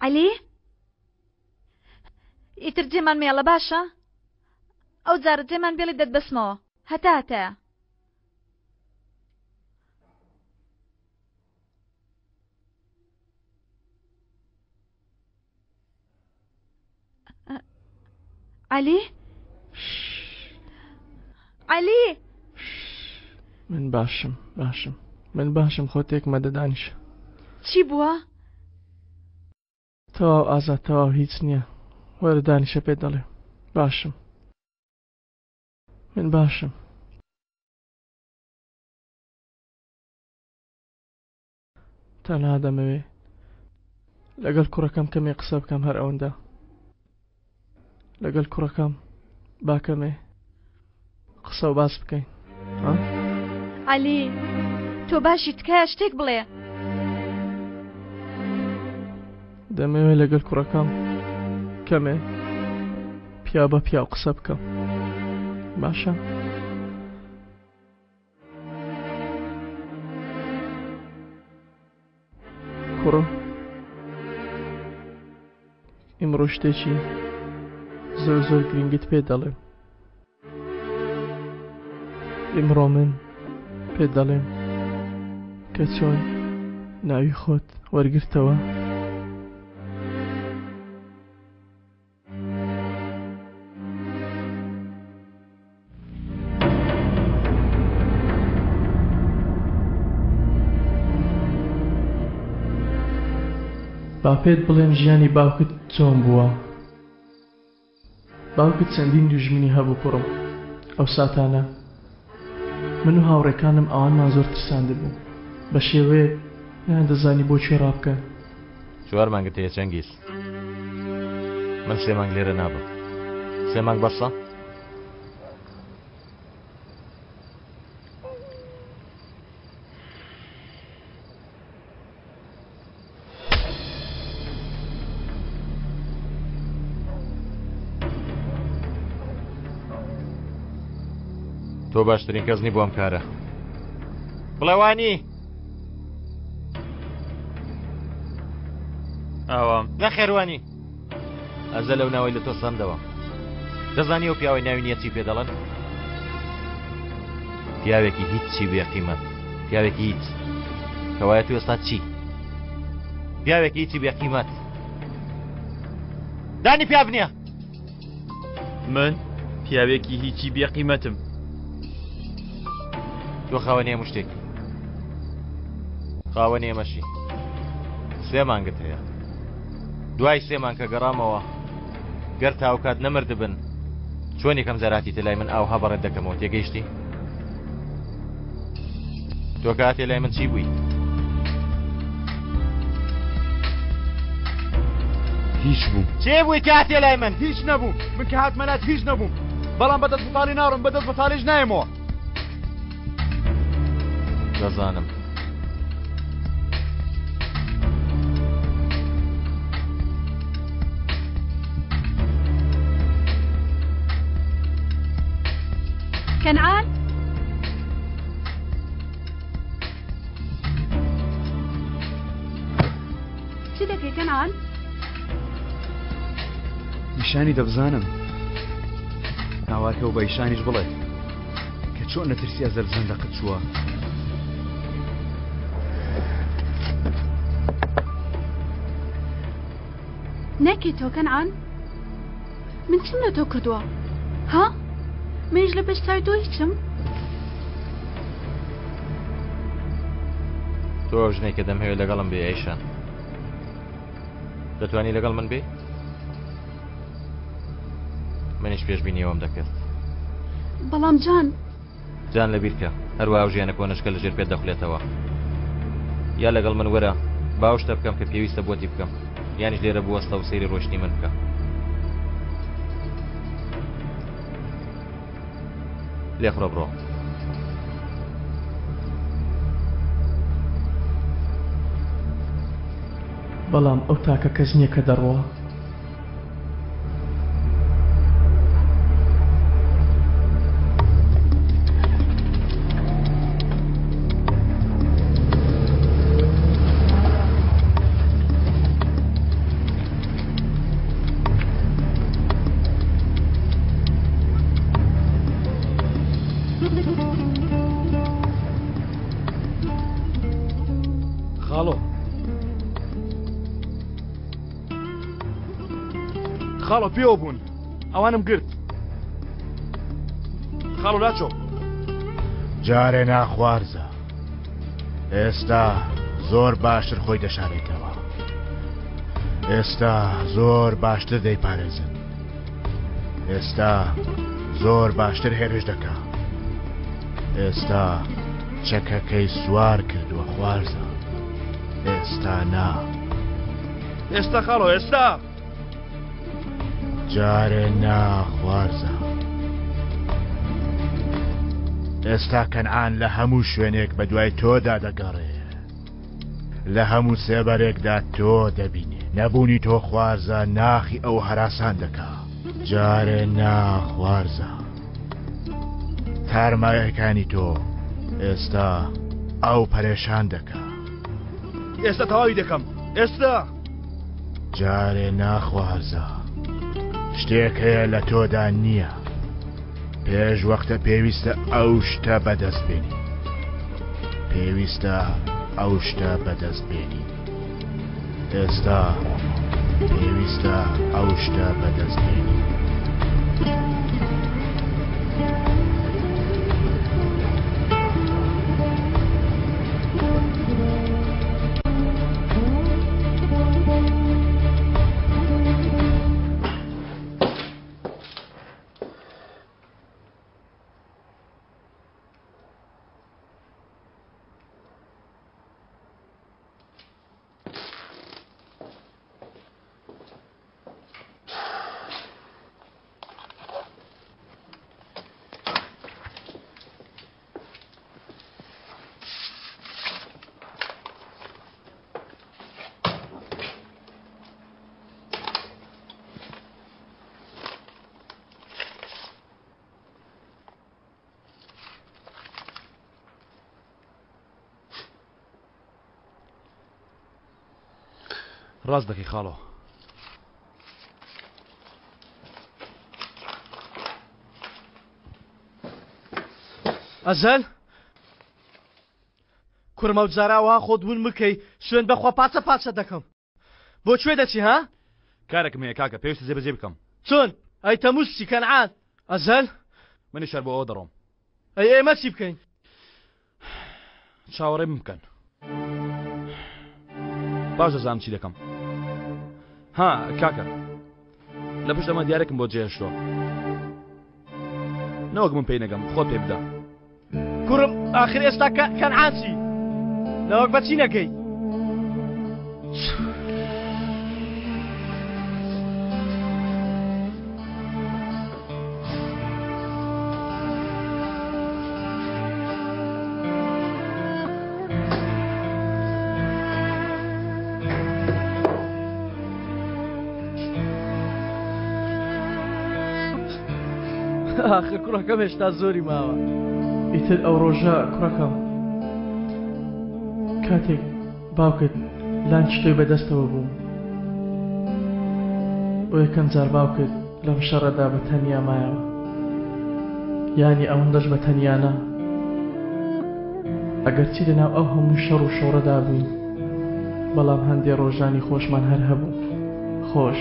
عەلی ئیتر جێمان مێڵە باشە ئەو جارە جێمان بێڵی دەتبەسمەوە هەتا هەتایە. عەلی عەلی من باشم باشم من باشم خۆ تێک مەدە دانیشە چی بووە؟ تەواو ئازاد تەواو هیچ نییە وەرە دانیشە پێت دەڵێم باشم من باشم تەنها دەمەوێ لەگەڵ کوڕەکەم کەمێ قسە بکەم هەر ئەوەندە لەگەڵ کوڕەکەم با کەمێ قسە و باس بکەین عەلی تۆ باشی تکایە شتێک بڵێ دەمەوێ لەگەڵ کوڕەکەم کەمێ پیا بە پیاو قسە بکەم باشە کوڕم ئیمڕۆ شتێکی زۆر زۆر گرنگت پێ دەڵێم ئیمڕۆ من پێت دەڵێم کە چۆن ناوی خۆت وەرگرتەوە. با پێت بڵێم ژیانی باوکت چۆن بووە. باوکت چەندین دوژمنی هەبوو کوڕم ئەو ساتانە من و هاوڕێکانم ئەوانمان زۆر ترساندبوو بە شێوەیەک نەیاندەزانی بۆ کوێ ڕابکەن. چوار مانگت هەیە چەنگیز. من سێ مانگ لێرە نابم. سێ مانگ بەسە؟ تۆ باشترین کەس نی بۆ ئەم کارە. بڵێ وانی. ئاوام. نەخێر وانی. ئەزە لەو ناوەی لە تۆ سەندەوە. دەزانی ئەو پیاوەی ناوی نییە چی پێ دەڵێن؟ پیاوێکی هیچی بێ قیمەت. پیاوێکی هیچ. کەوایە تۆ ئێستا چی؟ پیاوێکی هیچی بێ قیمەت. دانی پیا بنیە. من پیاوێکی هیچی بێ قیمەتم. تۆ خاوەنی هەموو شتێکی. خاوەنی ئێمەشی. سێ مانگت هەیە. دوای سێ مانگ کە گەڕامەوە گەر تا ئەوکات نەمردبن چۆن یەکەم جار هاتیتە لای من ئاوها بەڕێت دەکەمەوە تێگەیشتی؟ تۆ کە هاتیە لای من چی بووی؟ هیچ بووم. چی بووی کە هاتیە لای من؟ هیچ نەبووم. من کە هاتمە لات هیچ نەبووم. بەڵام بەدەست بەتاڵی ناڕۆم، بەدەست بەتاڵیش نایەمەوە. دەزانم. کەنعان؟ چی دەکەی کەنعان؟ نیشانی دەبزانم ناوارکە و بە ئیشانیش بڵێ کە چۆن لە ترسی ئەزەل زەندەقت چووە. نەکەی تۆ کەنعان من چیم لە تۆ کردووە ها منیش لە پێش چاوی تۆ هیچم تۆ ئەو ژنەی کە دەمهەوێت لەگەڵم بێ ئەیشان دەتوانی لەگەڵ من بێ منیش پێشبینی ئەوەم دەکرد. بەڵام جان. جان لەبیرکە، هەروا ئەو ژیانە کۆنەش کە لەژێر پێت دەخولێتەوە. یا لەگەڵ من وەرە با ئەو شتە بکەم کە پێویستە بۆتی بکەم، یانیش لێرە بوەستە و سەیری ڕۆیشتنی من بکە. لێخوڕە بڕۆ. بەڵام ئەو تاکە کەس نییە کە دەڕوا. خاڵۆ خاڵۆ پێوە بوون ئەوانم گرت خاڵۆ لاچۆ جارێ ناخوارزە ئێستا زۆر باشتر خۆی دەشارێتەوە ئێستا زۆر باشتر دەیپارێزن ئێستا زۆر باشتر هێرش دەکا ئێستا چەکەکەی سوار کردووە خوارزە ئێستا نا ئێستا خاڵۆ ئێستا جارێ نا خوارزە ئێستا کەنعان لە هەموو شوێنێک بە دوای تۆدا دەگەڕێ لە هەموو سێبەرێکدا تۆ دەبینێ نەبوونی تۆ خوارزە ناخی ئەو هەراسان دەکا جارێ نا خوارزە تارمایەکانی تۆ ئێستا ئەو پەرێشان دەکا ئێستا تەواوی دەکەم ئێستا جارێ ناخوازە شتێک هەیە لە تۆدا نییە پێش وەختە پێویستە ئەو شتە بەدەست بێنی پێویستە ئەو شتە بەدەست بێنی ئێستا پێویستە ئەو شتە بەدەست بێنی. ڕاست دەکەی خاڵۆ. ئەزەل کوڕم ئەو جارە ئەوها خۆت ون بکەی سوێند بەخوا پاچە پاچە دەکەم بۆ کوێ دەچی ها؟ کارێکم هەیە کاکە پێویستە جێبەجێی بکەم. چۆن؟ ئەی تەموز چی کەنعان؟ ئەزەل؟ منیش هەر بۆ ئەوە دەڕۆم. ئەی ئێمە چی بکەین؟ چاوەڕێ من بکەن. باش دەزانم چی دەکەم. ها کاکە لە پشت ئەمە دیارێکم بۆ جێهێشتووە. نەوەک من پێی نەگەم خۆت پێ بدە. کوڕم ئاخر ئێستا کەنعان چی؟ نەوەک بە چی نەگەی؟ ئاخر کوڕەکەم هێشتا زۆری ماوە. ئیتر ئەو ڕۆژە کوڕەکەم کاتێک باوکت لانکی تۆی بەدەستەوە بوو بۆ یەکەم جار باوکت لەم شەڕەدا بە تەنیا مایەوە یانی ئەوەندەش بە تەنیا نا ئەگەرچی لەناو ئەو هەموو شەڕ و شۆڕەدا بووین بەڵام هەندێ ڕۆژانی خۆشمان هەر هەبوو خۆش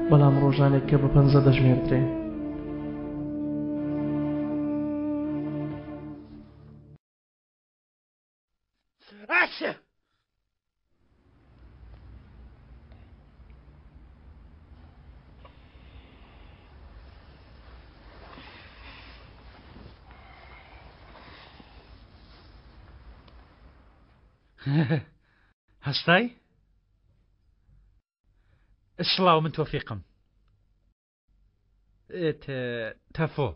بەڵام ڕۆژانێک کە بە پەنجە دەژمێردرێن. هەستای؟ سڵاو من تۆفیقم تەفۆ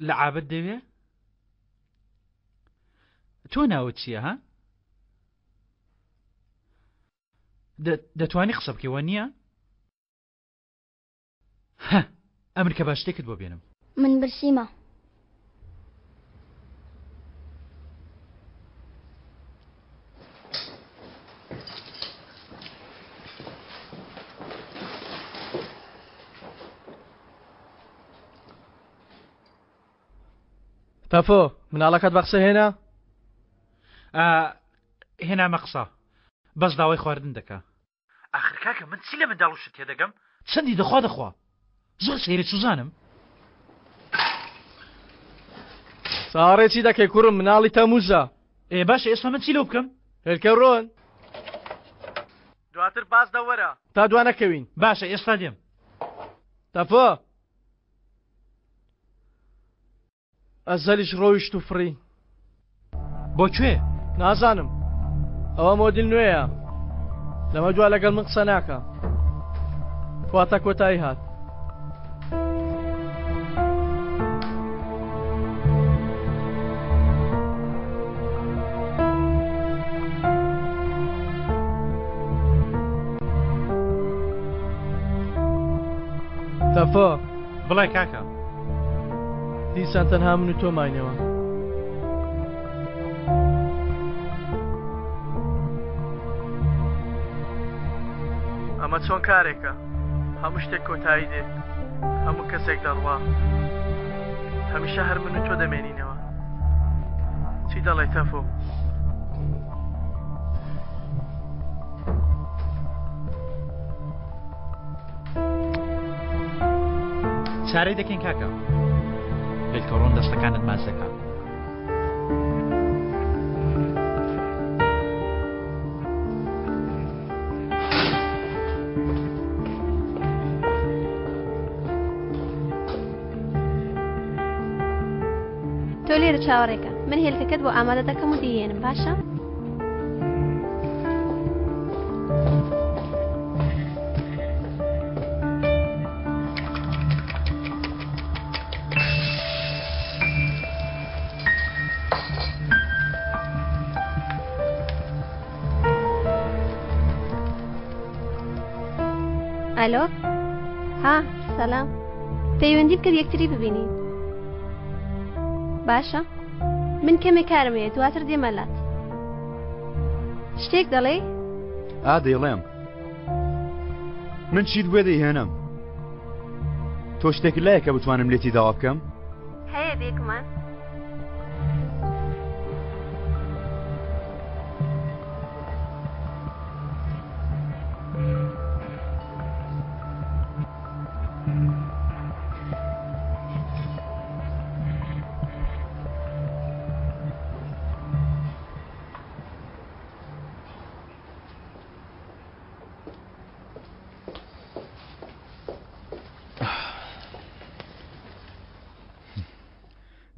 لە عابد دەوێ تۆ ناوت چییە ها دەتوانی قسە بکەوە نییە هە ئەمر کە با شتێکت بۆ بێنم. من برسیمە. تەفۆ مناڵەکەت بە قسە هێنا؟ هێنامە قسە بەس داوای خواردن دەکا. ئاخر کاکە من چی لە منداڵ و شت تێدەگەم؟ چەندی دەخوا دەخوا زۆر سەیرە چوزانم. چاوەڕێ چی دەکەی کوڕم مناڵی تەموزە. ئێ باشە ئێستا من چی لەو بکەم؟ هێلکە ڕۆن دواتر باز دەوەرە تا دوا نەکەوین. باشە ئێستا دێم. تەفۆ ئەزەلیش ڕۆیشت و فڕی. بۆ کوێ؟ نازانم ئەوە مۆدیل نوێیە لەمە دوا لەگەڵ من قسە ناکە واتە کۆتایی هات. تەفۆ بڵێ کاکە. دیسان تەنها من و تۆ ماینەوە. ئەمە چۆن کارێکە؟ هەموو شتێک کۆتایی دێ، هەموو کەسێک دەڕوا، هەمیشە هەر من و تۆ دەمێنینەوە. چی دەڵێی تەفۆ؟ چارەی دەکەین کاکە هێلکەڕۆن دەستەکانت ماچ دەکا. تۆ لێرە چاوەڕێکە من هێلکەکەت بۆ ئامادە دەکەم و دیێنم باشە؟ ئەلۆ ها سەلام پەیوەندی بکە یەکتری ببینین باشە من کەمێک کارم هەیە دواتر دێمە لات شتێک دەڵێی؟ ئا دەیڵێم من چیت بوێ دەیهێنم تۆ شتێک لایە کە بتوانم لێتی داوا بکەم؟ هەیە بێگومان.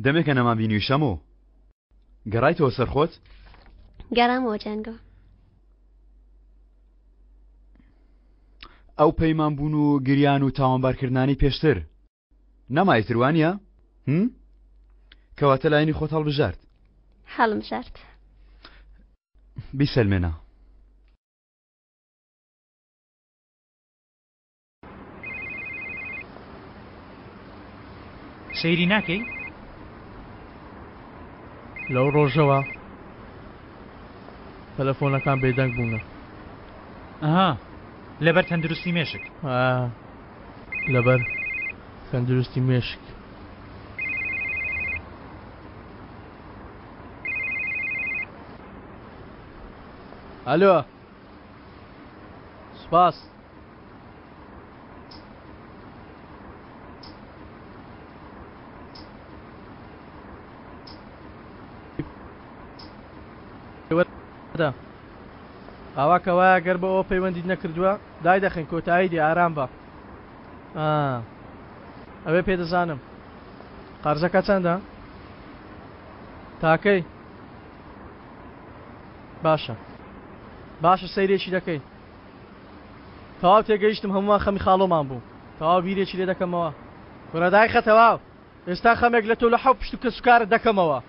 دەمێکە نەمان بینی شەمۆ گەڕایتەوە سەر خۆت؟ گەڕامەوە جانگۆ. ئەو پەیمان بوون و گریان و تاوانبارکردنانی پێشتر نەمای تر وانە؟ هم؟ کەواتە لایەنی خۆت هەڵبژارد. هەڵمبژارد. بیسەلمێنە. سەیری ناکەی؟ لەو ڕۆژەوە تەلەفۆنەکان بێدەنگ بوونە. ئەها لەبەر تەندروستی مێشک. ئا لەبەر تەندروستی مێشک. ئەلۆ سوپاس. ئاوا کە وایە گەر بۆ ئەوە پەیوەندیت نەکردووە دای دەخەین کۆتایی دێ ئارام بە ئەوێ پێ دەزانم قەرزەکە چەندە تاکەی باشە باشە سەیرێکی دەکەی تەواو تێگەیشتم هەموومان خەمی خاڵۆمان بوو تەواو بیرێکی لێ دەکەمەوە کورە دایخە تەواو ئێستا خەمێک لە تۆ لە حەو پشت و کەسوکارت دەکەمەوە.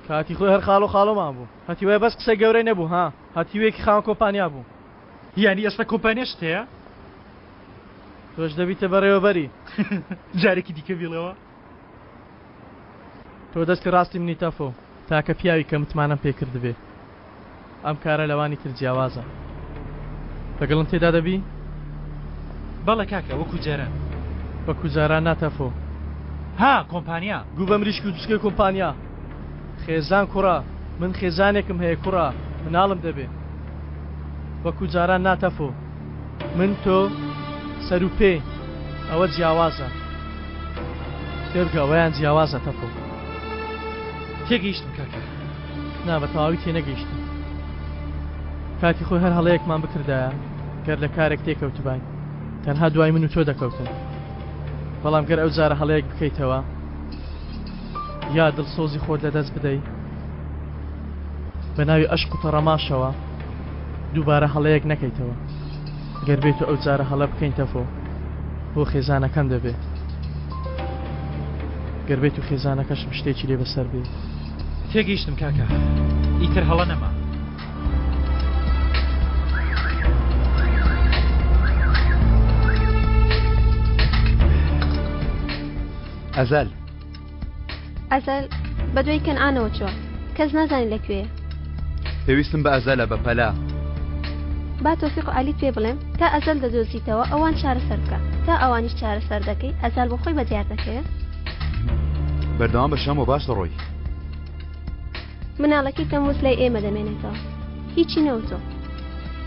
کاتی خۆی هەر خاڵۆ خاڵۆمان بوو هەتیوەیە بەس قسەی گەورەی نەبوو ها هەتیوێکی خاوەن کۆمپانیا بوو. یانی ئێستا کۆمپانیاشت هەیە؟ تۆش دەبیتە بەڕێوەبەری. جارێکی دیکە بیڵێوە. تۆ دەستی ڕاستی منی تەفۆ، تاکە پیاوی کە متمانەم پێ کردبێ. ئەم کارە لەوانی تر جیاوازە. لەگەڵم تێدا دەبی؟ بەڵێ کاکە وەکو جاران. وەکو جاران نا تەفۆ. ها کۆمپانیا. گوو بە مریشک و جوچکەی کۆمپانیا. خێزان کوڕە من خێزانێکم هەیە کوڕە مناڵم دەبێ. وەکو جاران نا تەفۆ. من تۆ سەر و پێین ئەوە جیاوازە. تێبگە ئەوەیان جیاوازە تەفۆ. تێگەیشتم کاکە. نا بە تەواوی تێنەگەیشتی. کاتی خۆی هەر هەڵەیەکمان بکردایە گەر لە کارێک تێکەوتباین تەنها دوای من و تۆ دەکەوتن. بەڵام گەر ئەو جارە هەڵەیەک بکەیتەوە یا دڵسۆزی خۆت لەدەست بدەی بە ناوی ئەشق و تەڕەماشەوە دووبارە هەڵەیەک نەکەیتەوە. گەر بێت و ئەو جارە هەڵە بکەین تەفۆ بۆ خێزانەکەم دەبێ. گەر بێت و خێزانەکەشم شتێکی لێ بەسەر بێ. تێگەیشتم کاکە ئیتر هەڵە نەما. ئەزەل ئەزەل بە دوای کەنعانەوە چووە کەس نازانێت لە کوێیە. پێویستم بە ئەزەلە بە پەلە. با تۆفیق و عەلیت پێ بڵێم تا ئەزەل دەدۆزیتەوە ئەوان چارەسەر بکە تا ئەوانیش چارەسەر دەکەی ئەزەل بۆ خۆی بە دیار دەکەوێ. بەردەوام بە شەمۆ باش دەڕۆی. مناڵەکەی تەموز لای ئێمە دەمێنێتەوە هیچی نەوتۆ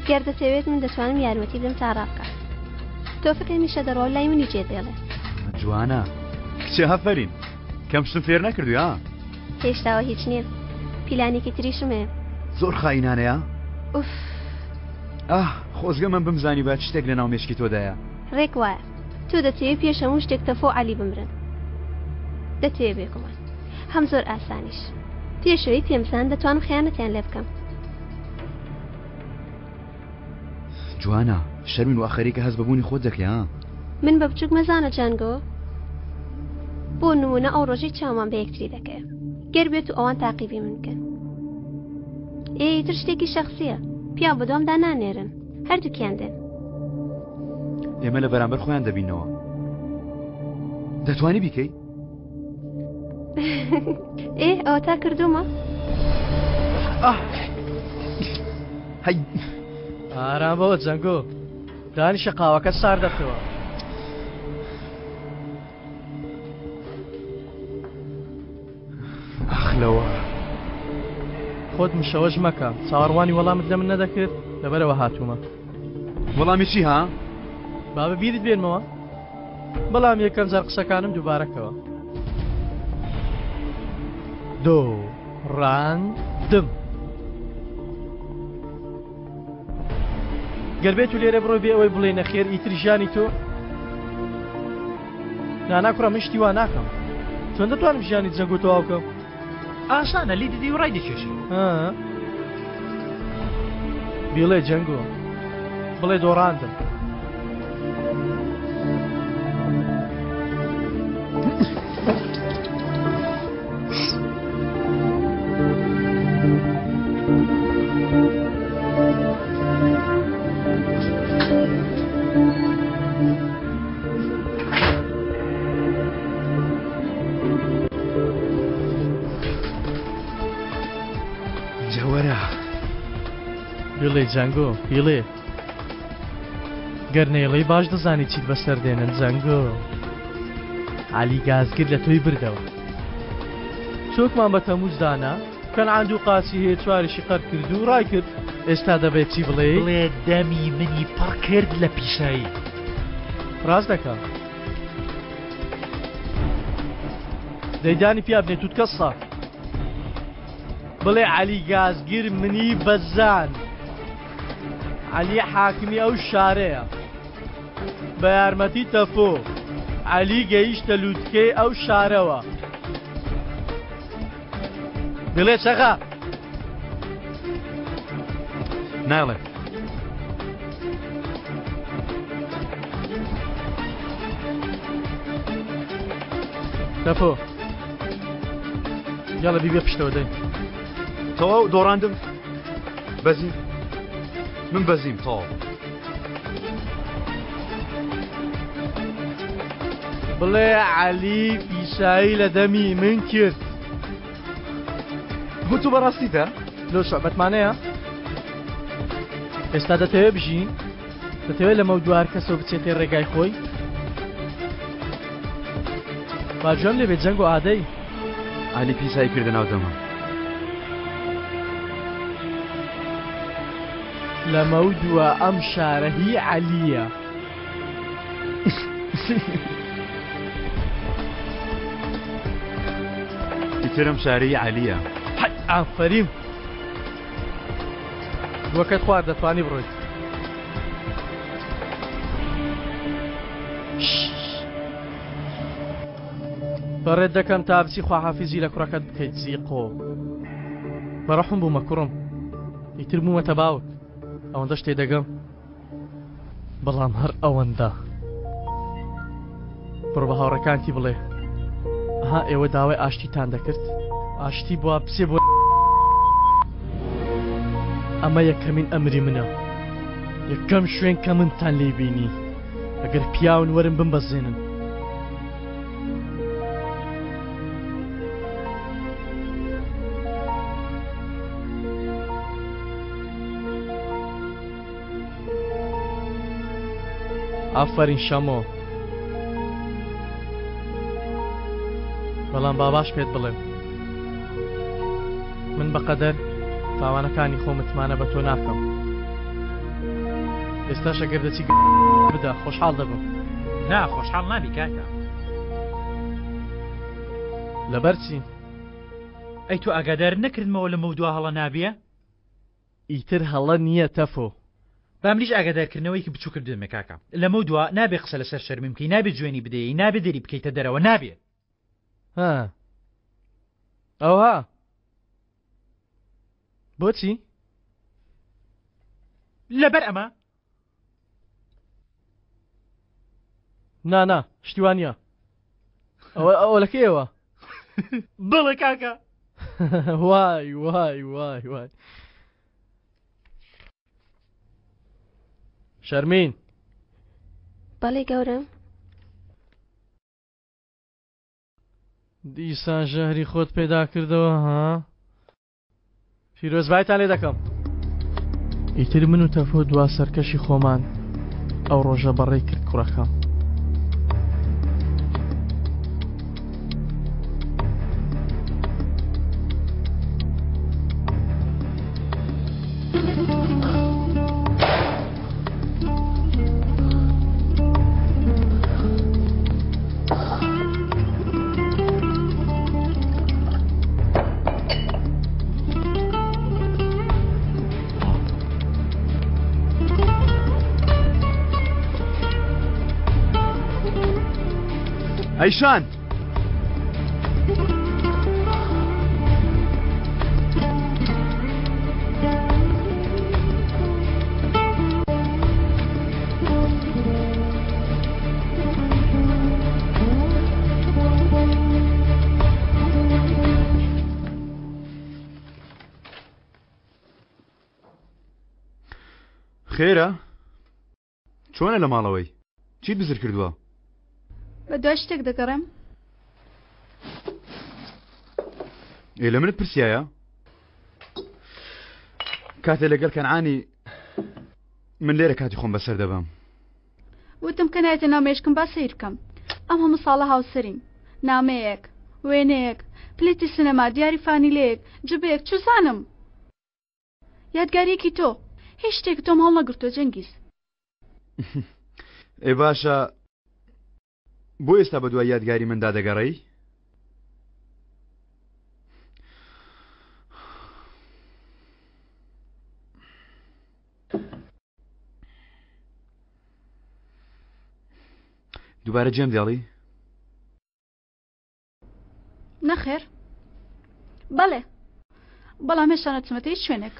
گەر دەتەوێت من دەتوانم یارمەتی بدەم تا ڕابکات تۆفیق هەمیشە دەڕوا و لای منی جێ دێڵێ. جوانە کچێ ئافەرین کەم شتم فێر نەکردووی ها. هێشتاوە هیچ نییە پیلانێکی تریشم هەیە. زۆر خائینانەیە. ئوف. ئاه خۆزگە من بمزانیبا چ شتێک لەناو مێشکی تۆدایە. ڕێک وایە تۆ دەتەوێ پێش هەموو شتێک تەفۆ و عەلی بمرن دەتەوێ بێگومان هەم زۆر ئاسانیش پێشەوەی پێم بزان دەتوانم خیانەتیان لێ بکەم. جوانە شەرمین وا خەریکە هەست بە بوونی خۆت دەکەی ها. من بە بچوک مەزانە جانگۆ بۆ نمونە ئەو ڕۆژەی چاومان بە یەکتری دەکەوێ گەر بێت و ئەوان تاقیبی من بکەن ئێ ئیتر شتێکی شەخسیە پیاو بەدوامدا نانێرن هەردووکیان دێن ئێمە لە بەرامبەر خۆیان دەبینەوە دەتوانی بیکەی؟ ئێ ئەوە تا کردومە هەی ئارام بەوە جەنگۆ دانیشە قاوەکە سار دەتەوە. ئاخ لەوە. خۆت مشەوەش مەکە چاوەڕوانی وەڵامت لە من نەدەکرد لەبەرەوە هاتوومە. وەڵامی چی ها؟ با بە بیرت بێنمەوە بەڵام یەکەم جار قسەکانم دووبارەکەوە. دۆڕاندم. گەر بێت و لێرە بڕۆی بێ ئەوەی بڵێ نەخێر ئیتر ژیانی تۆ نانا کوڕە من شتی وا ناکەم چۆن دەتوانم ژیانی جەنگ و تەواو بکەم ئاسانە لی دەدەی و ڕای دەکێشی بیڵێ جەنگۆ بڵێ دۆڕاندم جەوەرە بیڵێ جەنگۆ بیڵێ گەر نەیڵێی باش دەزانی چیت بەسەر دێنن جەنگۆ عەلی گازگر لە تۆی بردەوە چۆکمان بە تەموز دانا کەنعان دوو قاچی هەیە چواریشی قەر کرد و ڕای کرد ئێستا دەبێت چی بڵێ بڵێ دەمی منی پڕ کرد لە پیسایی ڕاست دەکا دەیدانی پیا بنێ توتکە سا بڵێ عەلی گازگر منی بەزان عەلی حاکمی ئەو شارەیە. بە یارمەتی تەفۆ، عەلی گەیشتە لووتکەی ئەو شارەوە. بڵێ چەغە! نایڵێم. تەفۆ، یاڵە بیبە پشتەوە دەی. تەواو دۆڕاندم. بەزیم من بەزیم تەواو. بڵێ عەلی پیسایی لە دەمی من کرد. بۆ تۆ بەڕاستیتە؟ لۆ شعبەتمانەیە؟ ئێستا دەتەوێ بژی؟ دەتەوێت لەمە دوار کەسەوە بچێتێ ڕێگای خۆی؟ با گوێم لێ بێت جەنگۆ ئادەی. عەلی پیسایی کردە ناو دەمم. لەمەودوا ئەم شارە هی عەلییە. ئیتر ئەم شارە هی عەلییە. هەی ئافەریم. گوەکەت خوارد دەتوانی بڕۆیت. بەڕێت دەکەم تا بچی خواحافیزی لە کوڕەکەت بکەیت زیقۆ. بەڕەحم بوومە کوڕم. ئیتر بوومەتە باوک. ئەوەندەش تێدەگەم. بەڵام هەر ئەوەندە. بڕۆ بە هاوڕێکانتی بڵێ ئەها ئێوە داوای ئاشتیتان دەکرد ئاشتی بووە بچێ بۆ ئەمە یەکەمین ئەمری منە یەکەم شوێن کە منتان لێ بینی ئەگەر پیاون وەرن بمبەزێنن ئافەرین شەمۆ بەڵام با باش پێت بڵێم من بەقەدەر تاوانەکانی خۆ متمانە بە تۆ ناکەم ئێستاش ئەگەر دەچی بدە خۆشحاڵ دەبم نا خۆشحاڵ نابی کاکە لەبەر چی ئەی تۆ ئاگادار نەکردمەوە لە مەودوا هەڵە نابیە ئیتر هەڵە نییە تەفۆ. با منیش ئاگادارکردنەوەیەکی بچوکت بدەمێ کاکە لەمەو دوا نابێ قسە لەسەر شەرمین بکەی نابێ جوێنی بدەیی نابێ دەری بکەیتە دەرەوە نابێ. ها ئەوها بۆچی؟ لەبەر ئەمە. نا نا شتی وا نییە ئەوە ئەوە لە کێیەوە؟ بەڵێ کاکە. وای وای وای وای شەرمین. بەڵێ گەورەم. دیسان ژەهری خۆت پێدا کردەوە ها؟ پیرۆزبایتان لێ دەکەم. ئیتر من و تەفۆ دوا سەرکەشی خۆمان ئەو ڕۆژە بەڕێ کرد کوڕەکەم. ئەیشان خێرە؟ چۆنە لە ماڵەوەی؟ چیت بزر کردووە؟ بە دوای شتێک دەگەڕێم. ئێ لە منت پرسیایە؟ کاتێ لەگەڵ کەنعانی من لێرە کاتی خۆم بەسەر دەبەم. وتم کە نایەتە ناو مێشکم با سەیر بکەم ئەم هەموو ساڵە هاوسەرین نامەیەک وێنەیەک پلێتی سینەما دیاری فانیلەیەک جبەیەک چوزانم یادگاریەکی تۆ هیچ شتێک تۆم هەڵنەگرتووە جەنگیز. ئێ باشە بۆ ئێستا بەدوای یادگاری مندا دەگەڕێی؟ دووبارە جێم دێڵی؟ نەخێر بەڵێ بەڵام هێشتا نەچمەتە هیچ شوێنێک.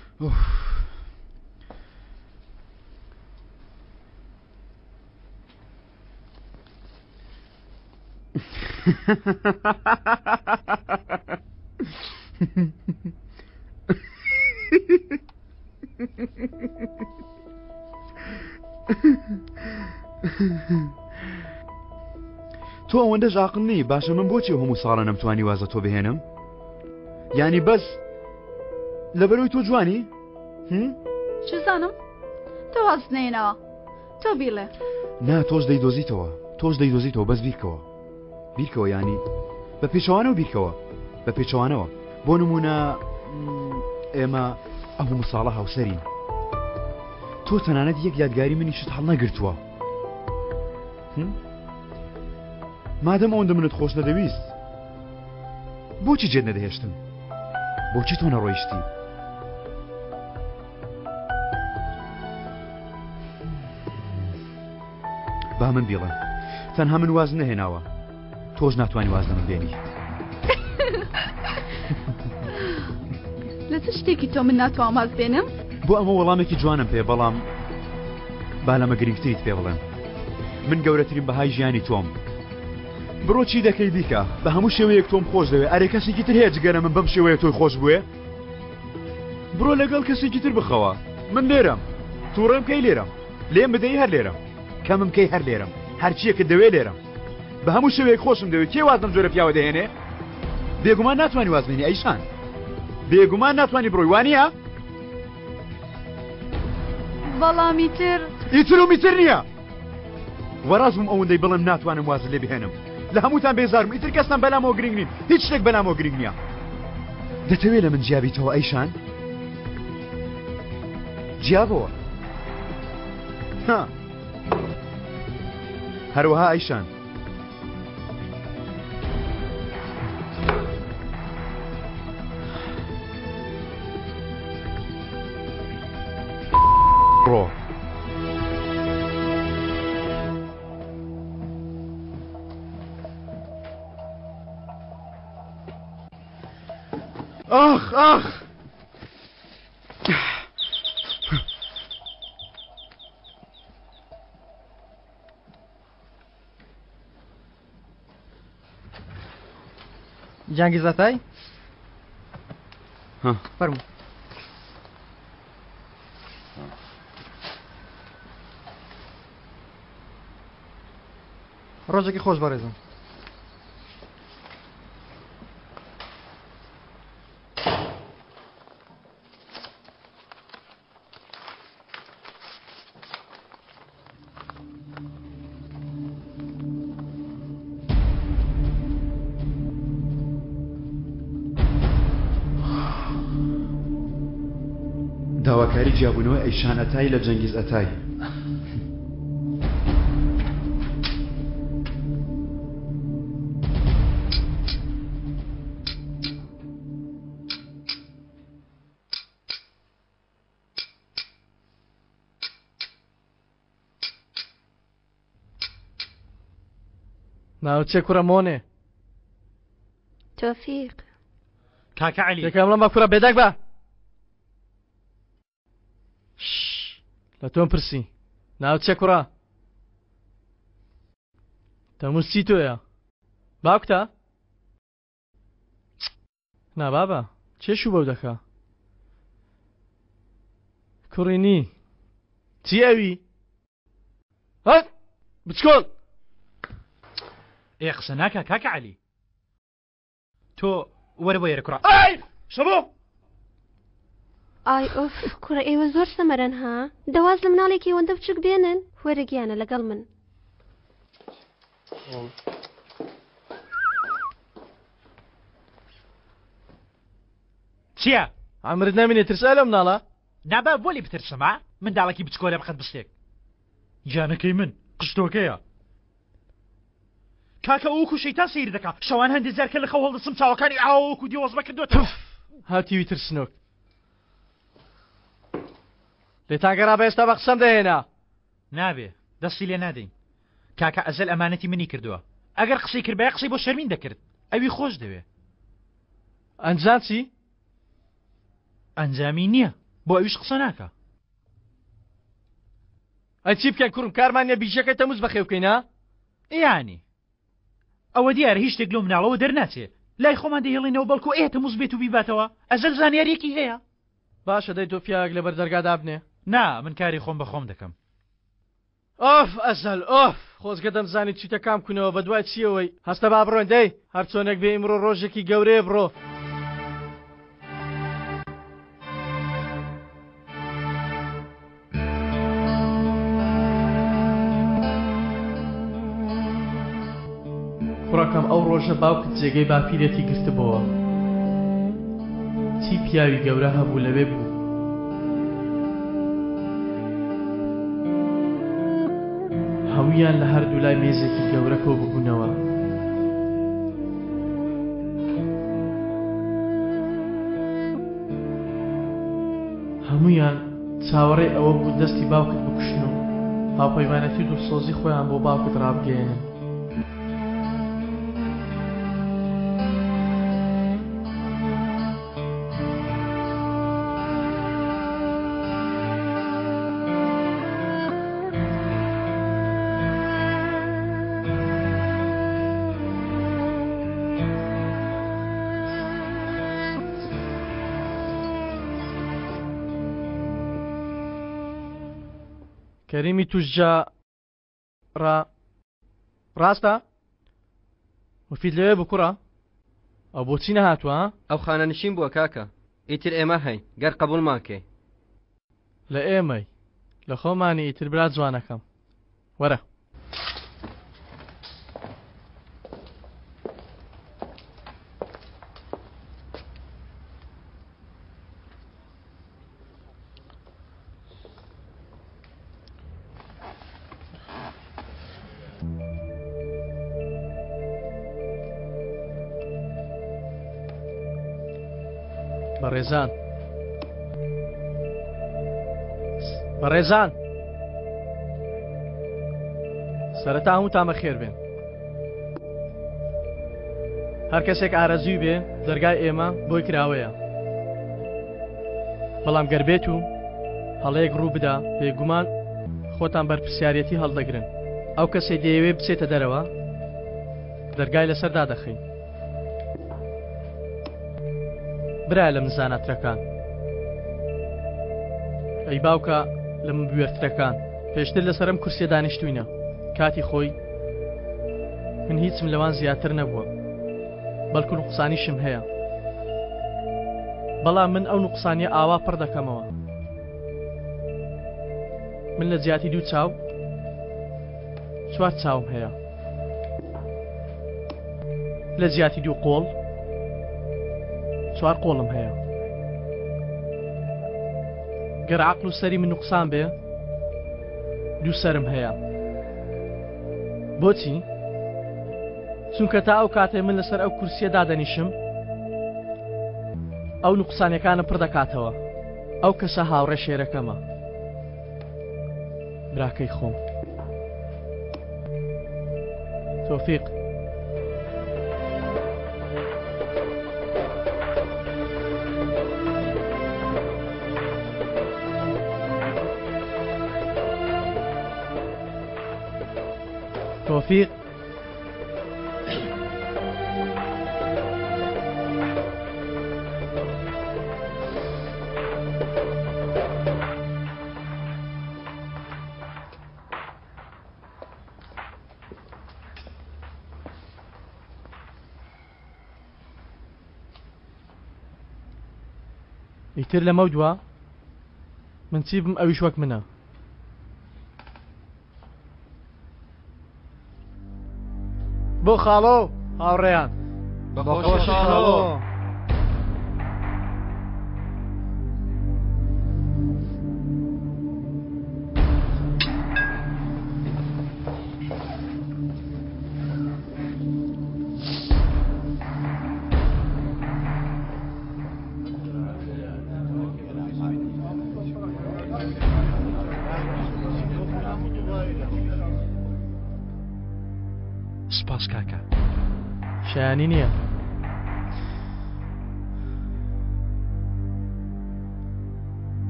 تۆ ئەوەندەش ئاقل نی باشە من بۆچی هەموو ساڵە نەمتوانی وازە تۆ بهێنم یانی بەس لەبەرەوەی تۆ جوانی چزانم تۆ واز نێنەوە. تۆ بیڵێ. نا تۆش دەیدۆزیتەوە تۆش دەیدۆزیتەوە بەس بیرکەوە بیرکەوە یانی بە پێچەوانەوە بیرکەوە بە پێچەوانەوە بۆ نمونە ئێمە ئەم هەموو ساڵە هاوسەرین تۆ تەنانەت یەک یادگاری منیشت هەڵنەگرتووە مادەم ئەوەندە منت خۆش نەدەویست بۆچی جێت نەدەهێشتم بۆچی تۆ نەڕۆیشتی با من بیڵێم تەنها من واز نەهێناوە تۆش ناتوانانی واز لە من بێنی لە چ شتێکی تۆ من ناتوانم واز بێنم بۆ ئەمە وەڵامێکی جوانم پێ بەڵام با لەمە گرنگتریت پێ بڵێم من گەورەترین بەهای ژیانی تۆم بڕۆ چی دەکەی بیکە بە هەموو شێوەیەک تۆم خۆش دەوێ ئەرێ کەسێکی تر هەیە جگەرە من بەم شێوەیە تۆی خۆش بوێ بڕۆ لەگەڵ کەسێکی تر بخەوە من لێرەم تووڕێم کەی لێرەم لێم بدەی هەر لێرەم کەمم کەی هەر لێرەم هەرچیەکە دەوێ لێرەم بە هەموو شێوەیەک خۆشم دەوێت کێ واز لەم جۆرە پیاوە دەهێنێ بێگومان ناتوانانی واز بێنی ئەیشان بێگومان ناتوانانی بڕۆی وانە بەڵام ئیتر ئیتر و میتر نییە وەڕاز بووم ئەوەندەی بڵێم ناتوانم وازت لێ بهێنم لە هەمووتان بێزارم ئیتر کەستان بەلامەوە گرنگ نین هیچ شتێک بەلامەوە گرنگ نییە دەتەوێت لە من جیابیتەوە ئەیشان جیابەوە ها هەروەها ئەیشان ڕۆ. ئاخ ئاخ جانگیز ئەتای فەرموو ڕۆژێکی خۆش بەڕێزم داواکاری جیابوونەوەی ئەیشان ئەتای لە جەنگیز ئەتای. ناوت چیە کوڕە مۆنێ؟ تۆفیق. کاکە عەلی. تێکەم بڵێم بە کوڕە بێدەنگ بە. لە تۆم پرسی ناوت چیە کوڕە؟ تەموز چی تۆیە؟ باوکتە؟ نا بابە کێ شوو بەو دەکا کوڕی نی چی ئەوی هەت بچکۆل ئێ قسە ناکا کاکە عەلی تۆ وەرە بۆ ئێرە کوڕە ئای شەبۆ ئای ئۆف کوڕە ئێوە زۆر سەمەرەن ها دەواز لە مناڵێکی ئەوەندە بچوک بێنن وەرە گیانە لەگەڵ من چییە؟ عەمرت نامینێ ترسا لەو مناڵە؟ نا با بۆ لێی بترسم ها؟ منداڵێکی بچکۆلە بەقەد بستێک. گیانەکەی من، قشتۆکەیە. کاکە ئەو وەکو شەیتان سەیر دەکا، شەوان هەندێ جار کە لە خەو هەڵدەستم چاوەکانی ئاوا وەکو دێوەزمە کردۆتەوە. تف! هاتیوی ترسنۆک. لێتان گەڕا بە ئێستا بە قسەم دەهێنا. نابێ، دەستی لێ نادەین. کاکە ئەزەل ئەمانەتی منی کردووە. ئەگەر قسەی کردبایە قسەی بۆ شەرمین دەکرد. ئەوی خۆش دەوێ. ئەنجام چی؟ ئەنجامی نییە. بۆ ئەویش قسە ناکا. ئەی چی بکەین کوڕم کارمان نییە بیژەکەی تەموز بەخێو بکەین ها؟ یانی ئەوە دیارە هیچ شتێک لەو مناڵەوە دەرناچێ. لای خۆمان دەیهێڵینەوە بەڵکو ئێ تەموز بێت و بیباتەوە. ئەزەل زانیارییەکی هەیە. باشە دەی تۆ پیاوێک لەبەر دەرگا دابنێ. نا من کاری خۆم بە خۆم دەکەم. ئۆف ئەزەل ئۆف خۆزگە دەمزانی چیتە کام کونەوە بەدوای چیەوەی هەستە با بڕۆین دەی هەرچۆنێک بێ ئیمڕۆ ڕۆژێکی گەورەیە بڕۆ. کوڕەکەم ئەو ڕۆژە باوکت جێگەی باپیرەتی گرتبۆوە. چی پیاوی گەورە هەبوو لەوێ بوو. هەموویان لە هەردوو لای مێزێکی گەورە کۆ ببوونەوە. هەموویان چاوەڕێی ئەوە بوون دەستی باوکت بکوشن و هاوپەیمانەتی و دڵسۆزی خۆیان بۆ باوکت ڕابگەیەنن. کەریمی توژجا ڕا ڕاستە؟ مفید لەوێ بوو کوڕە؟ ئەو بۆچی نەهاتووە؟ ئەو خانەنشین بووە کاکە ئیتر ئێمە هەین گەر قەبوڵمان کەی. لە ئێمەی لە خۆمانی ئیتر برا جوانەکەم وەرە. بەڕێزان بەڕێزان سەرەتا هەمووتان بەخێر بێن هەر کەسێک ئارەزووی بێ دەرگای ئێمە بۆی کراوەیە بەڵام گەر بێت و هەڵەیەک ڕوو بدا بێگومان خۆتان بەرپرسیارەتی هەڵدەگرن ئەو کەسەی دەیەوێ بچێتە دەرەوە دەرگای لەسەر دادەخەین برا لە من زاناترەکان ئەی باوکە لە من بوێرترەکان پێشتر لەسەرم کورسیە دانیشتوینە کاتی خۆی من هیچم لەوان زیاتر نەبووە بەڵکو نوقسانیشم هەیە بەڵام من ئەو نوقسانیە ئاوا پڕ دەکەمەوە من لە جیاتی دوو چاو چوار چاوم هەیە لە جیاتی دوو قۆڵ چوار قۆڵم هەیە گەر عقل و سەری من نوقسان بێ دوو سەرم هەیە بۆچی؟ چونکە تا ئەو کاتەی من لەسەر ئەو کورسیە دادەنیشم ئەو نوقسانەکانم پڕ دەکاتەوە ئەو کەسە هاوڕێ شێرەکەمە براکەی خۆم تۆفیق تۆفیق ئیتر لەمە دوا من چی بم ئەویش وەک منە بۆ خاڵۆ هاوڕێیان بەخۆشی خاڵۆ. سپاس کاکە. شایانی نییە.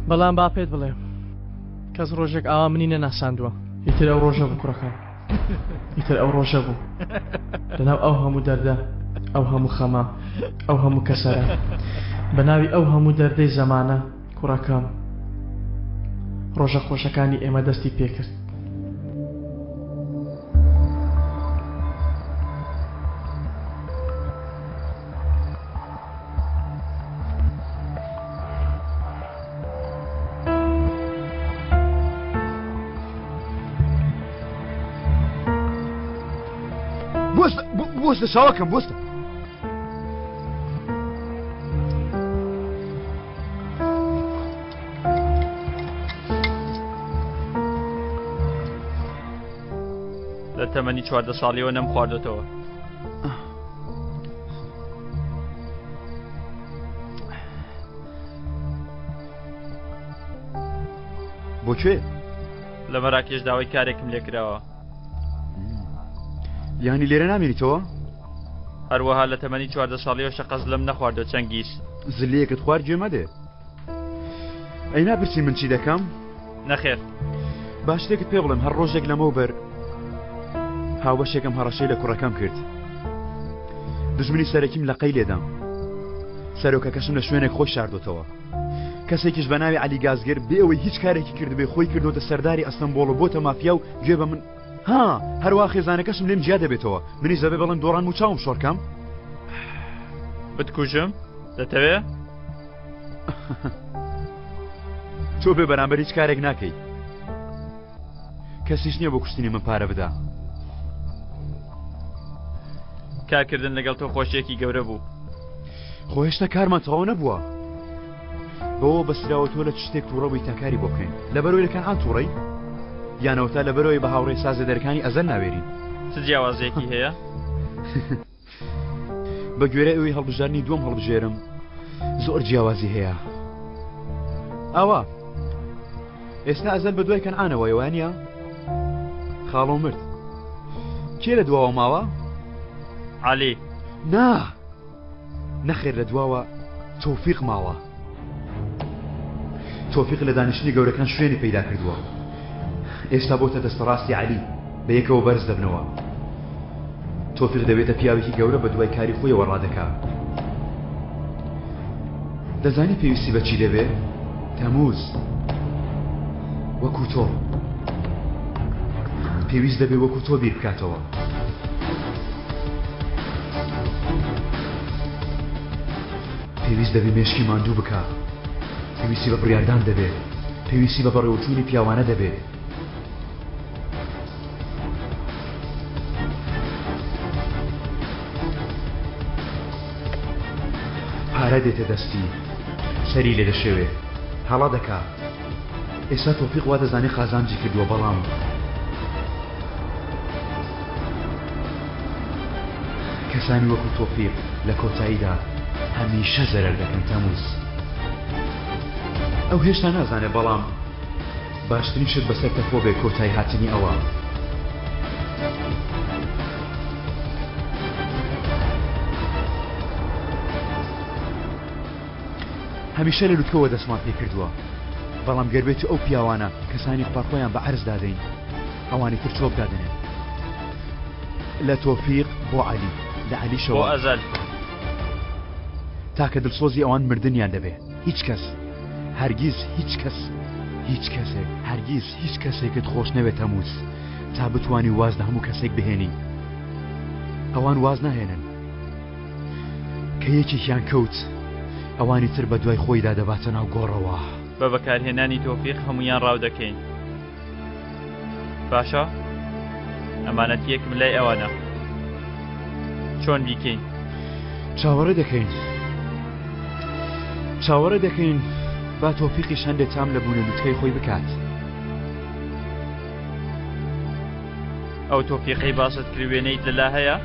بەڵام با پێت بڵێم کەس ڕۆژێک ئاوا منی نەناساندووە ئیتر ئەو ڕۆژە بوو کوڕەکەم ئیتر ئەو ڕۆژە بوو لەناو ئەو هەموو دەردە ئەو هەموو خەمە ئەو هەموو کەسەرە بە ناوی ئەو هەموو دەردەی زەمانە کوڕەکەم ڕۆژە خۆشەکانی ئێمە دەستی پێکرد. بوەستە چاوەکەم بوەستە. لە تەمەنی 14 ساڵیەوە نەم خواردۆتەوە. بۆ کوێ؟ لە مەراکێش داوای کارێکم لێکراوە. یانی لێرە نامێنیتەوە؟ هەروەها لە تەمەنی 14 ساڵیەوە شەقەزلەم نەخواردوە چەنگیز. زلیەکت خوارد گوێ مەدێ. ئەی ناپرسی من چی دەکەم؟ نەخێر. با شتێکت پێ بڵێم هەر ڕۆژێک لەمەوبەر هاوبەشێکم هەڕەشەی لە کوڕەکەم کرد. دژمنی سەرەکیم لە قەی لێدام. سەرۆکەکەشم لە شوێنێک خۆی شاردۆتەوە. کەسێکیش بە ناوی عەلی گازگر بێ ئەوەی هیچ کارێکی کردبێ خۆی کردۆتە سەرداری ئەستەنبۆڵ و بۆتە مافیا و گوێ بە من ها هەروا خێزانەکەشم لێم جیا دەبێتەوە منیش دەبێ بڵێم دۆڕان و چاوم شۆڕکەم بتکوژم دەتەوێ تۆ بێ بەرامبەر هیچ کارێک ناکەی کەسیش نییە بۆ کوشتنی من پارە بدا کارکردن لەگەڵ تۆ خۆشیەکی گەورە بوو خۆ هێشتا کارمان تەواو نەبووە بەوە بەسراوە تۆ لە چ شتێک تووڕە بووی تا کاری بۆ بکەین لەبەرەوەی لە کەنعان تووڕەی یانەوە تا لەبەرەوەی بە هاوڕێ سازێدەرەکانی ئەزەل ناوێرین چ جیاوازیەکی هەیە؟ بە گوێرەی ئەوەی هەڵبژاردنی دووەم هەڵبژێرم زۆر جیاوازی هەیە ئاوا ئێستا ئەزەل بە دوای کەنعانەوە وانە خاڵۆ مرد کێ لە دواوە ماوە عەلی نا نەخێر لە دواوە تۆفیق ماوە تۆفیق لە دانیشتنی گەورەکان شوێنی پەیدا کردووە ئێستا بۆتە دەستەڕاستی عەلی بە یەکەوە بەرز دەبنەوە تۆفیق دەبێتە پیاوێکی گەورە بە دوای کاری خۆیەوە ڕادەکا دەزانی پێویستی بە چی دەبێ تەموز وەکو تۆ پێویست دەبێ وەکو تۆ بیر بکاتەوە پێویست دەبێ مێشکی ماندوو بکا پێویستی بە بڕیاردان دەبێ پێویستی بە بەڕێوەچوونی پیاوانە دەبێ پارە دێتە دەستی سەری لێ دەشێوێ هەڵە دەکا ئێستا تۆفیق وا دەزانێ قازانجی کردووە بەڵام کەسانی وەکو تۆفیق لە کۆتاییدا هەمیشە زەرەر دەکەن تەموز ئەو هێشتا نازانێ بەڵام باشترین شت بەسەر تەفۆ بێ کۆتای هاتنی ئەوە. هەمیشە لە لوتکەوە دەستمان پێ کردووە بەڵام گەر بێت ئەو پیاوانە کەسانی خوار خۆیان بە عەرز دادەین ئەوانی تر چۆک دادەنێن لە تۆفیق بۆ عەلی لە عەلیشەوە بۆ ئەزەل تاکە دڵسۆزی ئەوان مردنیان دەبێ هیچ کەس هەرگیز هیچ کەس هیچ کەسێک هەرگیز هیچ کەسێکت خۆش نەوێت تەموز تا بتوانی واز لە هەموو کەسێک بهێنی ئەوان واز ناهێنن کە یەکێکیان کەوت ئەوانی تر بە دوای خۆیدا دەباتە ناو گۆڕەوە. بە بەکارهێنانی تۆفیق هەموویان ڕاو دەکەین باشە ئەمانەتیەکم لای ئەوانە چۆن بیکەین؟ چاوەڕێ دەکەین چاوەڕێ دەکەین با تۆفیقیش هەندێ تام لە بوونە لوتکەی خۆی بکات. ئەو تۆفیقەی باست کرد وێنەیت لەلا هەیە؟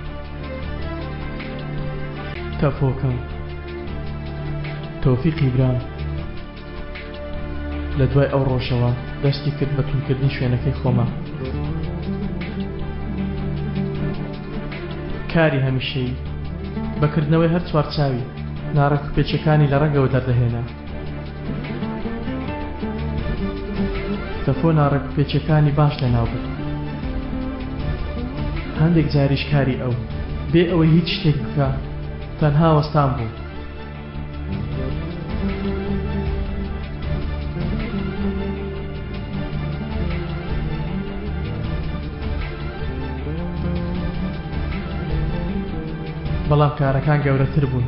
تەفۆکەم تۆفیقی برام لە دوای ئەو ڕۆژەوە دەستی کرد بە توندکردنی شوێنەکەی خۆمان. کاری هەمیشەیی بە کردنەوەی هەر چوارچاوی ناڕێکوپێکیەکانی لە ڕەنگەوە دەردەهێنا. تەفۆ ناڕێکوپێکیەکانی باش لەناوبرد. هەندێک جاریش کاری ئەو، بێ ئەوەی هیچ شتێک بکا، تەنها وەستان بوو. بەڵام کارەکان گەورەتر بوون.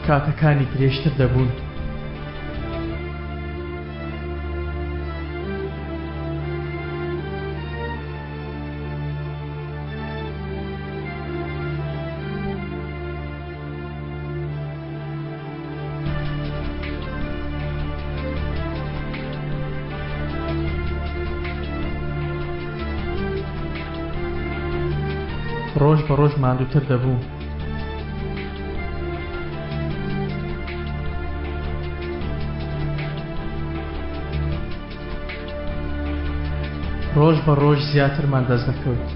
کاتەکانی درێژتر دەبوون. ڕۆژ بە ڕۆژ ماندووتر دەبوو. ڕۆژ بە ڕۆژ زیاترمان دەست دەکەوت.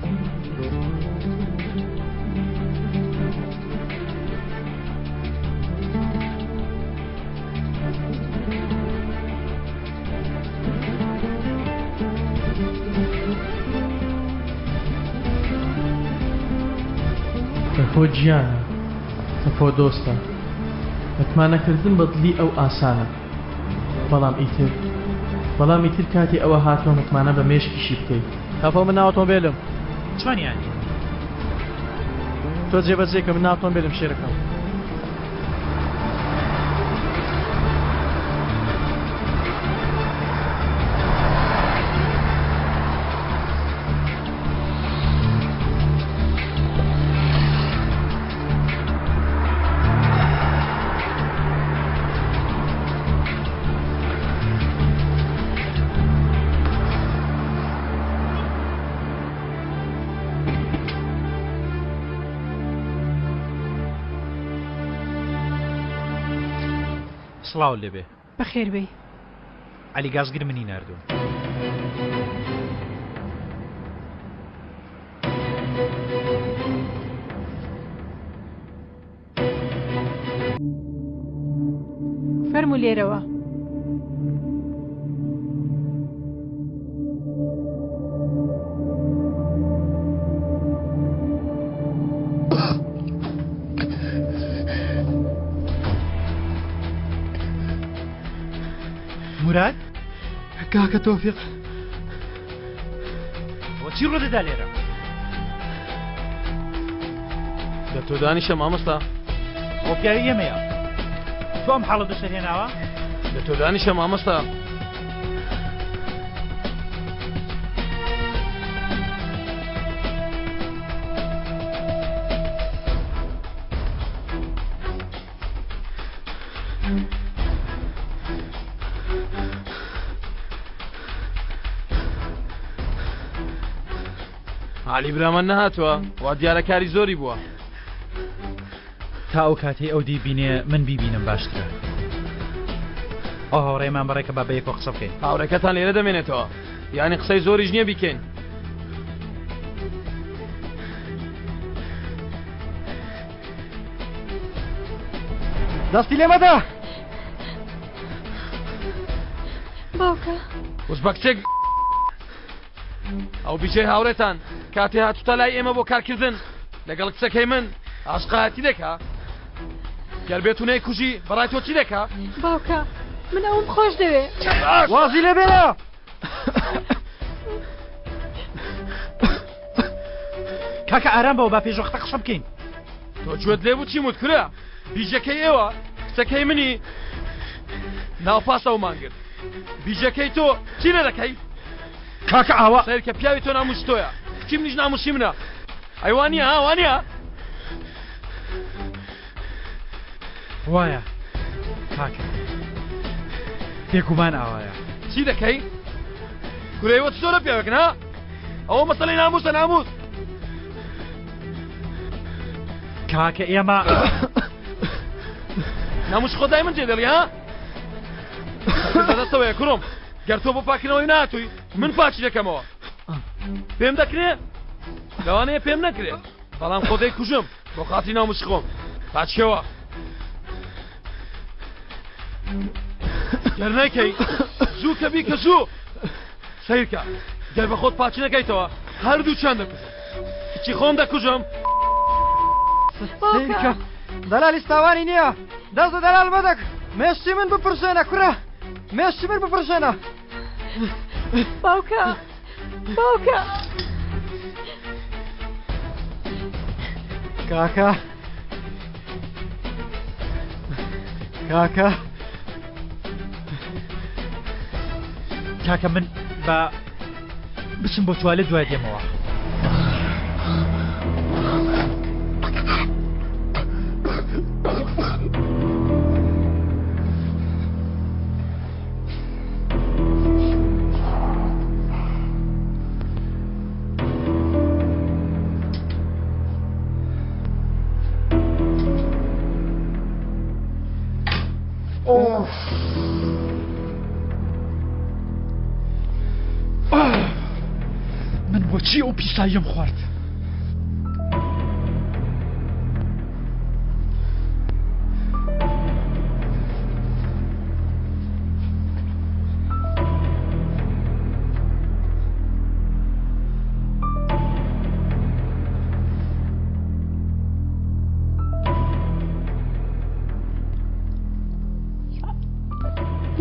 تەپۆ گیانە، تەپۆ دۆستە، متمانەکردن بە دڵی ئەو ئاسانە. بەڵام ئیتر بەڵام ئیتر کاتی ئەوە هاتووە متمانە بە مێشکیشی بکەیت. تەپۆ من ناوتۆمبێلم. چۆن یانی؟ تۆ جێبەجێ کە من ناوتۆمبێلم شێرەکەم. سڵاو لێبێ بەخێر بێی. عەلی گازگر منی ناردووە. فەرموو لێرەوە. موراد کاکە تۆفیق ئەوە چی ڕوودەدا لێرە لە تۆ دانیشە مامۆستا ئەو پیاوی ئێمەیە تۆ ئەم حاڵە بەسەر هێناوە لە تۆ دانیشە مامۆستا علی برامان نەهاتووە وا دیارە کاری زۆری بووە تا ئەو کاتەی ئەو دیبینێ من بیبینم باشترە ئەو هاوڕێمان بەڕێکە با بەیەکەوە قسە بکەین هاوڕێکەتان لێرە دەمێنێتەوە یعنی قسەی زۆریش نییە بیکەین دەستی لێ مەدە باوکە وش بە کچێک ئەو بیجەی هاوڕێتان کاتێ هاتوتە لای ئێمە بۆ کارکردن لەگەڵ کچەکەی من ئاشقایەتی دەکا گەر بێت و نەیکوژی بەڕای تۆ چی دەکا باوکە من ئەوم خۆش دەوێ وازی لێ بێنە کاکە ئارام بەوە با پێشوەختە قسە بکەین تۆ گوێت لێ بوو چیم وت کورە بیژەکەی ئێوە کچەکەی منی ناو پاسەومان گرت بیژەکەی تۆ چی لێ دەکەی کاکە ئاوا سەیر کە پیاوی تۆ ناموسی تۆیە کچی منیش ناموسی منە ئەی وانییە ها وانییە وایە کاکە بێگومان ئاوایە چی دەکەی کورە ئێوە چ جۆرە پیاوێکن ها ئەوە مەسەلەی ناموسە ناموس کاکە ئێمە ناموس خۆدای من جێ دەڵی ها بەدەستەوەیە کوڕم گەر تۆ بۆ پاکردنەوەی ناتووی من پاکی دەکەمەوە پێم دەکرێ لەوانەیە پێم نەکرێ بەڵام خۆ دەیکوژم بۆ خاتری ناموسی خۆم پاچکەوە گەر نەکەی زوو کە بیکە زوو سیرکە گەر بە خۆت پاچ نەکەیتەوە هەردوو چیان دەکوژم کچی خۆم دەکوژم سیرکە دەلالی ستاوانی نییە دەست لە دەلال مەدەک مێشتی من بپرژێنە کوڕە مێشتی من بپرژێنە باوکە باوکە کاکە کاکە کاکە من بە بچم بۆ توالێت دوای دێمەوە. من بۆچی ئەو پیساییەم خوارد؟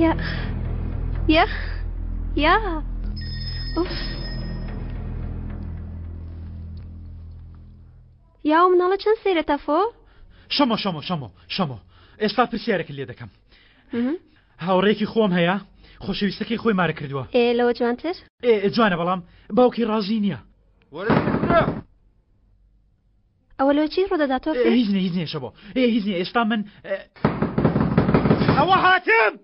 یا یا یا ئوف یا ئەو مناڵە چەند سەیرە تەفۆ شەمۆ شەمۆ شەمۆ شەمۆ ئێستا پرسیارێکت لێ دەکەم هاوڕێکی خۆم هەیە خۆشەویستەکەی خۆی مارە کردووە ئێ لەوە جوانتر ئێ جوانە بەڵام باوکی ڕازی نییە ئەوە لۆ چی ڕوودەدا تۆفیق؟ هیچ نیە هیچ نیە شەبۆ ئێ هیچ نیە ئێستا من ئەوە هاتم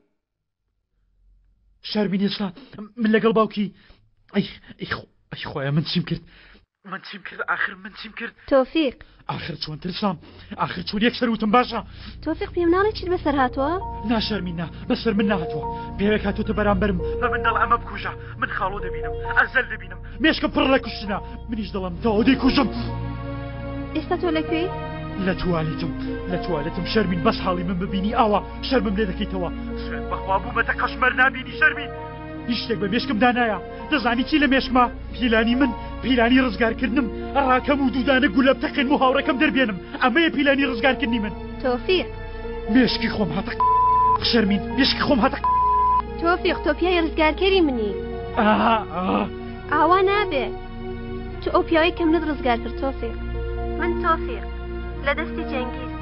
شەرمین ئێستا من لەگەڵ باوکی ئەی ئەی خۆیان من چیم کرد من چیم کرد ئاخر من چیم کرد تۆفیق ئاخر چۆن ترسام ئاخر چۆن یەکسەر وتم باشە تۆفیق پێم ناڵێ چیت بەسەر هاتووە ناشەرمین نا بەسەر من نهاتووە پێوێک هاتوتە بەرامبەرم بە من دەڵ ئەمە بکوژە من خاڵۆ دەبینم ئەزەل دەبینم مێشکم پڕ لە کوشتنە منیش دەڵم تەواو دەیکوژم ئێستا تۆ لەکوێی؟ لە توالێتم لە توالێتم شەرمین بەس حاڵی من ببینی ئاوا شەرمم لێ دەکەیتەوە سوێن بەخوا بوومەتە قەشمەر نابینی شەرمین هیچ شتێک بە مێشکمدا نایە دەزانی چی لە مێشکما پیلانی من پیلانی ڕزگارکردنم ڕاکەم و دوودانە گولە بتەقێنم و هاوڕێکەم دەربێنم ئەمەیە پیلانی ڕزگارکردنی من تۆفیق مێشکی خۆم هاتە شەرمین مێشکی خۆم هاتە تۆفیق تۆ پیاوی ڕزگارکەری منی ئاوا نابێ تۆ ئەو پیاوەی کە منت ڕزگار کرد تۆفیق من تۆفیق لە دەستی جەنگیز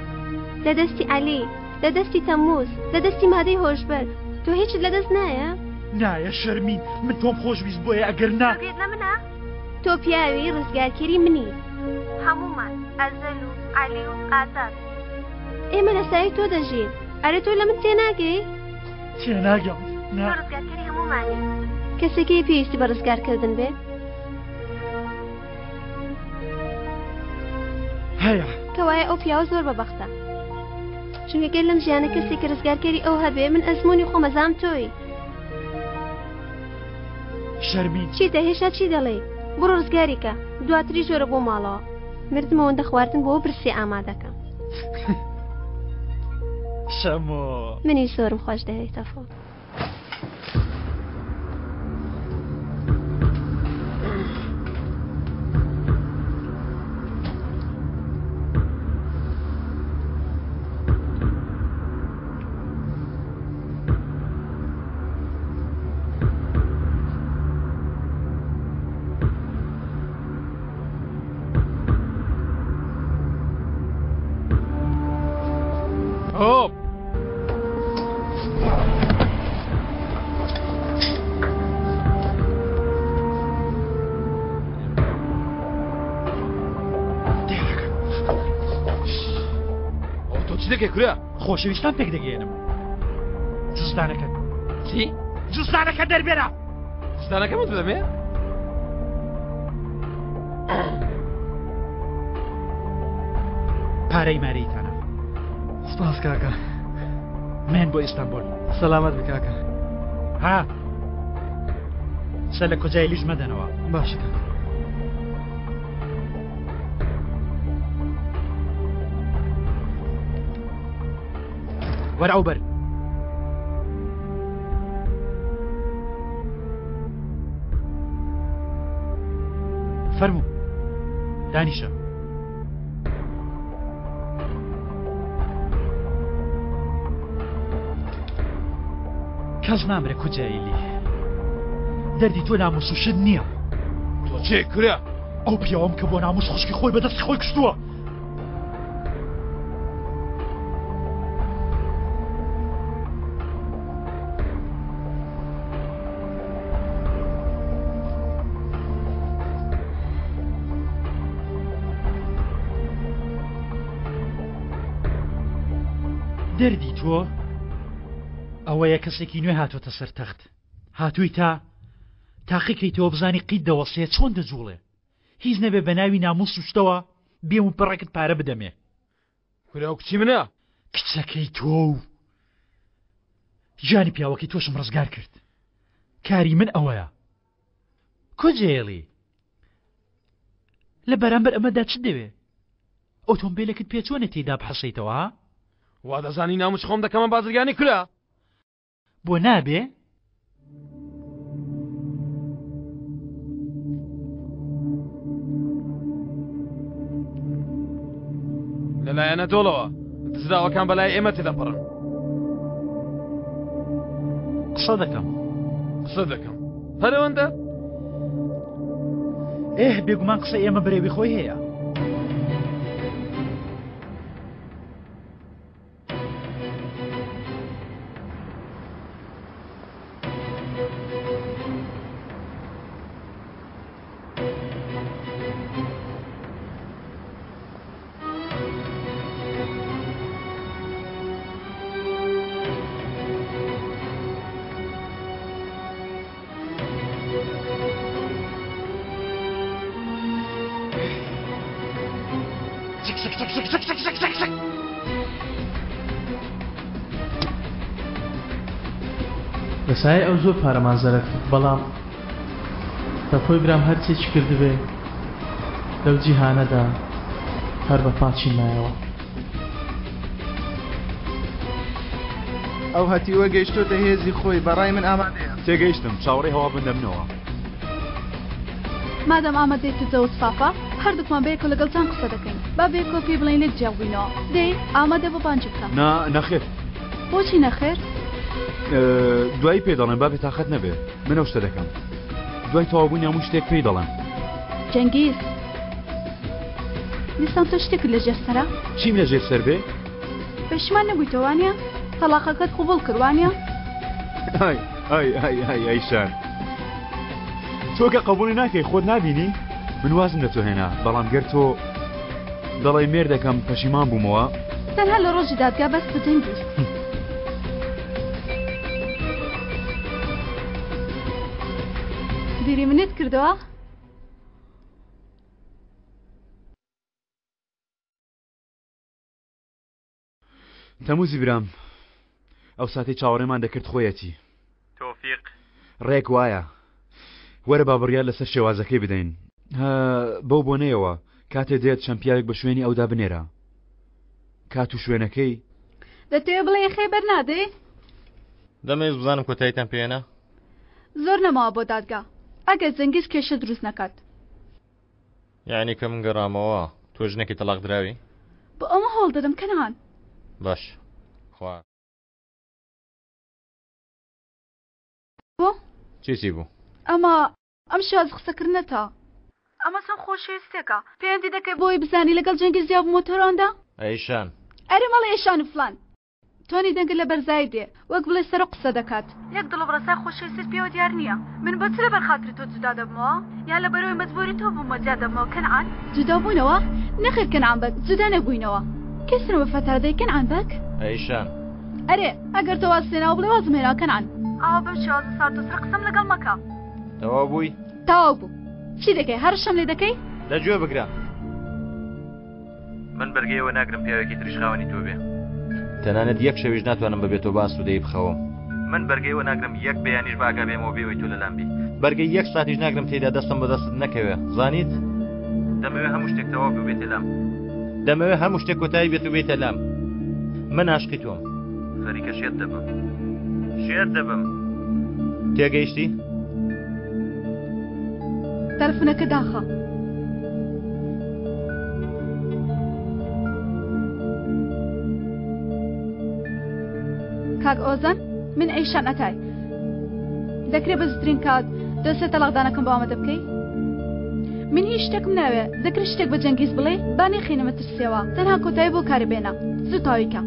لە دەستی عەلی لە دەستی تەموز لە دەستی مادەی هۆشبەر تۆ هیچت لە دەست نایە؟ نایە شەرمین من تۆم خۆشویست بۆیە ئەگەر نا تۆ گوێت لە منە؟ تۆ پیاوی ڕزگارکەری منی هەموومان ئەزەل و عەلی و ئازاد ئێمە لە سایەی تۆ دەژین ئەرێ تۆ لە من تێناگەی؟ تێناگەم نا. تۆ ڕزگارکەری هەموومانی. کەسێک هەیە پێویستی بە ڕزگارکردن بێ؟ هەیە. کەوایە ئەو پیاوە زۆر بەبەختە. چونکە گەر لەم ژیانە کەسێکی ڕزگارکەری ئەو هەبێ من ئەزموونی خۆم ئەزانم تۆی. شەرمین. چیتە هێشتا چی دەڵێی؟ بڕۆ ڕزگاری کە دواتریش وەرە بۆ ماڵەوە. مردم ئەوەندە خواردن بۆ برسی ئامادەکەم. شەمۆ. منیش زۆرم خۆش دەوێی تەفۆ. هۆپ تۆ چی دەکەی کورە خۆشەویستان پێک دەگەێنم جزدانەکە چی جزدانەکە دەربێرە جزدانەکە من بدەمێ پارەی مارەیتانە سپاس کاکە من بۆ ئیستانبول سەلامەت بی کاکە ها سەر لە کۆجایلیش مەدەنەوە باشە کاکە وەرە ئەو بەر. فەرموو دانیشە. کەس نامرێ کوجایلی دەردی تۆ ناموس و شت نییە تۆ چێ کورە ئەو پیاوەم کە بۆ ناموس خوشکی خۆی بەدەستی خۆی کوشتووە دەردی تۆ ئەوەیە کەسێکی نوێ هاتۆتە سەر تەخت هاتووی تا تاقیکەیتەوە بزانی قیت دەوەسێ چۆن دەجوڵێ هیچ نەبێ بە ناوی ناموس و شتەوە بێم و پڕێکت پارە بدەمێ. کورە ئەو کچی منە. کچەکەی تۆ و گیانی پیاوەکەی تۆشم ڕزگار کرد. کاری من ئەوەیە. کوجێڵی؟ لە بەرامبەر ئەمەدا چت دەوێ؟ ئۆتۆمبیلێکت پێ چۆنە تێیدا بحەسەیتەوە ها؟ وا دەزانی ناموس خۆم دەکەمە بازرگانی کورە؟ بۆ نابێ؟ لەلایەنە دۆڵەوە دزراوەکان بەلای ئێمە تێدەپەڕن. قسە دەکەم. قسە دەکەم. هەرەوەندە؟ ئێه بێگومان قسە ئێمە برەوی خۆی هەیە. لە سایەی ئەو زۆر پارەمان زەرەر کرد بەڵام بەخۆی برام هەرچێکی کردبێ لەو جیهانەدا هەر بە پاکی مایەوە. ئەو هەتیوە گەیشتۆتە هێزی خۆی بەڕای من ئامادەیە. تێگەیشتم چاوەڕێی هەواڵ بن لە منەوە. مادام ئامادەیت و زەوت سافە هەردووکمان بەیەکەوە لەگەڵ جان قسە دەکەین با بەیەکەوە پێی بڵێین لێک جیا بووینەوە دەی ئامادە بۆ بانگی بکە. نا نەخێر. بۆچی نەخێر؟ دوایی پێی دەڵێم با بێتاقەت نەبێ من ئەو شتە دەکەم دوای تەواوبوونی هەموو شتێک پێی دەڵێم. جەنگیز دیسان تۆ شتێکت لە ژێر سەرە؟ چیم لە ژێر سەر بێ؟ پەشیمان نەبوویتەوە وانە؟ تەڵاقەکەت قبوڵ کرد وانە؟ ئای ئای ئای ئای ئای شان تۆ کە قبوڵی ناکەی خۆت نابینی؟ من وازم لە تۆ هێنا بەڵام گەر تۆ دەڵێی مێردەکەم پەشیمان بوومەوە. تەنها لە ڕۆژی دادگا بەس بە جەنگیز. بیری منت کردەوە؟ تەموزی برام ئەو ساتەی چاوەڕێمان دەکرد خۆیەتی. تۆفیق. ڕێک وایە. وەرە با بڕیار لەسەر شێوازەکەی بدەین. هە بەو بۆنەیەوە کاتێ دێت چەند پیاوێک بە شوێنی ئەودا بنێرە. کات و شوێنەکەی. دەتەوێ بڵێی خێ بەرنادەی؟ دەمەوێت بزانم کۆتاییتان پێ هێنا؟ زۆر نەماوە بۆ دادگا ئەگەر جەنگیز کێشە دروست نەکات. یەعنی کە من گەڕامەوە تۆ ژنێکی تەڵاق دراوی؟ بۆ ئەوە هەوڵ دەدەم کەنعان. باش خوا. بۆ؟ چی چی بوو؟ ئەمە ئەم شێواز قسەکردنەتە. ئەمە چەند خۆشەویستێکە پەیوەندی دەکەی بۆ ئەوەی بزانی لەگەڵ جەنگیز جیا بوومەوە تۆرۆندا؟ ئەیشان. ئەرێ مەڵێ ئێشان و فلان. تۆنی دەنگت لە بەرزایی دێ وەک بڵێی سەرۆک قسە دەکات. یەک دڵۆپ ڕەسای خۆشەویستیت پێوە دیار نییە. من بۆ چ لەبەر خاتری تۆ جودا دەبمەوە؟ یان لەبەرئەوەی مەجبوری تۆ بوومە جیا دەبمەوە کەنعان؟ جودا بووینەوە؟ نەخێر کەنعان بەگ جودا نەبووینەوە. کەی سنە بە فەتارە دەی کەنعان بەگ؟ ئەیشان. ئەرێ ئەگەر تۆ وازت هێناوە بڵێ وازم هێناوە کەنعان. ئاوا بەم شێوازە سارد و سڕ قسەم لەگەڵ مەکە. تەواو بووی؟ تەواو بوو. چی دەکەی؟ هەڕەشەم لێ دەکەی؟ دە گوێ بگرە. من بەرگەی ئەوە ناگرم پیاوێکی تریش خاوەنی تۆ بێ. تەنانەت یەک شەویش ناتوانم بەبێ تۆ بە ئاسوودەیی بخەوم. من بەرگەی ئەوە ناگرم یەک بەیانیش بە ئاگا بێمەوە بێ ئەوەی تۆ لەلام بی. بەرگەی یەک ساتیش ناگرم تێیدا دەستم بە دەستت نەکەوێ. زانیت؟ دەمەوێ هەموو شتێک تەواو بێ و بێیتە لام. دەمەوێ هەموو شتێک کۆتایی بێت و بێیتە لام. من ئاشقی تۆم. خەریکە شێت دەبم. شێت دەبم. تێگەیشتی؟ تەلەفونەکە داخە. کاک ئۆزان من ئەیشان ئەتای دەکرێ بە زووترین کات دۆسێ تەلاقدانەکەم بۆ ئامادە بکەی من هیچ شتێکم ناوێ دەکرێت شتێک بە جەنگیز بڵێ با نەیخەینە مەترسیەوە تەنها کۆتایی بۆ کارە بێنە زوو تاوی کە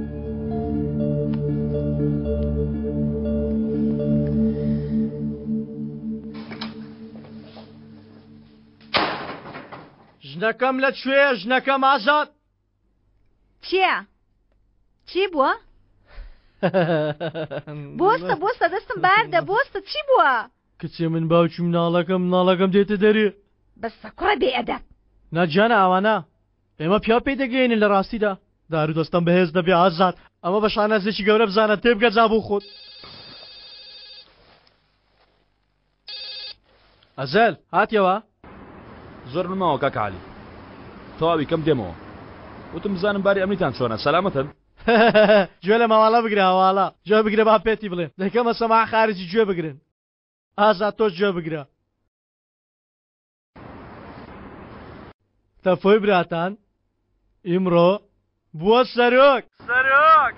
ژنەکەم لە کوێیە ژنەکەم ئازاد؟ چییە؟ چی بووە؟ بۆستە بۆستە دەستم باردە بۆستە چی بووە؟ کچێ من باوکی مناڵەکەم مناڵەکەم دێتە دەرێ بەسە کوڕە بێ ئەدەب نا گیانە ئاوانە ئێمە پیاو پێی دەگەیەنین لە ڕاستیدا دارو دەستەم بەهێز دەبێ ئازاد ئەمە بە شانازێکی گەورە بزانە تێبگە جا بۆ خۆت ئەزەل هاتیەوە؟ زۆر نەماوە کاکە عەلی. تەواوی کەم دێمەوە. وتم بزانم باری ئەمنیتان چۆنە، سەلامەتن؟ گوێ لە ماواڵە بگرە هەواڵە. گوێ بگرە با پێتی بڵێم. دەیکەمە سەماع خارجی گوێ بگرن. ئازاد تۆش گوێ بگرە. تەفۆی براتان ئیمڕۆ بووە سەرۆک. سەرۆک.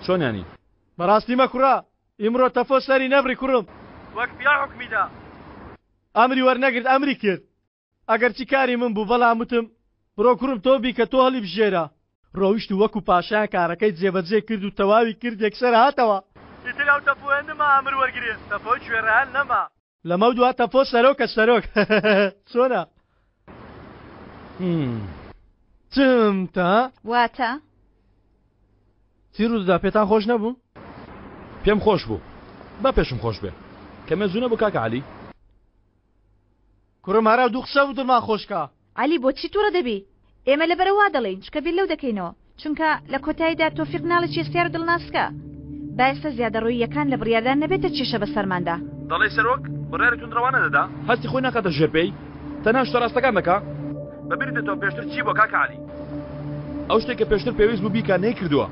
چۆن یانی؟ بەڕاستی مەکوڕە ئیمڕۆ تەفۆ سەری نەبڕی کوڕم. وەک پیاو حوکمی دا. ئەمری وەرنەگرت ئەمری کرد. ئەگەرچی کاری من بوو بەڵام وتم بڕۆ کوڕم تۆ بیکە تۆ هەڵیبژێرە. ڕۆیشت و وەکو پاشایان کارەکەی جێبەجێ کرد و تەواوی کرد یەکسەر هاتەوە. ئیتر ئەو تەفۆیە نما ئەمر وەرگرێ تەفۆی گوێڕایەل نەما. لەمەودوا تەفۆ سەرۆکە سەرۆک چۆنە؟ چمتە؟ واتە؟ چی ڕوودەدا پێتان خۆش نەبوو؟ پێم خۆش بوو با پێشم خۆش بێ کەمێ زوو نەبوو کاکە عەلی؟ کوڕم هەرا دوو قسە بوو دڵمان خۆش کا. عەلی بۆچی توڕە دەبی؟ ئێمە لەبەرە وا دەڵێین چونکە بیر لەو دەکەینەوە چونکە لە کۆتاییدا تۆفیق ناڵێکی هەستیار و دڵناسکە با ئێستا زیادەڕۆییەکان لە بڕیاردان نەبێتە کێشە بەسەرماندا. دەڵێی سەرۆک بڕیاری توندڕەوانە دەدا؟ هەستی خۆی ناخاتە ژێر پێی، تەنها شتە ڕاستەکان دەکا؟ بە بیرت دێتەوە پێشتر چی بووە کاکە عەلی؟ ئەو شتەی کە پێشتر پێویست بوو بیکا نەیکردووە.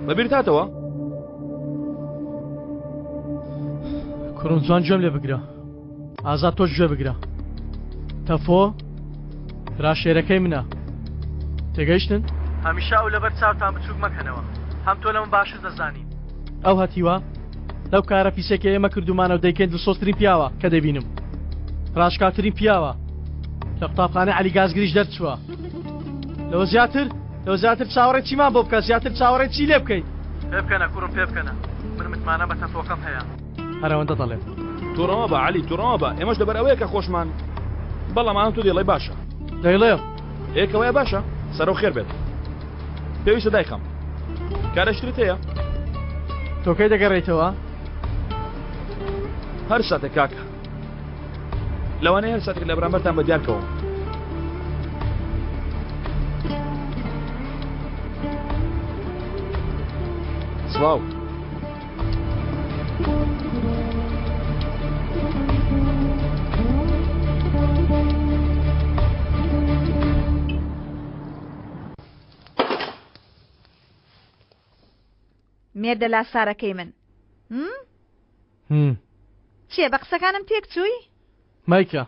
بە بیرت هاتەوە؟ کوڕم جوان گوێم لێ بگرە. ئازاد تۆش گوێ بگرە تەفۆ برا شێرەکەی منە تێگەیشتن؟ هەمیشە ئەو لەبەر چاوتان بچووک مەکەنەوە هەم تۆ لەمن باشتر دەزانی. ئەو هەتیوە لەو کارە پیسەی کە ئێمە کردوومانە و دەیکەین دڵسۆزترین پیاوە کە دەیبینم ڕاشکاوترین پیاوە لە قوتابخانەی عەلی گازگریش دەرچووە لەوە زیاتر لەوە زیاتر چاوەڕێی چیمان بۆ بکە زیاتر چاوەڕێی چی لێ بکەیت پێ بکەنە کوڕم پێ بکەنە من متمانە بە تەفۆکەم هەیە. هەر ئەوەندە دەڵێم. توڕە مەبە عەلی توڕە مەبە ئێمەش لەبەر ئەوەیە کە خۆشمان بەڵام ئەم تۆ دەیڵێی باشە. دەیڵێم. ئێ کەوایە باشە سەرەو خێر بێت پێویستە دایخەم کارێکی ترت هەیە؟ تۆ کەی دەگەڕێیتەوە؟ هەر ساتێک کاکە لەوانەیە هەر ساتێک لە بەرامبەرتان بە دیار کەوم. سڵاو. مێردە لاسارەکەی من چیە بە قسەکانم تێک چووی؟ مایکە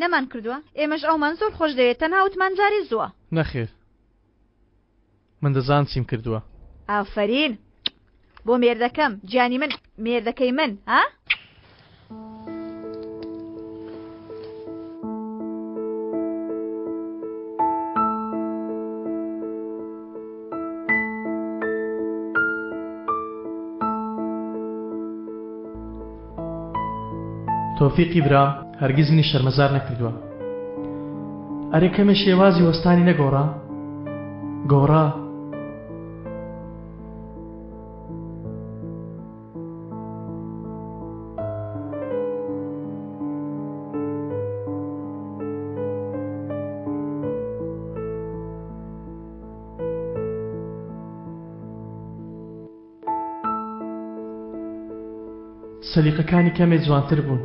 نەمان کردووە ئێمەش ئەومان زۆر خۆش دەوێت تەنها وتمان جارێ زووە نەخێر من دەزانم چیم کردووە. ئافەرین بۆ مێردەکەم گیانی من مێردەکەی من ها؟ تۆفیقی برام هەرگیز منی شەرمەزار نەکردووە. ئەرێ کەمێ شێوازی وەستانی نەگۆڕا؟ گۆڕا. سەلیقەکانی کەمێ جوانتر بوون.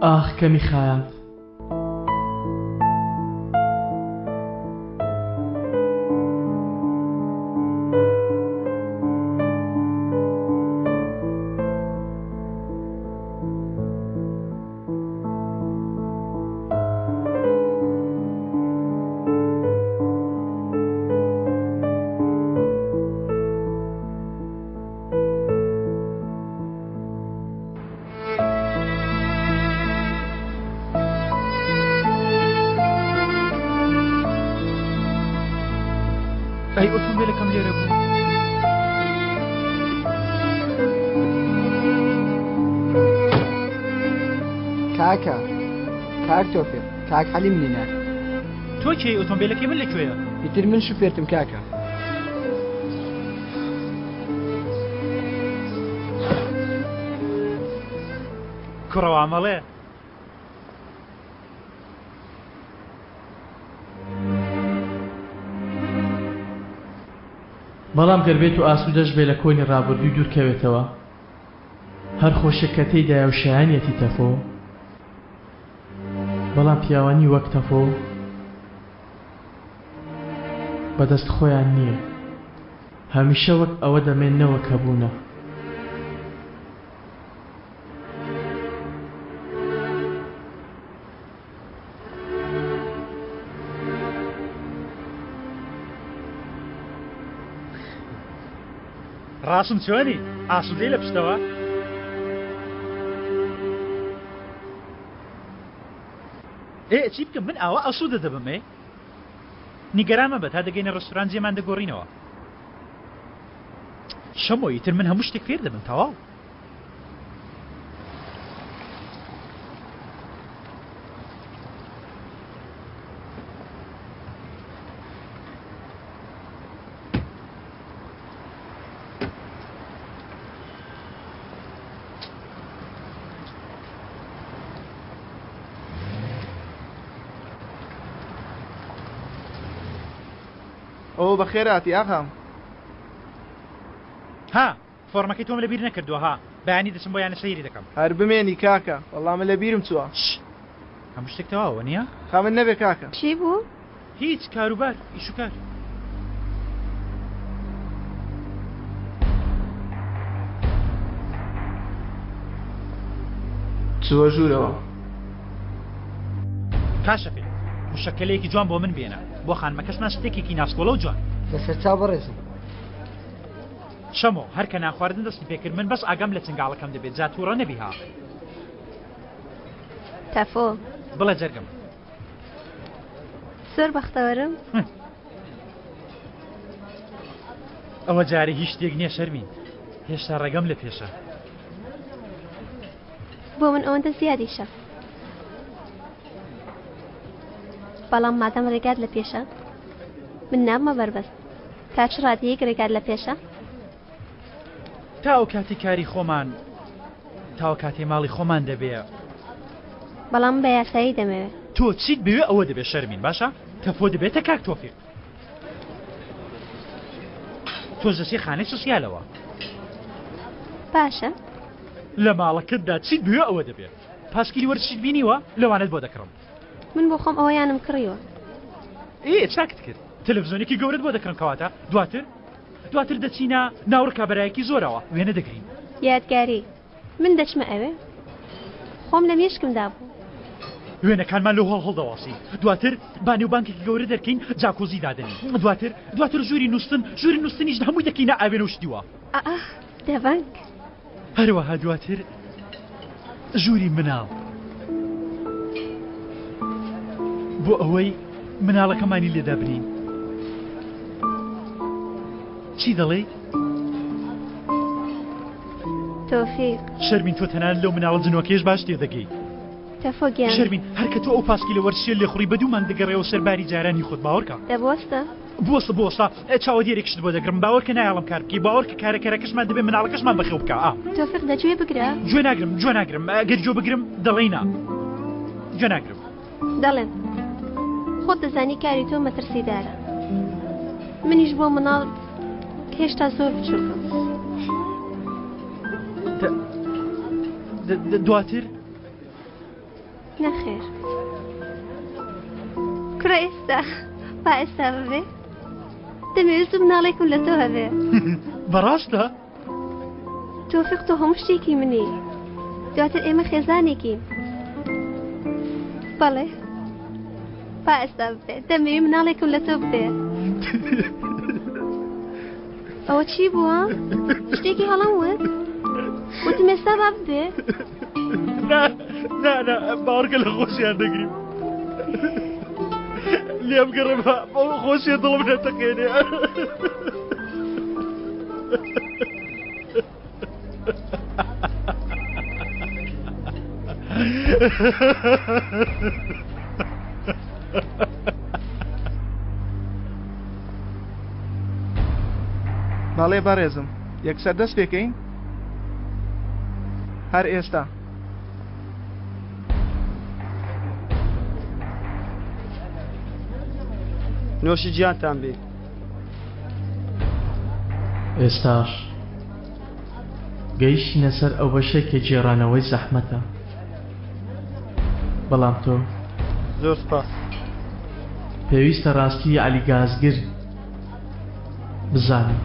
ئاخ کەمی خایاند. ئەی ئۆتۆمبیلەکەم لێرە بوو. کاکە کاک تۆفیق کاک عەلی منی نارد. تۆ کێی ئۆتۆمبیلەکەی من لەکوێیە؟ ئیتر من شوفێرتم کاکە. کوڕە وا مەڵێ. بەڵام گەر بێتو ئاسودەش بێ لە کۆنی ڕابردووی دوور کەوێتەوە هەر خۆشیەک کە تێیدایە و شایەنیەتی تەفۆ. بەڵام پیاوانی وەک تەفۆ بەدەست خۆیان نییە. هەمیشە وەک ئەوە دەمێننەوە کە بوونە. ڕاستم چۆنی؟ ئاسوودەی لە پشتەوە؟ ئێ چی بکەم من ئاوا ئاسوودە دەبم ئێ نیگەران مەبە تا دەگەینە ڕێستوران جێمان دەگۆڕینەوە شەمۆ ئیتر من هەموو شتێک فێر دەبم تەواو ئەوە بەخێراتی ئاغام. ها فۆڕمەکەی تۆم لەبیر نەکردووە ها بەیانی دەچم بۆ یانە سەیری دەکەم. هەر بمێنی کاکە وەڵا من لەبیرم چووە. ش هەموو شتێک تەواوە وەنیە؟ خەمت نەبێ کاکە. چی بوو؟ هیچ کاروبار ئیش و کار. چووە ژوورەوە. کا شەفیق مشەکەلەیەکی جوان بۆ من بێنە بۆ خانمەکەشمان شتێکێکی ناسکۆڵە و جوان. لەسەرچاو بەڕێزم. شەمۆ هەر کە نانخواردن دەستی پێکرد من بەس ئاگام لە چنگاڵەکەم دەبێت جا تووڕە نەبی ها. تەفۆ. بڵێ جەرگم. زۆر بەختەوەرم. ئەوە جارێ هیچ شتێک نییە شەرمین هێشتا ڕێگەم لە پێشە. بۆ من ئەوەندە زیادیشە. بەڵام مادەم ڕێگات لە پێشە من نابمە بەربەست. تا چ ڕادەیەک ڕێگات لە پێشە؟ تا ئەو کاتی کاری خۆمان تا ئەو کاتی ماڵی خۆمان دەبێ. بەڵام بە یاسایی دەمەوێ. تۆ چیت بوێ ئەوە دەبێ شەرمین باشە تەفۆ دەبێتە کاک تۆفیق تۆش دەچی خانەی سوسیالەوە. باشە. لە ماڵەکەتدا چیت بوێ ئەوە دەبێ پاسکیلی وەرزشیت بینیوە لەوانەت بۆ دەکڕم. من بۆ خۆم ئەوەیانم کڕیوە. ئێ چاکت کرد تەلەفزیۆنێکی گەورەت بۆ دەکڕم کەواتە دواتر دواتر دەچینە ناو ڕکابەرایەکی زۆرەوە وێنە دەگرین. یادگاری من دەچمە ئەوێ خۆم لە مێشکمدا بوو. وێنەکانمان لەو هۆڵ هەڵدەواسی دواتر با نێو بانکێکی گەورە دەرکەین جاکۆزی دادەنین دواتر دواتر ژووری نووستن ژووری نووستنیش هەمووی دەکەینە ئاوێنە و شتی وا. ئا دەبەنگ. هەروەها دواتر ژووری مناڵ بۆ ئەوەی مناڵەکەمانی لێدا بنین چی دەڵێی؟ تۆفیق شەرمین تۆ تەنانەت لەو مناڵە جنۆکەیش باش تێدەگەی تەفۆ گیان شەرمین هەر کە تۆ ئەو پاسکیلە وەرزشیە لێخوڕی بە دوومان دەگەڕێەوە سەر باری جارانی خۆت باوەڕکە دەبۆستە بوەستە بوەستە چاوەدێرێکشت بۆ دەگرم باوەرکە نایەڵم کار بکەی باوەرکە کارەکەرەکەشمان دەبێ مناڵەکەشمان بەخێو بکە ئا تۆفیق دە گوێ بگرە گوێ ناگرم گوێ ناگرم ئەگەر گوێ بگرم دەڵێی نا گوێ ناگرم دەڵێم خۆت دەزانی کاری تۆ مەترسیدارە منیش بۆ مناڵ هێشتا زۆر بچووکم دواتر نەخێر کوڕە ئێستا با ئێستا ببێ دەمەوێت زوو مناڵێکم لە تۆ هەبێ بەڕاستە تۆفیق تۆ هەموو شتێکی منی دواتر ئێمە خێزانێکین بەڵێ با ئێستا ببێ دەمەوێت مناڵێکم لە تۆ ببێ ئەوە چی بووە؟ شتێکی هەڵەم وت؟ وتم ئێستا با ببێ؟ نا نا نا باوەڕکە لە خۆشیان دەگریم لێم گەڕێ بە خۆشیە دڵم نەتەقێنێ بەڵێ بەڕێزم یەکسەر دەست پێکەین هەر ئێستا. نۆشی گیانتان بێ. ئێستاش گەیشتینە سەر ئەو بەشەی کە گێڕانەوەی زەحمەتە بەڵام تۆ. زۆر سپاس. پێویستە ڕاستی عەلی گازگر بزانین.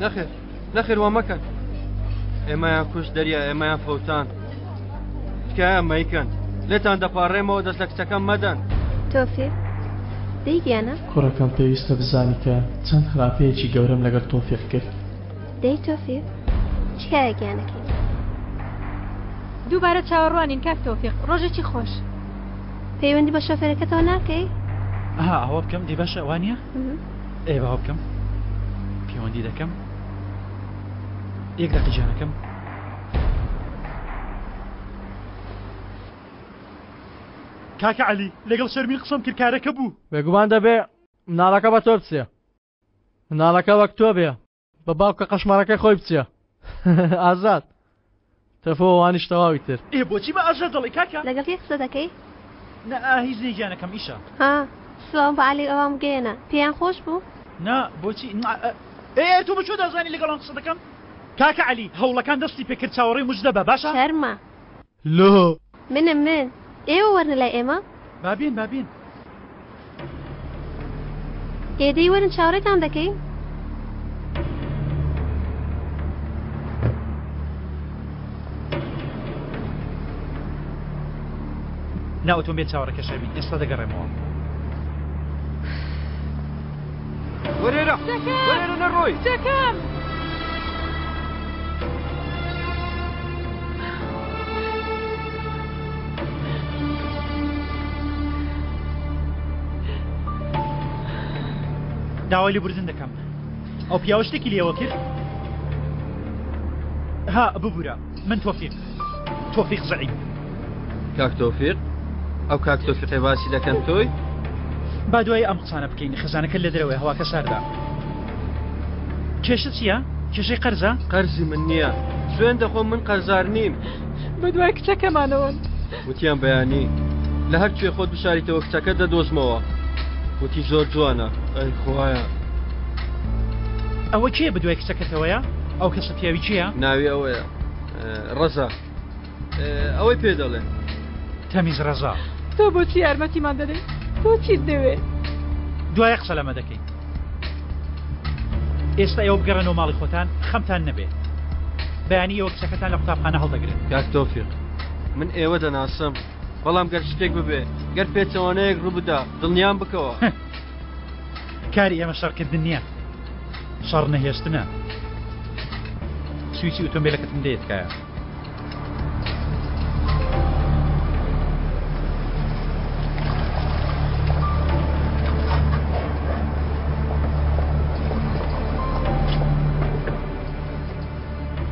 نەخێر نەخێر وا مەکەن ئێمەیان کوشت دەریا ئێمەیان فەوتان تکایە مەیکەن لێتان دەپاڕێمەوە دەست لە کچەکەم مەدەن. تۆفیق، دەی گیانە. کوڕەکەم پێویستە بزانی کە چەند خراپەیەکی گەورەم لەگەڵ تۆفیق کرد. دەی تۆفیق، تکایە گیانەکەی من. دووبارە چاوەڕوانین کاک تۆفیق، ڕۆژێکی خۆش. پەیوەندی بە شۆفێرەکەتەوە ناکەی؟ ئەها ئەوە بکەم دەی باشە وانە؟ ئێ باوە بکەم پەیوەندی دەکەم یەک دەقی گیانەکەم. کاکە عەلی لەگەڵ شەرمین قسەم کرد کارەکە بوو. بێگومان دەبێ مناڵەکە بە تۆ بچێ مناڵەکە وەک تۆ بێ بە باوکە قەشمەڕەکەی خۆی بچێ ئازاد تەفۆ وانیش تەواوی تر. ئێ بۆچی بە ئازاد دەڵێی کاکە؟ لەگەڵ کێ قسە دەکەی؟ نا هیچ نیە گیانەکەم ئیشە. ها سڵاوم بە عەلی ئەوان بگەیەنە پێیان خۆش بوو؟ نا بۆچی ئێ تۆ بە کوێ دەزانی لەگەڵ ئەوان قسە دەکەم؟ کاکە عەلی هەوڵەکان دەستی پێکرد چاوەڕێی مژدە بە باشە؟ شەرمە. لۆ. منم من ئێوە وەرنە لای ئێمە. با بێن با بێن. ئێ دەی وەرن چاوەڕێتان دەکەین. نا ئۆتۆمبێل چاوەڕێکە شەرمین ئێستا دەگەڕێمەوە. وەرێرە وەرێرە نەڕۆی. کچەکەم. داوای لێبوردن دەکەم ئەو پیاوە شتێکی لێوە کرد ها ببورە من تۆفیق تۆفیق زەعیم کاک تۆفیق ئەو کاک تۆفیقی باسی دەکەن تۆی با دوای ئەم قسانە بکەین خێزانەکە لە دەرەوەی هەواکە ساردا کێشە چییە؟ کێشەی قەرزە؟ قەرزی من نییە سوێن دەخۆم من قەرزار نیم بە دوای کچەکەمانەوەن وتیان بەیانی لە هەر کوێ خۆت بشاریتەوە کچەکە دەدۆزمەوە وتی زۆر جوانە ئەی خوایە ئەوە کێ بەدوای کچەکەتەوەیە؟ ئەو کەسە پیاوی کێیە؟ ناوی ئەوەیە ڕەزا ئەوەی پێ دەڵێن. تەمیز ڕەزا. تۆ بۆچی یارمەتیمان دەدەی؟ تۆ چیت دەوێ؟ دوایە قسە لەمە دەکەین. ئێستا ئێوە بگەڕێنەوە ماڵی خۆتان، خەمتان نەبێ. بەیانی ئێوە کچەکەتان لە قوتابخانە هەڵدەگرن. کاک تۆفیق، من ئێوە دەناسم، بەڵام گەر شتێک ببێ، گەر پێچەوانەیەک ڕوو بدا، دڵنیام بکەوە. کاری ئێمە شەڕکردن نییە، شەڕ نەهێشتنە. سویچی ئۆتۆمبێلەکەتم دەیە تکایە.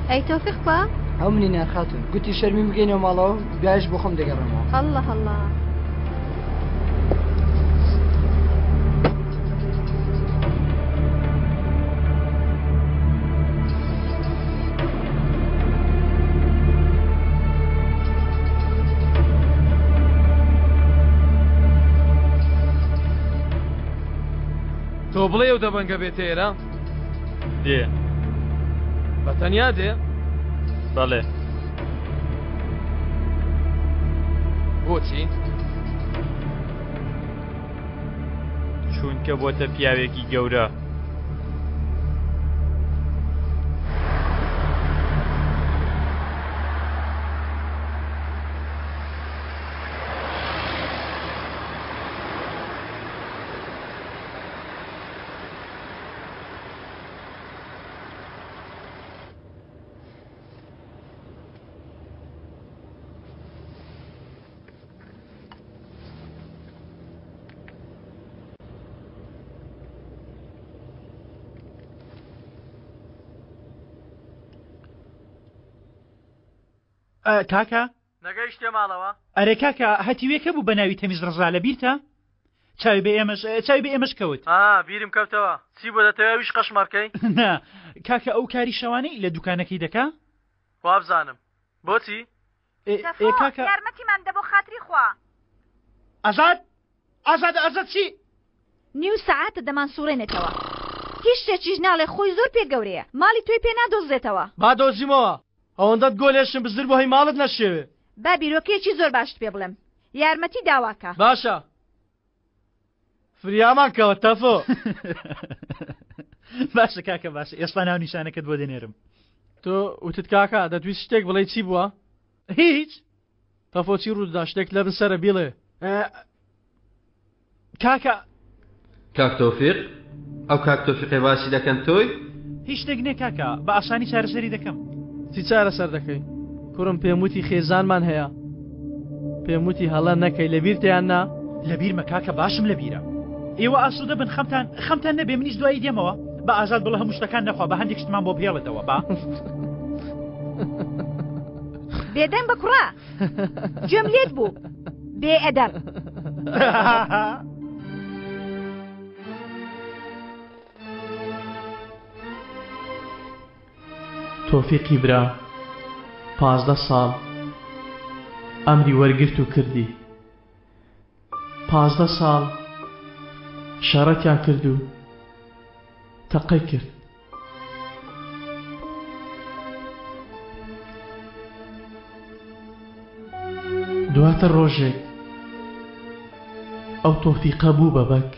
ئەی تۆفیق کوا؟ ئەو منی نار خاتوون گوتی شەرمین بگەینەوە ماڵەوە دوایش بۆ خۆم دەگەڕێمەوە. اللە اللە. تۆ بڵێ ئەو دەبەنگە بێتە ئێرە؟ دێ. بە تەنیا دێ؟ بەڵێ. بۆچی؟ چونکە بۆتە پیاوێکی گەورە. کاکە نەگەیشتە ماڵەوە؟ ئەرێ کاکە هەتیوێکە بوو بە ناوی تەمیز ڕەزا لە بیرتە؟ چاوی بە ئێمەش چاوی بە ئێمەش کەوت. ئا بیرم کەوتەوە چی بۆ دەتەوێ ئەویش قەشمەڕ کەی؟ نا کاکە ئەو کاری شەوانەی لە دوکانەکەی دەکا؟ وابزانم بۆچی؟ ئێ تەفۆ کاکە یارمەتیمان بدە بۆ خاتری خوا. ئازاد ئازاد ئازاد چی؟ نیو سەعاتە دەمانسوڕێنێتەوە هیچ شتێکیش ناڵێ خۆی زۆر پێ گەورەیە ماڵی تۆی پێ نادۆزرێتەوە. با دۆزیمەوە ئەوەندەت گۆ لێشم بزر بۆ هەی ماڵت نەشێوێ. با بیرۆکەیەکی زۆر باشت پێ بڵێم. یارمەتی داواکە. باشە فریامان کەوە تەفۆ. باشە کاکە باشە ئێستا ناونیشانەکەت بۆ دەنێرم. تۆ وتت کاکە دەتویست شتێک بڵێ چی بووە؟ هیچ. تەفۆ چی ڕوودەدا شتێک لەبن سەرە بیڵێ. کاکە. کاک تۆفیق؟ ئەو کاک تۆفیقەی باسی دەکەن تۆی؟ هیچ شتێک نیە کاکە بە ئاسانی چارەسەری دەکەم. چی چارەسەر دەکەی؟ کوڕم پێم وتی خێزانمان هەیە پێم وتی هەڵە نەکەی لەبیرتە یان نا؟ لەبیرمە کاکە باشم لەبیرە. ئێوە ئاسوودە بن خەمتان خەمتان نەبێ منیش دوایی دێمەوە بە ئازاد بڵێ هەموو شتەکان نەخوا بە هەندێک شتمان بۆ بهێڵێتەوە با. بێدەنگ بە کوڕە گوێم لێت بوو بێ ئەدەب. تۆفیقی برا 15 ساڵ ئەمری وەرگرت و کردی 15 ساڵ شەڕەتیان کرد و تەقەی کرد دواتر ڕۆژێک ئەو تۆفیقە بوو بە بەگ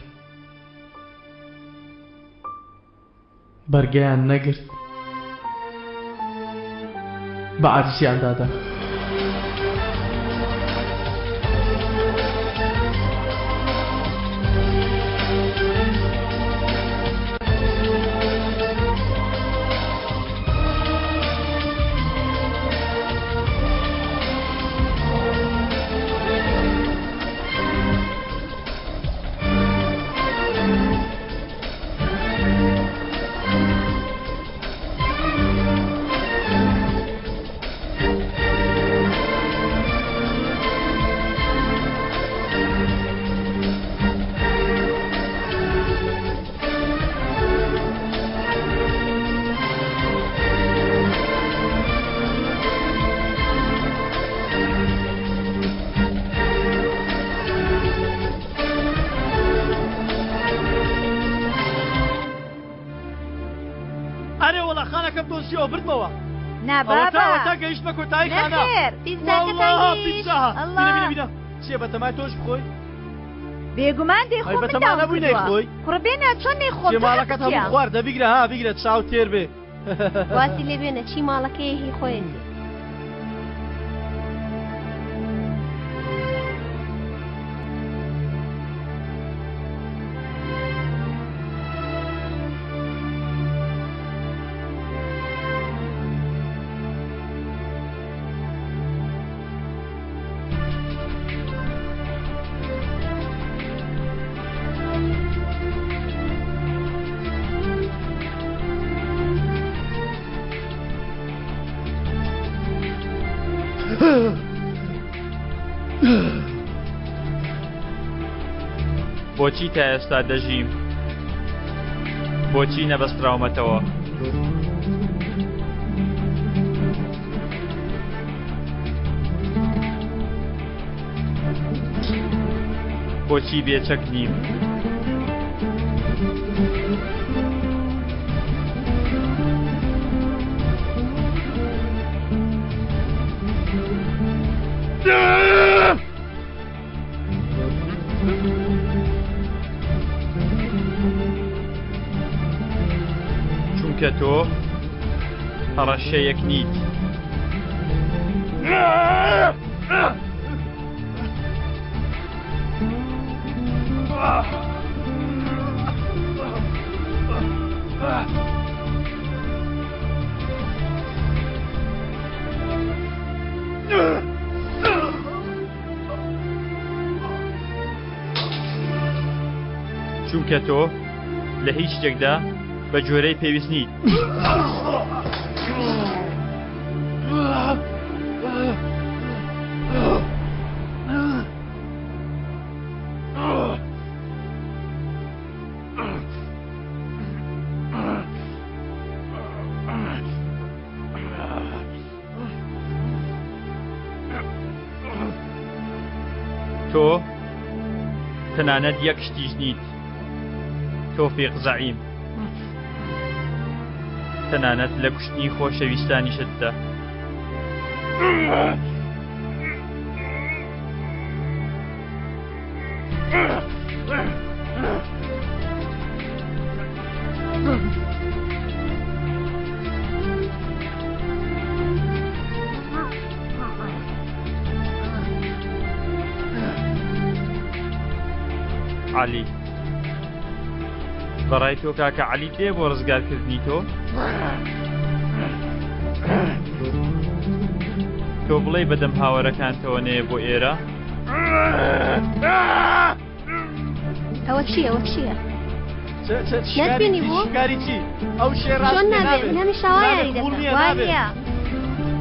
بەرگەیان نەگرت بە عەرزیان دادا. ئەرێ وەڵا خانەکەم دۆزیەوە بردمەوە. نا بابا. ئەوەتا گەیشتمە کۆتایی خانە. نەخێر پیتزاکەتان گەیشت. ئەڵا. بینە بینە بینە چیە بەتەمای تۆش بخۆی؟ بێگومان دەیخۆم ئەی من بەتەما داوم نەبووی کردووە. نەیخۆی؟ کوڕە بێنە چۆن نەیخۆم چیە تۆ ماڵەکەت حەقت چییە؟ هەموو خوارد دە بیگرە ها بیگرە چاو تێر بێ. وازی لێ بێنە چی ماڵەکەیە هی خۆیەتی. بۆچی تا ئێستا دەژیم؟ بۆچی نەبەستراومەتەوە؟ بۆچی بێچەک نیم؟ چونکە تۆ هەڕەشەیەک نیت. چونکە تۆ لە هیچ شتێکدا بە گوێرەی پێویست نیت. تۆ تەنانەت یەک شتیش نیت تۆفیق زەعیم تەنانەت لە کوشتنی خۆشەویستانیشتدا. عەلی. بەڕای تۆ کاکە عەلی دێ بۆ ڕزگارکردنی تۆ؟ تۆ بڵێی بەدەم هاوەرەکانتەوە نەیە بۆ ئێرە؟ ئەوە چییە ئەوە چییە؟ نەتبینی بوو؟ شکاری چی؟ ئەو شێ چۆن نابێ من هەمیشە وا یاری دەکەم وا نییە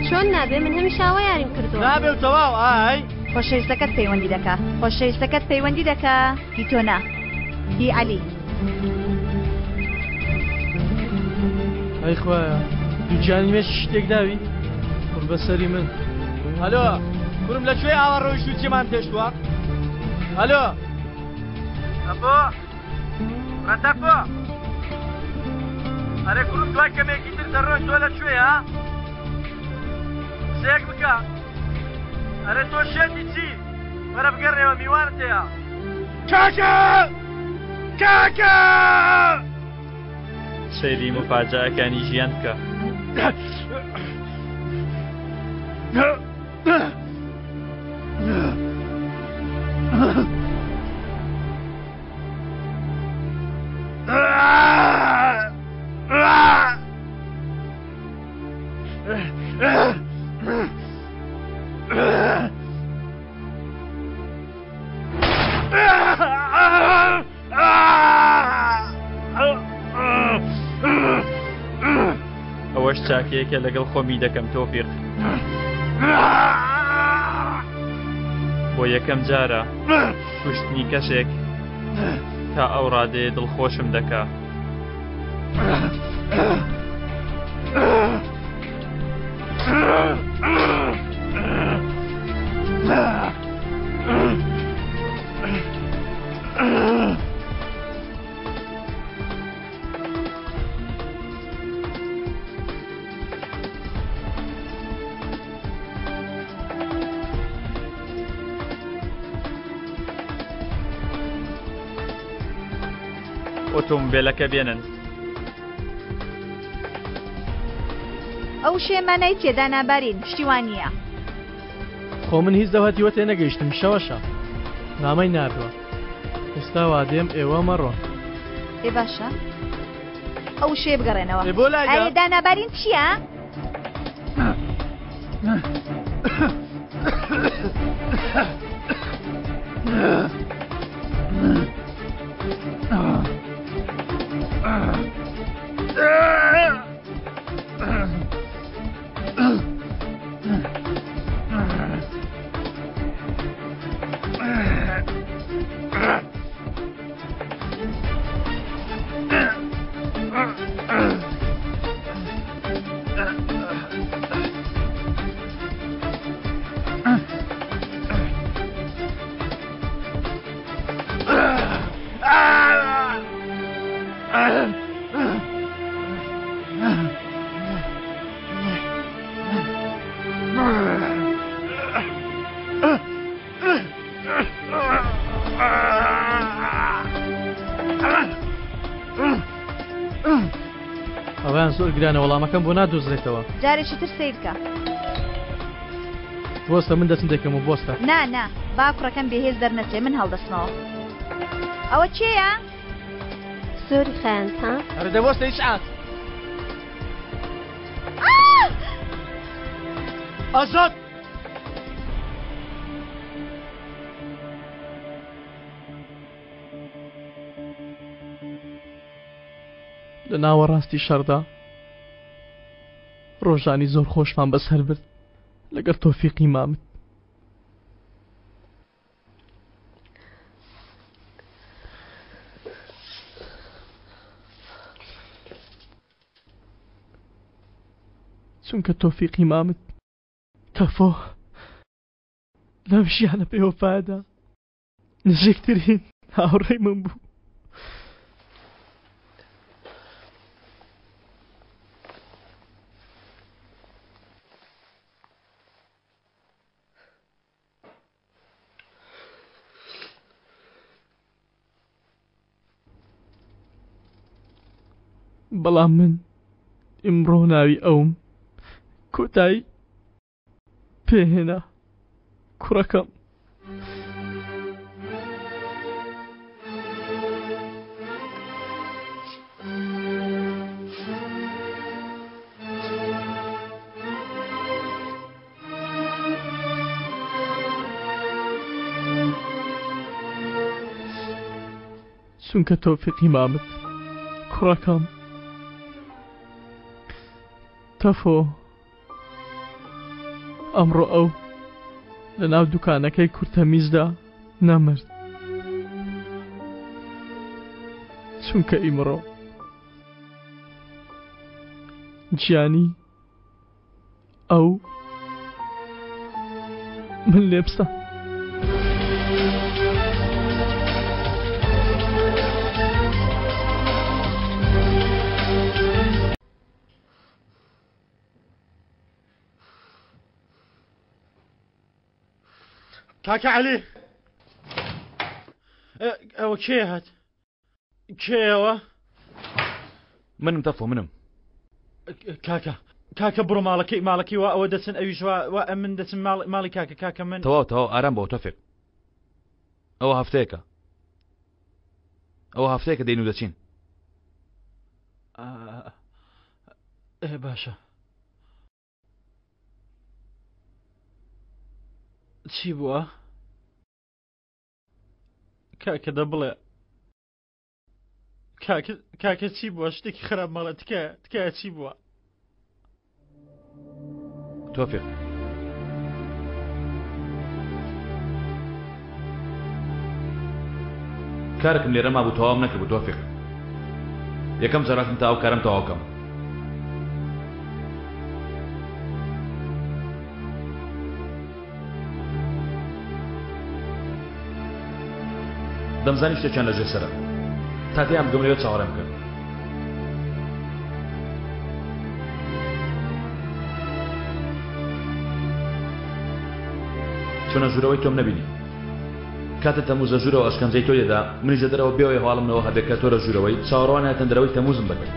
چۆن نابێ من هەمیشە وا یاریم کردووە نابێ و تەواو ئای خۆشەویستەکەت پەیوەندی دەکا خۆشەویستەکەت پەیوەندی دەکا هی تۆ نا هی عەلی. ئەی خوایە دووگیانی مێشکی شتێک داوی قوڕ بەسەری من هەلۆ کورم لە کوێ ئاوا ڕۆیشت و جێمان پێشتووە هەلۆ ئەپۆ ڕەتەپۆ ئەرێ کوڕم دوای کەمێکی تر دەڕۆین تۆ لە کوێ ها قسەیەک بکە ئەرێ تۆ شێتی چی وەرە بگەڕێوە میوانت هەیە کاکە کاکە سەیری مفاجەکانی ژیان بکە. ئەوەش چاکەیەکە لەگەڵ خۆمی دەکەم تۆفیق بۆ یەکەم جارە کوشتنی کەسێک تا ئەو ڕادەیە دڵخۆشم دەکا. ئۆتۆمبێلەکە بێنن. ئەو شێ مانای تێدا نابارین شتی وا نییە. خۆ من هیچ لەو هەتیوە تێنەگەیشتم شەوەشە نامەی ناردوە ئێستا وادێم ئێوە مەڕۆن. ئێ باشە ئەو شێ بگەڕێنەوە. ئێ بۆ لای دا؟ ئەرێ دانابارین چییە؟ ئەویان زۆر گرانە وەڵامەکەم بۆ نادۆزرێتەوە جارێکی تر سیرکە بۆستە من دەچم دەکەم و بۆستە نا نا با کوڕەکەم بێهێز دەرنەچێ من هەڵدەستمەوە ئەوە کێیە؟ زۆری خایاند ها؟ ئەرێ دە بۆستە ئیسعات ئازاد لە ناوەڕاستی شەڕدا ڕۆژانی زۆر خۆشمان بەسەر برد لەگەڵ تۆفیقی مامت. چونکە تۆفیقی مامت تەفۆ لەم ژیانە بێوەفایەدا نزیکترین هاوڕێی من بوو. بەڵام من ئیمڕۆ ناوی ئەوم کۆتایی پێهێنا کوڕەکەم. چونکە تۆفیقی مامت کوڕەکەم تەفۆ ئەمڕۆ ئەو لە ناو دوکانەکەی کورتەمیزدا نەمرد چونکە ئیمڕۆ گیانی ئەو من لێبسە. کاکە عەلی ئەوە کێ هات کێیەوە؟ منم تەفۆ منم. کاکە کاکە بڕۆ ماڵەکەی ماڵەکەی وا ئەوە دەچن ئەویش وا وا ئەمن دەچم ماڵ ماڵی کاکە کاکە من تەواو تەواو ئارام بۆ تۆفیق ئەوە هەفتەیەکە ئەوە هەفتەیەکە دێین و دەچین ئێ باشە چی بووە؟ کاکە دە بڵێ کاکە کاکە چی بووە شتێکی خراپ مەڵێ تکایە تکایە چی بووە تۆفیق کارێکم لێرە مابوو تەواوم نەکردبوو تۆفیق یەکەم جار هاتم تا ئەو کارەم تەواو کەم دەمزانی شتێکیان لەژێر سەرە تا تێیان بگەم لەوێ چاوەڕێم بکەن. چۆنە ژوورەوەی تۆم نەبینی کاتێ تەموز لە ژوورەوە ئەشکەنجەی تۆی دەدا منیش لە دەرەوە بێوەی هەواڵم لەوە هەبێ کە تۆ لە ژوورەوەی چاوەڕوانی هاتنە دەرەوەی تەموزم دەکرد.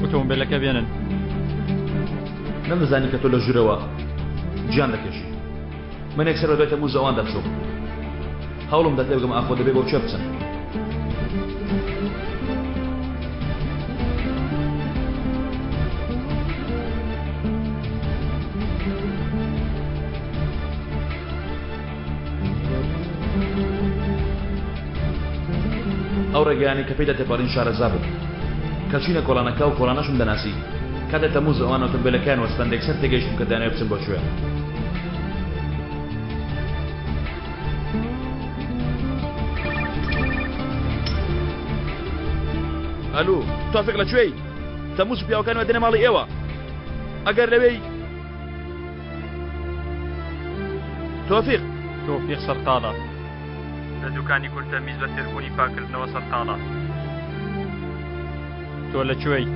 ئۆتۆمبیلەکە بێنن. نەمدەزانی کە تۆ لە ژوورەوە گیان دەکێشی. من یەکسەر بەدوای تەمووز ئەواندا چووم. هەوڵم دا تێبگەم ئاخۆ دەبێ بۆ کوێ بچن. ئەو ڕێگایانەی کە پێیدا تێپەڕین شارەزا بووم. کە چووینە کۆڵانەکە ئەو کۆڵانەشم دەناسی. کاتێ تەمووز ئەوان ئۆتۆمبێلەکەیان وەستاند یەکسەر تێگەیشتم کە دەیانەوێ بچن بۆ کوێ. ئەلو تۆفیق لە کوێی؟ تەمووز و پیاوەکانی وە دێنە ماڵی ئێوە. ئەگەر لەوێی تۆفیق. تۆفیق سەرقاڵە. لە دوکانی کورتە میز بە فێربوونی پاککردنەوە سەرقاڵە. تۆ لە کوێی؟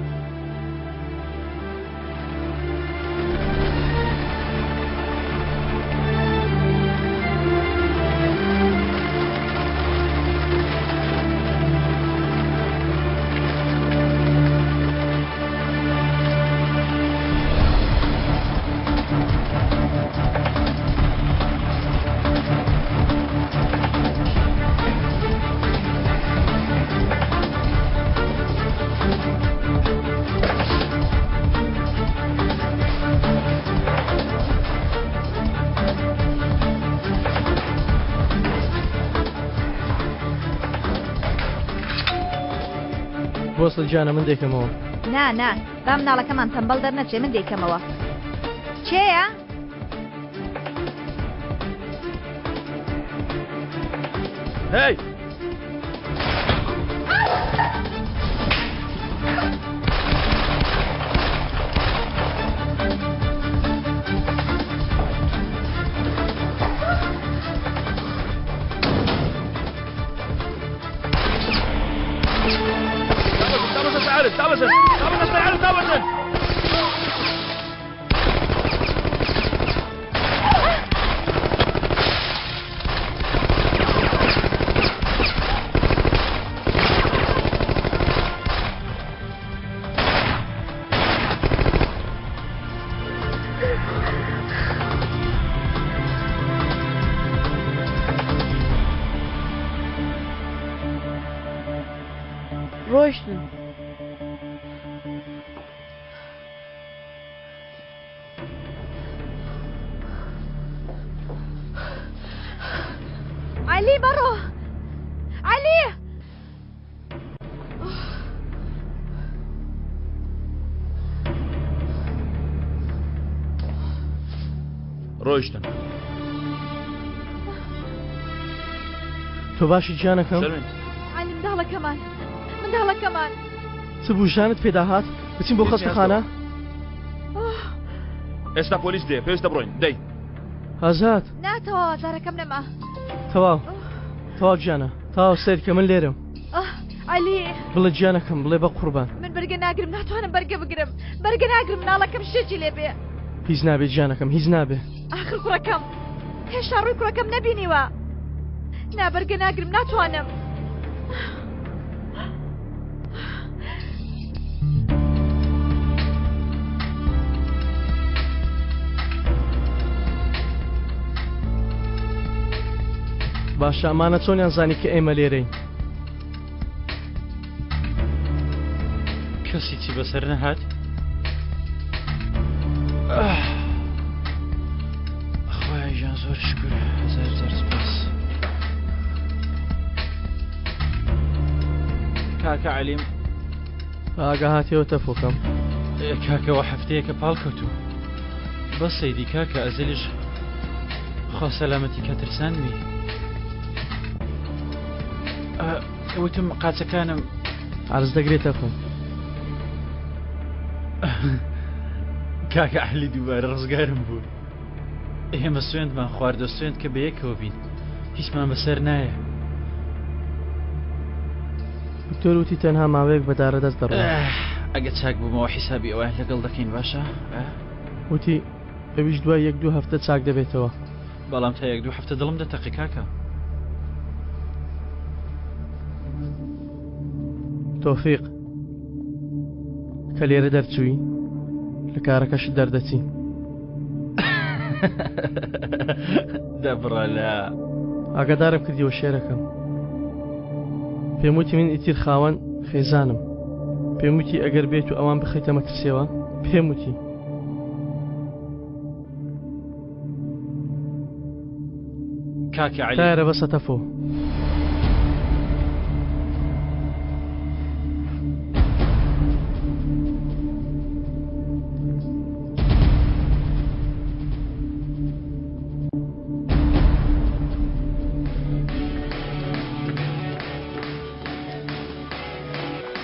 بۆسە گیانە من دەیکەمەوە. نا نا با مناڵەکەمان تەمبەڵ دەرنەچێ من دەیکەمەوە. کێیە؟ هەی! ڕۆیشتن. عەلی بەڕۆ عەلی ڕۆیشتن تۆ باشی گیانەکەم عەلی منداڵەکەمان منداڵەکەمان چ بوو ژانت پێدا هات بچین بۆ خەستەخانە ئێستا پۆلیس دێ پێویستە بڕۆین دەی ئازاد نا تەواو ئازارەکەم نەما تەواو تەواو گیانە تەواو سەیر کە من لێرەم عەلی بڵێ گیانەکەم بڵێ بە قوربان من بەرگە ناگرم ناتوانم بەرگە بگرم بەرگە ناگرم مناڵەکەم شتێکی لێ بێ هیچ نابێ گیانەکەم هیچ نابێ ئاخر کوڕەکەم هێشتا ڕووی کوڕەکەم نەبینیوە نا بەرگە ناگرم ناتوانم. باشە ئەمانە چۆنیان زانی کە ئێمە لێرەین کەسی چی بەسەر نەهات؟ خۆیان ژیان زۆر شکر هەزار جار سپاس کاکە عەلیم ئاگا هاتیەوە تەفۆکەم کاکەوە هەفتەیەکە پاڵ کەوتوو بەس سەیدی کاکە ئەزەلیش خوا سەلامەتی کە ترساندمی وتم قاچەکانم عەرز دەگرێت تەفۆ کاکە عەلی دووبارە ڕزگارم بوو ئێمە سوێندمان خواردە سوێند کە بەیەکەوە بین هیچمان بەسەر نایە دکتۆر وتی تەنها ماوەیەک بە دارە دەست دەڕۆ ئەگە چاک بوومەوە حیسابی ئەویان لەگەڵ دەکەین باشە وتی ئەویش دوای یەک دوو هەفتە چاک دەبێتەوە بەڵام تا یەک دوو هەفتە دڵم دەتەقی کاکە تۆفیق کە لێرە دەرچووی لە کارەکەشت دەردەچی دەبڕە لە ئاگادارم کردیەوە شێرەکەم پێم وتی من ئیتر خاوەن خێزانم پێم وتی ئەگەر بێت و ئەوان بخەیتە مەترسیەوە پێم وتی کاکە عەلی تایەرە بەسە تەفۆ.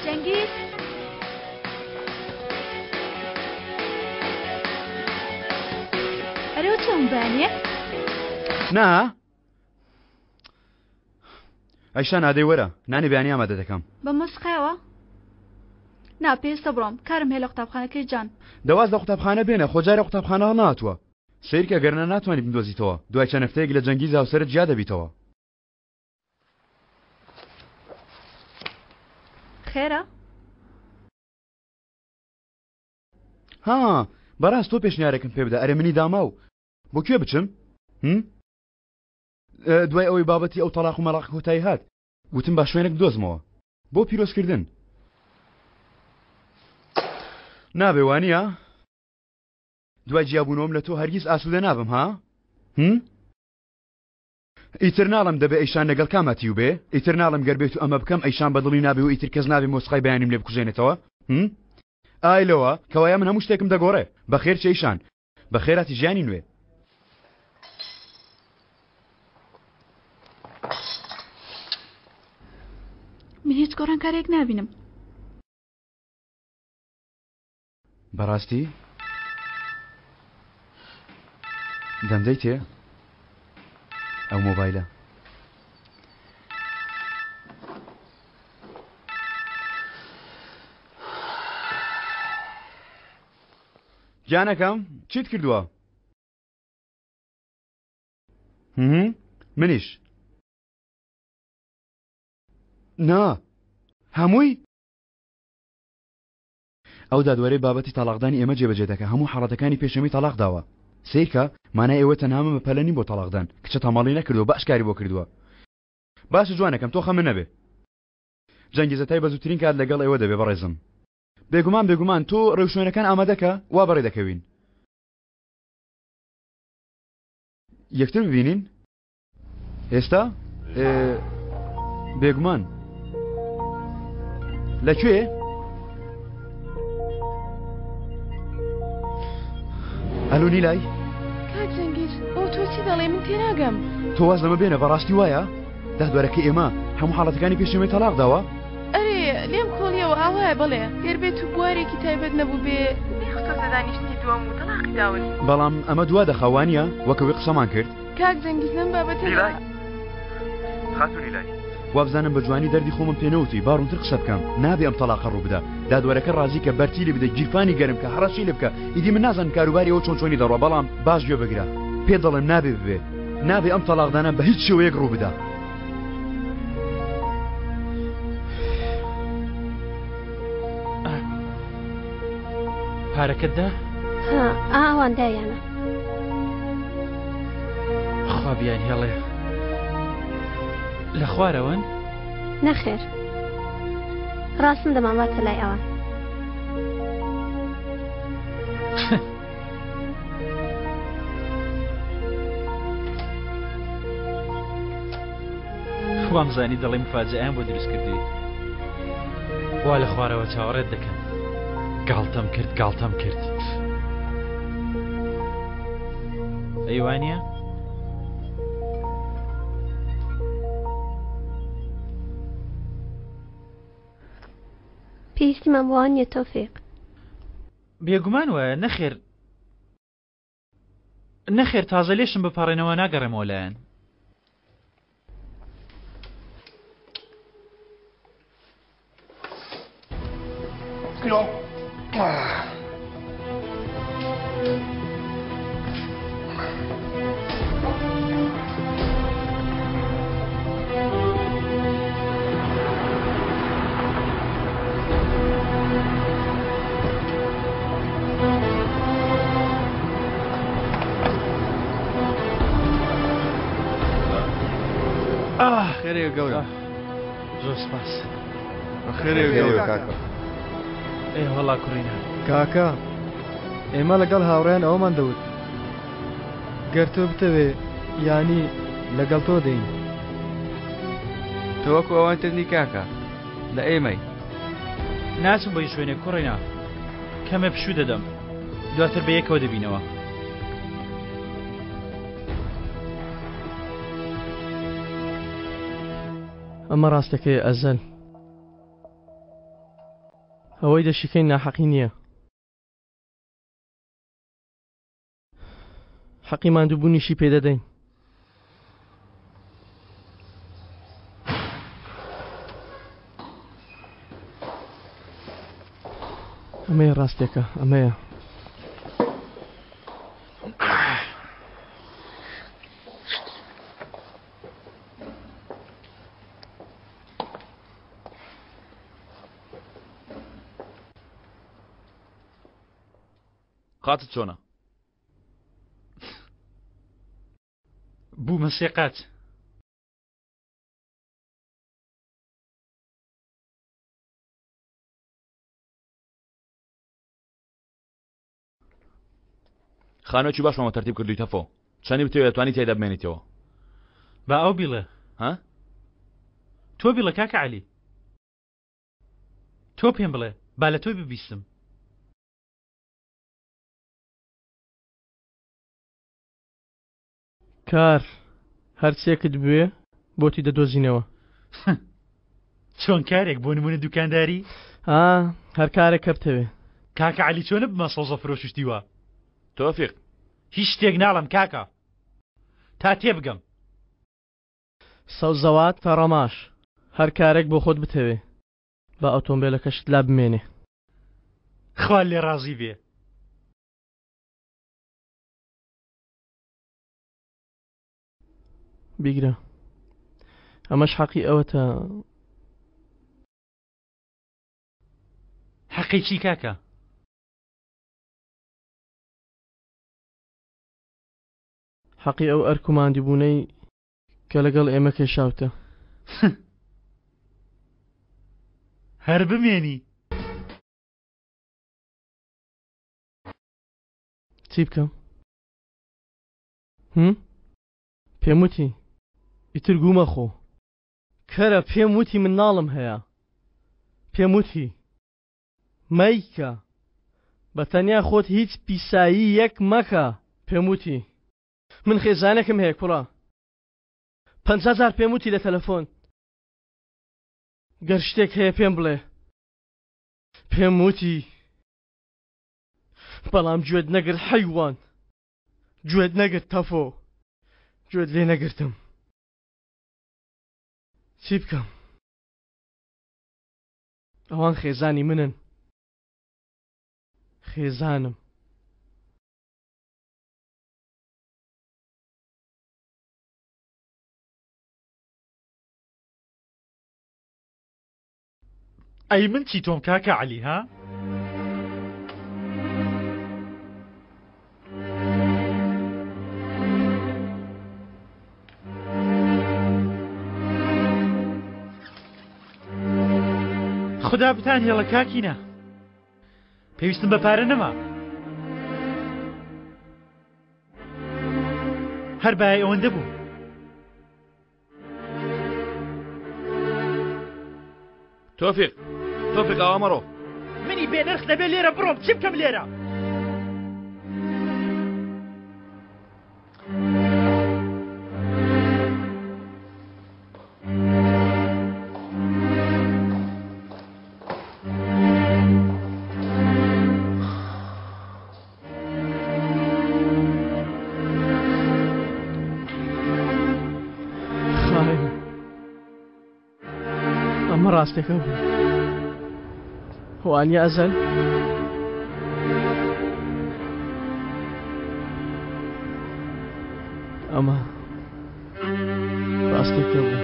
جەنگیز ئەرێ چۆن بەیانییەک؟ نا ئەیشان ئادەی وەرە نانی بەیانی ئامادە دەکەم. بە مۆسیقایەوە؟ نا پێویستە بڕۆم کارم هەیە لە قوتابخانەکەی جان. دە واز لە قوتابخانە بێنە خۆ جارێ قوتابخانە هەڵنەهاتووە. سەیرکە گەرنا ناتوانی بمدۆزیتەوە دوای چەند هەفتەیەک لە جەنگیز هاوسەرت جیا دەبیتەوە. خێرە؟ ها بەڕاست تۆ پێشنیارێکم پێ بدە ئەرێ منی داماو بۆ کوێ بچم هم؟ دوای ئەوەی بابەتی ئەو تەلاق و مەلاق کۆتایی هات وتم با شوێنێک بدۆزمەوە بۆ پیرۆزکردن نابێ وانە دوای جیابوونەوەم لە تۆ هەرگیز ئاسوودە نابم ها هم؟ ئیتر ناڵێم دەبێ ئەیشان لەگەڵ کاما تیو بێ؟ ئیتر ناڵێم گەر بێتو ئەمە بکەم ئەیشان بە دڵی نابێ و ئیتر کەس نابێ مۆسیقای بەیانیم لێ بکوژێنێتەوە؟ هم؟ ئای لەوە، کەوایە من هەموو شتێکم دەگۆڕێ. بەخێر چی ئەیشان. بەخێراتی ژیانی نوێ. من هیچ گۆڕانکارییەک نابینم. بەڕاستی؟ دەمدەیتێ؟ ئەو مۆبایلە. گیانەکەم چیت کردووە؟ منیش نا هەمووی؟ ئەو دادوەرەی بابەتی تەڵاقدانی ئێمە جێبەجێ دەکا هەموو حاڵەتەکانی پێش ئێمەی تەڵاق داوە. سەیرکە، مانای ئێوە تەنها من بە پەلە نیم بۆ تەڵاقدان، کچە تەمەڵی نەکردووە باش کاری بۆ کردووە. باشە جوانەکەم تۆ خەمت نەبێ. جەنگیزەتای بە زووترین کات لەگەڵ ئێوە دەبێ بەڕێزم. بێگومان بێگومان تۆ ڕێوشوێنەکان ئامادەکە وا بەڕێ دەکەوین. یەکتر ببینین؟ ئێستا؟ بێگومان. لە کوێ؟ ئەلو نیلای؟ کاک جەنگیز ئەو تۆ چی دەڵێ من تێناگەم. تۆ واز لەمە بێنە بەڕاستی وایە؟ دادوەرەکەی ئێمە هەموو حاڵەتەکانی پێش ئێمەی تەڵاق داوە؟ ئەرێ لێم کۆڵیەوە ئاوایە بەڵێ گەر بێت و بوارێکی تایبەت نەبووبێ نەیخستۆتە دانیشتنی دووەم و تەڵاقی داون. بەڵام ئەمە دوا دەخا وانیە وەک ئەوەی قسەمان کرد؟ کاک جەنگیز لەم بابەتەدا. نیلای خاتوو نیلای وابزانم بە جوانی دەردی خۆمم پێ نەوتی با ڕوونتر قسە بکەم نابێ ئەم تەڵاقە ڕوو بدا دادوەرەکە ڕازی کە بەرتیلی بدە گیرفانی گەرم کە هەڕەشەی لێ بکە ئیدی من نازانم کاروباری ئەوە چۆن چۆنی دەڕوا بەڵام باش گوێ بگرە پێت دەڵێم نابێ ببێ نابێ ئەم تەڵاقدانە بە هیچ شێوەیەک ڕوو بدا. پارەکەت دا؟ ها ئاوان دایانە. خوا بیان هێڵێ لە خوارەوەن؟ نەخێر ڕاستم دەمانباتە لای ئەوان. وامزانی دەڵێ مفاجەیان بۆ دروست کردووی وا لە خوارەوە چاوەڕێت دەکەم گاڵتەم کرد گاڵتەم کرد ئەیوانە پێویستیمان بۆ نییە تۆفیق بێگومان وایە نەخێر نەخێر تازە لێشم بپاڕێنەوە ناگەڕێمەوە لایەن. خێرێ گەورە زۆر سپاس خێرێ گەورە کاکە ئێ وەڵا کوڕینە کاکە ئێمە لەگەڵ هاوڕێیان ئەوەمان دەوت گەر تۆ بتەوێ یانی لەگەڵ تۆ دێین. تۆ وەکو ئەوان تر نی کاکە لە ئێمەی. ناچم بۆ هیچ شوێنێک کوڕینە کەمێ پشوو دەدەم دواتر بە یەکەوە دەبینەوە. ئەمە ڕاستەکەی ئەزەل ئەوەی دەشیکەین ناحەقی نییە. حەقی ماندووبوونیشی پێ دەدەین. ئەمەیە ڕاستێکە ئەمەیە. قاچت چۆنە؟ بوومە سێ قاچ. خانوویەکی باشمەوە تەرتیب کردووی تەفۆ چەنی بتەوێت دەتوانی تێیدا بمێنیتەوە. با ئەو بیڵێ. ها؟ تۆ بیڵێ کاکە عەلی. تۆ پێم بڵێ با لە تۆی ببیستم. کار هەرچێکت بوێ بۆتی دەدۆزینەوە. چۆن کارێک بۆ نمونە دوکانداری؟ ها هەر کارێک کە بتەوێ. کاکە عەلی چۆنە بمە سەوزە فرۆش و شتی وا؟ تۆفیق. هیچ شتێک ناڵێم کاکە تا تێبگەم. سەوزەوات تەڕەماش هەر کارێک بۆ خۆت بتەوێ. با ئۆتۆمبێلەکەشت لا بمێنێ. خوا لێ ڕازی بێ. بیگرە ئەمەش حەقی ئەوەتە. حەقی چی کاکە؟ حەقی ئەو ئەرک و ماندووبوونەی کە لەگەڵ ئێمە کێشاوتە. هەر بمێنی. چی بکەم؟ هم؟ پێم وتی ئیتر گوو مەخۆ. کەرە پێم وتی مناڵم هەیە. پێم وتی مەیکە. بە تەنیا خۆت هیچ پیسایی یەک مەکە. پێم وتی من خێزانێکم هەیە کوڕە. 50 جار پێم وتی لە تەلەفۆن. گەر شتێک هەیە پێم بڵێ. پێم وتی بەڵام گوێت نەگرت حەیوان. گوێت نەگرت تەفۆ. گوێت لێ نەگرتم. چی بکەم؟ ئەوان خێزانی منن. خێزانم. ئەی من چی تۆم کاکە عەلی ها؟ خودا بتان هێڵە کاکینە پێویستم بە پارە نەما هەر بای ئەوەندە بوو تۆفیق تۆفیق ئاوا مەڕۆ منی بێنرخ دەبێ لێرە بڕۆم چی بکەم لێرە ئەمە ڕاستەکە بوو وانە ئەزەل ئەمە ڕاستەکە بوو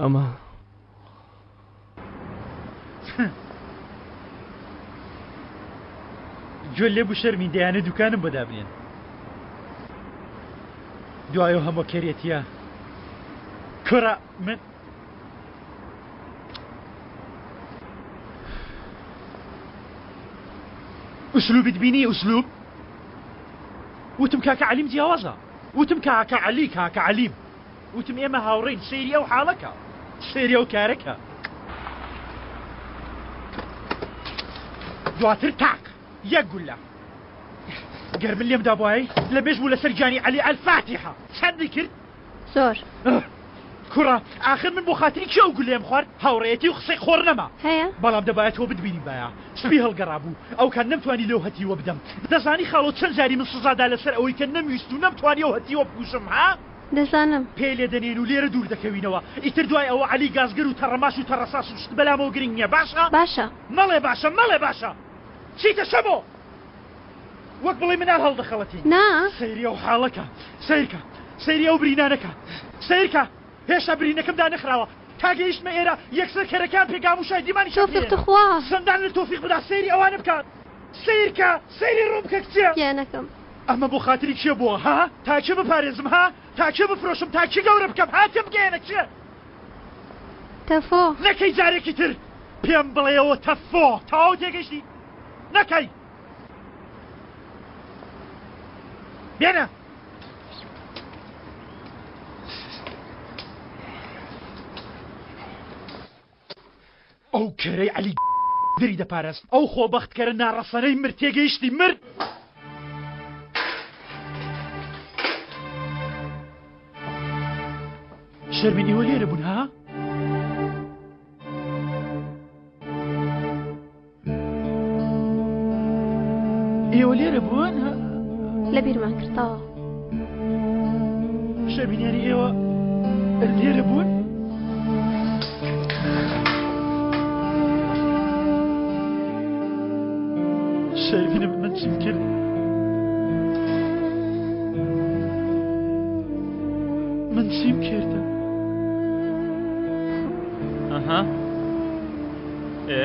ئەمە گوێ لێ بوو شەرمین دەیانە دوکانم بۆ دابنێن دوای ئەو هەموو کەرێتیە کوڕە من ئوسلوبت بینی ئوسلوب وتم کاکە عەلیم جیاوازە وتم کاکە عەلی کاکە عەلیم وتم ئێمە هاوڕێین سەیری ئەو حاڵە کە سەیری ئەو کارە کە دواتر تاق یەک گولە گەر من لێم دابوایە لە مێژ بوو لەسەر گیانی عەلی ئەلفاتیحە چەندی کرد زۆر کوڕە ئاخر من بۆ خاتری کێ ئەو گولەیەم خوارد هاوڕێیەتی و قسەی قۆڕ نەما هەیە بەڵام دەبایە تۆ بتبینی بایا سپی هەڵگەڕابوو ئەو کات نەمتوانی لەو هەتیوە بدەم دەزانی خاڵۆ چەند جاری من سزادا لەسەر ئەوەی کە نەمویست و نەمتوانی ئەو هەتیوە بکوژم ها دەزانم. پێ لێ دەنێن و لێرە دوور دەکەوینەوە. ئیتر دوای ئەوە عەلی گازگەر و تەڕەماش و تەڕەساس و شت بەلامەوە گرنگ نییە. باشە؟ باشە. مەڵێ باشە، مەڵێ باشە. چیتە شەمۆ؟ وەک بڵێی مناڵ هەڵدەخەڵەتێنی. نا. سەیری ئەو حاڵە کە. سەیرکە. سەیری ئەو برینانە کە. سەیرکە. هێشتا برینەکەم دانەخراوە. تا گەیشتمە ئێرە، یەکسەر کەرەکەیان پێگام و شایدیمانیشیان تۆفیق پێ. توخوا. زەندان لە تۆفیق بدا سەیری ئەوانە بکە. سەیرکە. سەیری ڕووم بکە کچێ. گیانەکەم. ئەمە بۆ خاتری کێ بووە ها؟ تا کێ بپارێزم ها؟ تا کێ بفرۆشم تا کێ گەورە بکەم ها؟ تێم بگەیەنە کێ؟ تەفۆ. نەکەی جارێکی تر پێم بڵێیەوە تەفۆ تەواو تێگەیشتی؟ نەکەی بێنە. ئەو کەرەی عەلی دری دەپارست ئەو خۆبەختکەرە ناڕەسەنەی مرد تێگەیشتی مرد. شەرمین ئێوە لێرە بوون ها؟ ئێوە لێرە بوون؟ لە بیرمان کردەوە. شەرمینیانی ئێوە لێرە بوون؟ شەرمینم من چیم کرد؟ من چیم کرد؟ ئەها ئێ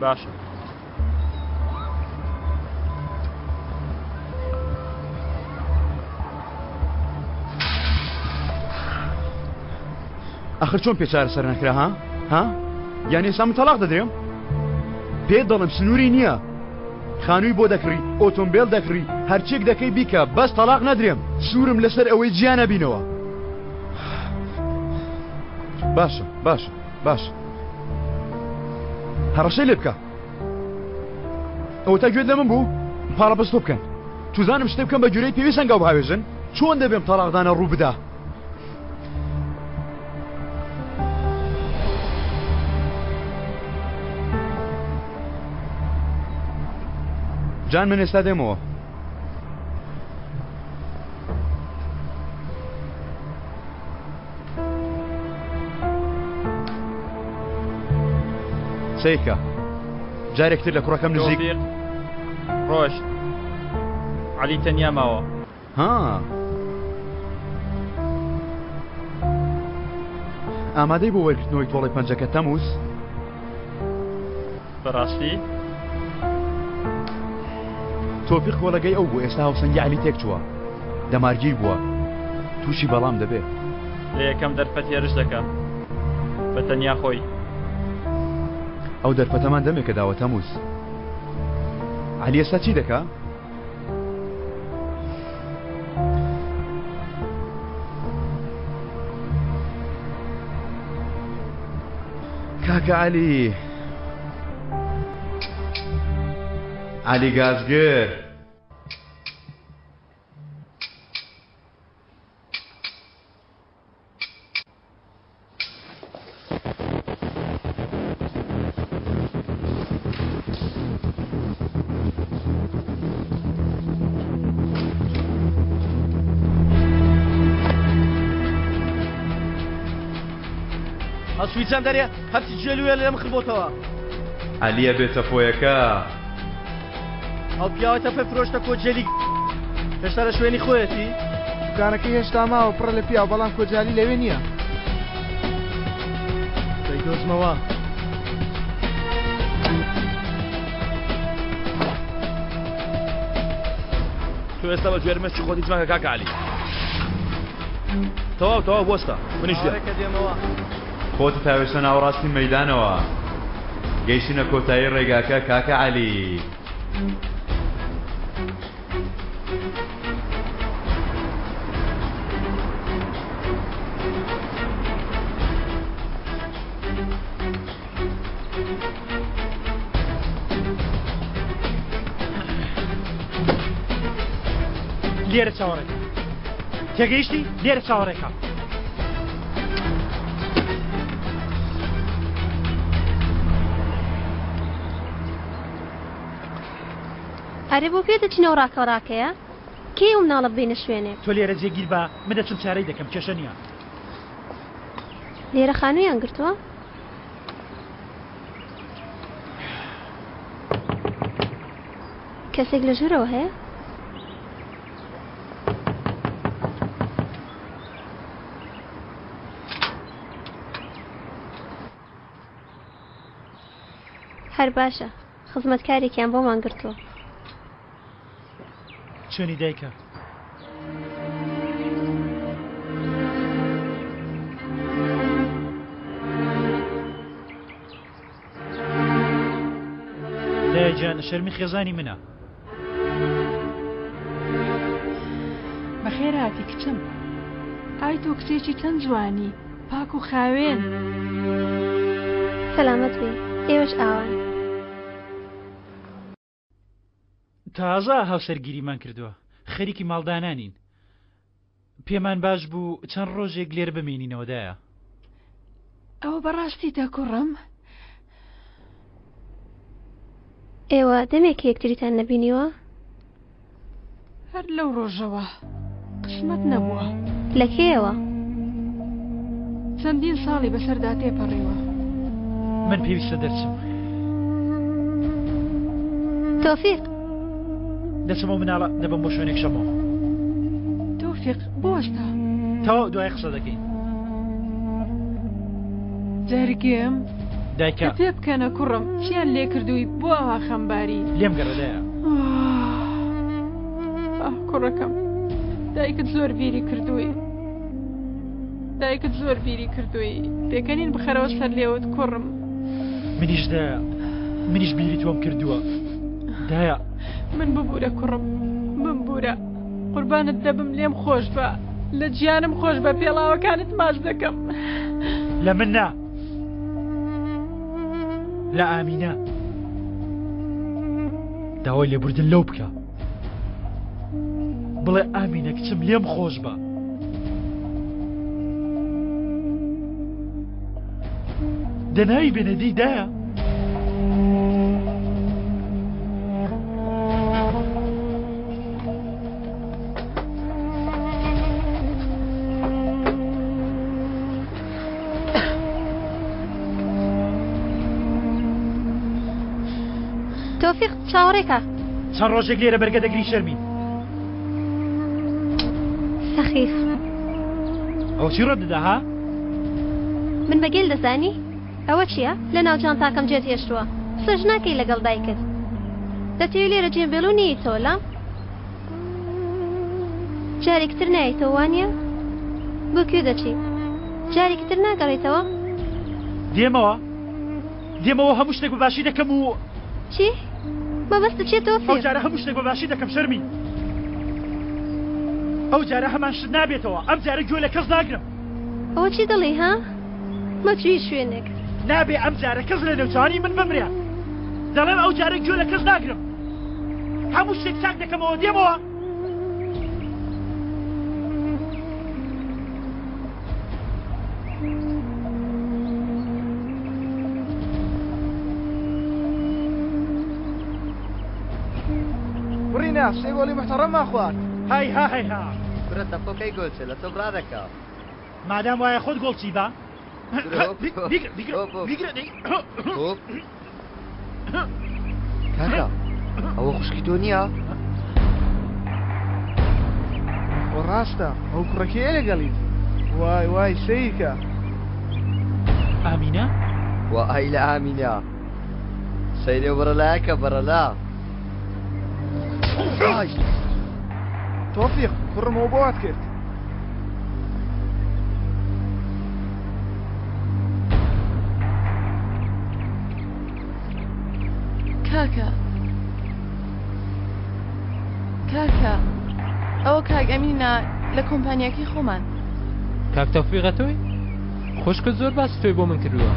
باشە ئەخر چۆن پێ چارەسەر نەکرا ها؟ ها؟ یان ئێستا من تەلاق دەدرێم؟ پێت دەڵێم سنووری نییە. خانووی بۆ دەکڕی، ئۆتۆمبێل دەکڕی، هەرچیەک دەکەی بیکە، بەس تەلاق نەدرێم. سوورم لەسەر ئەوەی جیا نەبینەوە. باشە، باشە، باشە. هەڕەشەی لێ بکە. ئەوەتا گوێت لە من بوو؟ پاڵەپەستۆ بکەن. چوزانم شتێ بکەم بە گوێرەی پێویست هەنگاو بهاوێژن؟ چۆن دەبێم تەڵاقدانە ڕوو بدا؟ جان من ئێستا دێمەوە. سەیرکە جارێکتر لە کوڕەکەم نزیک ڕۆشت عەلی تەنیا ماوە. ها ئامادەی بۆ وەرگرتنەوەی تۆڵەی پەنجەکە تەموز؟ بەڕاستی؟ تۆفیق کۆڵەگەی ئەو بوو ئێستا هاوسەنگی عەلی تێک چووە دەمارگیر بووە تووشی بەڵام دەبێ. لە یەکەم دەرفەت هێرش دەکا بە تەنیا خۆی. ئەو دەرفەتەمان دەمێکە داوە تەموز. عەلی ئێستا چی دەکا؟ کاکە عەلی عەلی گازگر. هەسوی چەند دەرێ هەرچی جێلوێ لێم خربۆتەوە. عەلیە بێتە فۆیەکە. ئەو پیاوە تەپە فرۆشتە کۆجێلی هێشتا لە شوێنی خۆیەتی؟ دوکانەکەی هێشتا ماوە پڕە لە پیاو بەڵام کۆجالی لەوێ نییە. دەیدۆزمەوە. تۆ ئێستا بە گوێرە مێشکی خۆت هیچ مەکە کاکە عەلی. تەواو تەواو بوەستە منیش دێم. ئاوەرێکە دێمەوە. خۆتت هاوێشتە ناوەڕاستی مەیدانەوە. گەیشتینە کۆتایی ڕێگاکە کاکە عەلی. لێرە چاوەڕێکە تێگەیشتی لێرە چاوەڕێکە ئەرێ بۆ کوێ دەچینەوە ڕاکە ڕاکەیە کێ ئەو مناڵە ببەینە شوێنێک؟ تۆ لێرە جێگیر بە من دەچم چارەی دەکەم کێشە نییە. لێرە خانوویان گرتووە؟ کەسێک لە ژوورەوە هەیە؟ هەر باشە خزمەتکارێکیان بۆمان گرتووە. چۆنی دایکە؟ دایە گیان شەرمی خێزانی منە. بەخێر هاتی کچم. ئای تۆ کچێکی چەند جوانی، پاک و خاوێن. سەلامەت بی، ئێوەش ئاوان. تازە هاوسەرگیریمان کردووە، خەریکی ماڵدانانین. پێمان باش بوو چەند ڕۆژێک لێرە بمێنینەوە دایە. ئەوە بەڕاستیتە کوڕم؟ ئێوە دەمێکە یەکتریتان نەبینیوە؟ هەر لەو ڕۆژەوە قسمەت نەبووە. لە کێیەوە؟ چەندین ساڵی بەسەردا تێپەڕیوە. من پێویستە دەرچم. تۆفیق! دەچم ئەو مناڵە دەبەم بۆ شوێنێک شەمۆ. تۆفیق بوەستە. تەواو دوای قسە دەکەین. جەرگم. دایکە. پێ بکەنە کوڕم چیان لێ کردووی بۆ ئاوا خەمباری. لێم گەڕێ دایە. ئاه کوڕەکەم دایکت زۆر بیری کردووی. دایکت زۆر بیری کردووی. پێکەنین بخەرەوە سەر لێوت کوڕم. منیش دایە منیش بیری تۆم کردووە دایە. من ببوورە کوڕم بمبوورە قوربانت دەبم لێم خۆش بە لە گیانم خۆش بە پێڵاوەکانت ماچ دەکەم. لە من نا لە ئامینە داوای لێبوردن لەو بکە. بڵێ ئامینە کچم لێم خۆش بە. دەناوی بێنەدی دایە. تۆفیق چاوەڕێکە. چەند ڕۆژێک لێرە بەرگە دەگری شەرمین. سەخیف. ئەوە چی ڕێت دەدا ها؟ من بە گێل دەزانی؟ ئەوە چییە؟ لە ناو جانتاکەم جێت هێشتووە. قسەش ناکەی لەگەڵ دایکت. دەتەوێ لێرە جێم بێڵ و نەیەیتەوە لام؟ جارێکی تر نایەیتەوە وانییە؟ بۆ کوێ دەچی؟ جارێکی تر ناگەڕێیتەوە؟ دێمەوە. دێمەوە هەموو شتێک بە باشی دەکەم و. چی؟ مەبەستت چیە تۆفیق؟ ئەو جارە هەموو شتێک بە باشی دەکەم شەرمی. ئەو جارە هەمان شت نابێتەوە. ئەم جارە گوێ لە کەس ناگرم. ئەوە چی دەڵێی ها؟ مەچوو هیچ شوێنێک. نابێ ئەم جارە کەس لە نێوچەوانی من بمرێ. دەڵێم ئەو جارە گوێ لە کەس ناگرم. هەموو شتێک چاک دەکەمەوە دێمەوە. بڕینە سێ گۆڵی محتەڕەممان خوارد. هەی ها هەی ها. کورە تەپۆ کەی گۆلچێ لە تۆپ ڕادەکا. مادام وایە خۆت گۆڵچی بە. کاکە ئەوە خوشکی تۆ نییە؟ خۆ ڕاستە ئەو کوڕەکەیە لەگەڵیتی وای وای سەیرکە ئامینە وای لە ئامینە سەیرێ بەرەلایەکە بەرەلا تۆفیق کوڕم ئەو بۆ وات کرد کاکە کاکە ئەوە کاک ئەمینە لە کۆمپانیاکەی خۆمان کاک تەوفیقە تۆی؟ خوشکت زۆر باسی تۆی بۆ من کردووە.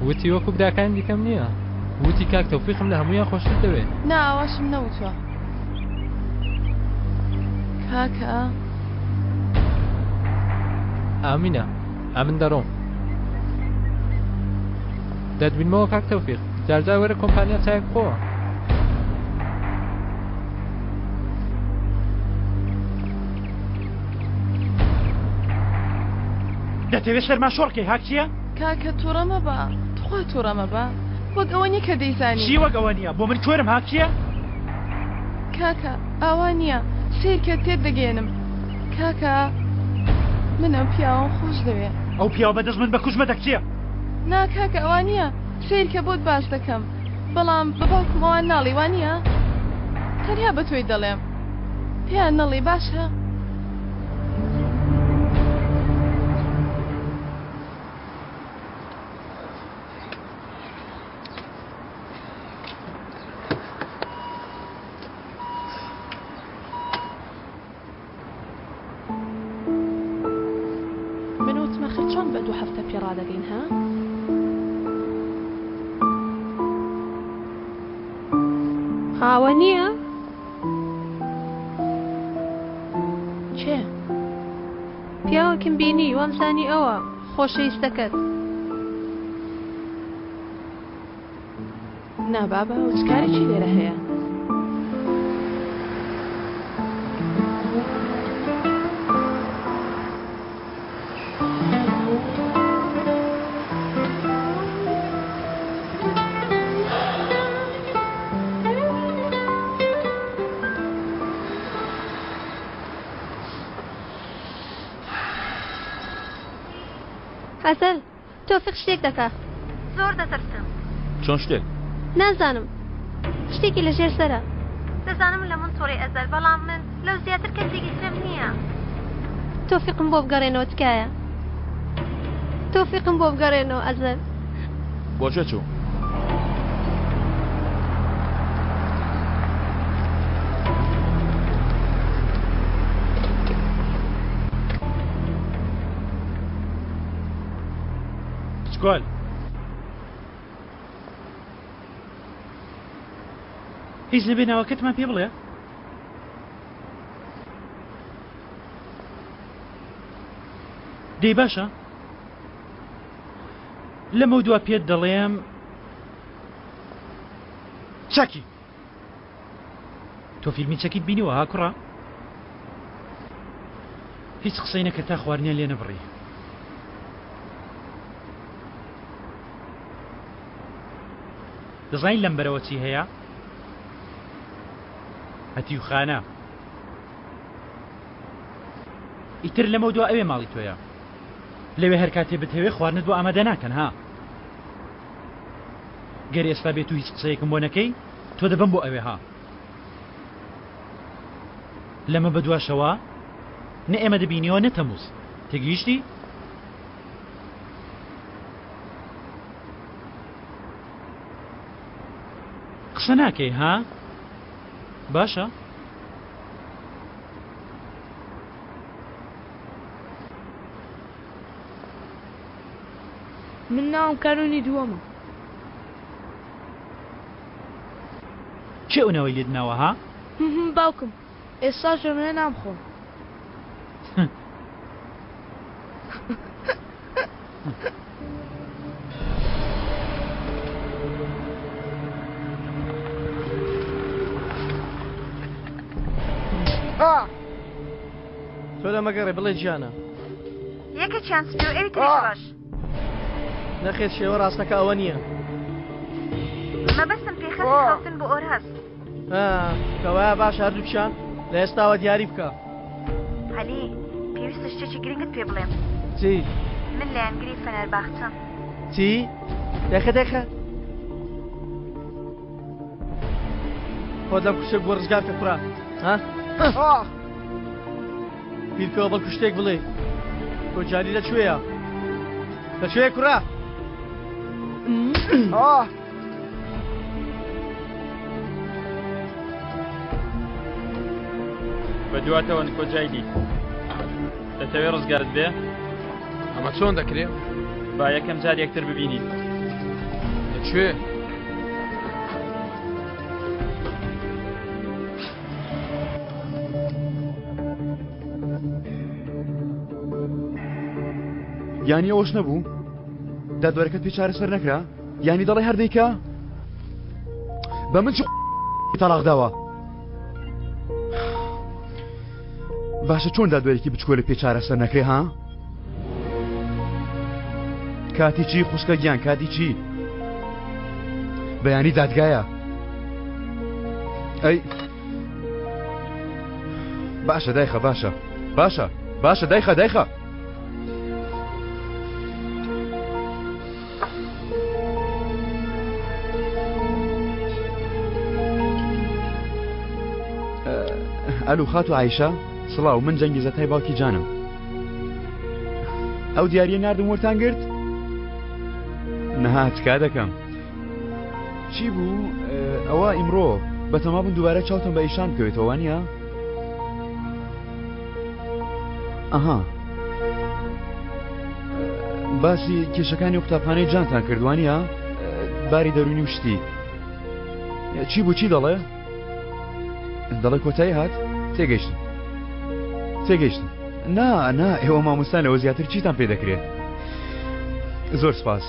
وتی وەکو براکانی دیکەم نییە وتی کاک تەوفیقم لە هەموویان خۆشتر دەوێ نا ئاواشم نەوتووە کاکە ئامینە ئەمن دەڕۆم دەتبینمەوە کاک تەوفیق جارجار وەرە کۆمپانیا چایەک بخۆوە دەتەوێت سەرما شۆڕکەی ها کچیە؟ کاکە توڕە مەبە تخوا توڕە مەبە وەک ئەوە نیە کە دەیزانی. چی وەک ئەوە نیە بۆ من کوێرم ها کچیە؟ کاکە ئاوا نیە سەیرکە تێت دەگەیەنم کاکە من ئەو پیاوەم خۆش دەوێ. ئەو پیاوە بەدەست من بە کوشت مەدە کچیە. نا کاکە ئەوا نیە سەیرکە بۆت باس دەکەم بەڵام بە باوکم ئەوان ناڵێی وانیە؟ تەنیا بە تۆی دەڵێم پێیان نەڵێی باشە؟ من وتم ئەخر چۆن بە دوو هەفتە پێ ڕادەگەین ها؟ ئاوە نییە؟ کێ؟ پیاوەکم بینی وامزانی ئەوە خۆشەویستەکەت. نا بابە ئەو چ کارێکی لێرە هەیە؟ ئەزەل تۆفیق شتێک دەکا. زۆر دەترسم. چۆن شتێک؟ نازانم. شتێکی لە ژێر سەرە. دەزانم لە من توڕەی ئەزەل بەڵام من. لەو زیاتر کەسێکی ترم نییە. تۆفیقم بۆ بگەڕێنەوە تکایە. تۆفیقم بۆ بگەڕێنەوە ئەزەل. بۆ کوێ چوو؟ سکۆل هیچ نەبێ ناوەکەتمان پێ بڵێ دەی باشە لەمە دوا پێت دەڵێم چەکی تۆ فیلمی چەکیت بینیوە ها کوڕە هیچ قسەی نەکرد تا خواردنیان لێ نەبڕی دەزانین لەم بەرەوە چی هەیە هەتیوخانە ئیتر لەمە دوا ئەوێ ماڵی تۆیە لەوێ هەر کاتێ بتەوێ خواردنت بۆ ئامادە ناکەن ها گەر ئێستا بێت و هیچ قسەیەکم بۆ نەکەی تۆ دەبم بۆ ئەوێ ها لەمە بەدواشەوە نە ئێمە دەبینیەوە نە تەموز تێگەیشتی؟ قسە ناکەی ها؟ باشە. من ناوم کانونی دووەمە. کێ ئەو ناوەی لێت ناوە ها؟ باوکم ئێستاش دەمەوێ نان بخۆم. تۆ لە مەگەڕێ بڵێ گیانە. یەکێکیان سپی و ئەوی تریش ڕەش. نەخێر شێوە ڕاستەکە ئەوە نییە. مەبەستم پێخەفی خەوتن بۆ ئۆرهەست. کەوایە باش هەردووکیان لە ئێستاوە دیاری بکە. عەلی پێویستە شتێکی گرنگت پێ بڵێم. چی؟ من لایەنگری فەنەرباخچەم. چی؟ دەخە دەخە. خۆت لەم کوشتێک بۆ ڕزگار کە کوڕە ها؟ بیرکەوە بەڵکو شتێک بڵێ کۆجاری لە کوێیە؟ لە کوێیە کوڕە؟ بە دواتەوەن کۆجایلی دەتەوێ ڕزگارت بێ؟ ئەمە چۆن دەکرێ؟ با یەکەم جار یەکتر ببینین. لە کوێ؟ یانی ئەوەش نەبوو؟ دادوەرەکەت پێ چارەسەر نەکرا؟ یانی دەڵێ هەر دەیکا؟ بە من چ تەلاق داوە؟ باشە چۆن دادوەرێکی بچکۆلە پێ چارەسەر نەکرێ ها؟ کاتی چی خوشکە گیان کاتی چی؟ بەیانی دادگایە ئەی باشە دایخە باشە باشە باشە دایخە دایخە ئەلو خاتو عیشە سڵاو من جەنگی زەتای باوکی جانم ئەو دیاریە ناردم وەرتان گرت نەها تکا دەکەم چی بوو ئەوە ئیمڕۆ بەتەما بوون دووبارە چاوتم بە ئیشان بکەوێتەوە وانە ئەها باسی کێشەکانی قوتابخانەی جانتان کردوانە باری دەرونی و شتی چی بوو چی دەڵێ دەڵێ کۆتایی هات تێگەیشتم تێگەیشتم نا نا ئێوە مامۆستانەوە زیاتر چیتان پێ دەکرێت زۆر سپاس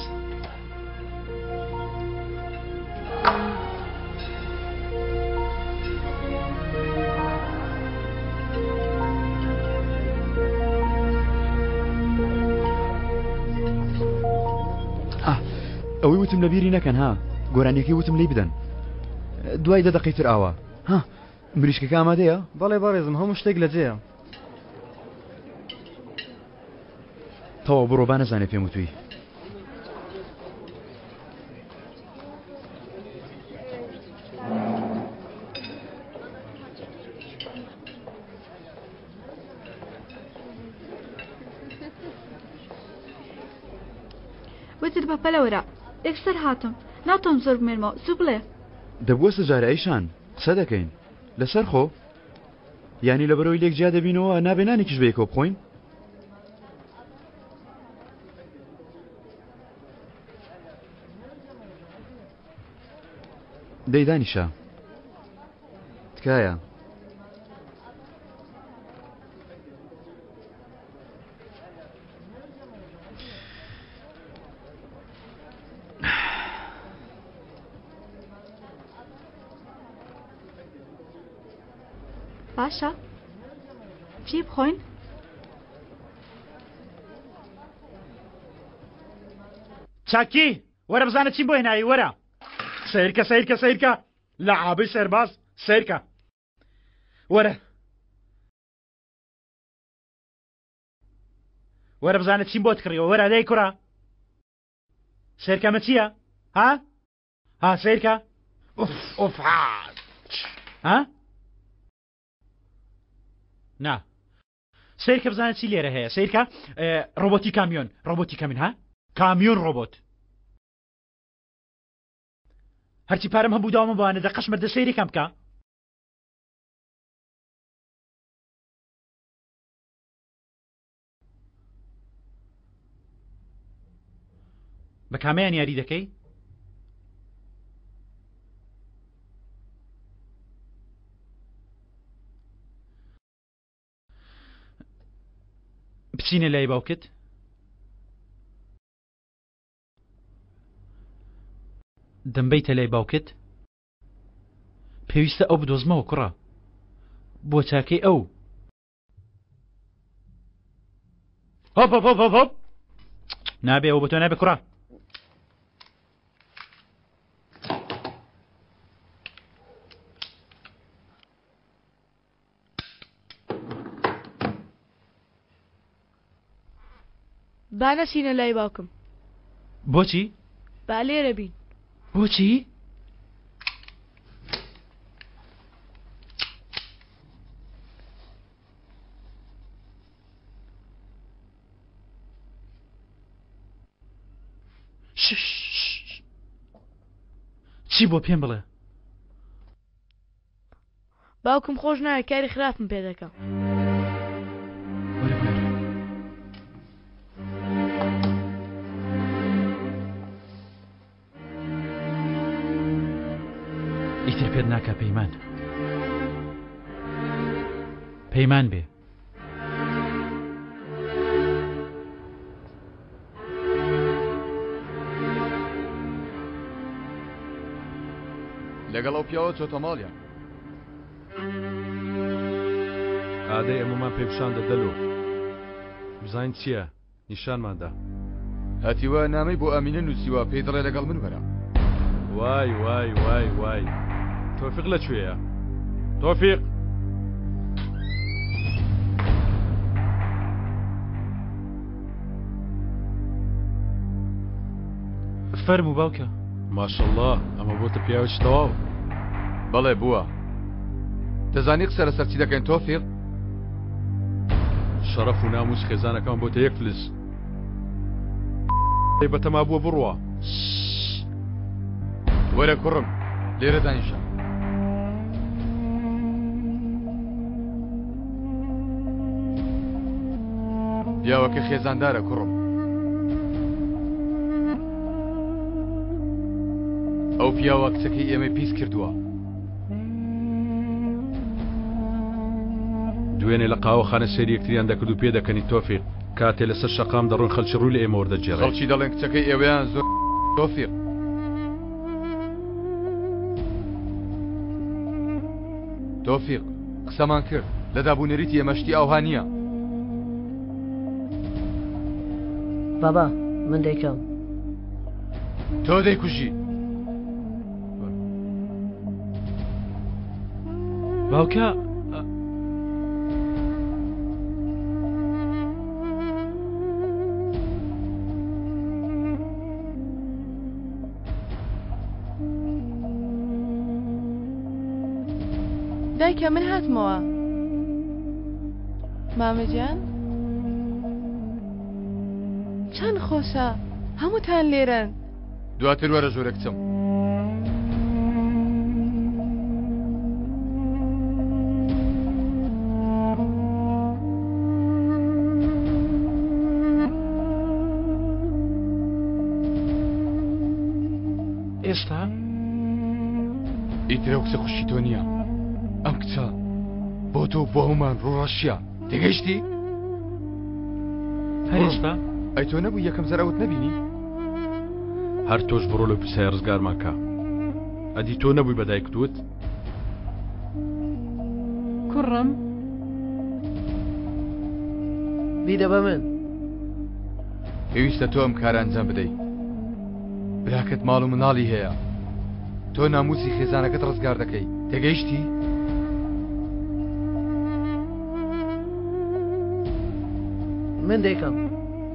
ئەوەی وتم لەبیری نەکەن ها گۆرانیەکەی وتم لی بدەن دوای دە دەقەی تر ئاوا ها مریشکەکە ئامادەیە؟ بەڵێ بەڕێزم هەموو شتێک لە جێیە. تەواو بڕۆ با نەزانێ پێم وتووی. وتت بە پەلە وەرە. یەکسەر هاتم. ناتوانم زۆر بمێنمەوە. زوو بڵێ. دەبوەستە جارێ ئەیشان. قسە دەکەین. لەسەر خۆ. یانی لەبەرئەوەی لێک جیا دەبینەوە نابێ نانێکیش بەیەکەوە بخۆین؟ دەی دانیشە. تکایە. باشە چی بخۆین؟ چاکی وەرە بزانە چیم بۆ هێناوی وەرە سیرکە سیرکە سیرکە لە عابی سەرباز سیرکە وەرە وەرە بزانە چیم بۆت کڕیەوە وەرە دەی کوڕە سیرکە مە چییە ها ها سیرکە ئوف ئوف ها ها نا سیرکە بزانە چی لێرە هەیە سیرکە ڕۆبۆتی کامیۆن ڕۆبۆتی کامیۆن ها کامیۆن ڕۆبۆت هەرچی پارەم هەبوو داومە بەوانە دە قەشمەر دە سەیرێکم بکە بە کامیان یاری دەکەی؟ بچینە لای باوکت؟ دەمبەیتە لای باوکت؟ پێویستە ئەو بدۆزمەوە کوڕە بۆ چاکەی ئەو هۆپ هۆپ هۆپ هۆپ هۆپ نابێ ئەو بە تۆ نابێ کوڕە با نەچینە لای باوکم. بۆچی؟ با لێرە بین. بۆچی؟ چی بۆ پێم بڵێ؟ باوکم خۆش ناوێ کاری خراپم پێ دەکا. ئیتر پێت ناکا پەیمان پەیمان بێ. لەگەڵ ئەو پیاوە چۆتە ماڵیان. ئادەی ئەمەمان پێ پیشان دە دەلۆ بزانین چییە نیشانمان دا. هەتیوە نامەی بۆ ئامینە نووسیوە پێی دەڵێ لەگەڵ من وەرە. وای وای وای وای تۆفیق لە کوێیە؟ تۆفیق! فەرموو باوکە. ماشەڵڵا ئەمە بۆتە پیاوێکی تەواو. بەڵێ بووە. دەزانی قسە لەسەر چی دەکەین تۆفیق؟ شەڕەف و ناموس خێزانەکەمان بۆتە یەک فلس. بەتەما بووە بڕوا. وەرە کوڕم لێرە دانیشە. پیاوەکە خێزاندارە کوڕم. ئەو پیاوە کچەکەی ئێمەی پیس کردووە. دوێنێ لە قاوەخانە سەیری یەکتریان دەکرد و پێدەکەنی تۆفیق کاتێ لەسەر شەقام دەڕۆین خەڵکی ڕووی لە ئێمە وەردەگێڕێ. خەڵکی دەڵێن کچەکەی ئێوەیان زۆر تۆفیق. تۆفیق قسەمان کرد لە دابونەریتی ئێمە شتی ئاوها نییە. بابا من دەیکەم. تۆ دەیکوژی. باوکە دایکە من هاتمەوە مامە گیان چەند خۆشە. هەمووتان لێرەن. دواتر وەرە ژوورە کچم. ئێستا؟ ئیتر ئەو کچە خوشکی تۆ نییە. ئەم کچە بۆ تۆ و بۆ هەموومان ڕووڕەشیە. تێگەیشتی؟ هەر ئێستا؟ ئەی تۆ نەبووی یەکەم جار ئەوت نەبینی؟ هەر تۆش بڕۆ لەو پیسایە ڕزگارمان کە. ئەدی تۆ نەبووی بە دایکت وت؟ کوڕم. بیدە بە من. پێویستە تۆ ئەم کارە ئەنجام بدەی. براکەت ماڵ و مناڵی هەیە. تۆ ناموسی خێزانەکەت ڕزگار دەکەی. تێگەیشتی؟ من دەیکەم.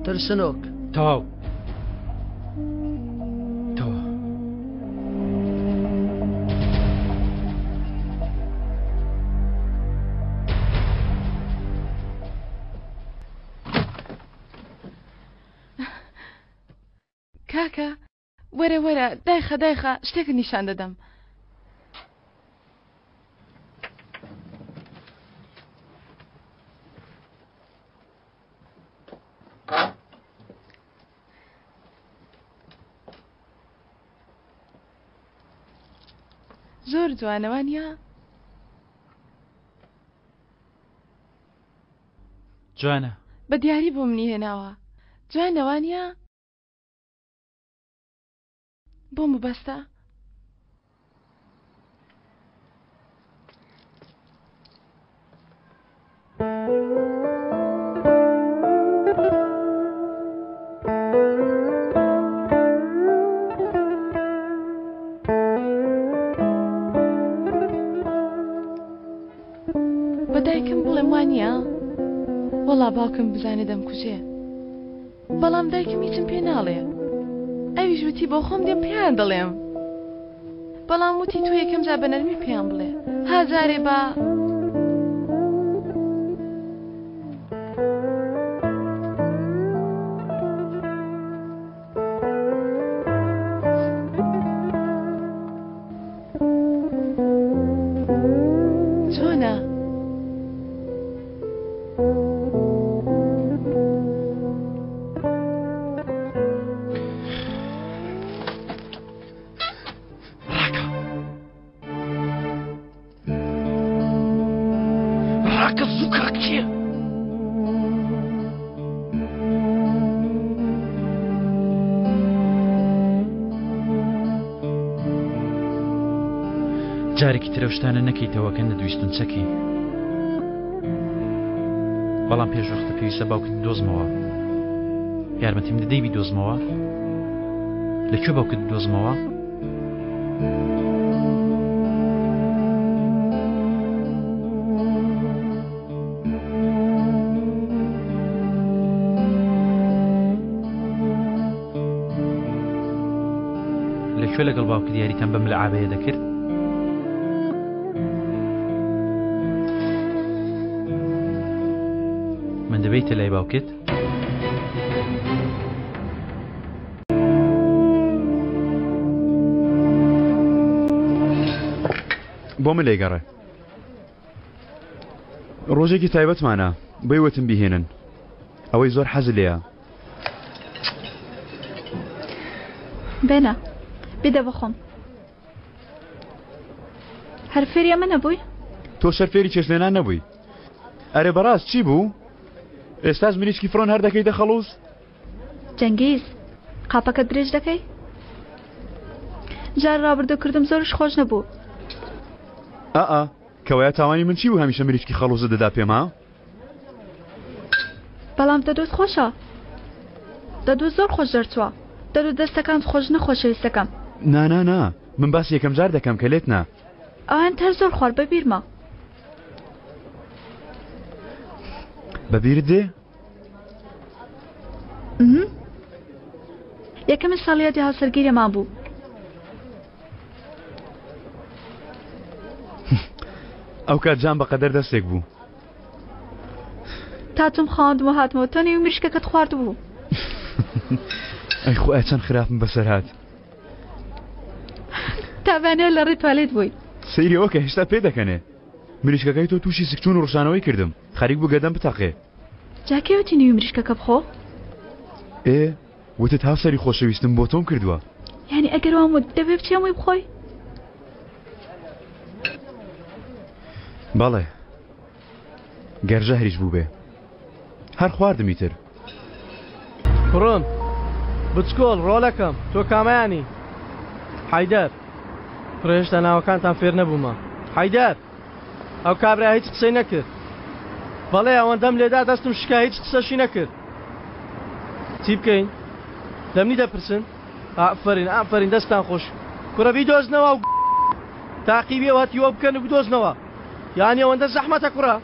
ترسنۆک. تەواو. تەواو. کاکە وەرە وەرە دایخە دایخە شتێکت نیشان دەدەم. زۆر جوانە وانە؟ جوانە. بە دیاری بۆ منی هێناوە. جوانە وانە؟ بۆ مەبەستە؟ بە دایکم بڵێم وانییە؟ وەڵا باوکم بزانێ دەمکوژێ. بەڵام دایکم هیچم پێ ناڵێ. ئەویش وتی بۆ خۆم دێم پێیان دەڵێم. بەڵام وتی تۆ یەکەم جار بە نەرمی پێیان بڵێ. ها جارێ با. چۆنە؟ ڕاکە زوو کاکچیە. جارێکی تر ئەو شتانە نەکەیتەوە کە نەدویستن چەکی بەڵام پێش وەختە پێویستە باوکت دۆزمەوە یارمەتیم دەدەی بیدۆزمەوە لەکوێ باوکت بدۆزمەوە لە کوێ لەگەڵ باوکت یاریتان بەم لەعابەیە دەکرد؟ من دەبیتە لای باوکت؟ بۆ من لێگەڕێ ڕۆژێکی تایبەتمانە بۆی وتم بیهێنن ئەوەی زۆر حەز لێیە بێنە بیدە بخۆم هەر فێری ئەمە نەبووی؟ تۆ شەر فێری چێشتلێنان نەبووی ئەرێ بەڕاست چی بوو؟ ئێستاش مریشکی فڕۆن هەر دەکەیتە خەڵوز؟ جەنگیز قاپەکە درێژ دەکەی؟ جار ڕابردوو کردم زۆرش خۆش نەبوو. ئا کەوایە تاوانی من چی بوو هەمیشە مریشکی خەڵوزت دەدا پێم ها؟ بەڵام دەدوت خۆشە دەدوت زۆر خۆش دەرچووە دەدوت دەستەکانت خۆش نە خۆشەویستەکەم. نا نا نا من باسی یەکەم جار دەکەم کە لێت نا. ئەوان تر زۆر خوارد بە بیرمە. بە بیرت دێ؟ یەکەمین ساڵیادی هاوسەرگیریمان بوو. ئەو کات جام بە قەدەر دەستێک بوو. تا تۆم خواندم و هاتمەوە تۆ نێوی مریشکەکەت خواردبوو. ئەی خوایە چەند خراپم بەسەر هات. تابانە لە ڕێ توالێت بووی. سەیری ئەوە کە هێشتا پێدەکەنێ. مریشکەکەی تۆ تووشی سکچوون و ڕشانەوەی کردم. خەریک بوو گەدەم بتەقێ. جا کێ وتی نیوی مریشکەکە بخۆ؟ ئێ وتت هاوسەری خۆشەویستم بۆ تۆم کردووە. یانی ئەگەر وام وت دەبێ بچی هەمووی بخۆی؟ بەڵێ گەر ژەهریش بووبێ هەر خواردمی تر. کوڕم بچکۆڵ ڕۆلەکەم تۆ کامەیانی؟ حەیدەر کوڕە هێشتا ناوەکانتان فێر نەبوومە. حەیدەر ئەو کابرا هیچ قسەی نەکرد. بەڵێ ئەوەندەم لێدا دەستم شکا هیچ قسەشی نەکرد. چی بکەین؟ لەمنی دەپرسن؟ ئافەرین ئافەرین دەستتان خۆش. کوڕە بیدۆزنەوە و تاقیبیەوە هەتیوە بکەن و بدۆزنەوە. یانی ئەوەندە زەحمەتە کوڕە؟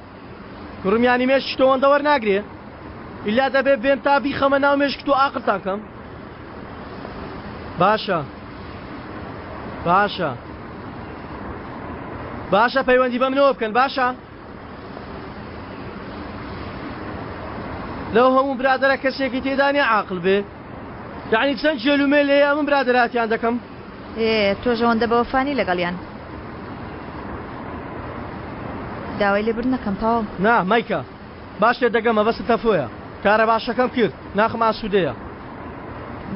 کوڕم یانی مێشکی تۆ ئەوەندە وەرناگرێ؟ ئیلا دەبێ بێم تا بیخەمە ناو مێشکت و ئاقڵتان کەم؟ باشە باشە باشە پەیوەندی بە منەوە بکەن باشە لەو هەموو برادەرە کەسێکی تێدا نییە عاقل بێ یعنی چەند جێل و مێل هەیە من برادەراتیان دەکەم ئێ تۆش ئەوەندە بەوەفانی لەگەڵیان داوای لێبوردن دەکەم تەواو. نا مەیکە باش لێت دەگەم مەبەستت تەفۆیە کارە باشەکەم کرد ناخم ئاسوودەیە.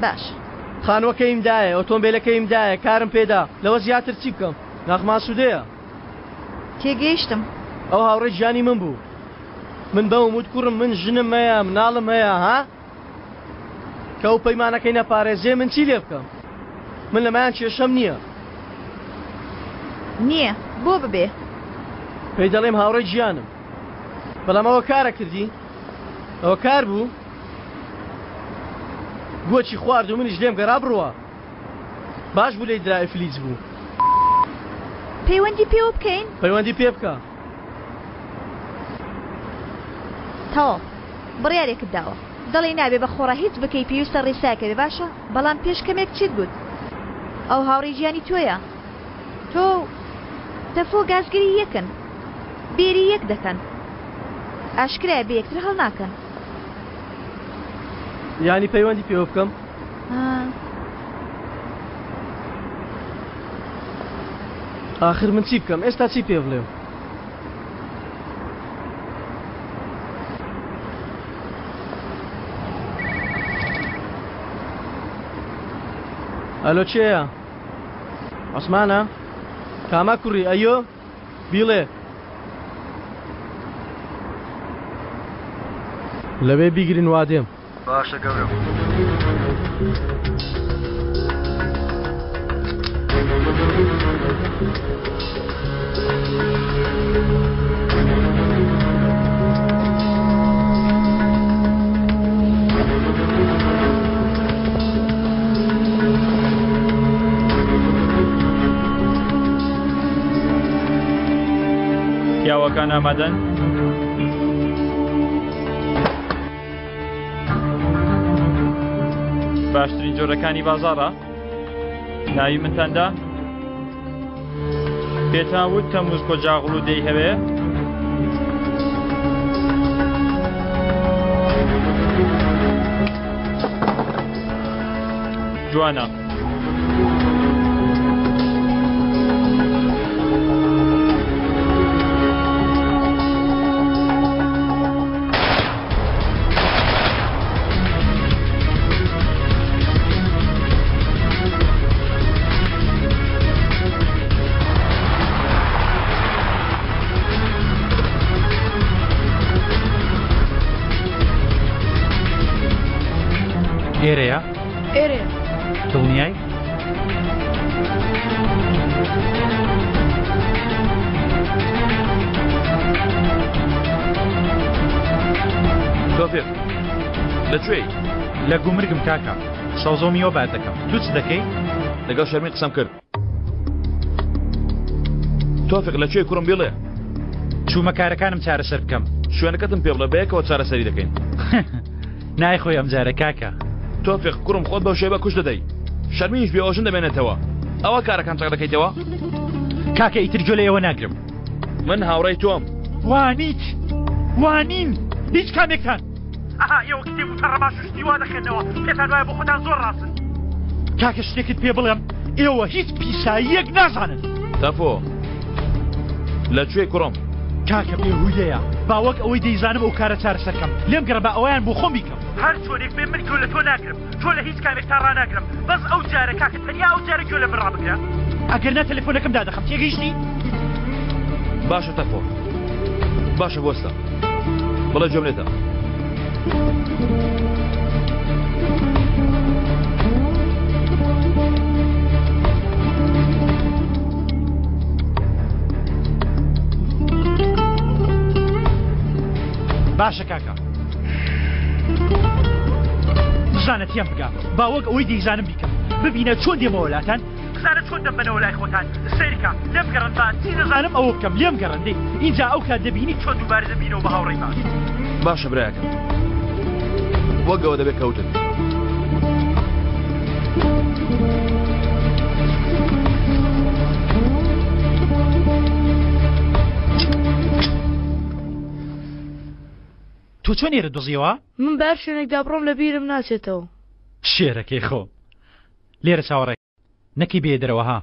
باش. خانووەکەیم دایە ئۆتۆمبێلەکەیم دایە کارم پێدا لەوە زیاتر چی بکەم ناخم ئاسوودەیە. تێگەیشتم. ئەو هاوڕێی ژیانی من بوو من بەوم وت کوڕم من ژنم هەیە مناڵم هەیە ها کە ئەو پەیمانەکەی نەپارێزێ من چی لێ بکەم من لەمایان کێشەم نییە. نییە بۆ ببێ. پێی دەڵێم هاوڕێی گیانم بەڵام ئەوە کارە کردی ئەوە کار بوو گۆچی خوارد و منیش لێم گەرا بڕوا باش بوو لێی درا ئیفلیج بوو. پەیوەندی پێوە بکەین؟ پەیوەندی پێ بکە. تەواو بڕیارێکت داوە دەڵێی نابێ بە خۆڕا هیچ بکەی پێویستە ڕیسایەک هەبێ باشە بەڵام پێش کەمێک چیت گوت ئەو هاوڕێی ژیانی تۆیە تۆ و تەفۆ گازگری یەکن بێری یەک دەکەن ئاشکرایە بێ یەکتر هەڵناکەن. یانی پەیوەندی پێوە بکەم؟ ئاخر من چی بکەم ئێستا چی پێ بڵێم؟ ئەلۆ کێیە؟ عوسمانە؟ کامە کوڕی ئەیۆ؟ بیڵێ. لەوێ بیگرن وادێم. باشە گەورەم. پیاوەکان ئامادەن؟ باشترین جۆرەکانی بازاڕە؟ ناوی منتان دا؟ پێتان وت تەموز کۆجاغڵو دەیهەوێ؟ جوانە. ئێرەیە؟ ئێرەیە. دڵنیای؟ تۆفیق لە کوێی؟ لە گومرگم کاکە سەوزە و میوە بار دەکەم تو چ دەکەی؟ لەگەڵ شەرمین قسەم کرد تۆفیق لە کوێی کوڕم بیڵێ چوومە کارەکانم چارەسەر بکەم شوێنەکەتم پێ بڵێ بەیەکەوە چارەسەری دەکەین نایخۆی ئەمجارە کاکە. تۆفیق کوڕم خۆت بەو شێوە کوشت دەدەی شەرمینیش بێوەژن دەمێنێتەوە ئەوە کارەکان چاک دەکەیتەوە کاکە ئیتر گوێ لە ئێوە ناگرم من هاوڕێی تۆم وانیت وانین هیچ کامێکتان. ئەها ئێوە کتێب و تەڕەماش و شتی وا دەخوێنەوە پێتان وایە بۆ خۆتان زۆر ڕاستن. کاکە شتێکت پێ بڵێم ئێوە هیچ پیساییەک نازانن. تەفۆ لە کوێی کوڕم؟ کاکە بێهودەیە با وەک ئەوەی دەیزانم ئەو کارە چارەسەر کەم لێم گەڕە با ئەوەیان بۆ خۆم بیکەم. هەر چۆنێک بێ من گوێ لە تۆ ناگرم تۆ لە هیچ کامێکتان ڕاناگرم بەس ئەو جارە کاکە تەنیا ئەو جارە گوێ لە من ڕابگرە ئەگەر نا تەلەفۆنەکەم دادەخەم تێگەیشتی؟ باشە تەفۆ باشە بۆستە بڵێ گوێم لێتە. باشە کاکە بزانە تێم بگە با وەک ئەوەی دەیزانم بیکەم ببینە چۆن دێمەوە لاتان بزانە چۆن دەمبەنەوە لای خۆتان سەیرکە لێم گەڕن با چی دەزانم ئەوە بکەم لێم گەڕن دەی ئینجا ئەو کات دەبینی چۆن دووبارە دەبینەوە بە هاوڕێی باش. باشە برایەکەم وەک ئەوە دەبێت کەوتت. تۆ چۆن ئێرە دۆزیەوە؟ من بە هەر شوێنێکدا بڕۆم لە بیرم ناچێتەوە. شێرەکەی خۆم لێرە چاوەڕێ نەکەی بێیە دەرەوە ها.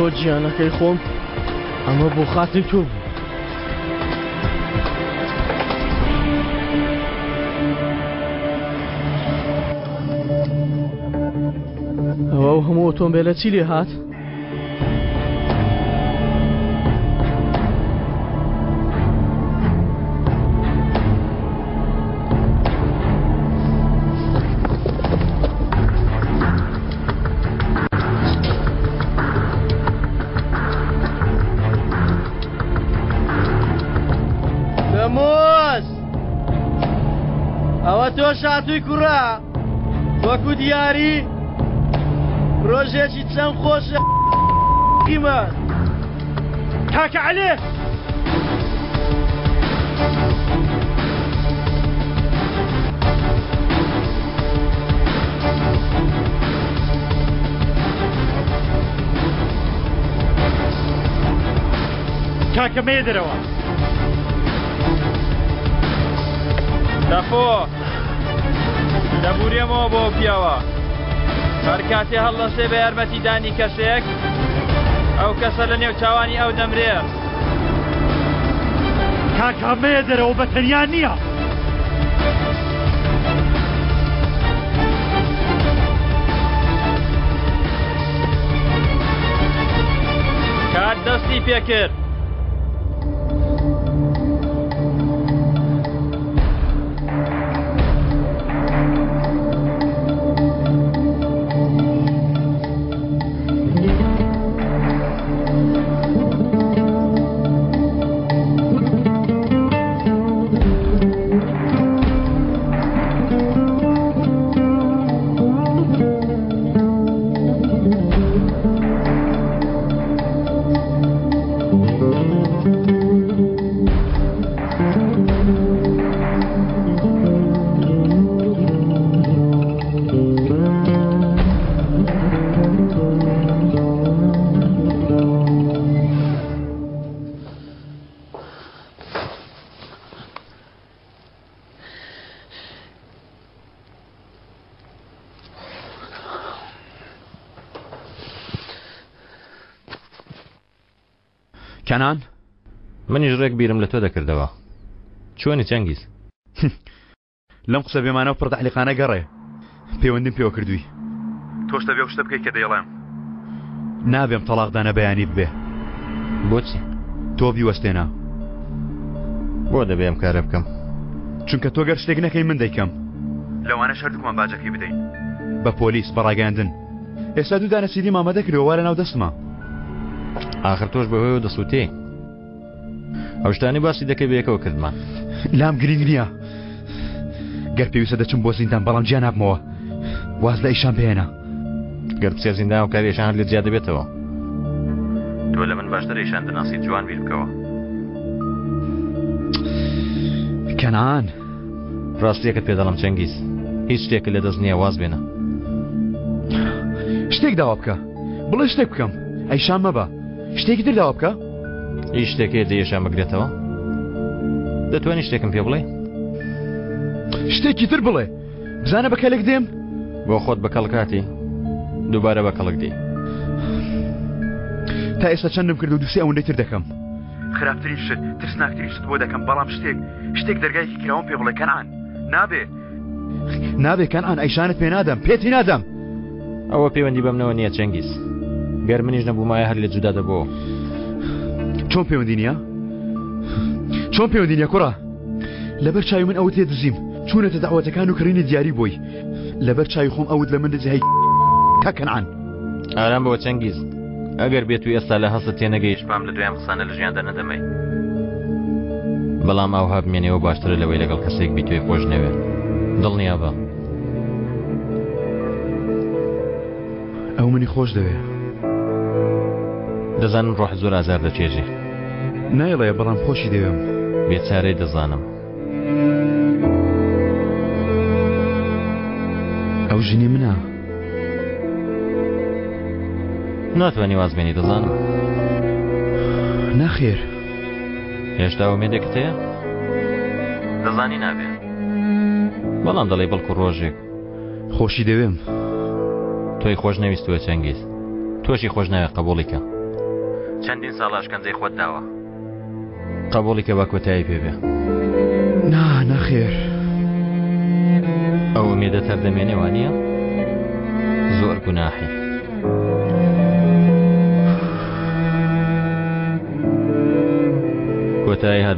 تۆ گیانەکەی خۆم ئەمە بۆ خاتری تۆ بوو. ئەو هەموو ئۆتۆمبێلە چی لێ هات؟ تەمۆز ئەوە تۆ شاتووی کوڕە وەکو دیاری ڕۆژێکی چەند خۆشە قیمە. کاکە عەلێ! کاکە مەیە دەرەوە. تەفۆ دەبورێمەوە بۆ پیاوە هەر کاتێ هەڵدەسێ بە یارمەتی دانی کەسێک ئەو کەسە لە نێو چاوانی ئەو دەمرێ. کاکە مەیە دەرەوە بە تەنیا نییە. کات دەستی پێکرد. کەنان؟ منیش ڕێک بیرم لە تۆ دەکردەوە. چۆنی چەنگیز؟ لەم قسە بێمانە و پڕتەعلیقانە گەڕێ. پەیوەندیم پێوە کردووی. تۆش دەبێ ئەو شتە بکەی کە دەیڵێم. نابێم تەڵاقدانە بەیانی ببێ. بۆچی؟ تۆ بیوەستێنە. بۆ دەبێ ئەم کارە بکەم؟ چونکە تۆ گەر شتێک نەکەی من دەیکەم. لەوانەش هەردووکمان باجەکەی بدەین. بە پۆلیس، بە ڕاگەیاندن. ئێستا دوو دانە سیدیم ئامادە کردووە وا لەناو دەستمە. ئاخر تۆش بەهۆیەوە دەسووتێی. ئەو شتانەی باسی دەکەی بەیەکەوە کردمان. لام گرینگ نییە. گەر پێویستە دەچم بۆ زیندان بەڵام جیا نابمەوە. واز لە ئیشان بهێنە. گەر بچێ زیندان و کاری ئیشان هەر لێ جیا دەبێتەوە. تۆ لە من باشتر ئیشان دەناسی جوان بیر بکەوە. کەنعان. ڕاستیەکەت پێ دەڵێم چەنگیز. هیچ شتێکت لە دەست نییە واز بێنە. شتێک داوا بکە. بڵێ شتێک بکەم. ئەیشان مەبە. شتێکی تر داوا بکە. هیچ شتێک هەیە جێیشان بگرێتەوە؟ دەتوانی شتێکم پێ بڵێ؟ شتێکی تر بڵێ. بزانە بە کەلک دێم؟ بۆ خۆت بە کەڵک هاتی دووبارە بە کەڵک دێی. تا ئێستا چەندم کرد و دووسێ ئەوەندەی تر دەکەم. خراپترین شت، ترسناکترین شت بۆ دەکەم، بەڵام شتێک، شتێک دەرگایەکی کراوەم پێ بڵێ کەنعان. نابێ. نابێ کەنعان، ئەیشانت پێ نادەم، پێتی نادەم. ئەوە پەیوەندی بەمنەوە نییە چەنگیز. گەر منیش نەبوومایە هەر لێت جودا دەبۆوە. چۆن پەیوەندی نییە؟ چۆن پەیوەندی نییە کوڕە؟ لەبەر چاوی من ئەوت لێ دزیم، چوونەتە دەعوەتەکان و کڕینی دیاری بۆی. لەبەر چاوی خۆم ئەوت لە من دزی هەی کاک کەنعان. ئارام بەوە چەنگیز. ئەگەر بێت و ئێستا لە هەستت تێنەگەیشتبام لە دوای ئەم قسانە لە ژیاندا نەدەمای. بەڵام ئاوها بمێنەوە باشترە لەوەی لەگەڵ کەسێک بی تۆی خۆش نەوێ. دڵنیابە. ئەو منی خۆش دەوێ. دەزانم ڕۆحت زۆر ئازار دەچێژێ. نایڵێ بەڵام خۆشی دەوێم. بێچارەی دەزانم. ئەو ژنی منە. ناتوانی واز بێنی دەزانم. نەخێر. هێشتا ئومێدێکت هەیە؟ دەزانی نابێ. بەڵام دەڵێی بەڵکو ڕۆژێک. خۆشی دەوێم. تۆی خۆش نەویستووە چەنگیز. تۆشی خۆش ناوێ قبوڵی کە. چەندین ساڵە ئەشکەنجەی خۆت داوە. قبوڵی کە با کۆتایی پێ بێ. نا نەخێر. ئەو ئومێدەت هەر دەمێنێ وانییە؟ زۆر گوناحی.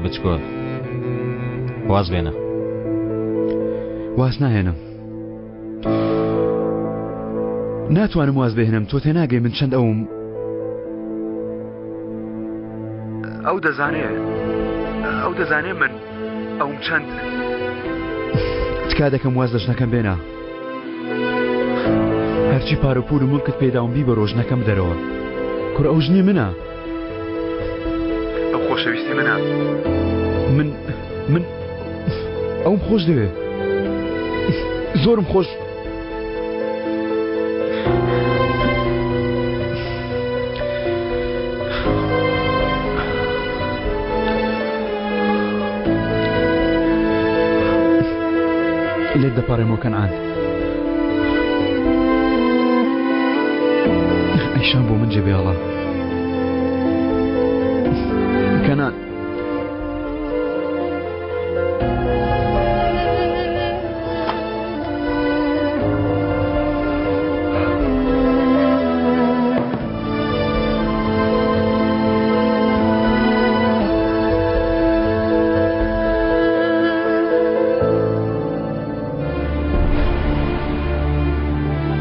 بچکۆل واز بێنە. واز ناهێنم. ناتوانم واز بهێنم تۆ تێناگەی من چەند ئەوم ئەو دەزانێ ئەو دەزانێ من ئەوم چەند تکا دەکەم واز لە ژنەکەم بێنە هەرچی پارە پول و مڵکت پێداوم بی بە ڕۆژنەکەم دەرەوە کوڕ ئەو ژنی منە ئەو خۆشەویستی منە من من ئەوم خۆش دەوێ زۆرم خۆش لێت دەپارێمەوە کەنعان ئەیشان بۆ من جێبێڵە کەنان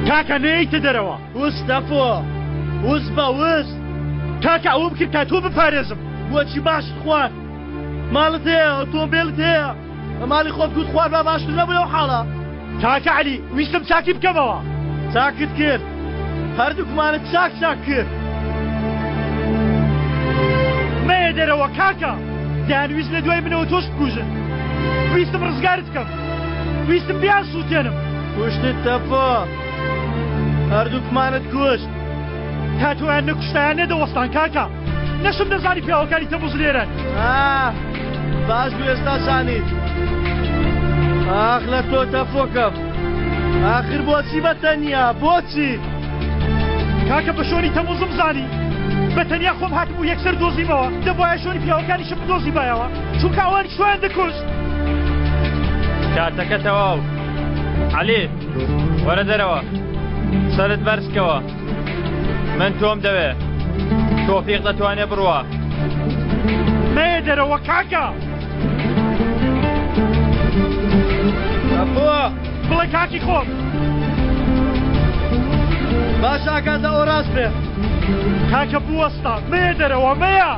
کاکە نەیەیتە دەرەوە. وس تەفۆ وس بە وس. کاکە ئەوەم کرد تا تۆ بپارێزم. بۆچی باشت خوارد؟ ماڵت هەیە، ئۆتۆمبێلت هەیە، بە ماڵی خۆت گوت خوارد با باشتر نەبوو لەو حاڵە؟ کاکە عەلی ویستم چاکی بکەمەوە. چاکت کرد، هەردووکمانت چاک چاک کرد. مەیە دەرەوە کاکە، دەیانویست لە دوای منەوە تۆش بکوژن. ویستم ڕزگارت بکەم، ویستم بیانسووتێنم. کوشتت تەپۆ، هەردووکمانت کوشت. تا تۆیان نەکوشتایە نەدەوەستان کاکە. نەشم دەزانی پیاوەکانی تەموز لێرەن. ئاه باش بوو ئێستا زانیت. ئاخ لە تۆ تەفۆکەم. ئاخر بۆچی بە تەنیا بۆچی؟ کاکە بە شۆنی تەموزم زانی. بە تەنیا خۆم هاتم و یەکسەر دۆزیمەوە. دەبوایە شۆنی پیاوەکانیشم بدۆزیبایەوە. چونکە ئەوانیش تۆیان دەکوشت. کاتەکە تەواو. عەلی وەرە دەرەوە. سەرت بەرزکەوە. من تۆم دەوێ. تۆفیق دەتوانێ بڕوا. مەیە دەرەوە کاکە. ئەپۆ. بڵێ کاکی خۆم. باش ئاگات لە ئۆراس بێ. کاکە بوەستە مەیە دەرەوە مەیە.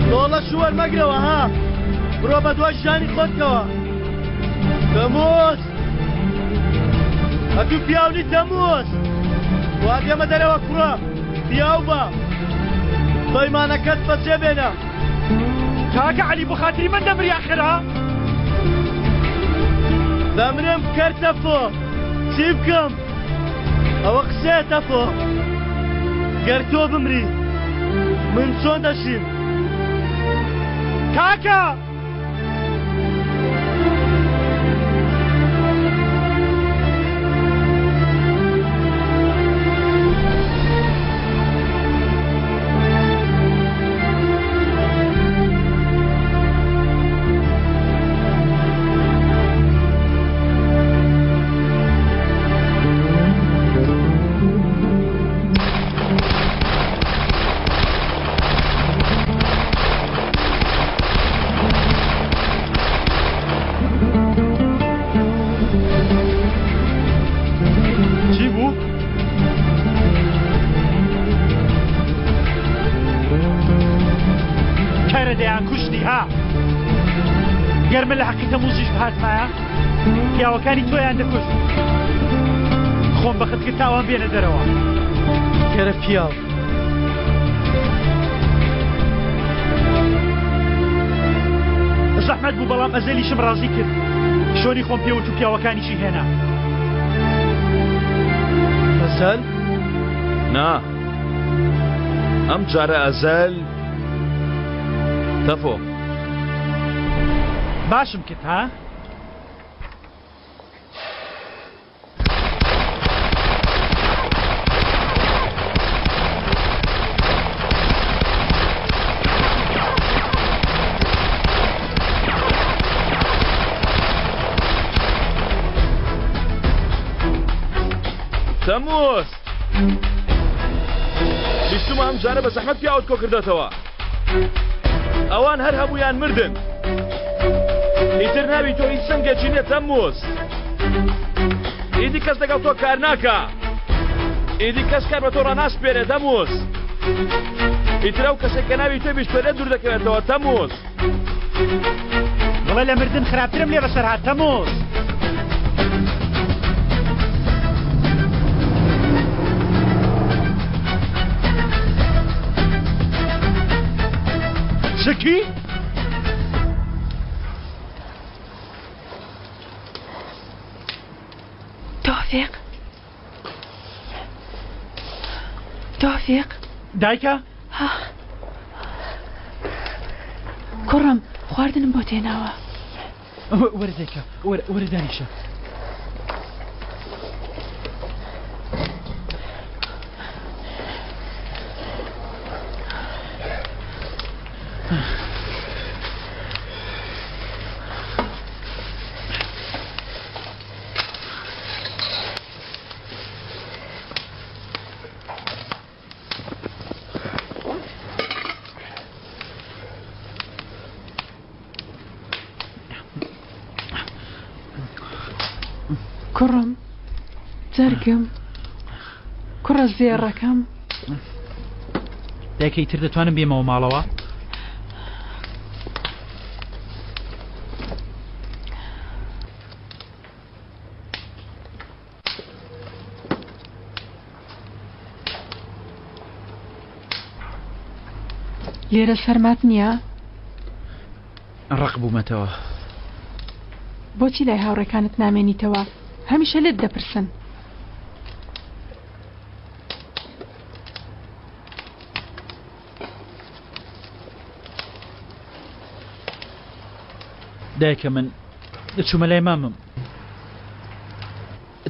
تۆڵە شوەر مەگرەوە ها. بڕۆ بە دوای ژیانی خۆتکەوە. تەموز. ئەتوو پیاو نیت تەموز. وا دێمە دەرەوە کوڕە. پیاو بە. پەیمانەکەت بەجێ بێنە. کاکە عەلی بۆ خاتری من دەمری ئاخر ها؟ دەمرم کەر تەفۆ. چی بکەم؟ ئەوە قسەیە تەفۆ. گەر تۆ بمری من چۆن دەژیم؟ کاکە! چی بوو؟ کەرە دەیان کوشتی ها گەر من لە حەقی تەموزیش بهاتمایە پیاوەکانی تۆیان دەکوشت خۆم بەخت کرد تاوان بێنە دەرەوە کەرە پیاو زەحمەت بوو بەڵام ئەزەلیشم ڕازی کرد شۆنی خۆم پێوت و پیاوەکانیشی هێنا. ئەزەل؟ نا ئەم جارە ئەزەل تەفۆ. باشم کرد ها؟ تەموز بیستمە ئەم جارە بە زەحمەت پیاوت کۆ کردۆتەوە. ئەوان هەر هەموویان مردن. ئیتر ناوی تۆ هیچ سەنگێکی نییە تەمموز. ئیدی کەس لەگەڵ تۆ کار ناکا. ئیدی کەس کار بە تۆ ڕاناسپێرێ تەموز. ئیتر ئەو کەسێک کە ناوی تۆ بیستوە لێت دوور دەکەوێتەوە تەموز. بڵێ لە مردن خراپترم لێ بەسەر هات تەموز. چکی؟ تۆفیق تۆفیق دایکە کوڕم خواردنم بۆ تێناوە وەرە دایکە وەرە دانیشە. کوڕم جەرگم کوڕە زێڕەکەم دایکە ئیتر دەتوانم بێمەوە ماڵەوە؟ لێرە سەرمات نییە؟ ڕق بوومەتەوە. بۆچی لای هاوڕێکانت نامێنیتەوە؟ هەمیشە لێت دەپرسن. دایکە من دەچوومە لای مامم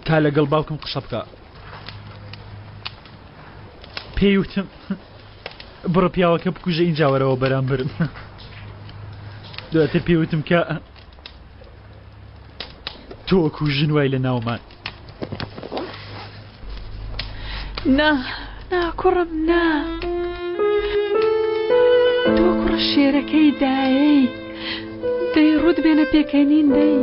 تا لەگەڵ باوکم قسە بکە پێی وتم بڕە پیاوەکە بکوژە ئینجا وەرەوە بەرامبرم دواتر پێی وتم کە تۆ وەکو ژن وای لە ناومان. نا نا کوڕم نا تۆ کوڕە شێرەکەی دایەی دەی ڕوت بێنە پێکەنین دەی.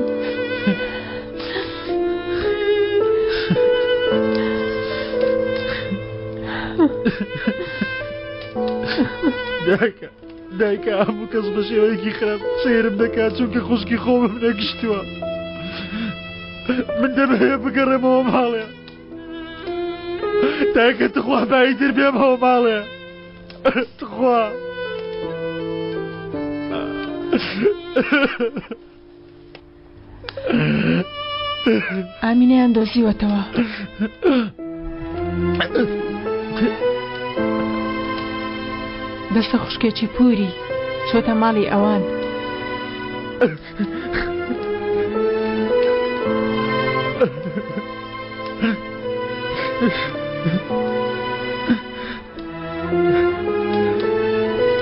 دایکە دایکە هەموو کەس بە شێوەیەکی خراپ سەیرم دەکات چونکە خوشکی خۆمم نەگشتووە من دەمەوێت بگەڕێمەوە ماڵێ دایکە تخوا بایتر بێمەوە ماڵێ تخوا ئامینەیان دۆزیوەتەوە. دەستە خوشکێکی پوری چۆتە ماڵی ئەوان.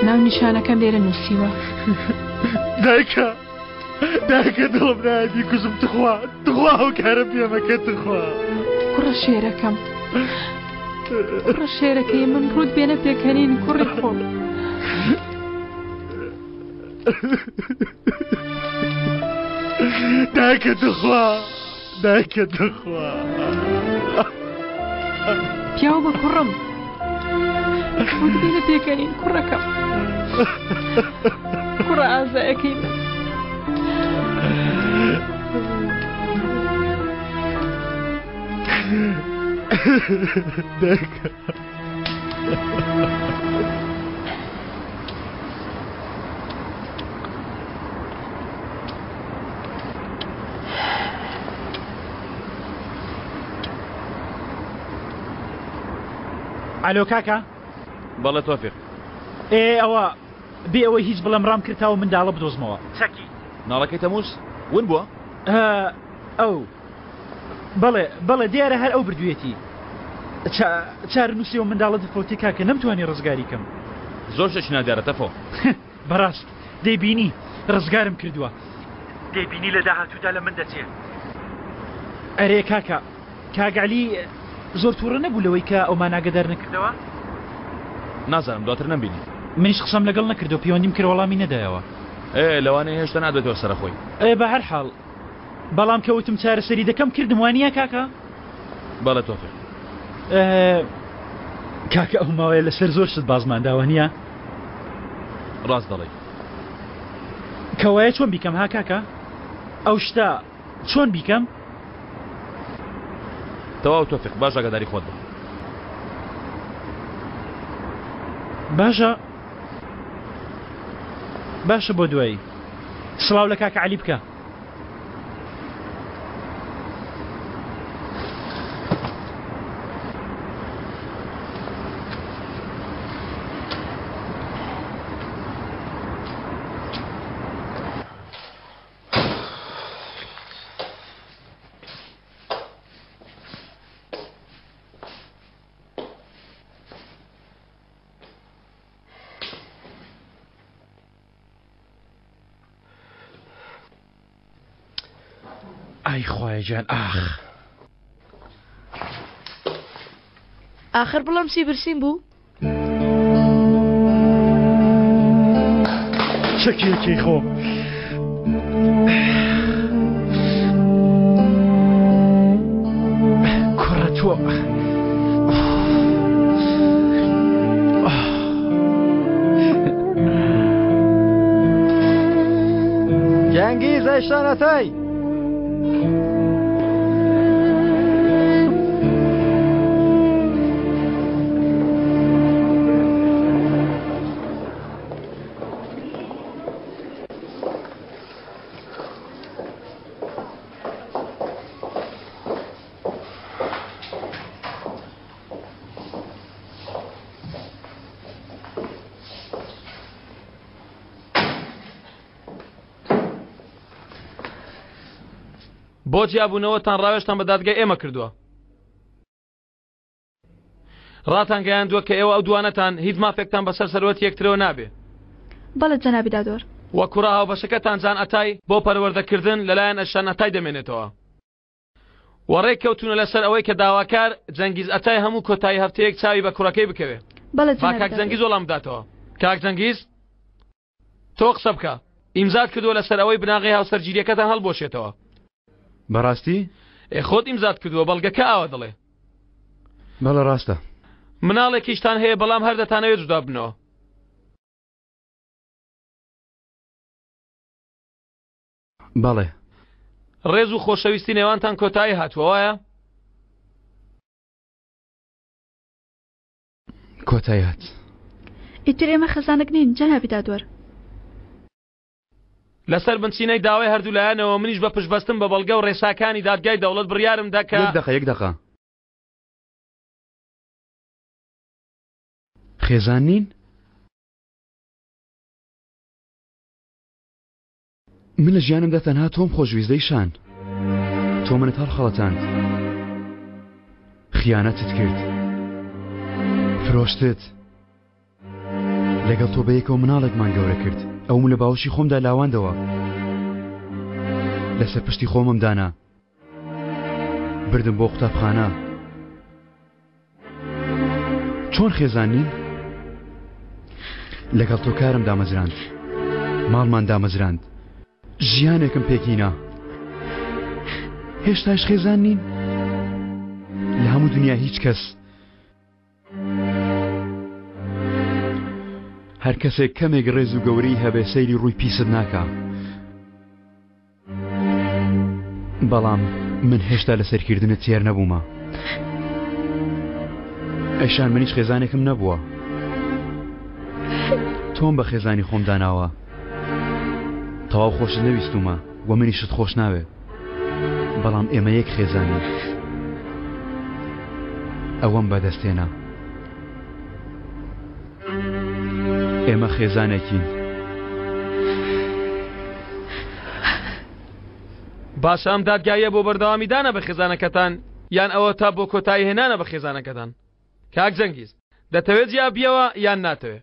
ناو نیشانەکەم لێرە نووسیوە. دایکە دایکە دڵم نایە بیکوژم تخوا تخوا ئەو کارە پێ مەکە تخوا. کوڕە شێرەکەم کوڕە شێرەکەی من ڕووت بێنە پێکەنین کوڕی خۆم. دایکە تخوا دایکە تخوا. پیاو بە کوڕم ڕووت بێنە پێکەنین کوڕەکەم کوڕە ئازایەکەی من. دایکە. ئەلۆ کاکە بەڵێ تۆفیق ئێ ئەوە بێ ئەوەی هیچ بڵێم ڕام کرد تاوە منداڵە بدۆزمەوە چەکی ناڵەکەی تەموز ون بووە ئەو بەڵێ بەڵێ دیارە هەر ئەو بردوویەتی چارەنووسی ئەو منداڵە دەفەوتی کاکە نەمتوانی ڕزگاری کەم زۆر شتێکی نادیارە تەفۆ بەڕاست دەیبینی ڕزگارم کردووە دەیبینی لە داهاتوودا لە من دەچێ ئەرێ کاکە کاک عەلی زۆر تووڕە نەبوو لەوەی کە ئەومان ئاگەدار نەکردەوە؟ نازانم دواتر نەمبینی. منیش قسەم لەگەڵ نەکردو پەیوەندیم کرد وەڵامی نەدایەوە. ئێ لەوانەیە هێشتا نادێتەوە سەرە خۆی. ئێ بە هەر حاڵ بەڵام کە وتم چارەسەری دەکەم کردم وانییە کاکە؟ بەڵێ تۆفیق. ئێ کاکە ئەو ماوەیە لەسەر زۆر شت بازمان دا وانییە؟ ڕاست دەڵێی. کەوایە چۆن بیکەم ها کاکە؟ ئەو شتە چۆن بیکەم؟ تەواو تۆفیق باش ئاگاداری خۆت بە. باشە باشە بۆ دوایی سڵاو لە کاکە عەلی بکە. ئای خوایە گیان ئاخ. ئاخر بڵێم چی برسیم بوو. چەکێکی خۆم. کوڕە تۆ. جەنگیز ئەیشان ئەتای. بۆ جیابوونەوەتان ڕاوێژتان بە دادگای ئێمە کردووە ڕاتان گەیاندووە کە ئێوە ئەو دوانەتان هیچ مافێکتان بەسەر سەروەتی یەکترەوە نابێ. بەڵێ جەنابی دادوەر. وە کوڕە هاوبەشەکەتان جان ئەتای بۆ پەروەردەکردن لەلایەن ئەشان ئەتای دەمێنێتەوە. وە ڕێک کەوتوونە لەسەر ئەوەی کە داواکار جەنگیز ئەتای هەموو کۆتایی هەفتەیەک چاوی بە کوڕەکەی بکەوێ. بەڵێ با جەنابی کاک دادوەر. جەنگیز وەڵام بداتەوە. کاک جەنگیز تۆ قسە بکە. ئیمزات کردووە لەسەر ئەوەی بناغەی هاوسەرگیریەکەتان هەڵبوەشێتەوە. بەڕاستی؟ ئێ خۆت ئیمزات کردووە بەڵگەکە ئاوا دەڵێ. بەڵێ ڕاستە. مناڵێکیشتان هەیە بەڵام هەر دەتانەوێت جودا ببنەوە. بەڵێ. ڕێز و خۆشەویستی نێوانتان کۆتایی هاتووە وایە؟ کۆتایی هات. ئیتر ئێمە خێزانێک نین جەنابی دادوەر. لەسەر بنچینەی داوای هەردوو لایەنەوە منیش بە پشتبەستن بە بەڵگە و ڕێساکانی دادگای دەوڵەت بڕیارم دا کە. یەک دەقە یەک دەقە. خێزان نین؟ من لە ژیانمدا تەنها تۆم خۆشویست دەیشان تۆ منت هەڵخەڵەتاند خیانەتت کرد فرۆشتت لەگەڵ تۆ بەیەکەوە مناڵێکمان گەورە کرد ئەوم لە باوەشی خۆمدا لاواندەوە لەسەر پشتی خۆمم دانا بردم بۆ قوتابخانە چۆن خێزان نین؟ لەگەڵ تۆ کارم دامەزراند ماڵمان دامەزراند ژیانێکم پێکینا هێشتاش خێزان نین لە هەموو دنیا هیچ کەس هەر کەسێک کەمێک ڕێز و گەورەی هەبێ سەیری ڕووی پیست ناکا بەڵام من هێشتا لە سەرکردنت تێر نەبوومە ئەیشان منیش خێزانێکم نەبووە تۆم بە خێزانی خۆم داناوە تەواو خۆشت نەویستومە و منیشت خۆش ناوێ بەڵام ئێمە یەک خێزانین ئەوەم بەدەستێنا ئێمە خێزانێکین. باشە ئەم دادگاییە بۆ بەردەوامیدانە بە خێزانەکەتان یان ئەوە تا بۆ کۆتایی هێنانە بە خێزانەکەتان؟ کاک جەنگیز دەتەوێت جیا بیەوە یان ناتەوێ؟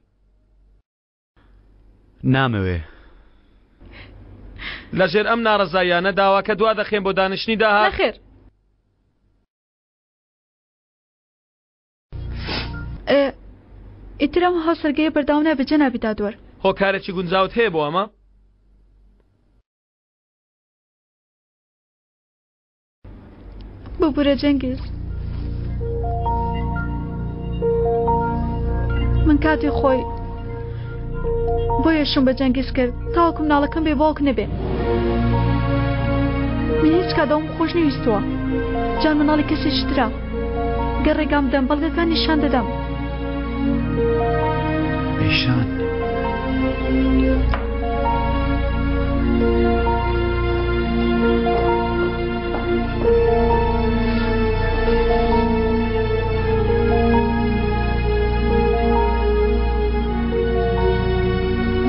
نامەوێ. لەژێر ئەم ناڕەزاییانە داواکە دوا دەخەین بۆ دانیشتنی داهات. نەخێر. ئیتر ئەم هاوسەرگەیە بەردەوام نابێت جەنابی دادوەر. هۆکارێکی گونجاوت هەیە بۆ ئەمە؟ ببورە جەنگیز من کاتی خۆی بۆیە شوم بە جەنگیز کرد تاوەکو مناڵەکەم بێ باوک نەبێ من هیچ کات ئەوم خۆش نەویستووە جان مناڵی کەسێکی ترە گەر ڕێگام بدەم بەڵگەکان نیشان دەدەم ئەیشان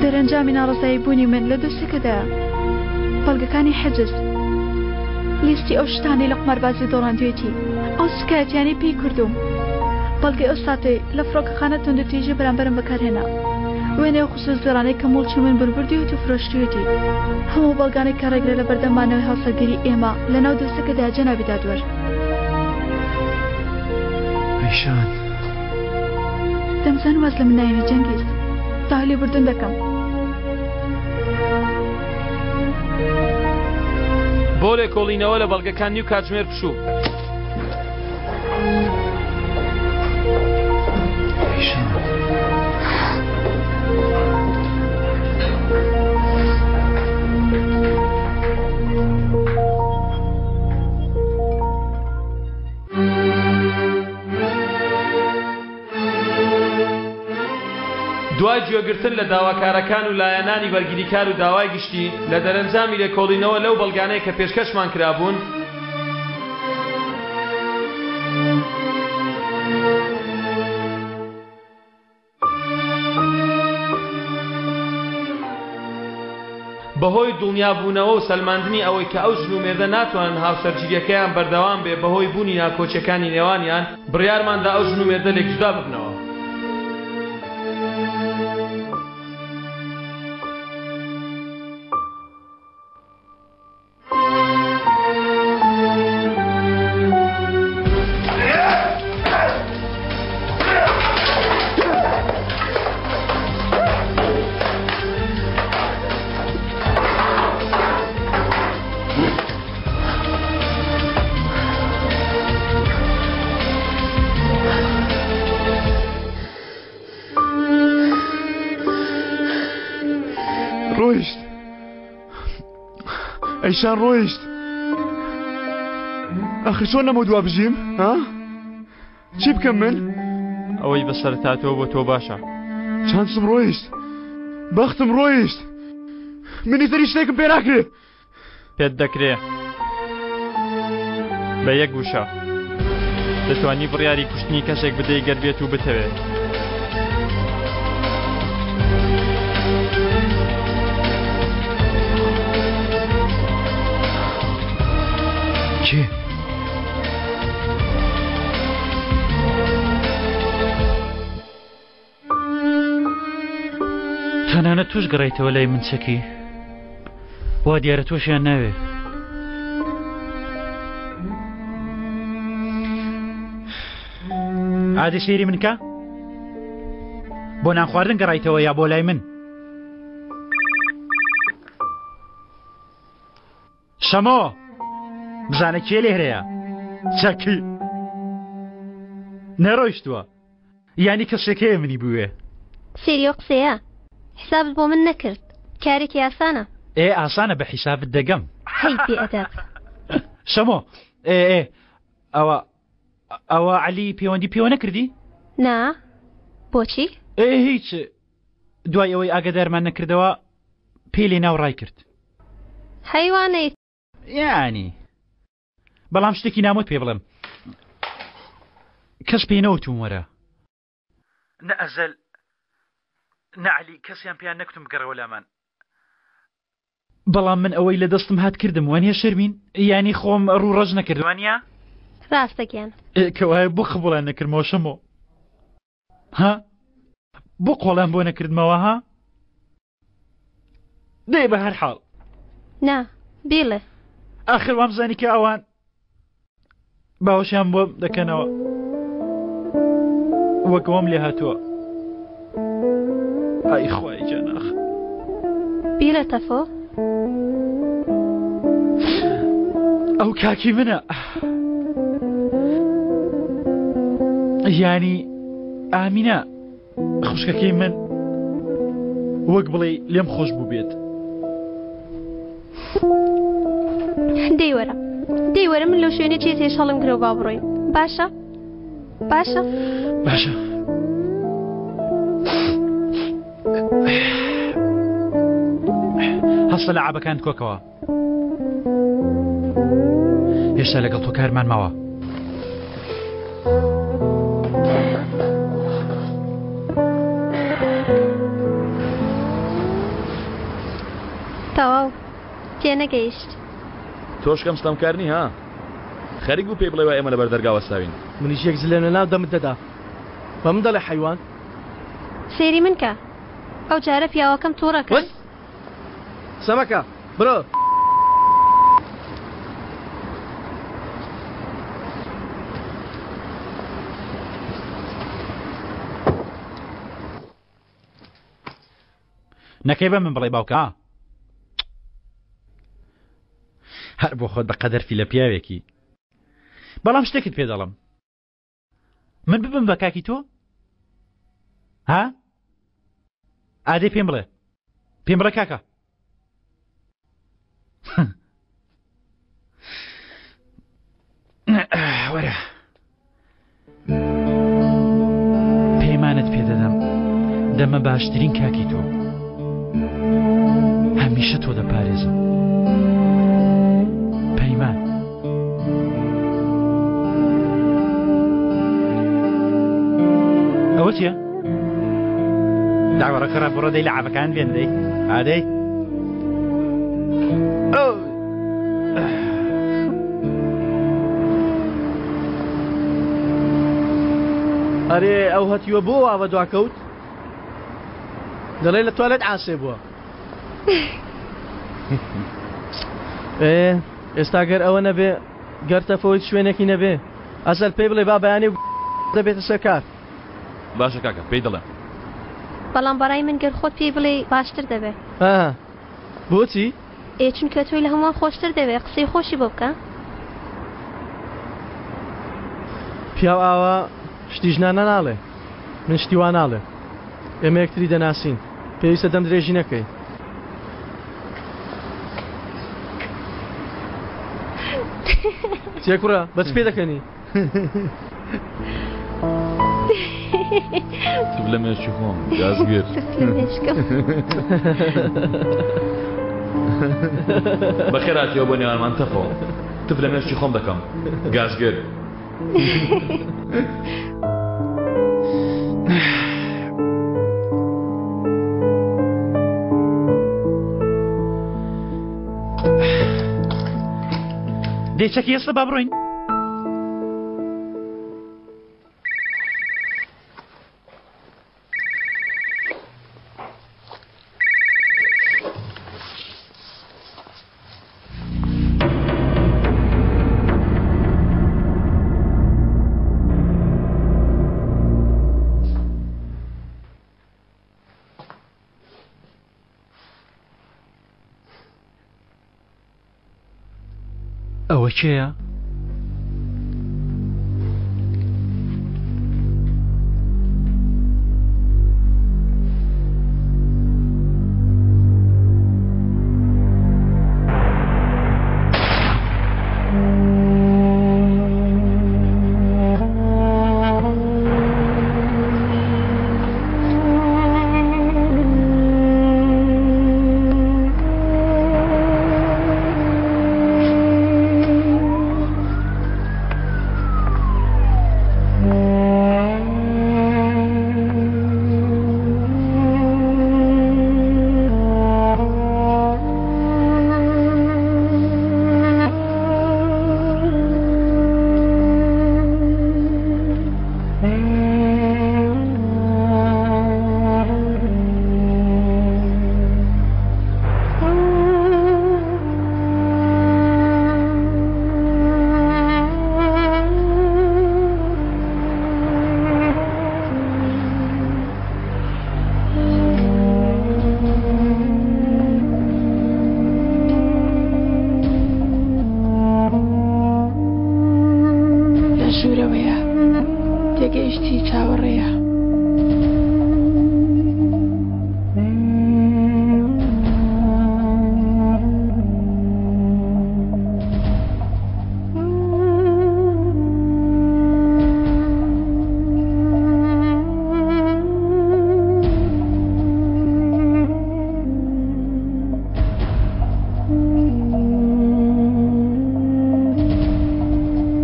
دەرەنجامی ناڕەزایی بوونی من لە دۆسیەکەدایە بەڵگەکانی حجز لیستی ئەو شتانەی لە قوماربازی دۆڕاندوێتی ئەو سکایەتیانەی پێی کردووم بەڵگەی ئەو ساتەی لە فڕۆکەخانە توندوتیژی بەرامبەرم بەکارهێنا وێنەی ئەو خشتە زێڕانەی کە موڵکی من بوون بردوویەتی و فرۆشتوویەتی هەموو بەڵگانەی کە ڕێگرە لە بەردەم مانەوەی هاوسەرگیری ئێمە لەناو دۆسیەکەدایە جەنابی دادوەر. ئەیشان. دەمزانی واز لە من نایەنی جەنگیز. داوای لێبوردن دەکەم. بۆ لێکۆڵینەوە لە بەڵگەکان نیو کاتژمێر پشوو. دوای گوێگرتن لە داواکارەکان و لایەنانی بەرگریکار و داوای گشتی، لە دەرەنجامی لێکۆڵینەوە لەو بەڵگانەی کە پێشکەشمان کرابوون، بەهۆی دڵنیابوونەوە و سەلماندنی ئەوەی کە ئەو ژن و مێردە ناتوانن هاوسەرگیرییەکەیان بەردەوام بێ بەهۆی بوونی ناکۆکییەکانی نێوانیان، بڕیارماندا ئەو ژن و مێردە لێکجودا ببنەوە. ڕۆیشت ئەیشان ڕۆیشت ئەخر چۆن لەمە دوا بژیم ها چی بکەم من ئەوەی بەسەر تاتەوە بۆ تۆ باشە چانسم ڕۆیشت بەختم ڕۆیشت منی تری شتێکم پێ ناکرێ پێت دەکرێ بە یەک وشە دەتوانی بڕیاری کوشتنی کەسێک بدەی گەر بێت و بتەوێت. کێ؟ تەنانەت تۆش گەڕایتەوە لای من چەکی وا دیارە تۆشیان ناوێ ئادی سەیری من کە بۆ نان خواردن گەڕایتەوە یا بۆ لای من شەمۆ بزانە کێ لێرەیە چەکی نەڕۆیشتووە یانی کەسێک هەیە منی بوێ. سەیری ئەو قسەیە. حیسابت بۆ من نەکرد. کارێکی ئاسانە. ئێ ئاسانە بە حیسابت دەگەم. هەی بێ ئەدەب. شەمۆ ئێ ئێ ئەوە ئەوە عەلی پەیوەندی پێوە نەکردی؟ نا بۆچی؟ ئێ هیچ دوای ئەوەی ئاگادارمان نەکردەوە پێی لێ ناو ڕای کرد. حەیوانەی. یانی بەڵام شتێکی نامۆت پێ بڵێم کەس پێی نەوتوم وەرە نە ئەزەل نە عەلی کەسیان پێیان نەکوتم بگەڕێوە لامان بەڵام من ئەوەی لە دەستم هات کردم وانە شەرمین یانی خۆم ڕوو ڕەش نەکرد وانە ڕاستە گیان کەوایە بۆ قبوڵیان نەکردمەوە شەمۆ ها بۆ قۆڵیان بۆ نەکردمەوە ها دەی بە هەر حاڵ نا بیڵێ ئاخر وامزانی کە ئەوان باوەشیان بۆ دەکەنەوە وەک وام لێ هاتووە. ئای خوای گیان ئاخ. بیڵێ تەفۆ. ئەو کاکی منە. یانی ئامینە خوشکەکەی من وەک بڵێ لێم خۆش بوو بێت. دەی وەرە دەی وەرە من لەو شوێنە چێت هێش هەڵم گرەوە با بڕۆین باشە باشە باشە هەستە لە عابەکان کۆکەوە هێشتا لەگەڵ تۆ کارمان ماوە. تەواو تێنەگەیشت. تۆش کەم ستەمکار نی ها؟ خەریک بوو پێی بڵێ وا ئێمە لەبەر دەرگا وەستاوین. منیش یەک زلێم لەناو دەمت دەدا. بە من دەڵێ حەیوان؟ سەیری من کە. ئەو جارە پیاوەکەم توڕە کرد. وەس! قسە مەکە. بڕۆ. نەکەی بە من بڵێ باوکە ها هەر بۆ خۆت بە قەدەر فیلە پیاوێکی بەڵام شتێکت پێ دەڵم من ببم بە کاکی تۆ ها ئادەی پێم بڵێ پێم بڵێ کاکە وەرە پەیمانت پێدەدەم دەمە باشترین کاکی تۆ هەمیشە تۆ دەپارێزم پەیمان ئەوە چییە؟ داوەڕە خراپ بڕۆ دەی لە عەبەکان بێن دەی ئادەی ئەرێ ئەو هەتیوە بۆ وا بە دوا کەوت دەڵێ لە توالێت عاسێ بووە ئێ ئێستا گەر ئەوە نەبێ گەر تەفەوت شوێنێکی نەبێ ئەزەل پێی بڵێ با بەیانی و دەبێتە سەر کار. باشە کاکە پێی دەڵێم. بەڵام بەڕای من گەر خۆت پێی بڵێی باشتر دەبێ. ها بۆچی؟ ئێ چونکە تۆی لە هەمووان خۆشتر دەوێ قسەی خۆشی بۆ بکە. پیاو ئاوا شتی ژنانە ناڵێ من شتی وا ناڵێم ئێمە یەکتری دەناسین پێویستە دەم درێژی نەکەی. چیە کوڕە بەچ پێ دەکەنی؟ تف لە مێشکی خۆم گازگر بەخێراتیەوە بۆ نێوانمان تەفۆ تف لە مێشکی خۆم دەکەم گازگر دەی چەکی ئێستا با بڕۆین. ئەوە کێیە؟ ژوورەوەیە تێگەیشتی چاوەڕێیە.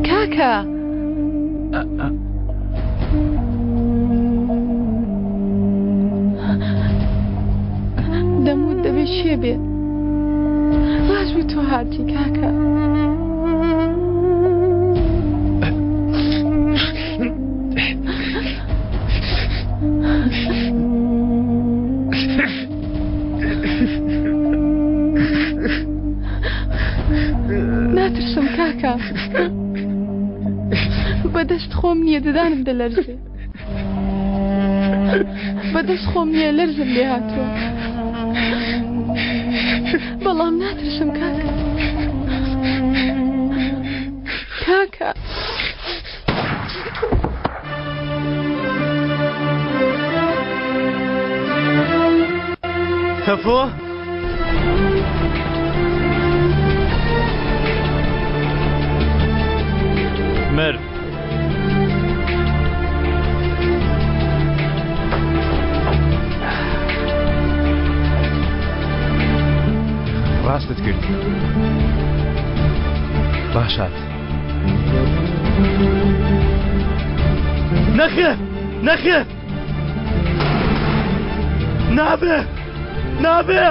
کاکە دەموت دەبێ شێ بێ باش بوو تۆ هاتی کاکە. ناترسم کاکە بەدەست خۆم نییە ددانم دەلەرزێ بەدەست خۆم نییە لەرزم لێ هاتووە بەڵام ناترسم کاکە کاکە تەفۆ مرد ڕاستت کرد باشات نەخێر نەخێر نابێ نابێ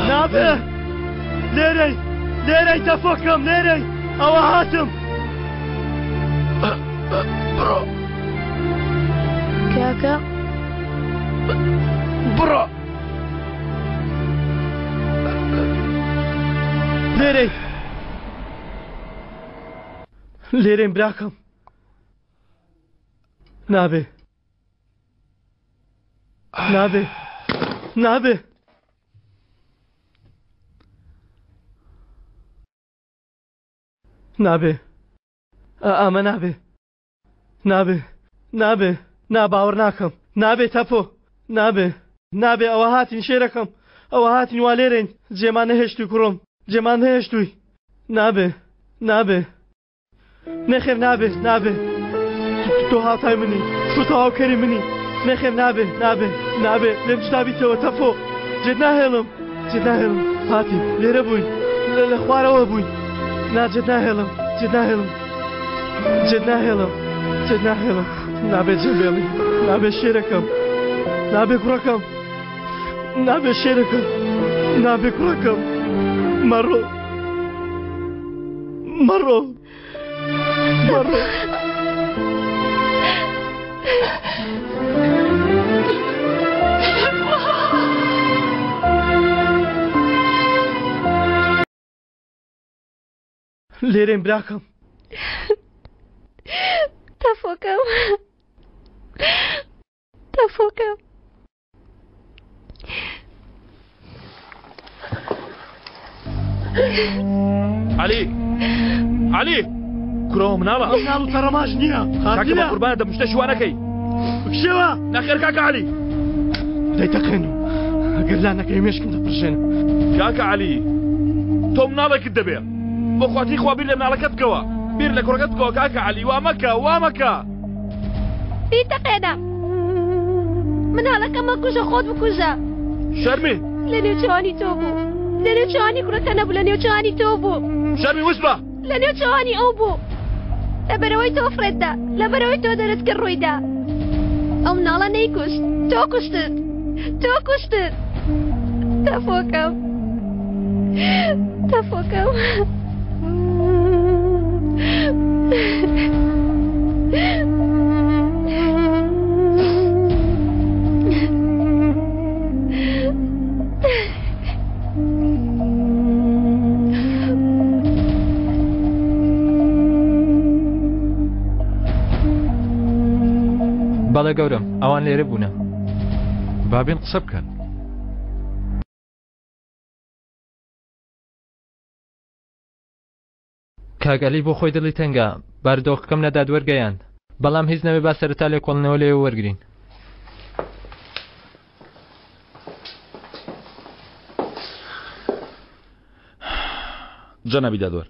نابێ لێرەی لێرەی تەفۆکەم لێرەی ئەوە هاتم بڕۆ کاکە بڕۆ لێرەی لێرەیم براکەم نابێ نابێ نابێ نابێ ئەمە نابێ نابێ نابێ نا باوەڕ ناکەم نابێ تەپۆ نابێ نابێ ئەوە هاتین شێرەکەم ئەوە هاتین وا لێرەین جێمان نەهێشتوی کوڕم جێمان نەهێشتوی نابێ نابێ نەخێر نابێ نابێ تۆ هاوتای منی تۆ تەواوکەری منی نەخێر نابێ نابێ نابێ لێم جودا بیتەوە تەفۆ جێت ناهێڵم جێت ناهێڵم هاتین لێرە بووین لە خوارەوە بووین نا جێت ناهێڵم جێت ناهێڵم جێت ناهێڵم جێت ناهێڵم نابێ جێ بێڵی نابێ شێرەکەم نابێ کوڕەکەم نابێ شێرەکەم نابێ کوڕەکەم مەڕۆ مەڕۆ مەڕۆ لێرەیم براکەم. تەفۆکەم تەفۆکەم. عەلی عەلی کوڕەوە مناڵە مناڵ و تەڕەماش نییە کاکە بە قوربانە دەم شتە شوانەکەی بکشەوە نەخێر کاکە عەلی دەیتەقێن و ئەگەر لا نەکەی مێشکم دەپرژێنم کاکە عەلی تۆ مناڵێکت دەبێ بۆ خواتی خوا بیر لە مناڵەکەت بکەوە بیر لە کوڕەکەت بکەوە کاکە عەلی وا مەکە وا مەکە بیتەقێنە مناڵەکە مەکوژە خۆت بکوژە شەرمی لە نێوچەوانی تۆ بوو لە نێوچەوانی کوڕەکە نەبوو لە نێوچەوانی تۆ بوو شەرمی وس بە لە نێوچەوانی ئەو بوو لەبەرەوەی تۆ فڕێتدا لەبەرەوەی تۆ دەرت کرد ڕوویدا ئەو مناڵە نەیکوشت تۆ کوشتت تۆ کوشتت تەفۆکەم تەفۆکەم بەڵێ گەورەم، ئەوان لێرە بوونە. با بێن قسە بکەن. کاک ئەلی بۆ خۆی دڵی تەنگە، بارودۆخەکەم لە دادوەر گەیاند، بەڵام هیچ نەبێ با سەرەتا لێکۆڵینەوە لێوە وەرگرین. جەنابی دادوەر،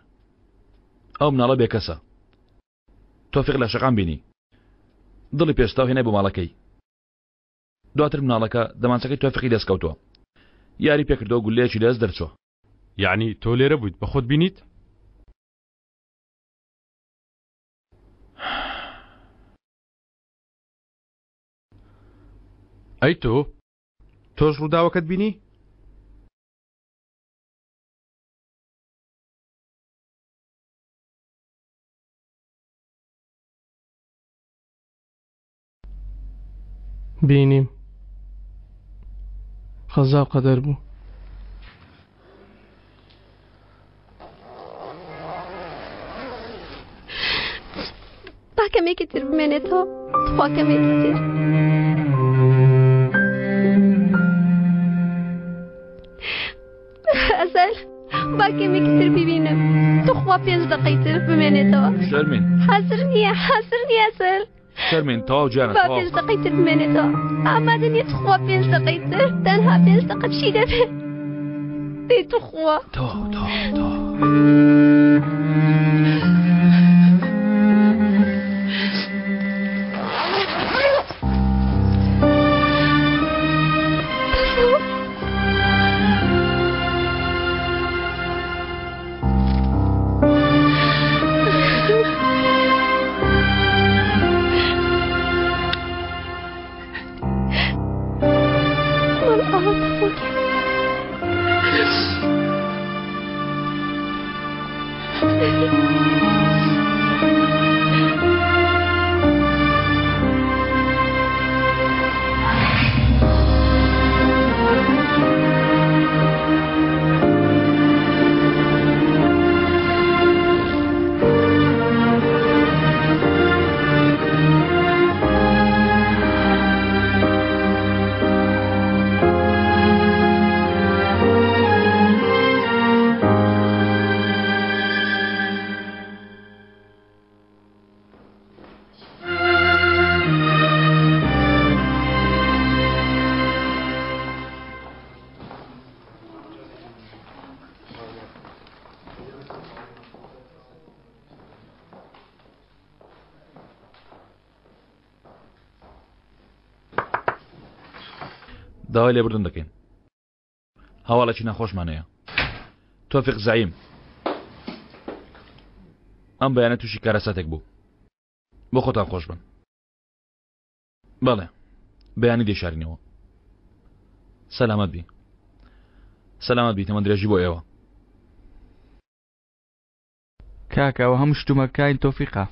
ئەو مناڵە بێکەسە. تۆفیق لە شەقام بینی دڵی پێستا و هێنای بۆ ماڵەکەی دواتر مناڵەکە دەمانچەکەی تۆفیقی دەست کەوتووە یاری پێکردەوە گولەیەکی لەدەست دەرچووە. یەعنی تۆ لێرە بوویت بە خۆت بینیت؟ ئەی تۆ؟ تۆش ڕووداوەکەت بینی؟ بینیم قەزا و قەدەر بوو. با کەمێکی تر بمێنێتەوە تخوا کەمێکی تر ئەزەل با کەمێکی تر ببینم تخوا پێنج دقەی تر بمێنێتەوە شەرمین حەزر نییە حەزر نییە ئەزەل شەرمین تەواو گیانە با پێنج دقەی تر بمێنێتەوە ئامادە نییە تخوا پێنج دقەی تر تەنها پێنج دقە چی دەبێت دەی تخوا تەواو تەواو تەواو داوای لێبوردن دەکەین هەواڵێکی ناخۆشمان هەیە تۆفیق زەعیم ئەم بەیانە تووشی کارەساتێک بوو بۆ خۆتان خۆش بن بەڵێ بەیانی دەیشارینەوە سەلامەت بی سەلامەت بی تەمەن درێژی بۆ ئێوە کاکە ئەوە هەموو شتومەکانی تۆفیقە.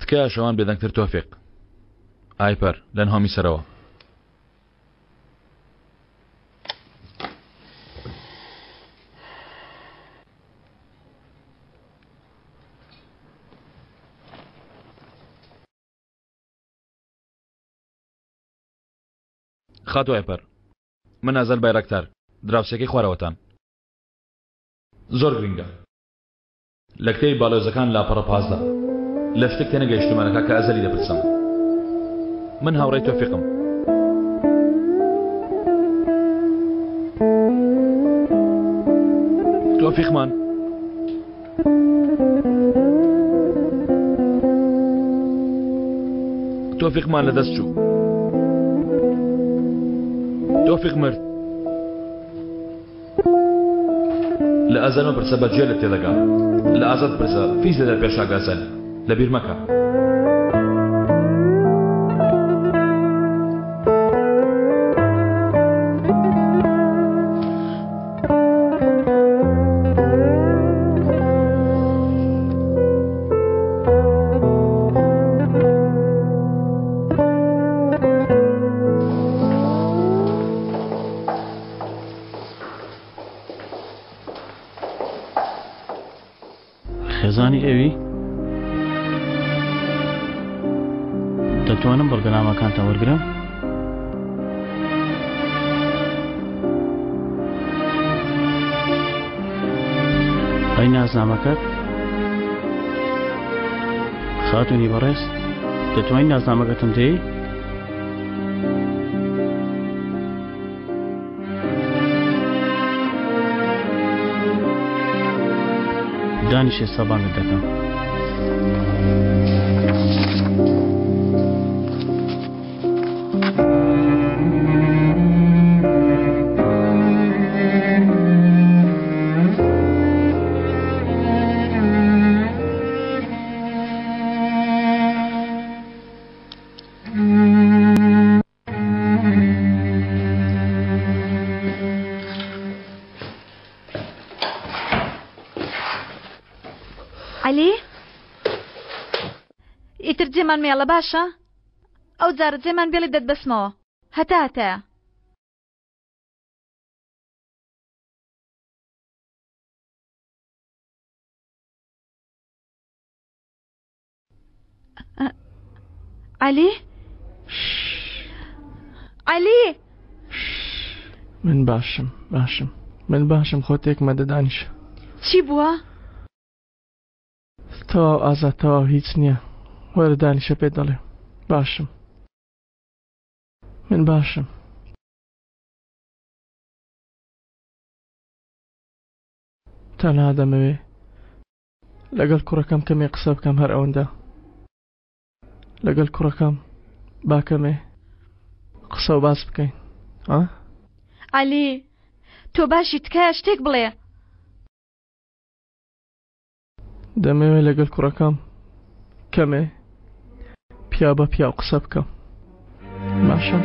تکایە شەوان بێدەنگتر تۆفیق ئایپەر لە نهۆمی سەرەوە. خاتوو ئایپەر من ئەزەل بایرەکتار دراوسێکەی خوارەوەتان زۆر گرنگە لە کتێبی باڵێۆزەکان لاپەڕە 15 لە شتێک تێنەگەیشتوومە لە کاکە ئەزەلی دەپرسم من هاوڕێی تۆفیقم تۆفیقمان تۆفیقمان لەدەست چوو. تۆفیق مرد. لە ئەزەل مەپرسە بە گوێ لە تێدەگا. لە ئازاد بپرسە فیز لە دەرپێشاگە ئەزەل. لەبیر مەکە. خێزانی ئەوی دەتوانم بەڵگەنامەکانتان وەرگرم؟ ئەی نازنامەکەت؟ خاتونی بەڕێز دەتوانین نازنامەکەتم دێی؟ دانیش ئێستا بانگت دەکەم. عەلی ئیتر جێمان مێڵە باشە ئەو جارە جێمان بێڵی دەتبەسمەوە هەتا هەتایە. عەلی عەلی من باشم باشم من باشم خۆ تێک مەدە دانیشە چی بووە؟ تەواو ئازاد تەواو هیچ نییە وەرە دانیشە پێت دەڵێم باشم من باشم تەنها دەمەوێ لەگەڵ کوڕەکەم کەمێ قسە بکەم هەر ئەوەندە لەگەڵ کوڕەکەم با کەمێ قسە و باس بکەین ئا عەلی تۆ باشی تکایە شتێک بڵێ دەمەوێت لەگەڵ کوڕەکەم کەمێ پیاو بە پیاو قسە بکەم باشە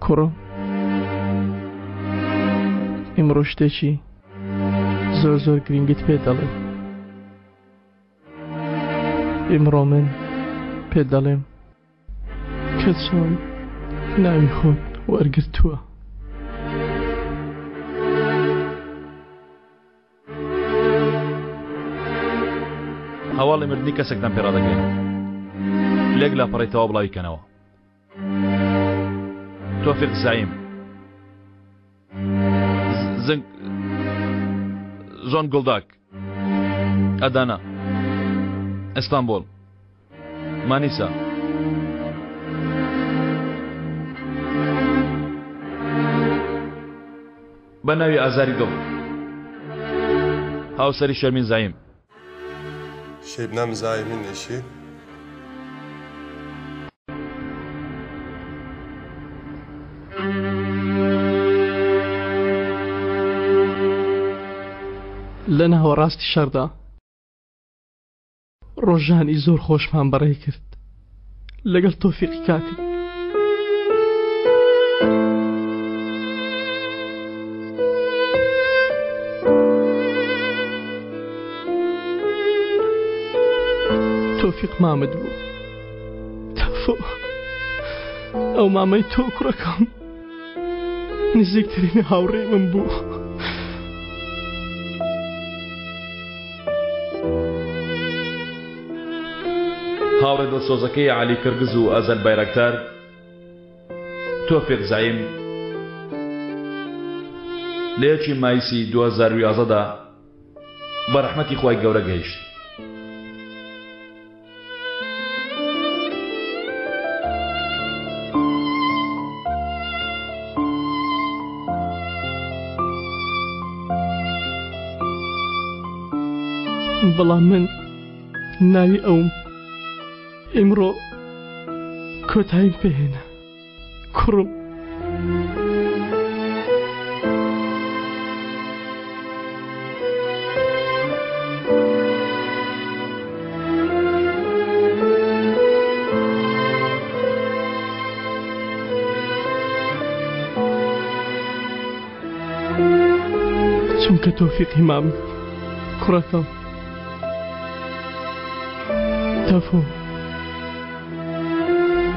کوڕم ئیمڕۆ شتێکی زۆر زۆر گرنگت پێ دەڵێم ئیمڕۆ من پێت دەڵێم کە چۆن ناوی خۆت وەرگرتووە. هەواڵی مردنی کەسێکتان پێ ڕادەگەیەنم. لێک لاپەڕەی تەواو بڵاوی کەنەوە. تۆفیق زەعیم زنگ زۆنگوڵداک ئەدانا ئیستانبوڵ مانیسا بە ناوی ئازاری دڵ هاوسەری شەرمین زایم. Şebnem Zaim'in eşi. لە ناوەڕاستی شەڕدا ڕۆژانی زۆر خۆشمان بەڕێ کرد لەگەڵ تۆفیقی کاکم. تۆفیق مامت بوو تەفۆ ئەو مامەی تۆ کوڕەکەم نزیکترین هاوڕێی من بوو. هاوڕێ دڵسۆزەکەی عەلی کرگز و ئەزەل بایراکتار، تۆفیق زەعیم، لە یەکی مایسی 2011 دا بە ڕەحمەتی خوای گەورە گەیشت. بەڵام من ناوی ئەوم ئیمڕۆ کۆتاییم پێهێنا کوڕم. چونکە تۆفیقی مامی کوڕەکەم تەفۆ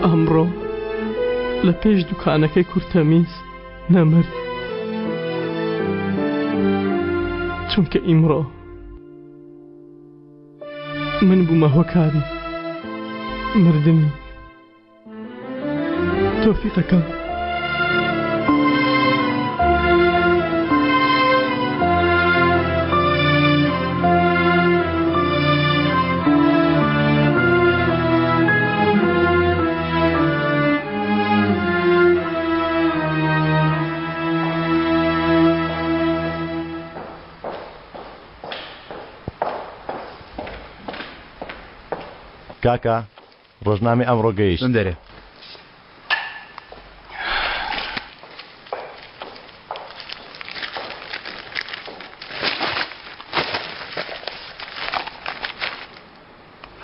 ئەمڕۆ لە پێش دوکانەکەی کورتەمیز نەمرد چونکە ئیمڕۆ من بوومە هۆکاری مردنی تۆفیقەکەم. کاکە ڕۆژنامەی ئەمڕۆ گەیشت. بمدەرێ.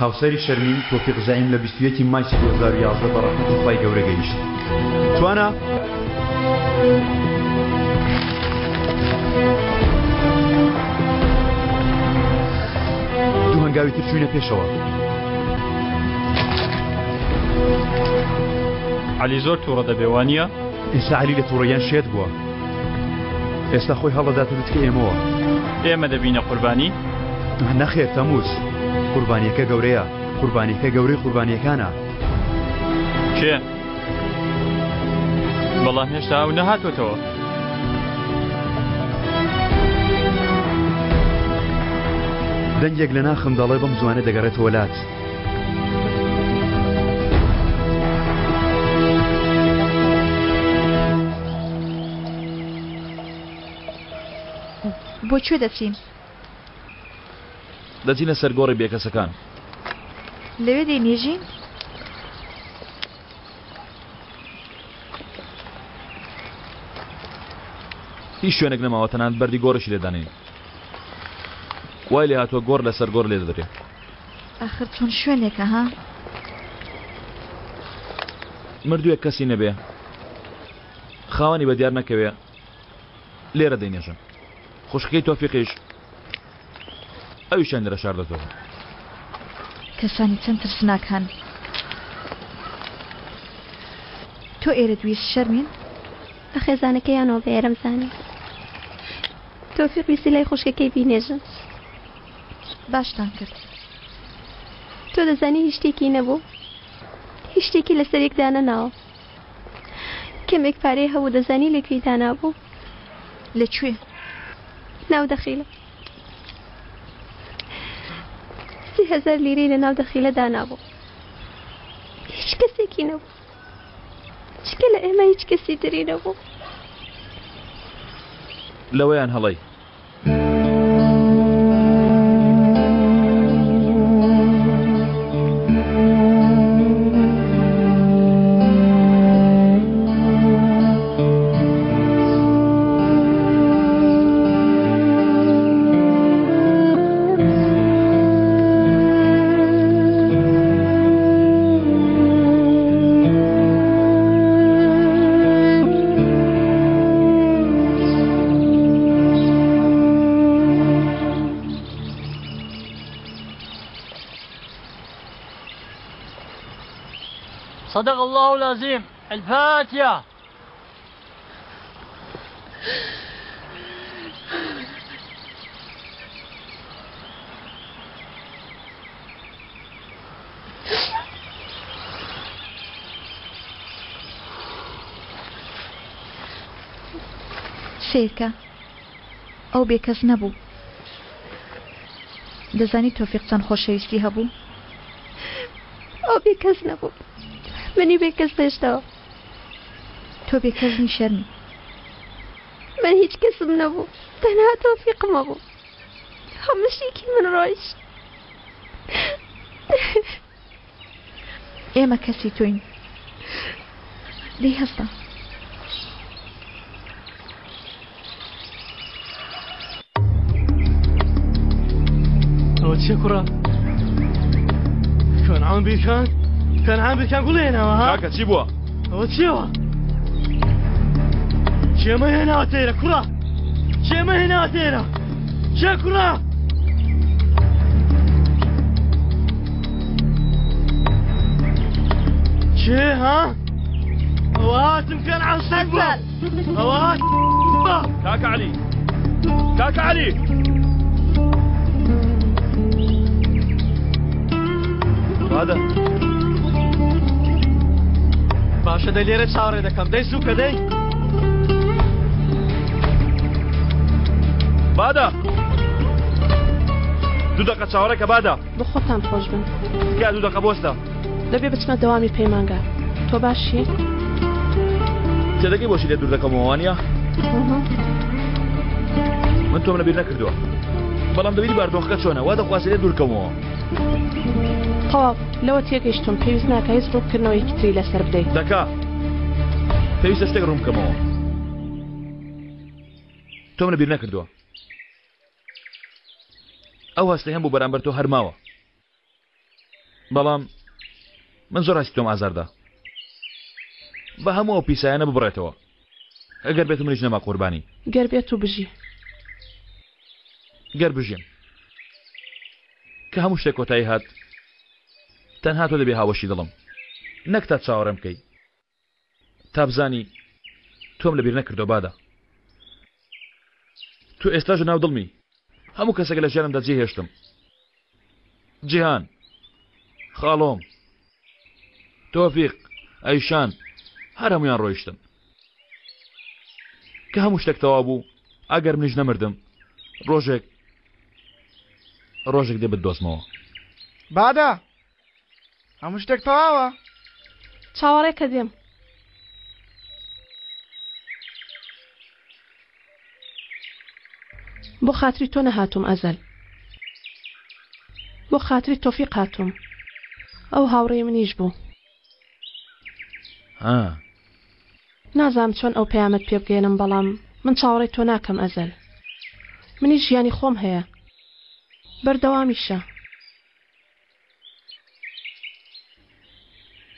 هاوسەری شەرمین تۆفیق زەعیم لە 21 ی مایسی 2011 بە ڕەحمەتی خوای گەورە گەیشت. توانا. دوو هەنگاوی تر چووینە پێشەوە. عەلی زۆر تووڕە دەبێ وانییە؟ ئێستا عەلی لە تووڕەیان شێت بووە. ئێستا خۆی هەڵدەداتە لوتکەی ئێمەوە. ئێمە دەبینە قوربانی؟ نەخێر تەمووز. قوربانییەکە گەورەیە. قوربانییەکە گەورەی قوربانییەکانە. کێ؟ بەڵام هێشتا ئەو نەهاتۆتەوە. دەنگێک لە ناخم دەڵێ بەم زوانە دەگەڕێتەوە لات. بۆ کوێ دەچین؟ دەچینە سەر گۆڕی بێکەسەکان. لەوێ دەینێژین؟ هیچ شوێنێک نەماوە تەنانەت بەردی گۆڕیشی لێ دانێین. وای لێ هاتووە گۆڕ لەسەر گۆڕ لێ دەدرێ. ئاخر چۆن شوێنێکە ها؟ مردووێک کەسی نەبێ خاوەنی بە دیار نەکەوێ لێرە دەینێژن. خوشکەکەی تۆفیقیش ئەویشیان لێرە شاردۆتەوە. کەسانی چەند ترسناک هەن. تۆ ئێرەت ویست شەرمین؟ بە خێزانەکەیانەوە بە ئێرەم زانی. تۆفیق ویستی لای خوشکەکەی بینێژن. باشتان کرد. تۆ دەزانی هیچ شتێکی نەبوو. هیچ شتێکی لەسەر یەک دانەناوە. کەمێک پارەی هەبوو دەزانی لە کوێی دانابوو؟ لە کوێ؟ ناو دەخیلە. 3000 لیرەی لە ناو دەخیلە دانابوو. هیچ کەسێکی نەبوو. چکە لە ئێمە هیچ کەسی تری نەبوو. لەوەیان هەڵەی. صدق الله العظيم الفاتحة سەیرکە ئەو بێکەس نەبوو. دەزانی تۆفیق چەند خۆشەویستی هەبوو؟ ئەو بێکەس نەبوو. منی بێکەس هێشتەوە. تۆ بێکەس نی شەرمی. من هیچ کەسم نەبوو. تەنها تۆفیقم هەبوو. هەموو شتێکی من ڕۆیشت. ئێمە کەسی تۆین. دەی هەستە. ئەوە چیە کوڕە؟ کەنعان بیرکان؟ کەنعان بیرکان گوڵی هێناوە ها؟ کاکە چی بووە؟ ئەوە چیەوە؟ کێمە هێناوە تێرە کوڕە؟ کێمە هێناوە تێرە؟ کێ کوڕە؟ کێ ها؟ ئەوە هاتم کەنعان سەگ بووە ئەوە هات کاکە عەلی کاکە عەلی بادە باشە دەی لێرە چاوەڕێ دەکەم دەی زووکە دەی بادە دوو دەقە چاوەڕێکە بادە بۆ خۆتان خۆش بن تکایە دوو دەقە بۆستە دەبێ بچمە دەوامی پەیمانگا تۆ باشی؟ تێدەگەی بۆچی لێ دوور دەکەمەوە وانە؟ من تۆم لەبیر نەکردووە بەڵام دەبینی باردۆخەکە چۆنە وا دەخوازێ لێ دوورکەمەوە تەواو لەوە تێگەیشتم پێویست ناکە هیچ ڕوونکردنەوەیەکی تری لەسەر بدەیت دەکا پێویستە شتێک ڕوون بکەمەوە تۆم لەبیر نەکردووە ئەو هەستەی هەم بوو بەرامبەر تۆ هەر ماوە بەڵام من زۆر هەستی تۆم ئازاردا بە هەموو ئەو پیسایانە ببڕێتەوە ئەگەر بێت منیش نەما قوربانی گەر بێت و بژی گەر بژیم کە هەموو شتێک کۆتایی هات تەنها تۆ دەبێ هاوەشی دڵم نەک تا چاوەڕێم بکەی تا بزانی تۆم لەبیر نەکردووە بادە تۆ ئێستاش لەناو دڵمی هەموو کەسێک لە ژیانمدا جێهێشتم جیهان خاڵۆم تۆفیق ئەیشان هەر هەمویان ڕۆیشتن کە هەموو شتێک تەوا بوو ئەگەر منیش نەمردم ڕۆژێک ڕۆژێک دێ بتدۆزمەوە بادە هەموو شتێک تەواوە. چاوەڕێ کە دێم. بۆ خاتری تۆ نەهاتووم ئەزەل. بۆ خاتری تۆفیق هاتووم. ئەو هاوڕێی منیش بوو. ها. نازانم چۆن ئەو پەیامەت پێ بگەیەنم بەڵام من چاوەڕێی تۆ ناکەم ئەزەل. منیش ژیانی خۆم هەیە. بەردەوامیشە.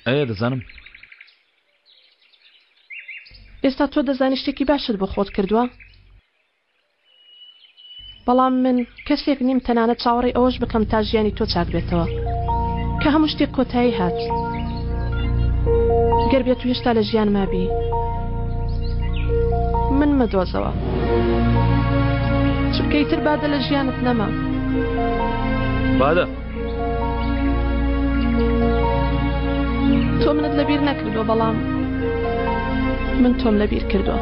ئەیە دەزانم. ئێستا تۆ دەزانی شتێکی باشت بۆ خۆت کردووە؟ بەڵام من کەسێک نیم تەنانەت چاوەڕێی ئەوەش بکەم تا ژیانی تۆ چاک بێتەوە. کە هەموو شتێک کۆتایی هات. گەر بێت و هێشتا لە ژیان مابی. من مەدۆزەوە. چونکە ئیتر بادە لە ژیانت نەما. بادە. تۆ منت لەبیر نەکردووە بەڵام من تۆم لەبیر کردووە.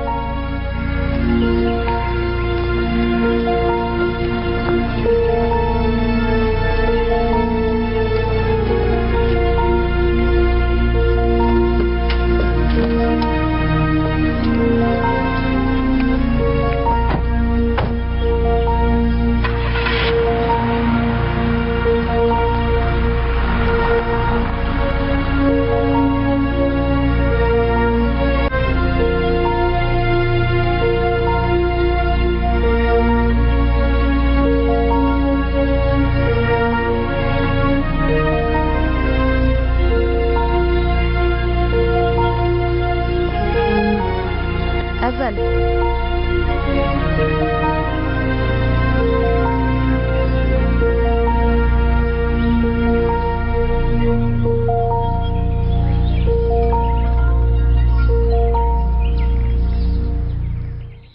ئەزەل.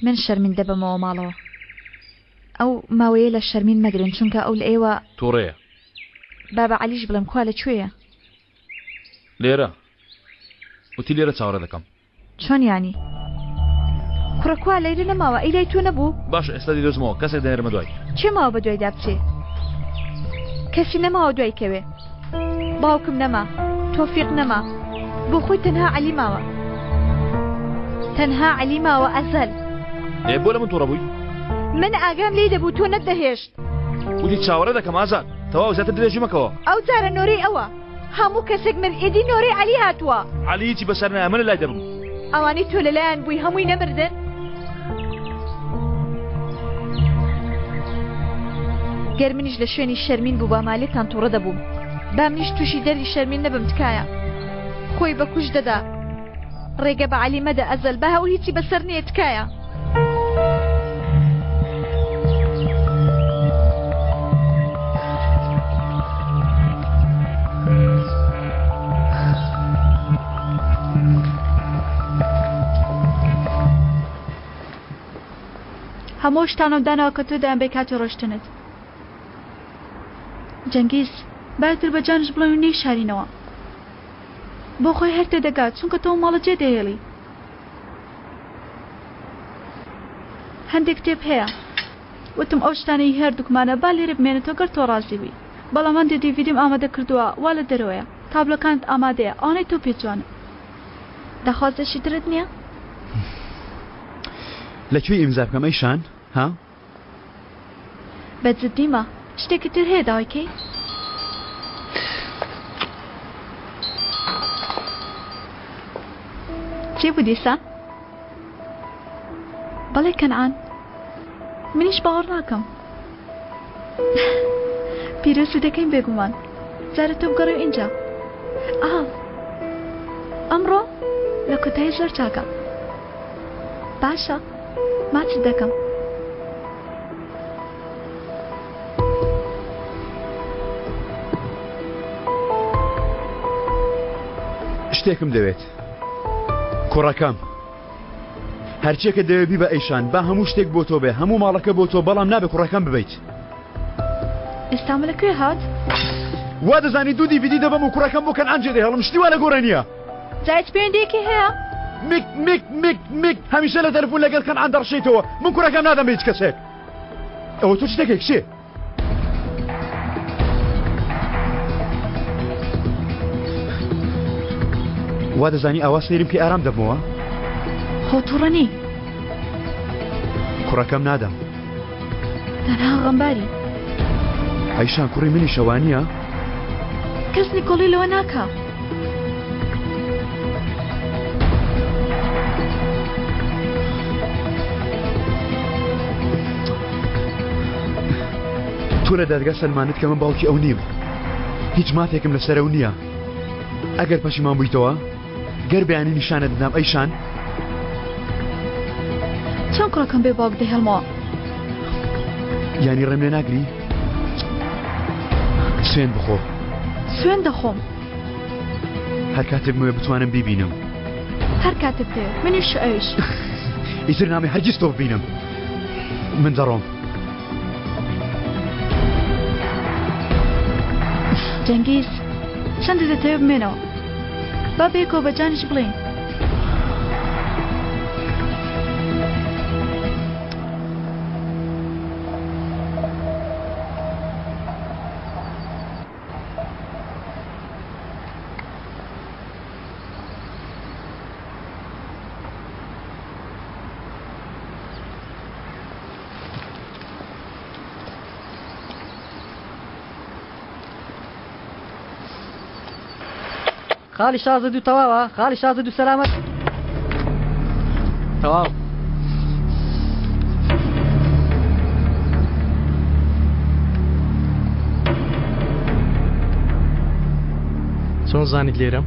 من شەرمین دەبەمەوە ماڵەوە. ئەو ماوەیە لە شەرمین مەگرن چونکە ئەو لە ئێوە توڕەیە. با بە عەلیش بڵێم کوا لە کوێیە؟ لێرە. وتی لێرە چاوەڕێ دەکەم. چۆن یانی؟ کوڕە کوا لەیرە نەماوە ئەی لای تۆ نەبوو؟ باشە ئێستا دەیدۆزمەوە کەسێک دەنێرمە دوای. کێ ماوە بە دوایدا بچێ؟ کەسی نەماوە دوای کەوێ. باوکم نەما، تۆفیق نەما، بۆ خۆی تەنها عەلی ماوە. تەنها عەلی ماوە ئەزەل. ئێ بۆ لە من توڕە بووی؟ من ئاگام لێی دەبوو تۆ نەتدەهێشت. وتی چاوەڕێ دەکەم ئازاد. تەواو زیاتر درێژی مەکەوە. ئەو جارە نۆرەی ئەوە. هەموو کەسێک مرد ئیدی نۆرەی عەلی هاتووە. عەلی هیچی بەسەر نایە من لەلای دەبم. ئەوانەی تۆ لەلایان بووی هەمووی نەمردن؟ گەر منیش لە شوێنی شەرمین بووباما لێتان توڕە دەبووم. با منیش تووشی دەردی شەرمین نەبم تکایە. خۆی بە کوشت دەدا. ڕێگە بە عەلی مەدە ئەزەل با ئەو هیچی بەسەر نەیە تکایە. هەموو شتانم داناوە کە تۆ دایان بەی کاتی ڕۆشتنت. جەنگیز، با ئیتر بە جانش بڵێین و نەیشارینەوە. بۆ خۆی هەر تێدەگات چونکە تۆ ماڵە جێ دەهێڵی. هەندێک کتێب هەیە. وتم ئەو شتانە هی هەردووکمانە با لێرە بمێنێتەوە گەر تۆ ڕازی بووی. بەڵام هەندێ دیڤیدیم ئامادە کردووە وا لە دەرەوەیە. تابلۆکانت ئامادەیە ئەوانەی تۆ پێ جوانن. داخوازێکی ترت نییە؟ لە کوێ ئیمزا بکەم ئەی شان؟ ها؟ بە جدیمە شتێکی تر هەیە داوای کەی؟ کێ بوو دیسان؟ بەڵێ کەنعان منیش باوەڕ ناکەم پیرۆزی دەکەین بێگومان جارە تۆ بگەڕێ و ئینجا ئا ئەمڕۆ لە کۆتایی زۆر چاکە باشە ماچت دەکەم. شتێکم دەوێت کوڕەکەم هەرچێکە دەوێت بیبە ئەیشان با هەموو شتێک بۆ تۆ بێ هەموو ماڵەکە بۆ تۆ بەڵام نابێ کوڕەکەم ببیت ئێستا من لە کوێ هات؟ وا دەزانی دوو دیڤیدی دەبەم و کوڕەکەم بۆ کەنعان جێ دەهێڵم شتی وا لە گۆڕێ نییە جا هیچ پەیوەندییەکی هەیە؟ میک میک میک میک هەمیشە لە تەلەفۆن لەگەڵ کەنعان دەڕشێیتەوە من کوڕەکەم نادەم بە هیچ کەسێک ئەوە تۆ چ دەکەی کچێ؟ وا دەزانی ئاوا سەیرم کەی ئارام دەبمەوە؟ خۆ تووڕە نی؟ کوڕەکەم نادەم. تەنها غەمباری. ئەیشان کوڕی منیشە وانییە؟ کەس نکۆڵی لەوە ناکا. تۆ لە دادگا سەلمانت کە من باوکی ئەو نیم. هیچ مافێکم لەسەر ئەو نییە. ئەگەر پەشیمان بوویتەوە گەر بەیانی نیشانت بدام ئەیشان. چۆن کوڕەکەم بێ باوک دەهێڵمەوە؟ یانی ڕێم لێ ناگری؟ سوێند بخۆ. سوێند دەخۆم. هەر کاتێک بمەوێ بتوانم بیبینم. هەر کاتێک بتەوێ منیش و ئەویش. ئیتر نامێ هەرگیز تۆ ببینم. من دەڕۆم. جەنگیز چەندە دەتەوێ بمێنەوە؟ با بەیەکەوە بە جانیش بڵێین. خاڵی 16 تەواوە خاڵی 16 سەلامەت تەواو چۆن زانیت لێرەم؟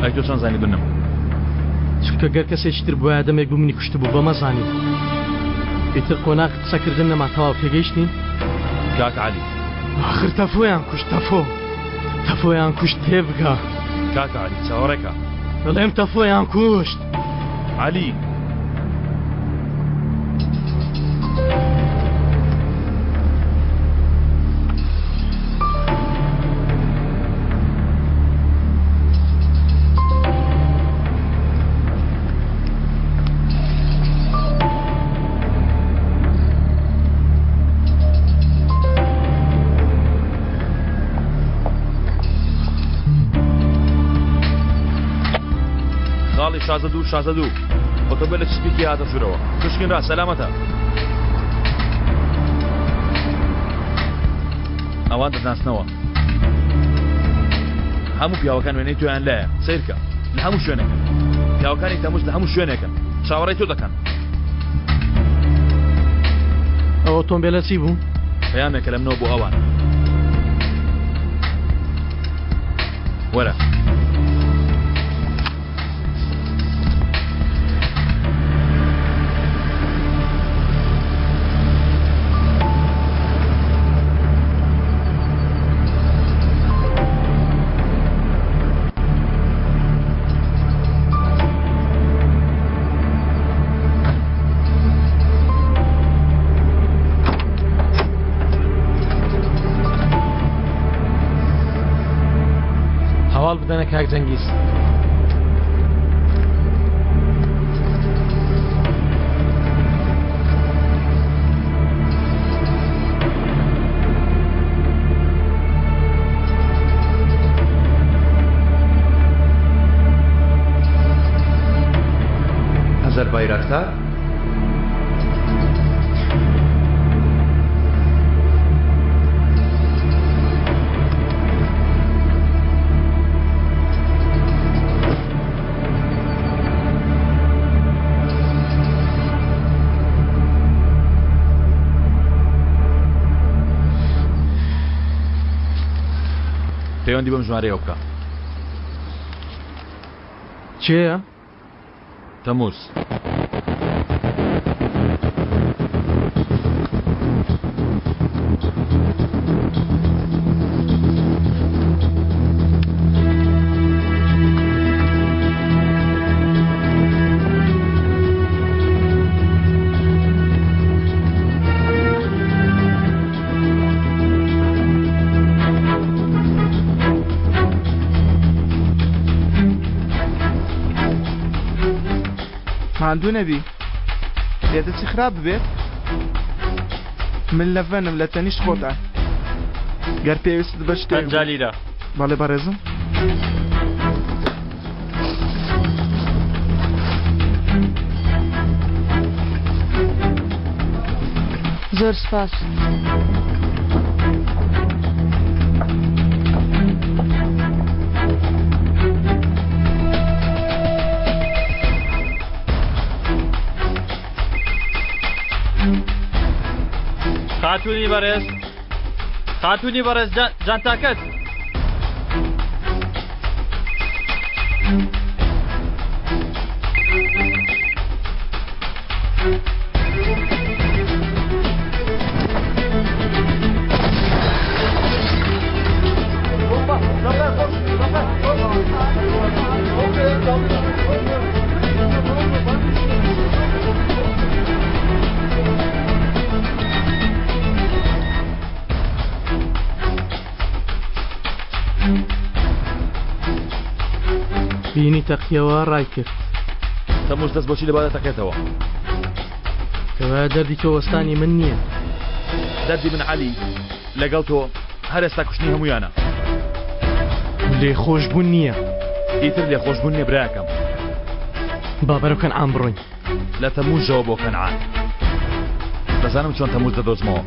ئەی تۆ چۆن زانیت منم؟ چونکە گەر کەسێکی تر بوایە دەمێک بوو منی کوشتبوو بەمە زانیت ئیتر قۆناغی قسەکردن نەما تەواو تێگەیشتین؟ کاک عەلی. ئاخر تەفۆیان کوشت تەفۆ تەفۆیان کوشت تێبگە. کاک عەلی چاوەڕێکە. دەڵێم تەفۆیان کوشت. عەلی. خاڵی شازدە دوو 16 ئۆتۆمبێلە سپیکی هاتە ژوورەوە پشکنرا سەلامەتە. ئەوان دەتناسنەوە. هەموو پیاوەکان وێنەی تۆیان لایە. سەیرکە. لە هەموو شوێنێکن. پیاوەکانی تەموز لە هەموو شوێنێکن. چاوەڕێی تۆ دەکەن. ئەو ئۆتۆمبێلە چی بوو؟ پەیامێکە لە منەوە بۆ ئەوان. وەرە. هەواڵ بدەنە کاک جەنگیز. ئەزەر بایراکتار؟ پەیوەندی بەم ژمارەیەوە بکە. کێیە؟ تەموز. ماندوو نەبی لێدەچی خراپ ببێت من لەڤەنم لە تەنیشت خۆتان گەر پێویستت بە شتێک پەنجا لیرە. بەڵێ بەڕێزم. زۆر سپاس. خاتوونی بەڕێز خاتوونی بەڕێز جانتاکەت بینی تەقیەوە ڕای کرد. تەموز دەست بۆچی لە با دەتەقێتەوە؟ کەوایە دەردی تۆ وەستانی من نییە. دەردی من عەلی لەگەڵ تۆ هەر ئێستا کوشتنی هەموویانە. لێخۆشبوون نییە. ئیتر لێخۆشبوون نییە براکەم. با بەرەو کەنعان بڕۆین. لە تەموزەوە بۆ کەنعان. دەزانم چۆن تەموز دەدۆزمەوە.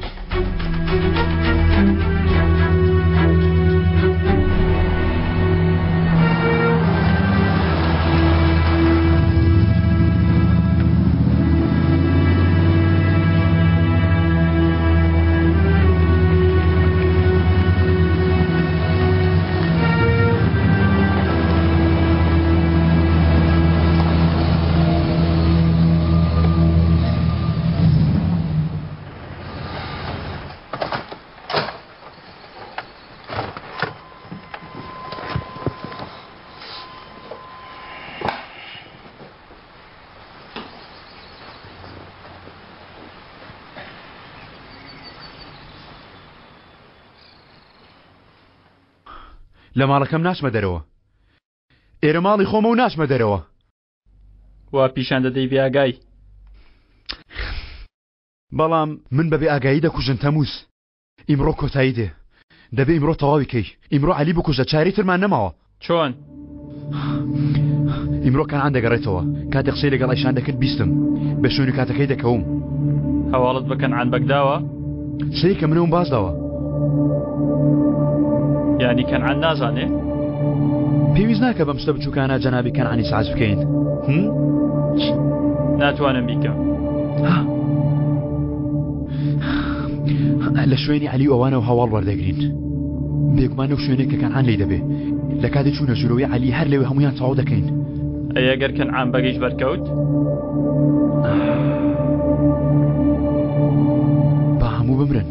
لە ماڵەکەم ناچمە دەرەوە ئێرە ماڵی خۆمە و ناچمە دەرەوە وا پیشان دەدەی بێئاگای. بەڵام من بە بێئاگایی دەکوژن تەموز ئیمڕۆ کۆتایی دێ دەبێ ئیمڕۆ تەواوی کەی ئیمڕۆ عەلی بکوژە چارەی ترمان نەماوە. چۆن؟ ئیمڕۆ کەنعان دەگەڕێتەوە کاتێ قسەی لەگەڵ ئەیشان دەکرد بیستم بە شوێن و کاتەکەی دەکەوم. هەواڵت بە کەنعان بەگ داوە؟ سەیرکە منەوم باز داوە. یانی کەنعان نازانێ؟ پێویست ناکە بەم شتە بچووکانە جەنابی کەنعانی ساز بکەین. ناتوانم بیکەم. لە شوێنی عەلی و ئەوانەوە هەواڵ وەردەگرین. بێگومان لەو شوێنێک کە کەنعان لێی دەبێ. لە کاتی چوونە ژوورەوەی عەلی هەر لەوێ هەموویان تەواو دەکەین. ئەی ئەگەر کەنعان بەگیش بەرکەوت؟ با هەموو بمرن.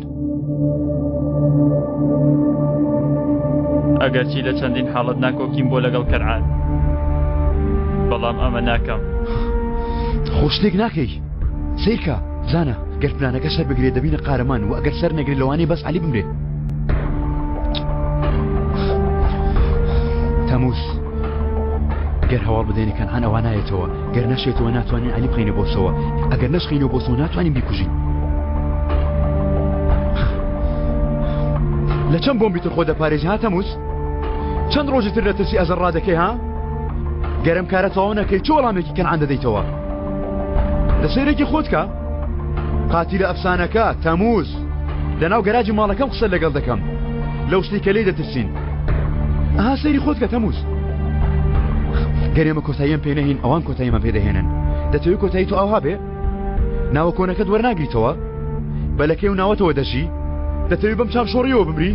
ئەگەرچی لە چەندین حاڵەت ناکۆکیم بۆ لەگەڵ کەنعان بەڵام ئەمە ناکەم. خۆ شتێک ناکەی. سەیرکە زانا گەر پلانەکە سەر بگرێ دەبینە قارەمان و ئەگەر سەر نەگرێ لەوانەیە بەس عەلی بمرێ. تەموز گەر هەواڵ بدەینە کەنعان ئەوا نایەتەوە گەر نەشێتەوە ناتوانین عەلی بخەینە بۆسەوە ئەگەر نەشخینە بۆسەوە ناتوانین بیکوژین. لە چەند بۆمبی تر خۆ دەپارێزی ها تەموز؟ چەند ڕۆژی تر لە ترسی ئەزەر ڕادەکەی ها؟ گەرم کارە تەواو نەکەی چ وەڵامێکی کەنعان دەدەیتەوە؟ لە سەیرێکی خۆت کە قاتیلە ئەفسانەکە تەموز لەناو گەراجی ماڵەکەم قسە لەگەڵ دەکەم لەو شتەی کە لێی دەترسین ئەها سەیری خۆت کە تەموز گەر ئێمە کۆتاییان پێ نەهین ئەوان کۆتاییمان پێ دەهێنن دەتەوێت کۆتایی تۆ ئاوها بێ ناوە کۆنەکەت وەرناگریتەوە بەلەکەی و ناوەتەوە دەژی دەتەوێت بەم چاوشۆڕیەوە بمری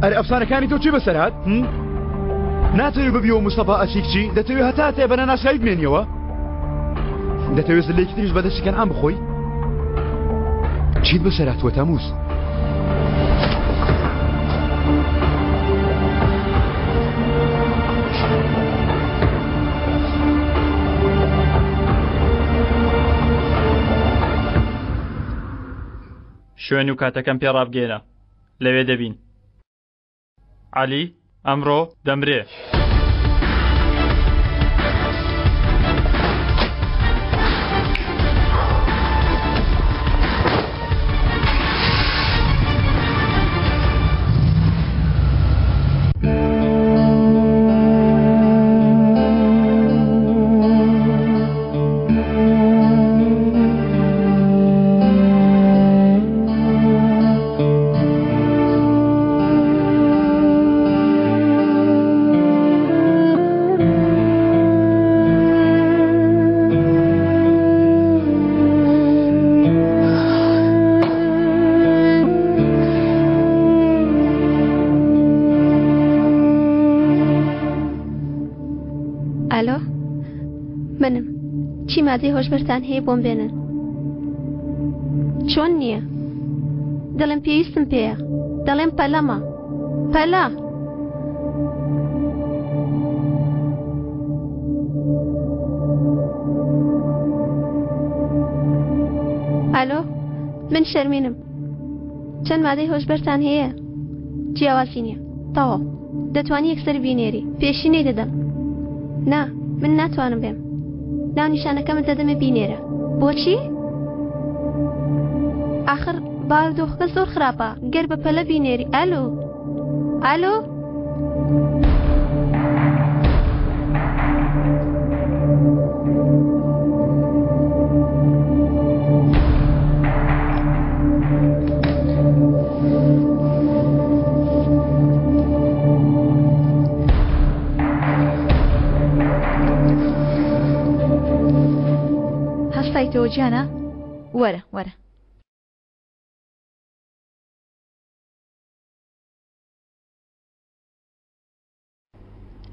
ئەرێ ئەفسانەکانی تۆ چی بەسەر هات ناتەوێت ببیەوە مستەفا ئەسیکچی دەتەوێت هەتا هەتایە بە نەناسراوی بمێنیەوە دەتەوێت زلێکی تریش بەدەستی کەنعان بخۆی چیت بەسەر هاتووە تەموز شوێن و کاتەکەم پێ ڕابگەێنە لەوێ دەبین عەلی ئەمڕۆ دەمرێ. ئالۆ منم چی مادەی هۆشبەرتان هەیە بۆم بێنن چۆن نییە دەڵێم پێویستم پێیە دەڵێم پەلەمە پەلە ئالۆ من شەرمینم چەند مادەی هۆشبەرتان هەیە جیاوازی نییە تەواو دەتوانی یەکسەر بینێری پێشینەی دەدەم نا من ناتوانم بێم ناونیشانەکەمت دەدەمێ بینێرە بۆچی؟ ئاخر بارودۆخەکە زۆر خراپە گەر بە پەلە بینێری ئەلو ئەلو هەستایتەوە گیانە وەرە وەرە.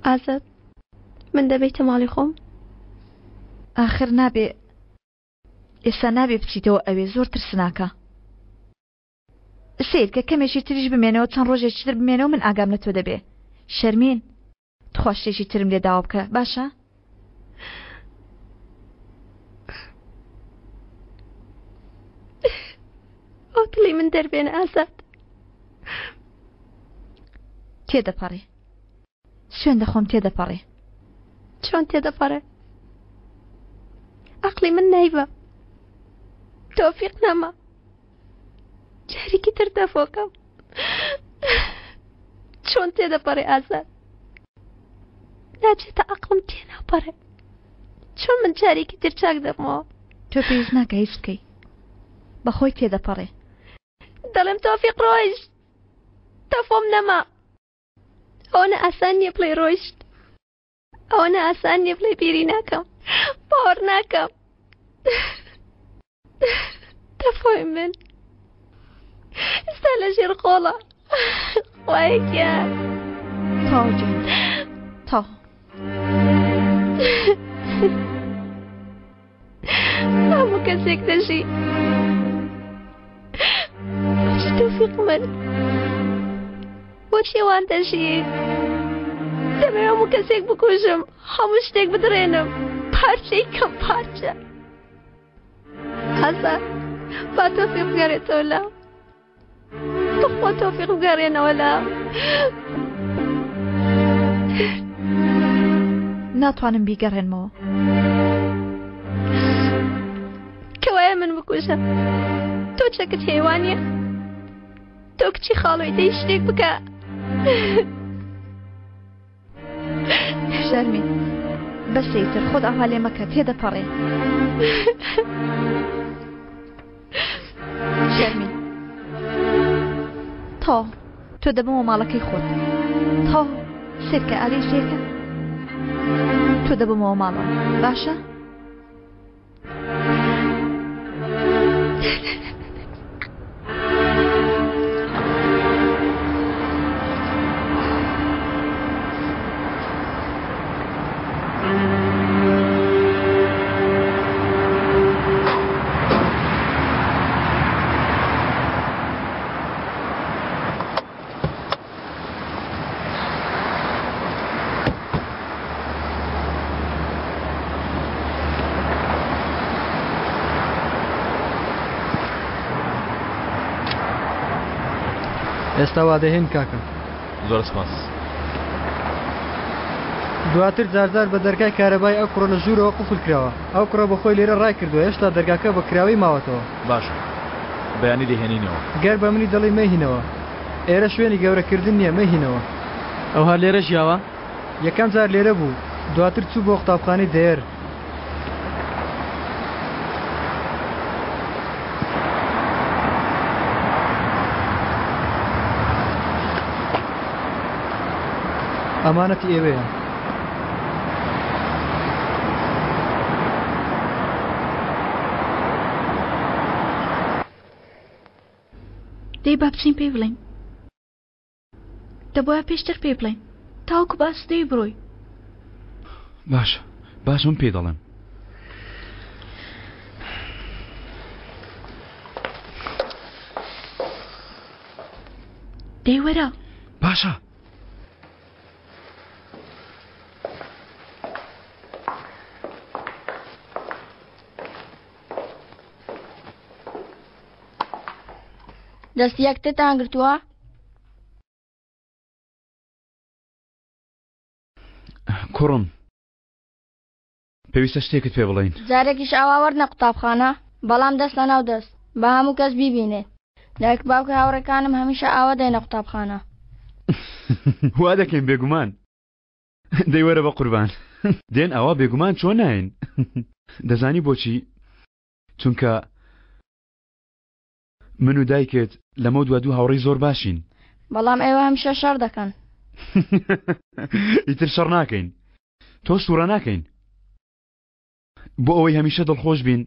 ئازاد من دەبەیتە ماڵی خۆم؟ ئاخر نابێ ئێستا نابێ بچیتەوە ئەوێ زۆر ترسناکە. سەیرکە کەمێکی تریش بمێنەوە چەند ڕۆژێکی تر بمێنەوە من ئاگام لە تۆ دەبێ شەرمین تخوا شتێکی ترم لێ داوا بکە باشە؟ ئەو دڵی من دەربێنە ئازاد. تێدەپەڕێ سوێن دەخۆم تێدەپەڕێ. چۆن تێدەپەڕێ؟ عەقڵی من نایبا. تۆفیق نەما. جارێکی تر دەفۆکەم. چۆن تێدەپەڕێ ئازاد؟ ناچێتە عەقڵم تێناپەڕێ. چۆن من جارێکی تر چاک دەبمەوە؟ تۆ پێویست ناکە هیچ بکەی. بەخۆی تێدەپەڕێ. دەڵێم تۆفیق ڕۆیشت تەفۆم نەما ئەوەنە ئاسان نییە بڵێ ڕۆیشت ئەوەنە ئاسان نییە بڵێ بیری ناکەم باوەڕ ناکەم تەفۆی من ئێستا لە ژێر خۆڵە خوایە گیان تەواو جان تەواو هەموو کەسێک دەژی بۆچی تۆفیق من بۆچی وان دەژی دەمەوێ هەموو کەسێک بکوژم هەموو شتێک بدڕێنم پارچەی کەم پارچە ئازار با تۆفیق بگەڕێتەوە لام تخوا تۆفیق بگەڕێنەوە لام ناتوانم بیگەڕێنمەوە کەوایە من بکوژە تۆ چەکت هەیە وانییە تۆ کچی خاڵۆی دەی شتێک بکە شەرمی بەسە ئیتر خۆت ئاوا لێ مەکە تێدەپەڕێ شەرمی تەواو تۆ دەبمەوە ماڵەکەی خۆت تەواو سێرکە ئادەی سێرکە تۆ دەبمەوە ماڵەوە باشە ئێستا وا دەهێن کاکە. زۆر سپاس. دواتر جارجار بە دەرگای کارەبای ئەو کوڕە لە ژوورەوە قفل کراوە. ئەو کوڕە بە خۆی لێرە ڕایکردووە هێشتا دەرگاکە بە کراوەی ماوەتەوە. باشە بەیانی دەیهێنینەوە. گەر بە منی دەڵێی مەیهینەوە. ئێرە شوێنی گەورە کردن نیە مەیهینەوە. ئەو هەر لێرە ژیاوە؟ یەکەم جار لێرە بوو دواتر چوو بۆ قوتابخانەی دەیەر. ئەمانەتی ئێوەیە. دەی با بچین پێی بڵێین. دەبوایە پێشتر پێی بڵێین تاوەکو بە ئاسوودەیی بڕۆی. باشە باشە من پێی دەڵێم. دەی وەرە. باشە. دەستی یەکترتان گرتووە؟ کوڕم پێویستە شتێکت پێ بڵێین. جارێکیش ئاوا وەرنە قوتابخانە بەڵام دەست لەناو دەست با هەموو کەس بیبینێت دایک باوکی هاوڕێکانم هەمیشە ئاوا دێنە قوتابخانە. وا دەکەین بێگومان. دەی وەرە بە قوربان. دێن ئاوا بێگومان چۆن ناین. دەزانی بۆچی؟ چونکە من و دایکت لەمە دوا دوو هاوڕێی زۆر باشین. بەڵام ئێوە هەمیشە شەڕ دەکەن. ئیتر شەڕ ناکەین. تۆش تووڕە ناکەین. بۆ ئەوەی هەمیشە دڵخۆش بین.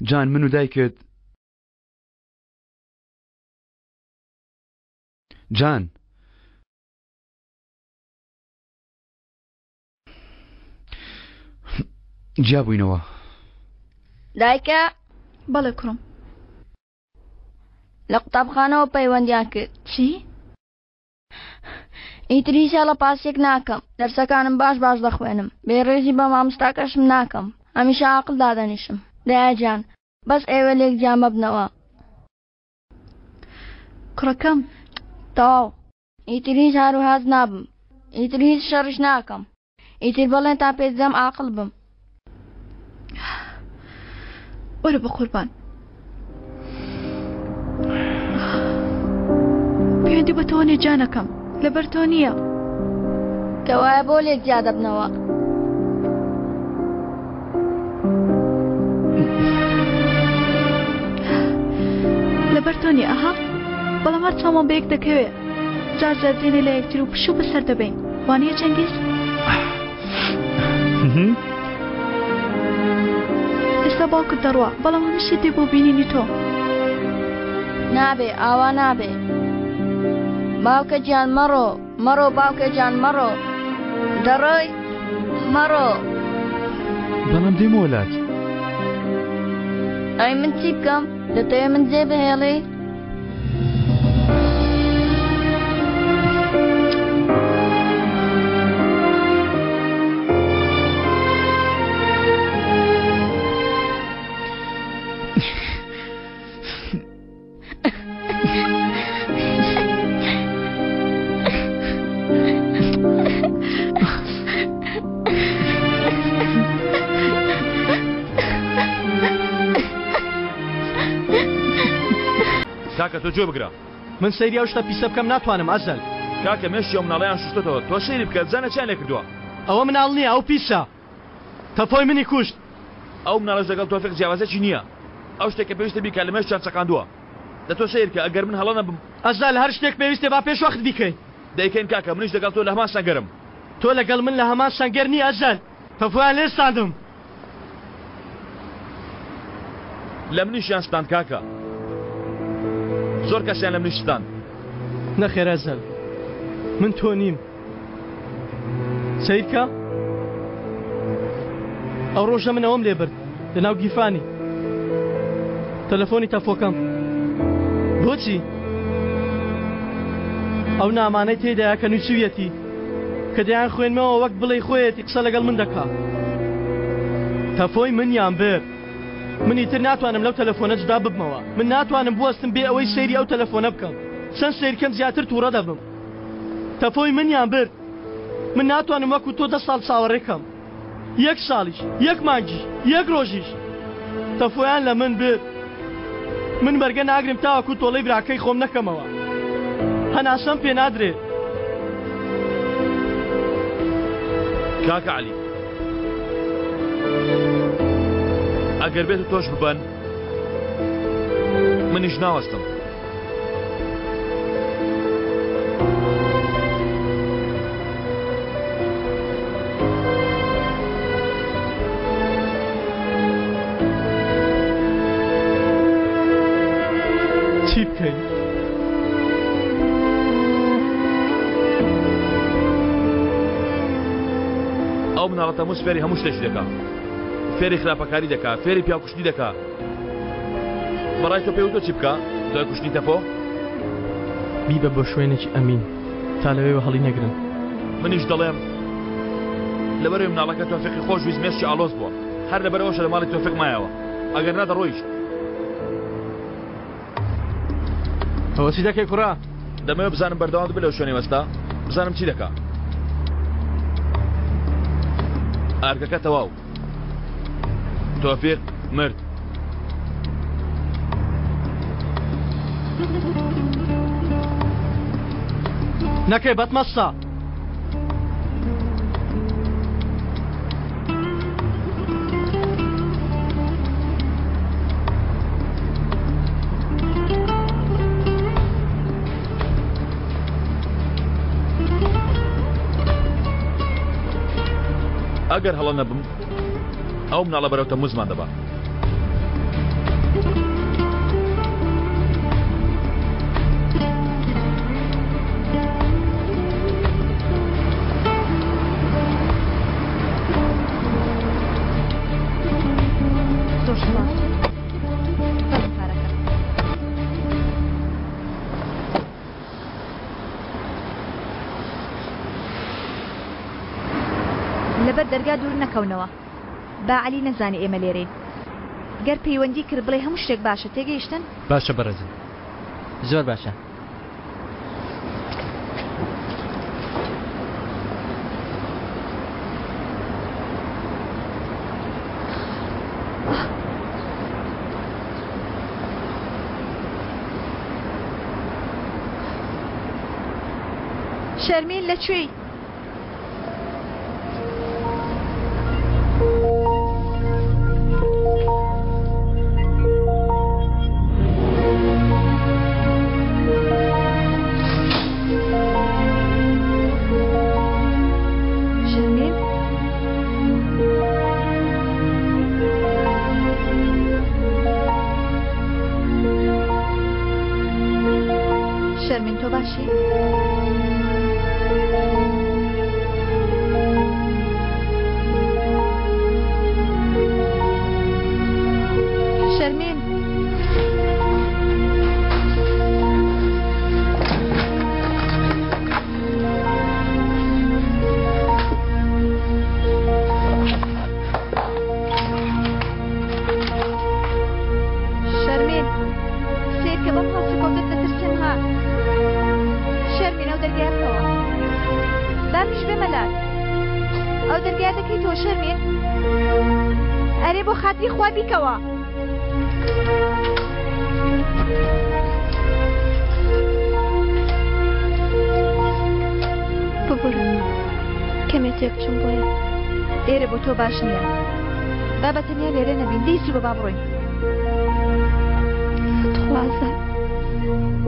جان من و دایکت جان جیا بووینەوە. دایکە. بەڵێ کوڕم. لە قوتابخانەوە پەیوەندیان کرد. چی؟ ئیتر هیچ هەڵە پاسێک ناکەم دەرسەکانم باش باش دەخوێنم بێڕێزی بە مامۆستاکەشم ناکەم هەمیشە عاقڵ دادەنیشم دایە گیان بەس ئێوە لێک جیا مەبنەوە. کوڕەکەم. تەواو ئیتر هیچ هاروهاج نابم ئیتر هیچ شەڕیش ناکەم ئیتر بەڵێنتان پێ دەدەم عاقڵ بم. وەرە بەقوربان. پەیوەندی بە تۆوە نیە جانەکەم لەبەر تۆ نییە. کەوایە بۆ لێک جیا دەبنەوە؟ لەبەر تۆ نییە ئەها بەڵام هەر چاومان بە یەک دەکەوێ جار جار دێنێ لە یەکتر و پشوو بەسەر دەبەین وانییە چەنگیز؟ ئێستا باوکت دەڕوا بەڵام هەمیشە دێ بۆ بینینی تۆ. نابێ ئاوا نابێ باوکە گیان مەڕۆ مەڕۆ باوکە گیان مەڕۆ دەڕۆی مەڕۆ. بەڵام دێمەوە لات. ئەی من چی بکەم؟ دەتەوێ من جێ بهێڵی؟ کاکە تۆ گوێ بگرە من سەیری ئەو شتە پیسە بکەم ناتوانم ئەزەل کاکە مێشکی ئەو مناڵەیان شوشتۆتەوە تۆ سەیری بکە بزانە چیان لێ کردووە ئەوە مناڵ نییە ئەو پیسە تەفۆی منی کوشت ئەو مناڵەش لەگەڵ تۆفیق جیاوازێکی نییە ئەو شتێک کە پێویستە بیکا لە مێشکیان چەقاندووە دە تۆ سەیر کە ئەگەر من هەڵە نەبم. ئەزال هەر شتێک پێویستە با پێش وەخت بیکەین. دەیکەین کاکە منیش لەگەڵ تۆ لە هەمان سەنگەرم. تۆ لەگەڵ من لە هەمان سەنگەر نی ئەزال تەفۆیان لێ ستاندم. لە منیشیان ستاند کاکە زۆر کەسیان لە منیش ستاند. نەخێر ئەزەل من تۆ نیم. سەیرکە ئەو ڕۆژە من ئەوەم لێ برد لەناو گیرفانی تەلەفۆنی تەفۆکەم بۆچی ئەو نامانەی تێدایە کە نووسویەتی کە دەیان خوێنمەوە وەک بڵێ خۆیەتی قسە لەگەڵ من دەکا تەفۆی منیان برد من ئیتر ناتوانم لەو تەلەفۆنە جودا ببمەوە من ناتوانم بوەستم بێ ئەوەی سەیری ئەو تەلەفۆنە بکەم چەند سەیرکەم زیاتر تووڕە دەبم تەفۆی منیان برد من ناتوانم وەکو تۆ دە ساڵ چاوەڕێ کەم یەک ساڵیش یەک مانگیش یەک ڕۆژیش تەفۆیان لە من برد من بەرگە ناگرم تاوەکو تۆڵەی براکەی خۆم نەکەمەوە هەناسەم پێ نادرێ. کاکە عەلی ئەگەر بێت و تۆش ببەن منیش ناوەستم. چی بکەین؟ ئەو مناڵە تەموز فێری هەموو شتێکی دەکا فێری خراپەکاری دەکا فێری پیاوکوشتنی دەکا بەڕای تۆ پێوتۆ چی بکە دوای کوشتنی تەپۆ؟ بیبە بۆ شوێنێکی ئەمین تا لەوێوە هەڵی نەگرن. منیش دەڵێم لەبەرەوەی مناڵەکە تۆفیقی خۆش ویست مێشکی ئاڵۆز بووە هەر لەبەرئەوەشە لە ماڵی تۆفیق مایەوە ئەگەر نا دەڕۆیشت. ئەوە چی دەکەی کوڕە؟ دەمەوێت بزانم بەردەوام دەبێت لەو شوێنەی وەستا بزانم چی دەکا. ئارکەکە تەواو. تۆفیق مرد. نەکەی بەتمەستا. ئەگەر هەڵە نەبم ئەو مناڵە بەرەو تەموزمان دەبا. زۆر سوپاس. فەرموو پارەکە. لەبەر دەرگا دوور نەکەونەوە با عەلی نەزانێ ئێمە لێرەین. گەر پەیوەندی کرد بڵێ هەموو شتێک باشە تێگەیشتن؟ باشە بەڕێزم زۆر باشە. شەرمین لە کوێی؟ باشی؟ شەرمین. شەرمین سەیرکە بەم هەڵسوکەوتەت دەترسم ها شەرمین ئەو دەرگایە بکەوە با منیش بێمە لات ئەو دەرگایە دەکەیتەوە شەرمین ئەرێ بۆ خاتری خوا بیکەوە ببورە کەمێ تێک چووم بۆیە. ئێرە بۆ تۆ باش نییە. با بە تەنیا لێرە نەبین دەی زوو بە با بڕۆین. تخوازە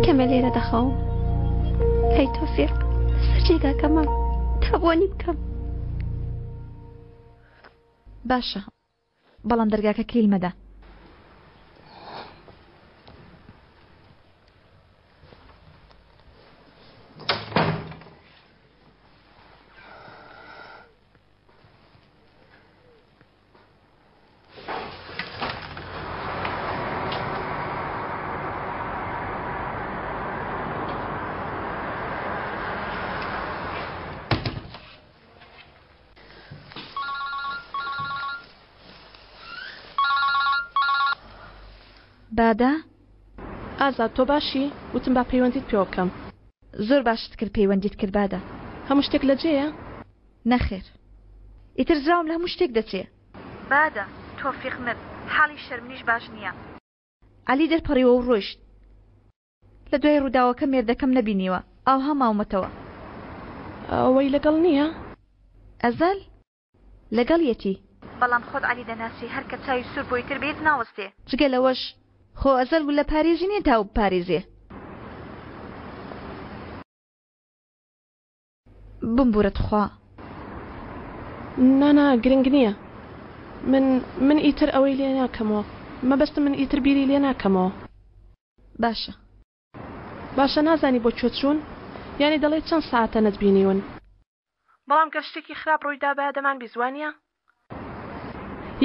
کەمێ لێرە دەخەوم. هەی تۆفیق لەسەر جێگاکەمە تا بۆنی بکەم. باشە بەڵام دەرگاکە کلیل مەدە. بادە؟ ئازاد تۆ باشی؟ وتم با پەیوەندیت پێوە بکەم. زۆر باشت کرد پەیوەندیت کرد بادە. هەموو شتێک لە جێیە؟ نەخێر. ئیتر زراوم لە هەموو شتێک دەچێ. بادە، تۆفیق مرد، حاڵی شەرمنیش باش نییە. عەلی دەرپەڕیوە و ڕۆیشت. لە دوای ڕووداوەکە مێردەکەم نەبینیوە، ئاوها ماومەتەوە. ئەوەی لەگەڵ نییە؟ ئەزەل؟ لەگەڵیەتی. بەڵام خۆت عەلی دەناسی هەر کە چاوی سوور بۆ ئیتر بە هیچ ناوەستێ. جگە لەوەش خۆ ئەزەل گوللە پارێزی نییە تا ئەو بپارێزێ. بمبورە تخوا. نا نا گرنگ نییە من من ئیتر ئەوەی لێ ناکەمەوە مەبەستم من ئیتر بیری لێ ناکەمەوە. باشە. باشە نازانی بۆ کوێ چوون؟ یانی دەڵێی چەند سەعاتە نەتبینیون؟ بەڵام گەر شتێکی خراپ ڕووی دابایە دەمانبیست وانیە؟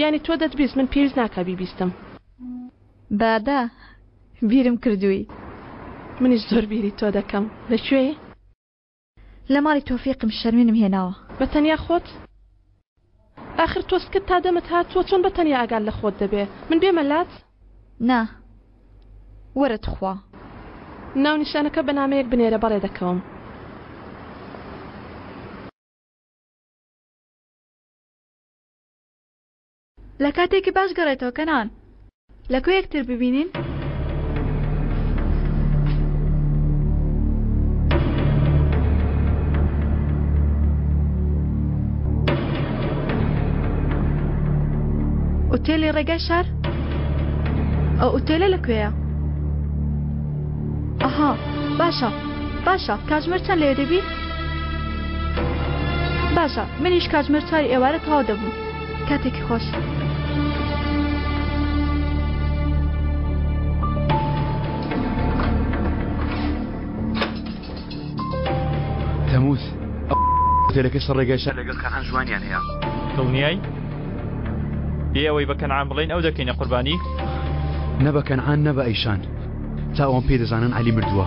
یانی تۆ دەتبیست من پێویست ناکا بیبیستم. بادە بیرم کردووی. منیش زۆر بیری تۆ دەکەم. لە کوێی؟ لە ماڵی تۆفیقم شەرمینم هێناوە. بە تەنیا خۆت؟ ئاخر تۆ سکت تا دەمت هاتووە چۆن بە تەنیا ئاگات لە خۆت دەبێ؟ من بێمە لات؟ نا وەرە تخوا. ناونیشانەکە بە نامەیەک بنێرە بەڕێ دەکەوم. لە کاتێکی باش گەڕێتەوە کەنان. لە کوێ یەکتر ببینین؟ ئوتێلی ڕێگای شار؟ ئەو ئوتێلە لە کوێیە؟ ئەها باشە باشە کاتژمێر چەند لەوێ دەبی؟ باشە منیش کاتژمێر چواری ئێوارە تەواو دەبم کاتێکی خۆش. تەموز ئەو ئوتێلەکەی سەر ڕێگای شار لەگەڵ کەنعان ژوانیان هەیە. دڵنیای؟ بێ ئەوەی بە کەنعان بڵێین ئەو دەکەینە قوربانی؟ نە بە کەنعان نە بە ئەیشان تا ئەوان پێی دەزانن عەلی مردووە.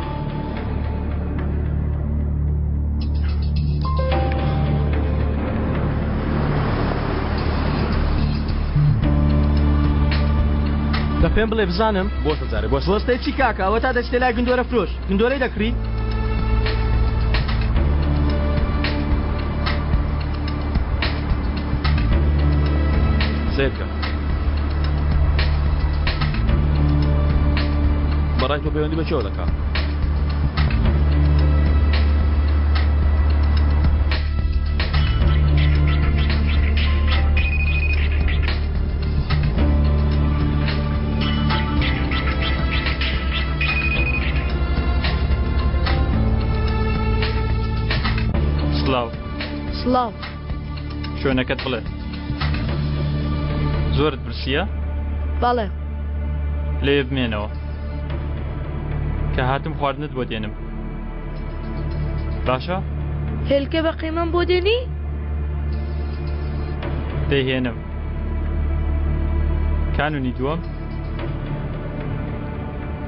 دە پێم بڵێ بزانم بۆستە جارێ بۆستە. بۆستەی چی کاکە ئەوەتا دەچیتە لای گندۆرە فرۆش گندۆرەی دەکڕی؟ سەیرکە بەڕای تۆ پەیوەندی بە کێوە دەکا؟ سڵاو. سڵاو. شوێنەکەت بڵێ. زۆرت برسییە؟ بەڵێ. لەوێ بمێنەوە. کە هاتم خواردنت بۆ دێنم. باشە؟ هێلکە بە قیمەم بۆ دێنی؟ دەیهێنم. کانونی دووەم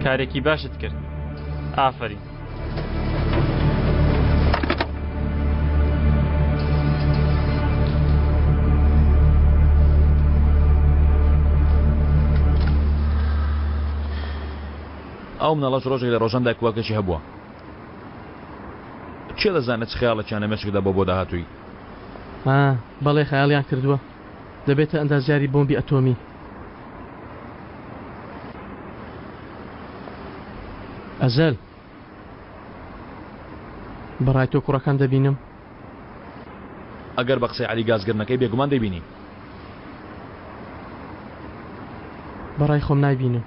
کارێکی باشت کرد. ئافەرین. ئەو مناڵەش ڕۆژێک لە ڕۆژان دایک و باوکێکی هەبووە. کێ دەزانێت چ خەیاڵێکیان لە مێشکدا بووە بۆ داهاتووی؟ ها بەڵێ خەیاڵیان کردووە دەبێتە ئەندازیاری بۆمبی ئەتۆمی. ئەزەل بەڕای تۆ کوڕەکان دەبینم؟ ئەگەر بە قسەی عەلی گازگرنەکەی بێگومان دەیبینی. بەڕای خۆم نایبینم.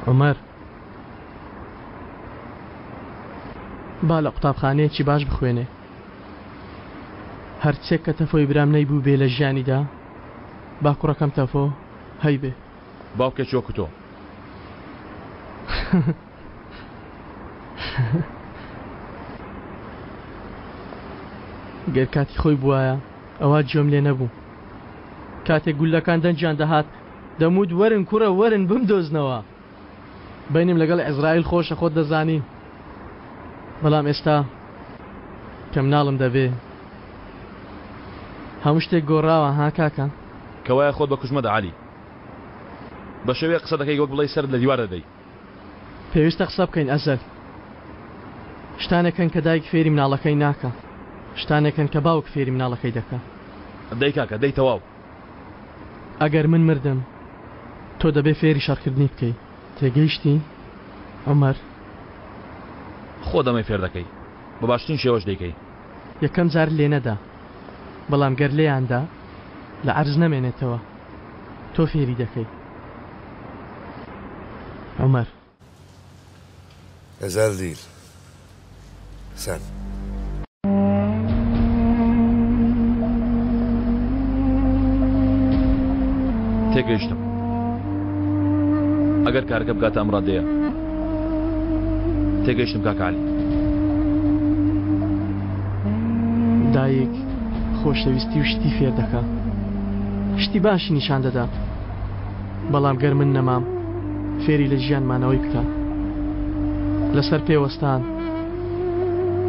عومەر با لە قوتابخانەیەکی باش بخوێنێ هەرچێک کە تەفۆی برام نەیبوو بێ لە ژیانیدا با کوڕەکەم تەفۆ هەیبێ. باوکێکی وەکو تۆ. گەر کاتی خۆی بوایە ئەوا گوێم لێ نەبوو. کاتێک گوللەکان دەنگیان دەهات دەموت وەرن کوڕە وەرن بمدۆزنەوە. بەینم لەگەڵ عیزرائیل خۆشە خۆت دەزانی. بەڵام ئێستا کە مناڵم دەبێ هەموو شتێک گۆڕاوە ها کاکە؟ کەوایە خۆت بە کوشت مەدە عەلی. بە شێوەیەک قسە دەکەی وەک بڵێی سەرت لە دیوار دەدەی. پێویستە قسە بکەین ئەزەل. شتانێک هەن کە دایک فێری مناڵەکەی ناکا. شتانێک هەن کە باوک فێری مناڵەکەی دەکا. دەی کاکە دەی تەواو. ئەگەر من مردم تۆ دەبێ فێری شەڕکردنی بکەی. تێگەیشتی عومەر؟ خۆت ئەمەی فێر دەکەی. بە باشترین شێوەش دەیکەی. یەکەم جار لێنەدا بەڵام گەر لێیاندا لە عەرز نەمێنێتەوە تۆ فێری دەکەی عومەر. Ezel değil. Sen. تێگەیشتم. ئەگەر کارەکە بگاتە ئەم ڕادەیە. تێگەیشتم کاک عەلی. دایک خۆشەویستی و شتی فێر دەکا. شتی باشی نیشان دەدا. بەڵام گەر من نەمام فێری لە ژیان مانەوەی بکە. لەسەر پێ وەستان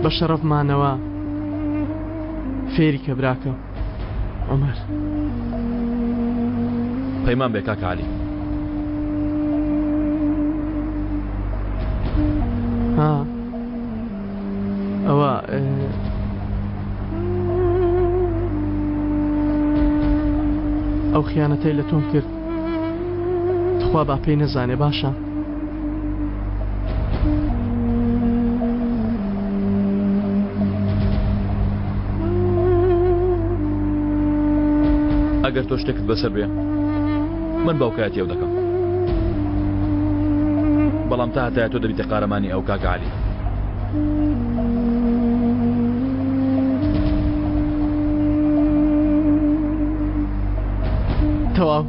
بە شەڕەف مانەوە فێری کە براکەم عومەر. پەیمان بێ کاکە عەلی. ها ئەوە ئەو خیانەتەی لە تۆم کرد تخوا با پێی نەزانێ باشە ئەگەر تۆ شتێکت بەسەر بێ من باوکایەتی ئەو دەکەم بەڵام تا هەتایە تۆ دەبیتە قارەمانی ئەو کاکە عەلی. تەواو.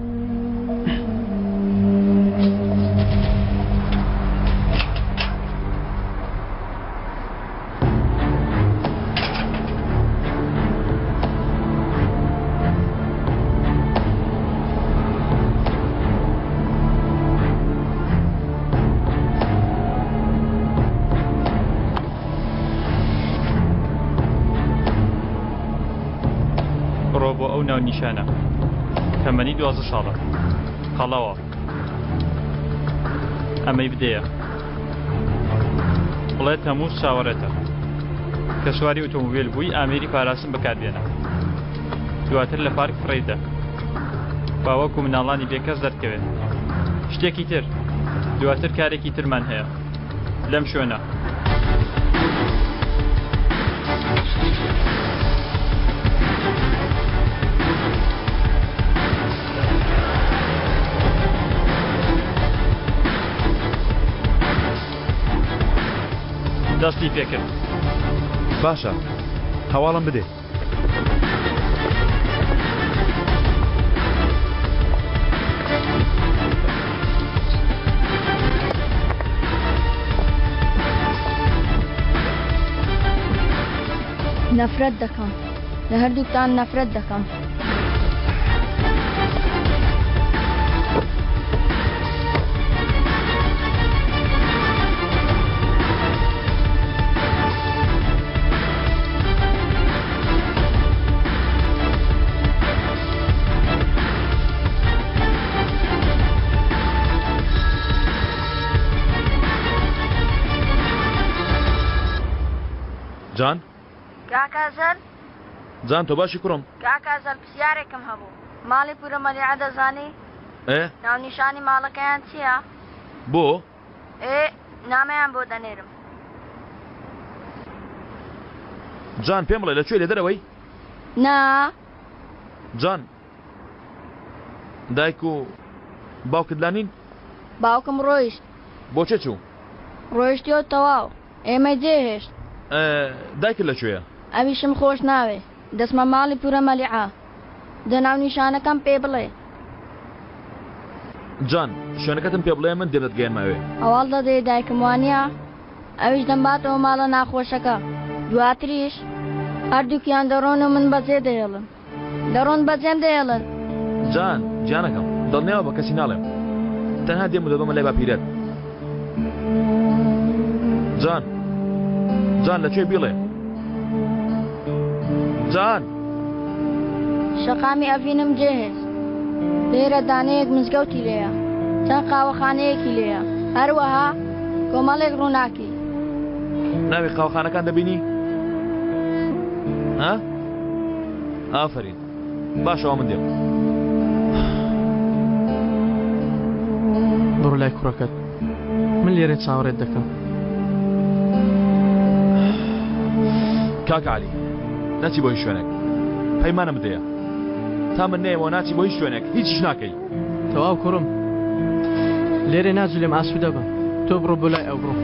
بڕۆ بۆ ئەو ناونیشانە. تەمەنی 12 ساڵە. قەڵەوە. ئەمەی بدەیە. بڵێ تەمووز چاوەڕێتە. کە سواری ئۆتۆمبێل بووی ئامێری پاراستن بەکاربێنە. دواتر لە پارک فڕێیدە. با وەکو مناڵانی بێکەس دەرکەوێت. شتێکی تر. دواتر کارێکی ترمان هەیە. لەم شوێنە. دەستی پێکرد. باشە هەواڵم بدێ. نەفرەت دەکەم لە هەردووکتان نەفرەت دەکەم. جان کاک ئەزەل جان تۆ باشی کوڕم کاک ئەزەل پرسیارێکم هەبوو ماڵی پورە مەلیعە دەزانی ئێ ناونیشانی ماڵەکەیان چییە بۆ ئێ نامەیان بۆ دەنێرم جان پێم بڵێ لە کوێ لە دەرەوەی نا جان دایک و باوکت لانین؟ باوکم ڕۆیشت. بۆ چێ چوو؟ ڕۆیشتی و تەواو ئێمەی جێهێشت. دایکت لە کوێیە؟ ئەویشم خۆش ناوێ. دەچمە ماڵی پورە مەلیعە. دە ناونیشانەکەم پێ بڵێ. جان، شوێنەکەتم پێ بڵێ من دێم دەتگەیەنمە ئەوێ. هەواڵ دەدەی دایکم وانییە؟ ئەویش دەمباتەوە ماڵە ناخۆشەکە. دواتریش هەردووکیان دەڕۆن و من بەجێ دەهێڵن. دەڕۆن بەجێم دەهێڵن. جان، گیانەکەم، دڵنیابە بە کەسی ناڵێم. تەنها دێم و دەبەمە لای باپیرەت. جان، جان لە کوێ بیڵێ. جان! شەقامی ئەڤینم جێهێشت. لێرە دانەیەک مزگەوتی لێیە، چەند قاوەخانەیەکی لێیە، هەروەها کۆمەڵێک ڕووناکی. ناوی قاوەخانەکان دەبینی؟ ها؟ ئافەرین باشە ئەوە من دێم. بڕۆ لای کوڕەکەت من لێرە چاوەڕێت دەکەم. کاک عەلی نەچی بۆ هیچ شوێنێک پەیمانم بدەیە تا من نەیەمەوە ناچی بۆ هیچ شوێنێک هیچیش ناکەی. تەواو کوڕم لێرە ناجولێم ئاسوودە بە تۆ بڕۆ بۆ لای ئەو بڕۆ.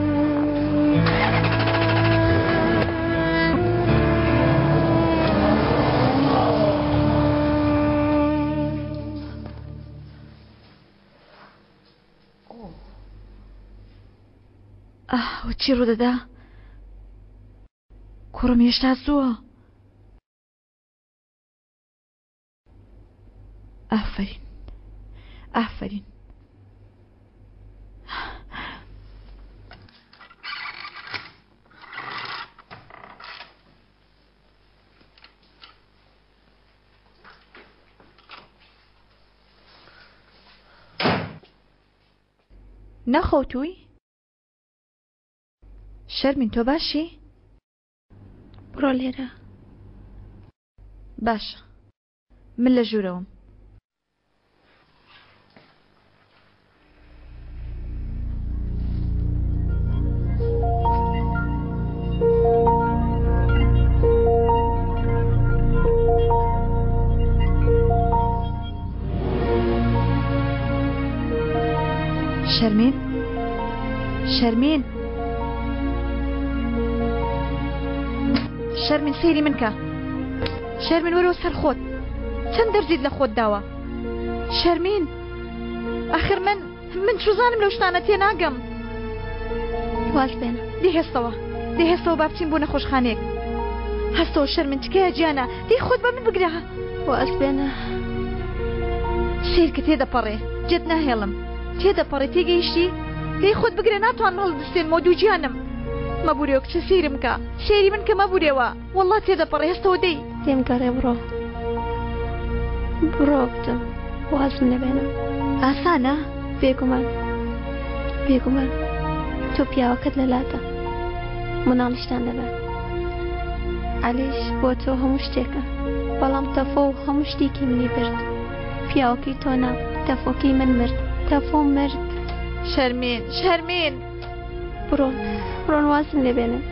ئاه چی ڕوودەدا؟ کوڕم هێشتا زووە. ئافەرین ئافەرین. نەخەوتووی؟ شەرمین تۆ باشی؟ بڕۆ لێرە. باشە من لە ژوورەوەم. شەرمین شەرمین شەرمین سەیری من کە شەرمین وەرەوە سەر خۆت چەند دەرزیت لە خۆت داوە شەرمین ئەخر من من چوزانم لەو شتانە تێناگەم واز بێنە دی هێستەوە دی هێستەوە با بچین بۆ نەخۆشخانەیەک هەستەوە شەرمن تکایە گیانە دی خۆت بە من بگرە واز بێنە سەیر کە تێدەپەڕێ جێت ناهێڵم تێدەپەڕێ تێگەیشتی دەی خۆت بگرە ناتوانم هەڵبستێنمەوە دووگیانم مەبورێوە کچە سەیرم کە سەیری من کە مەبورێوە وەڵڵا تێدەپەڕێ هەستەوە دەی. لێم گەڕێ بڕۆ بڕۆ بتم وازم لێ بێنە. ئاسانە؟ بێگومان بێگومان تۆ پیاوەکەت لەلاتە مناڵیشتان دەبێ عەلیش بۆ تۆ هەموو شتێکە بەڵام تەفۆ هەموو شتێکی منی برد پیاوەکەی تۆ نا تەفۆکەی من مرد تەفۆ مرد. شەرمین شەرمین. بڕۆن بڕۆن وازم لێ بێنن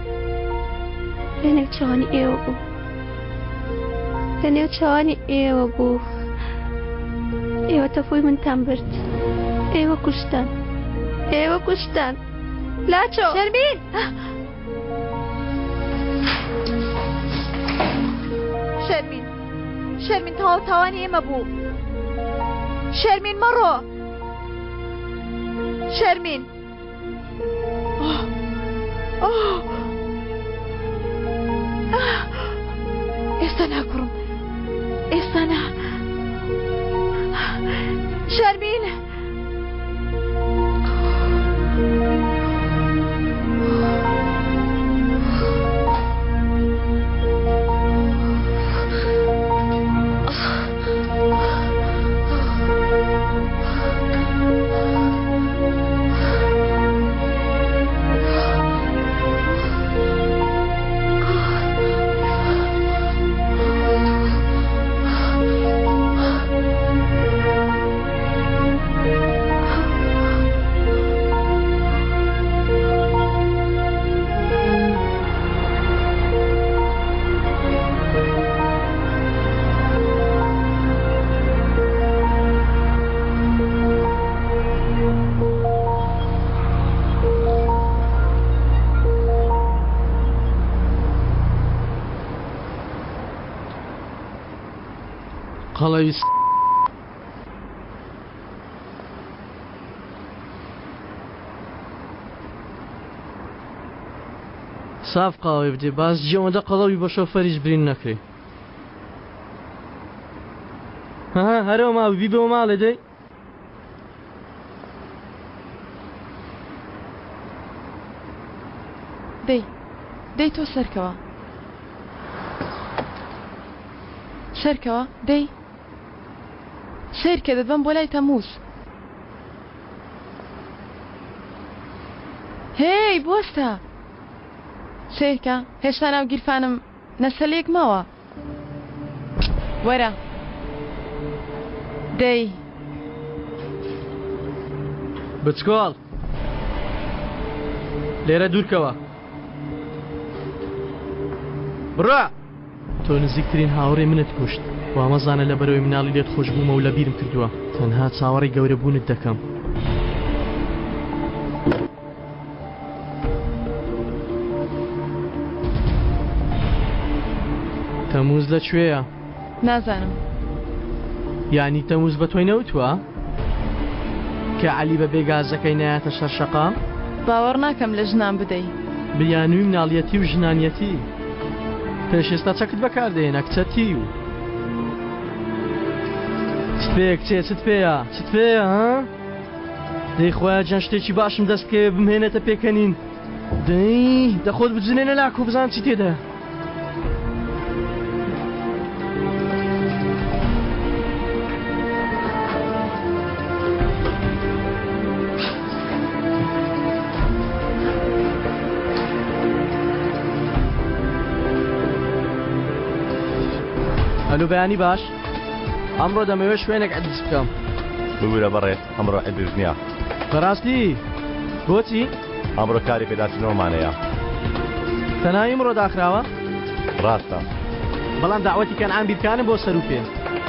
لە نێو چاوانی ئێوە بوو لە نێو چاوانی ئێوە بوو ئێوە تەفۆی منتان برد ئێوە کوشتان ئێوە کوشتان لاچۆ شەرمین شەرمین شەرمین تەواو تاوانی ئێمە بوو شەرمین مەڕۆ شەرمین ئێستا ناکوڕم ئێستا نا شەرمین قەڵەوی ساف قاوەی بدێ باس جێوەندە قەڵەوی بە شۆفەریش برین نەکرێ ها هەرەوە ماوی بیبەوە ماڵێ دەی دەی دەی تۆ سەرکەوە سەرکەوە دەی سەیرکە دەتبەم بۆ لای تەمووز هێی بوەستە سەیرکە هێشتا ناو گیرفانم نەسەلێک ماوە وەرە دەی. بچکۆڵ لێرە دوورکەوە بڕە تۆ نزیکترین هاوڕێی منت کوشت وامەزانە لەبەرئەوەی مناڵی لێت خۆش بوومە و لەبیرم کردووە تەنها چاوەڕێی گەورە بوونت دەکەم. تەمووز لە کوێیە؟ نازانم. یانی تەمووز بە تۆی نەوتووە کە عەلی بە بێ گازەکەی نایەتە سەر شەقام؟ باوەڕ ناکەم لە ژنان بدەی. بیانووی مناڵیەتی و ژنانیەتی. پێش ئێستا چەکت بەکار دەهێنا کچە تیو. چت پێیە کچێ چت پێیە چت پێیە ها؟ دەی خوایە جان شتێکی باشم دەست بکەوێ بمهێنێتە پێکەنین دەی دەخۆت بجنێنە لاکو بزانم چی تێدایە. ئەلو بەیانی باش ئەمڕۆ دەمەوێت شوێنێک عەدز بکەم ببورە بەڕێز ئەمڕۆ عەدز نییە بەڕاستی بۆچی ئەمڕۆ کاری پێداچوونەوەمان هەیە تەنها ئیمڕۆ داخراوە ڕاستە بەڵام داوەتی کەنعان بیرکانم بۆ سەر و پێ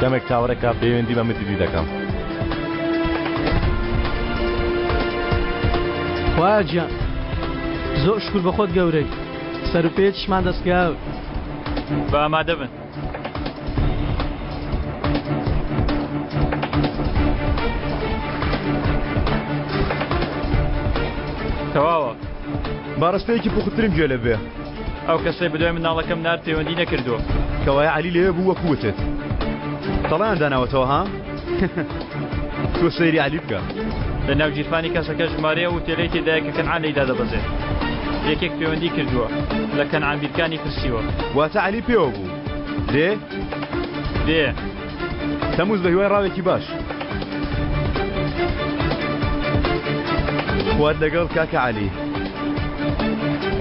کەمێک چاوەڕێکە پەیوەندی بە مدیری دەکەم خوایە گیان زۆر شکر بە خۆت گەورەی سەر و پێچشمان دەستکەوت با ئامادە بن تەواوە با ڕستەیەکی پوختترم گوێ لێ بێ. ئەو کەسەی بەدوای منداڵەکەم نارد پەیوەندی نەکردووە. کەوایە عەلی لەوێ بوو وەکو وتت. تەڵەیان داناوەتەوە ها؟ تۆ سەیری عەلی بکە. لە ناو گیرفانی کەسەکە ژمارەی ئەو ئوتێلەی تێدایە کە کەنعان لێی دادەبەزێ. یەکێک پەیوەندی کردووە. لە کەنعان بیرکانی پرسیوە. واتە عەلی پێوە بوو. دێ؟ دێ. تەمووز بە هیوای ڕاوێکی باش. خوات لەگەڵ کاکە عەلی.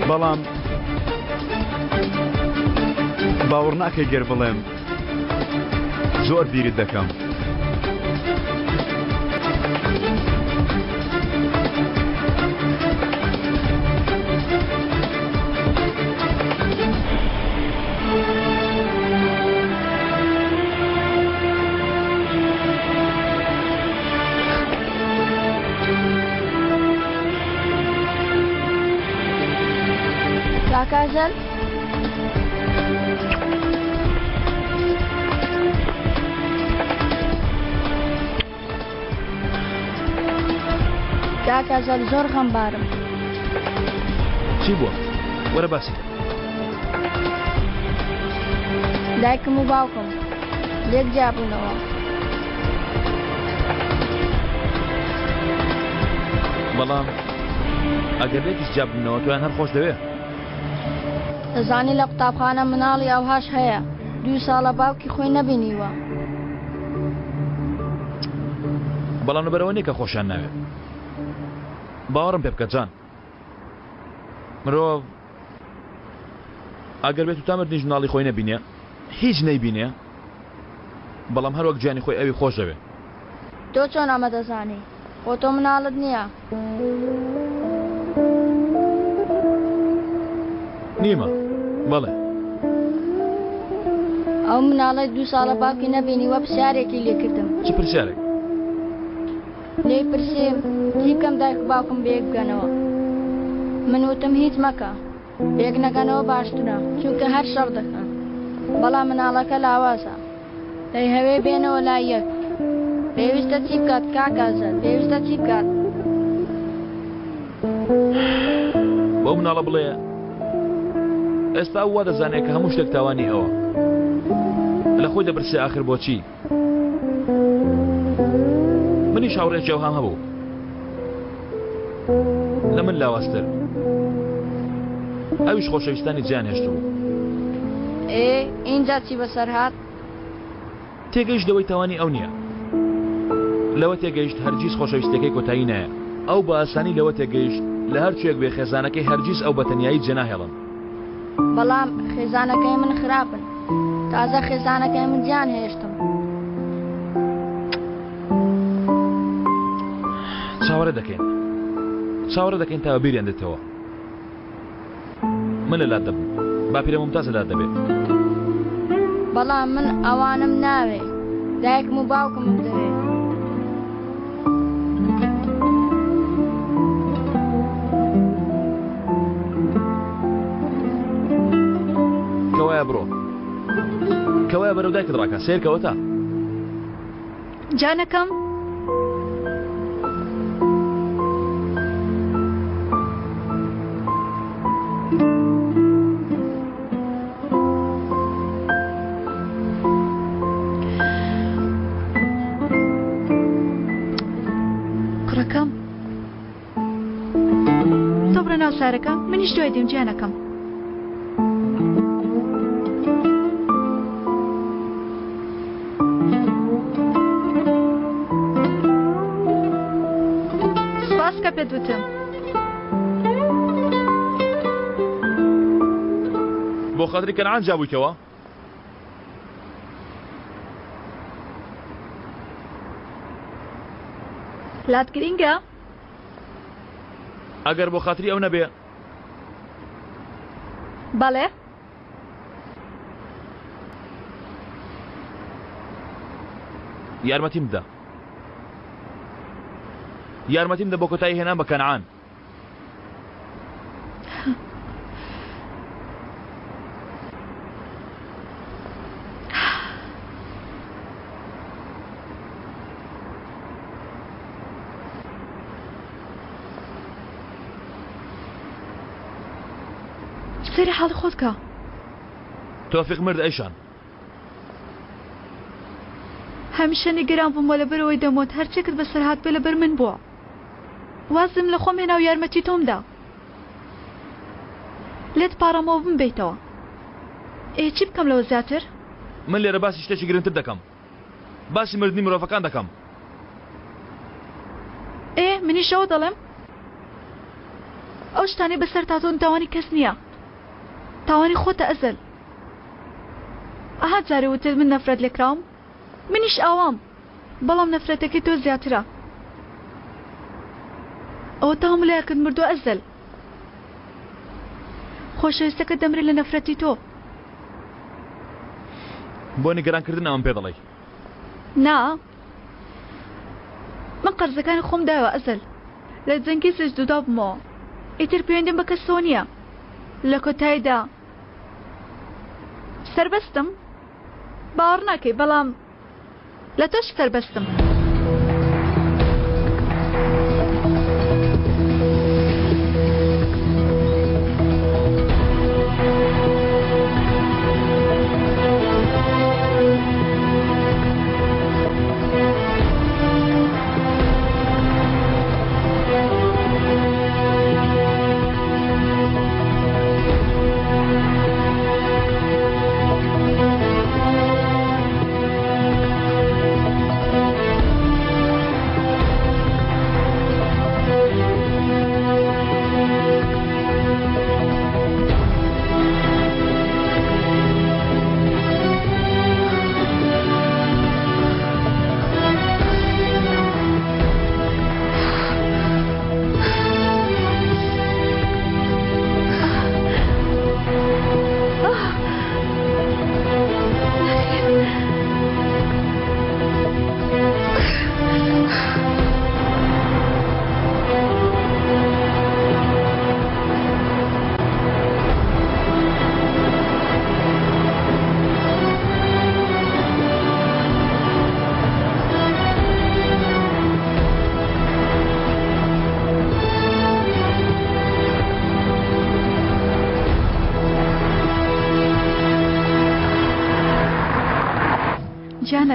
بەڵام باوەڕ ناکەی گەر بڵێم زۆر بیرت دەکەم. کاکە ئەزەل کاکە ئەزەل زۆر غەمبارم. چی بووە؟ وەرە باسی. دایکم و باوکم لێک جیابوونەوە. بەڵام ئەگەر لێکیش جیاببنەوە تۆیان هەر خۆش دەوێ. دەزانی لە قوتابخانە مناڵی ئەوهاش هەیە دوو ساڵە باوکی خۆی نەبینیوە. بەڵام لەبەرئەوە نییە کە خۆشیان ناوێ. باوەڕم پێ بکە جان. مرۆڤ ئەگەر بێت و تا مردنیش مناڵی خۆی نەبینێ هیچ نەیبینێ بەڵام هەر وەک گیانی خۆی ئەوی خۆش دەوێ. تۆ چۆن ئەمە دەزانی؟ خۆ تۆ مناڵت نییە. نیمە بەڵێ. ئەو مناڵەی دوو ساڵە باوکی نەبینیوە پرسیارێکی لێ کردم. چ پرسیارێک؟ لێی پرسیم چی بکەم دایک و باوکم بەیەک بگەنەوە. من وتم هیچ مەکە. بەیەک نەگەنەوە باشترە چونکە هەر شەڕ دەکەن. بەڵام مناڵەکە لاوازە. دەیهەوێ بێنەوە لای یەک. پێویستە چی بکات کاک ئازاد؟ پێویستە چی بکات؟ بەو مناڵە بڵێ ئێستا ئەو وا دەزانێت کە هەموو شتێک تاوانی ئەوە. لە خۆی دەپرسێ ئاخر بۆچی؟ منیش هاوڕێکی ئەوهام هەبوو. لە من لاوازتر. ئەویش خۆشەویستانی جێیان هێشتبوو. ئێ ئینجا چی بەسەر هات؟ تێگەیشت لەوەی تاوانی ئەو نییە. لەوە تێگەیشت هەرگیز خۆشەویستیەکەی کۆتایی نایە. ئەو بە ئاسانی لەوە تێگەیشت لە هەر کوێیەک بێ خێزانەکەی هەرگیز ئەو بە تەنیایی جێناهێڵن. بەڵام خێزانەکەی من خراپن. تازە خێزانەکەی من جێیان هێشتم. چاوەڕێ دەکەین. چاوەڕێ دەکەین تا بەبیریان دێتەوە. من لەلات دەبم. باپیرە مومتاز لەلات دەبێ. بەڵام من ئەوانم ناوێ. دایکم و باوکمم دەوێ. کەوایە بڕۆ. کەوایە بەرەو دایکت ڕاکە. سەیرکەوەتا. جانەکەم. کوڕەکەم تۆ بڕە ناو سارەکە منیش دوای دێم گیانەکەم. سپاس کە پێت وتم. بۆ خاتری کەنعان جیابوویتەوە؟ لات گرینگە؟ ئەگەر بۆ خاتری ئەو نەبێ؟ بەڵێ. یارمەتیم بدە. یارمەتیم دە بۆ کۆتایی هێنان بە کەنعان. سەیری حاڵی خۆت کە. تۆفیق مرد ئەیشان. هەمیشە نیگەران بووم وە لەبەرئەوەی دەموت هەرچێکت بەسەر هاتبێ لەبەر من بووە. وازم لە خۆم هێنا و یارمەتی تۆم دا. لێت پاڕامەوە بمبەیتەوە. ئێ چی بکەم لەوە زیاتر؟ من لێرە باسی شتێکی گرنگتر دەکەم. باسی مردنی مرۆڤەکان دەکەم. ئێ منیش ئەوە دەڵێم. ئەو شتانەی بەسەرت هاتوون تاوانی کەس نییە. تاوانی خۆتە ئەزەل. ئەها جارێ وتت من نەفرەت لێکراوم. منیش ئاوام. بەڵام نەفرەتەکەی تۆ زیاترە. ئەوەتا هەموو لایەکت مردووە ئەزەل. خۆشەویستەکەت دەمرێ لە نەفرەتی تۆ. بۆ نیگەران کردن ئەمەم پێ دەڵێی؟ نا من قەرزەکانی خۆم داوە ئەزەل. لە جەنگیزیش جودا بوومەوە. ئیتر پەیوەندیم بە کەسەوە نییە. لە کۆتاییدا سەربەستم. باوەڕ ناکەی بەڵام لە تۆش سەربەستم.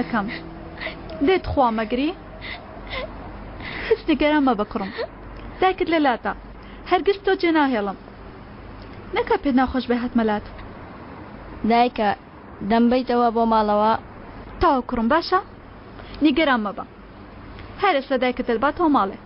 گیانەکەم. دەی تخوا مەگری. هیچ نیگەران مەبە کوڕم. دایکت لە لاتە. هەرگیز تۆ جێناهێڵم. نەکا پێت ناخۆش بێ هاتمە لات. دایکە دەمبەیتەوە بۆ ماڵەوە؟ تەواو کوڕم باشە نیگەران مەبە. هەر ئێستا دایکت دەتباتەوە ماڵێ.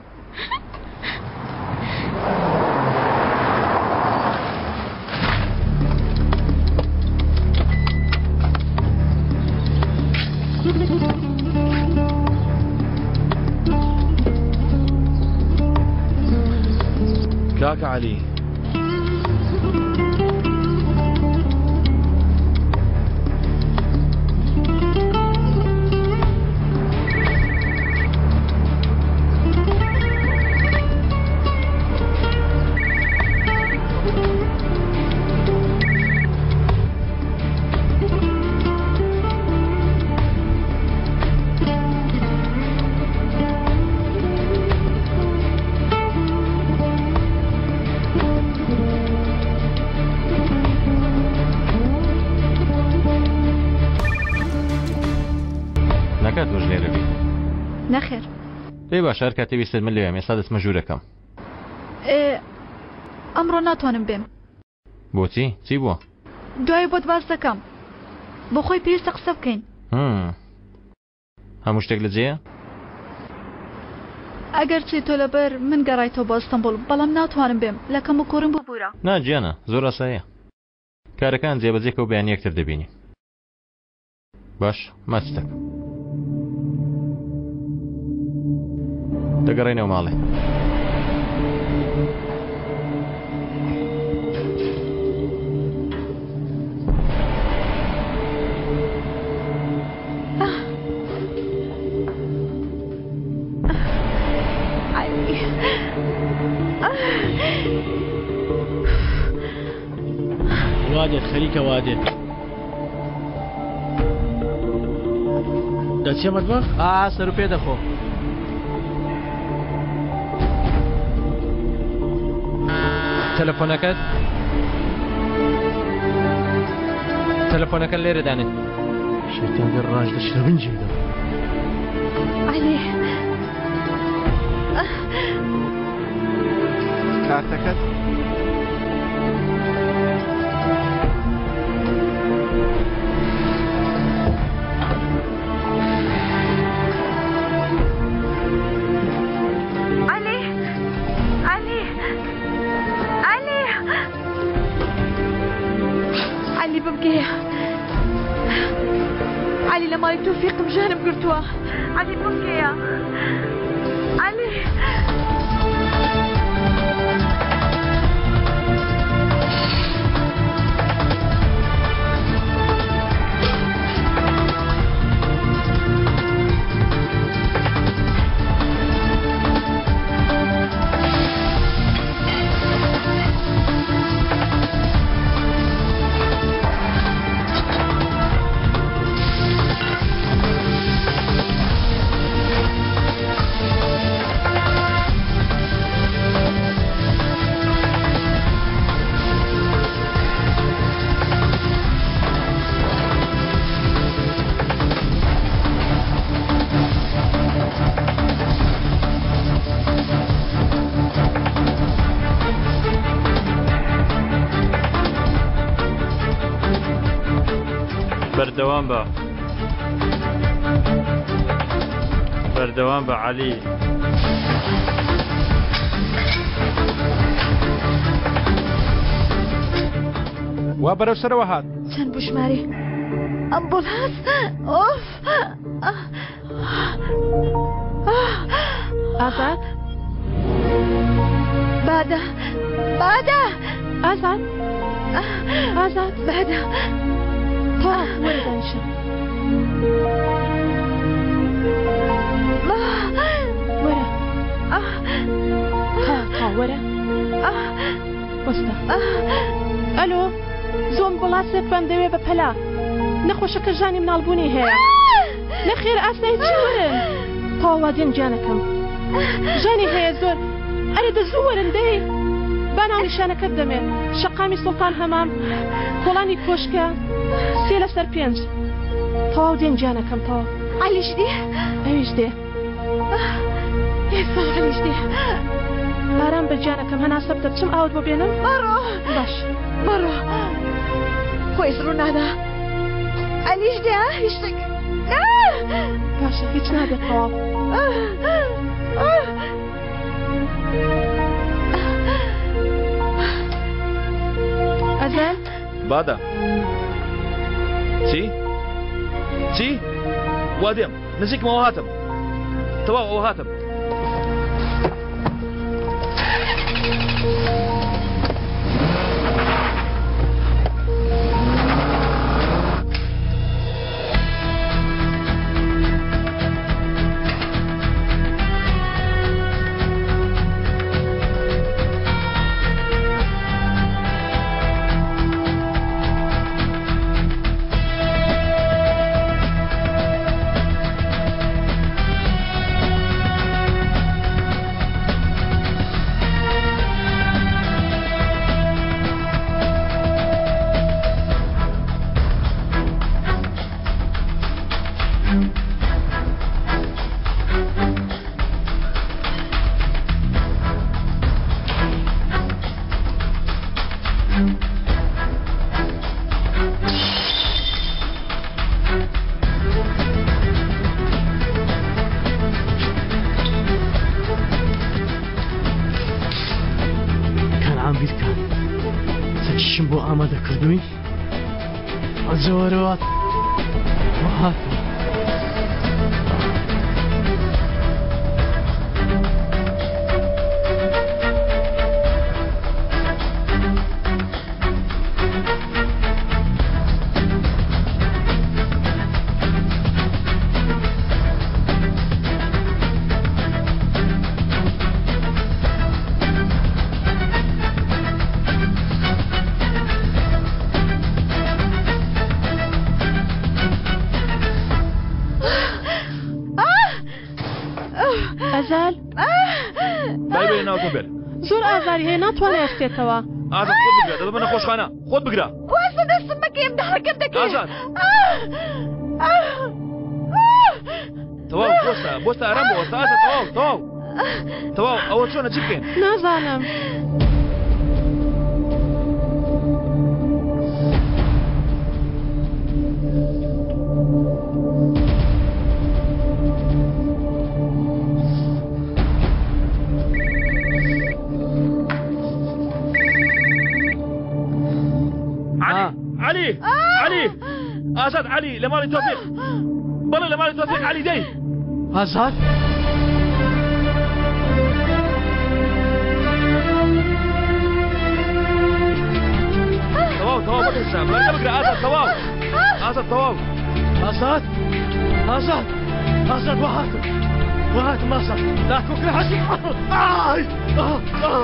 کاکە عەلی. ناکات تۆش لێرە بی. نەخێر. دەی باشە هەر کاتێ ویستت من لەوێم ئێستا دەچمە ژوورەکەم. ئێ ئەمڕۆ ناتوانم بێم. بۆچی؟ چی بووە؟ دوایی بۆت باس دەکەم. بۆ خۆی پێویستە قسە بکەین. هم. هەموو شتێک لە جێیە؟ ئەگەرچی تۆ لەبەر من گەڕایتەوە بۆ ئەستەنبوڵ، بەڵام ناتوانم بێم، لە کەموکوڕیم ببورە. نا گیانە، زۆر ئاساییە. کارەکان جێبەجێ کە و بەیانی یەکتر دەبینین. باش، ماچ دەکەم. دەگەڕێینەوە ماڵێ. وا دێت خەریکە وا دێت دەچێ مەتبەخ ئا سەر و پێ دەخۆ تەلەفۆنەکەت تەلەفۆنەکە لێرە دانێ شەیتان گەر ڕاش دەچنە بنجی دەم. عەلی. کارتەکەت؟ عەلی عەلی عەلی عەلی بمگەیە عەلی لە ماڵی تۆفیقم ژەهرم گرتووە عەلی بمگەیە عەلی. بەردەوام بە بەردەوام بە عەلی. وا بەرەو سەرەوە هات. چەند بوو ژمارەی ئەمبوڵانس؟ ئۆف! ئازاد بادە بادە ئازاد ئازاد بادە تا وەرە دانیشە وەرە تا تا وەرە وەستە ئەلۆ زۆم بڵاسێکمان دەوێ بە پەلە نەخۆشەکە ژانی مناڵبوونی هەیە نەخێر ئاسایی چی وەرن تەواو وادێن گیانەکەم ژانی هەیە زۆر ئەرێ دە زوو وەرن دەی با ناونیشانەکەت دەمێ شەقامی سوڵتان هەمام کۆڵانی کۆشکە سێ لەسەر پێنج تەواو دێن گیانەکەم تەواو. عەلیش دێ؟ ئەویش دێ. ئێستا عەلیش دێ. ئارام بە گیانەکەم هەناسە بدە بچم ئاوت بۆ بێنم؟ مەڕۆ. باش. مەڕۆ. خۆی ڕوو نادا. عەلیش دێ هیچ شتێک. باشە هیچ نابێت تەواو. ئەزەل؟ بادە. چی؟ چی؟ وا دێم نزیکمەوە هاتم تەواو ئەوە هاتم. کەنعان بیرکان چەکیشم بۆ ئامادە کردووی ئەجەوەرەوە هاتم. ئەزال بای بێ ناو ئۆتۆمبێل زۆر ئازاری هەیە ناتوانێ هەستێتەوە. ئازاد خۆت بگرە دەبمە نەخۆشخانە خۆت بگرە. وازە دەستم بەکەیم داڕەکەم دەکەی. ئازاد تەواو بۆستە بۆستە ئارام بۆ وەستە ئازاد تەواو تەواو تەواو ئەوە چۆنە چی بکەین؟ نازانم. عەلی عەلی عەلی ئازاد عەلی لە ماڵی تۆفیق بەڵێ لە ماڵی تۆفیق عەلی دەی ئازاد تەواو تەواو بەترسە بەرگە بگرە ئازاد تەواو ئازاد تەواو ئازاد ئازاد ئازاد وەهاتم وەهاتم ئازاد داکۆکرە حەزی ئای ئا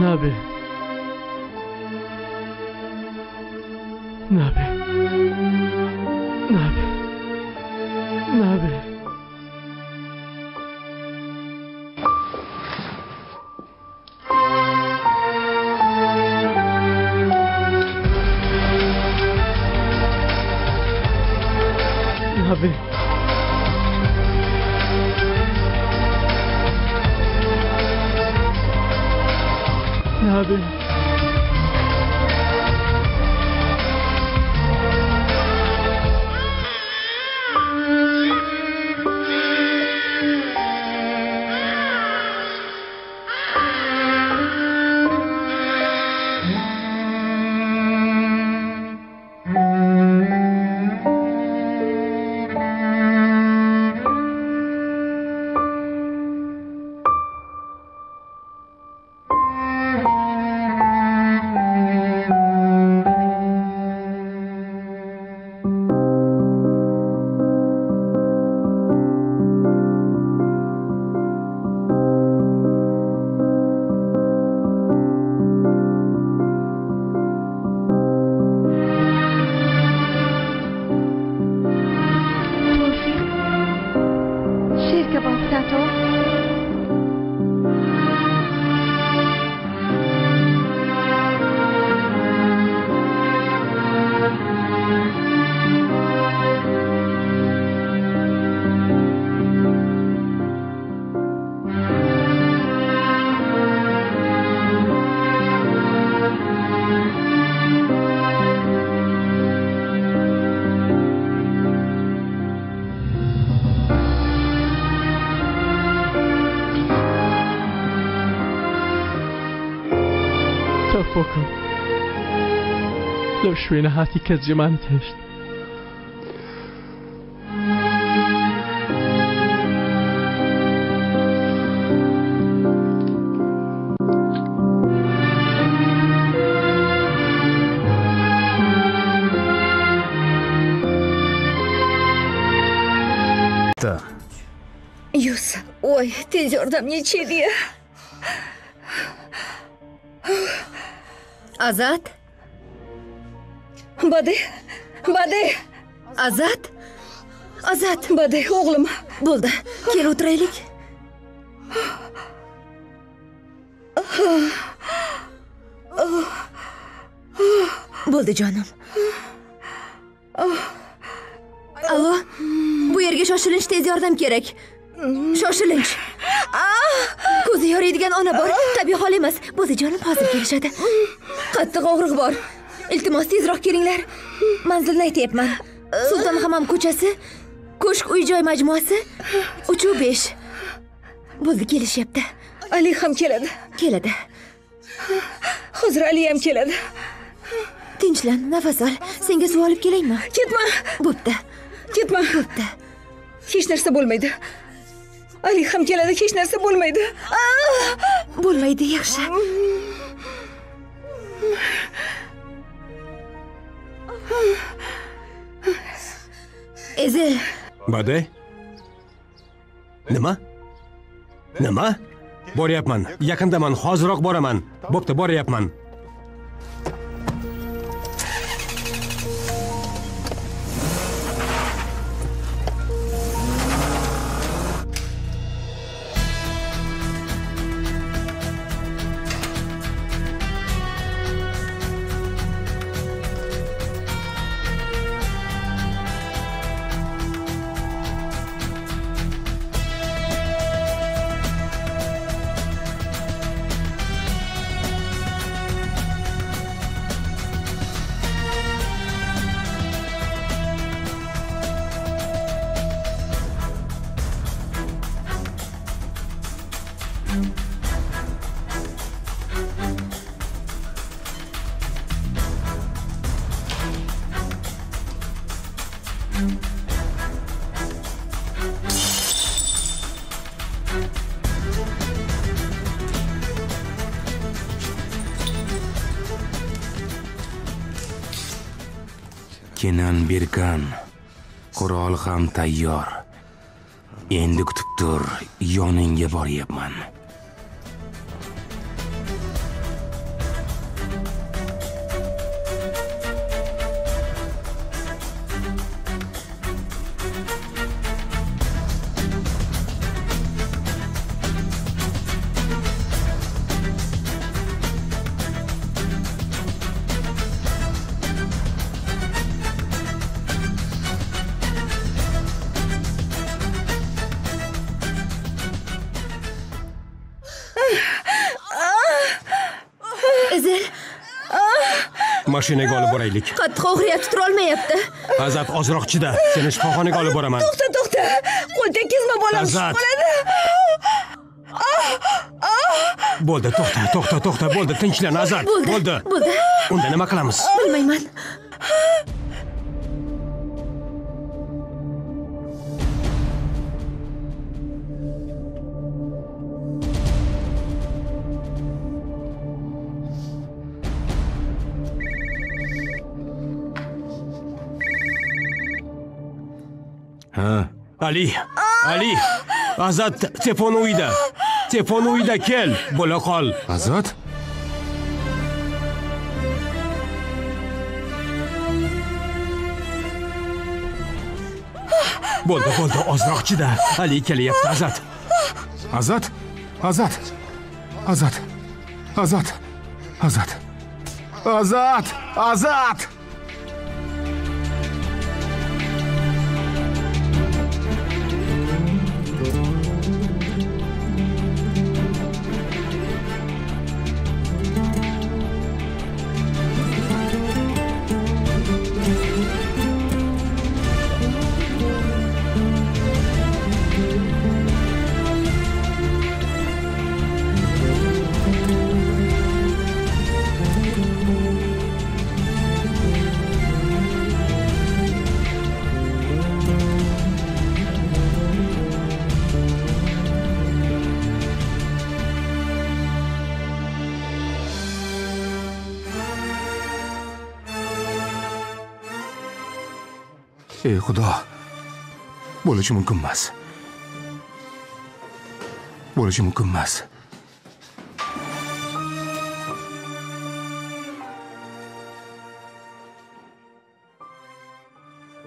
نابێ نابێ نابێ نابێ نابێ نابێ فۆکم لەو شوێنە هاتی کە جێمانت هێشت. Yus, voy, tez yordam necha deya. Azat? Badi, Badi. Azat? Azat. Badi, o'g'lim. Bo'ldi, kel o'tiraylik. Bo'ldi jonim. Allo, bu yerga shoshilinch tez yordam kerak. Shoshilinch. Ko'zi yoriydigan ona bor. Tabiiy hol emas. Bo'ldi jonim, hozir kelishadi. Qattiq og'riq bor. Iltimos tezroq kelinglar. Manzilni aytyapman. Sulton Hammom ko'chasi, Ko'shk uy-joy majmuasi 3 5. Bo'ldi, kelishyapti. Ali ham keladi. Keladi. Hozir Ali ham keladi. Tinchlan, nafas ol. Senga suv olib kelaymi? Ketma. Bo'pti. Ketma. Bo'pti. Hech narsa bo'lmaydi. Ali ham keladi, hech narsa bo'lmaydi. Bo'lmaydi, yaxshi. Ezel. Bade? Nima? Nima? Boryapman. Yaqindaman, hoziroq boraman. Bo'pti, boryapman. Kenan Berkan, qurol ham tayyor. Endi kutib tur, yoningga boryapman. Ezel. Mashinaga olib boraylik. Qattiq og'riyapti, tura olmayapti. Azat, ozroq chida. Seni shifoxonaga olib boraman. To'xta, to'xta. Qo'l tekkizma, bolam tushib Azat. qoladi. Bo'ldi, to'xta, to'xta, to'xta, bo'ldi, tinchlan, Azat. Bo'ldi. Bo'ldi. Bo'ldi. Unda nima qilamiz? Bilmayman. Ha. Ali, Ali, Azat telefon uyda. Telefon uyda, kel, bo'la qol. Azat? Bo'ldi, bo'ldi, ozroq chida. Ali kelyapti, Azat. Azat? Azat? Azat? Azat? Azat? Azat! Azat! Ey xudo. Bo'lishi mumkin emas. Bo'lishi mumkin emas.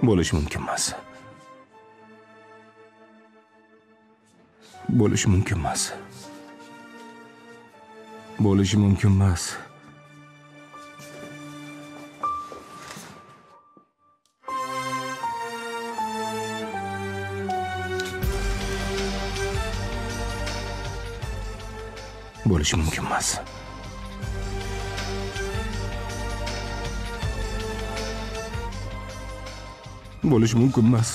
Bo'lishi mumkin emas. Bo'lishi mumkin emas. Bo'lishi mumkin emas. Bo'lishi mumkin emas. Bo'lishi mumkin emas.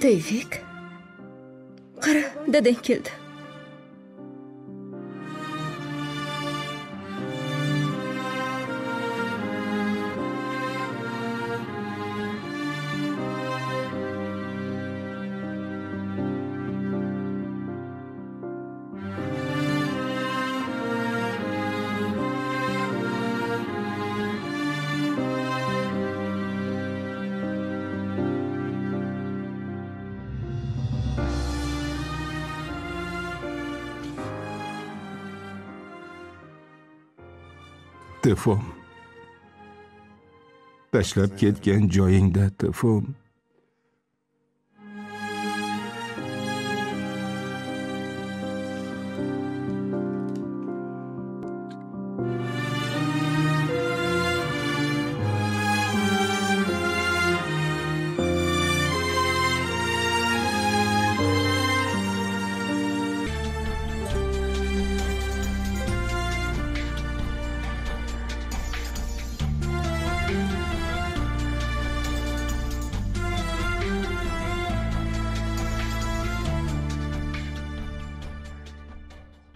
Tevfik. Qara, dadang keldi. Tefom. Tashlab ketgan joyingda Tefom.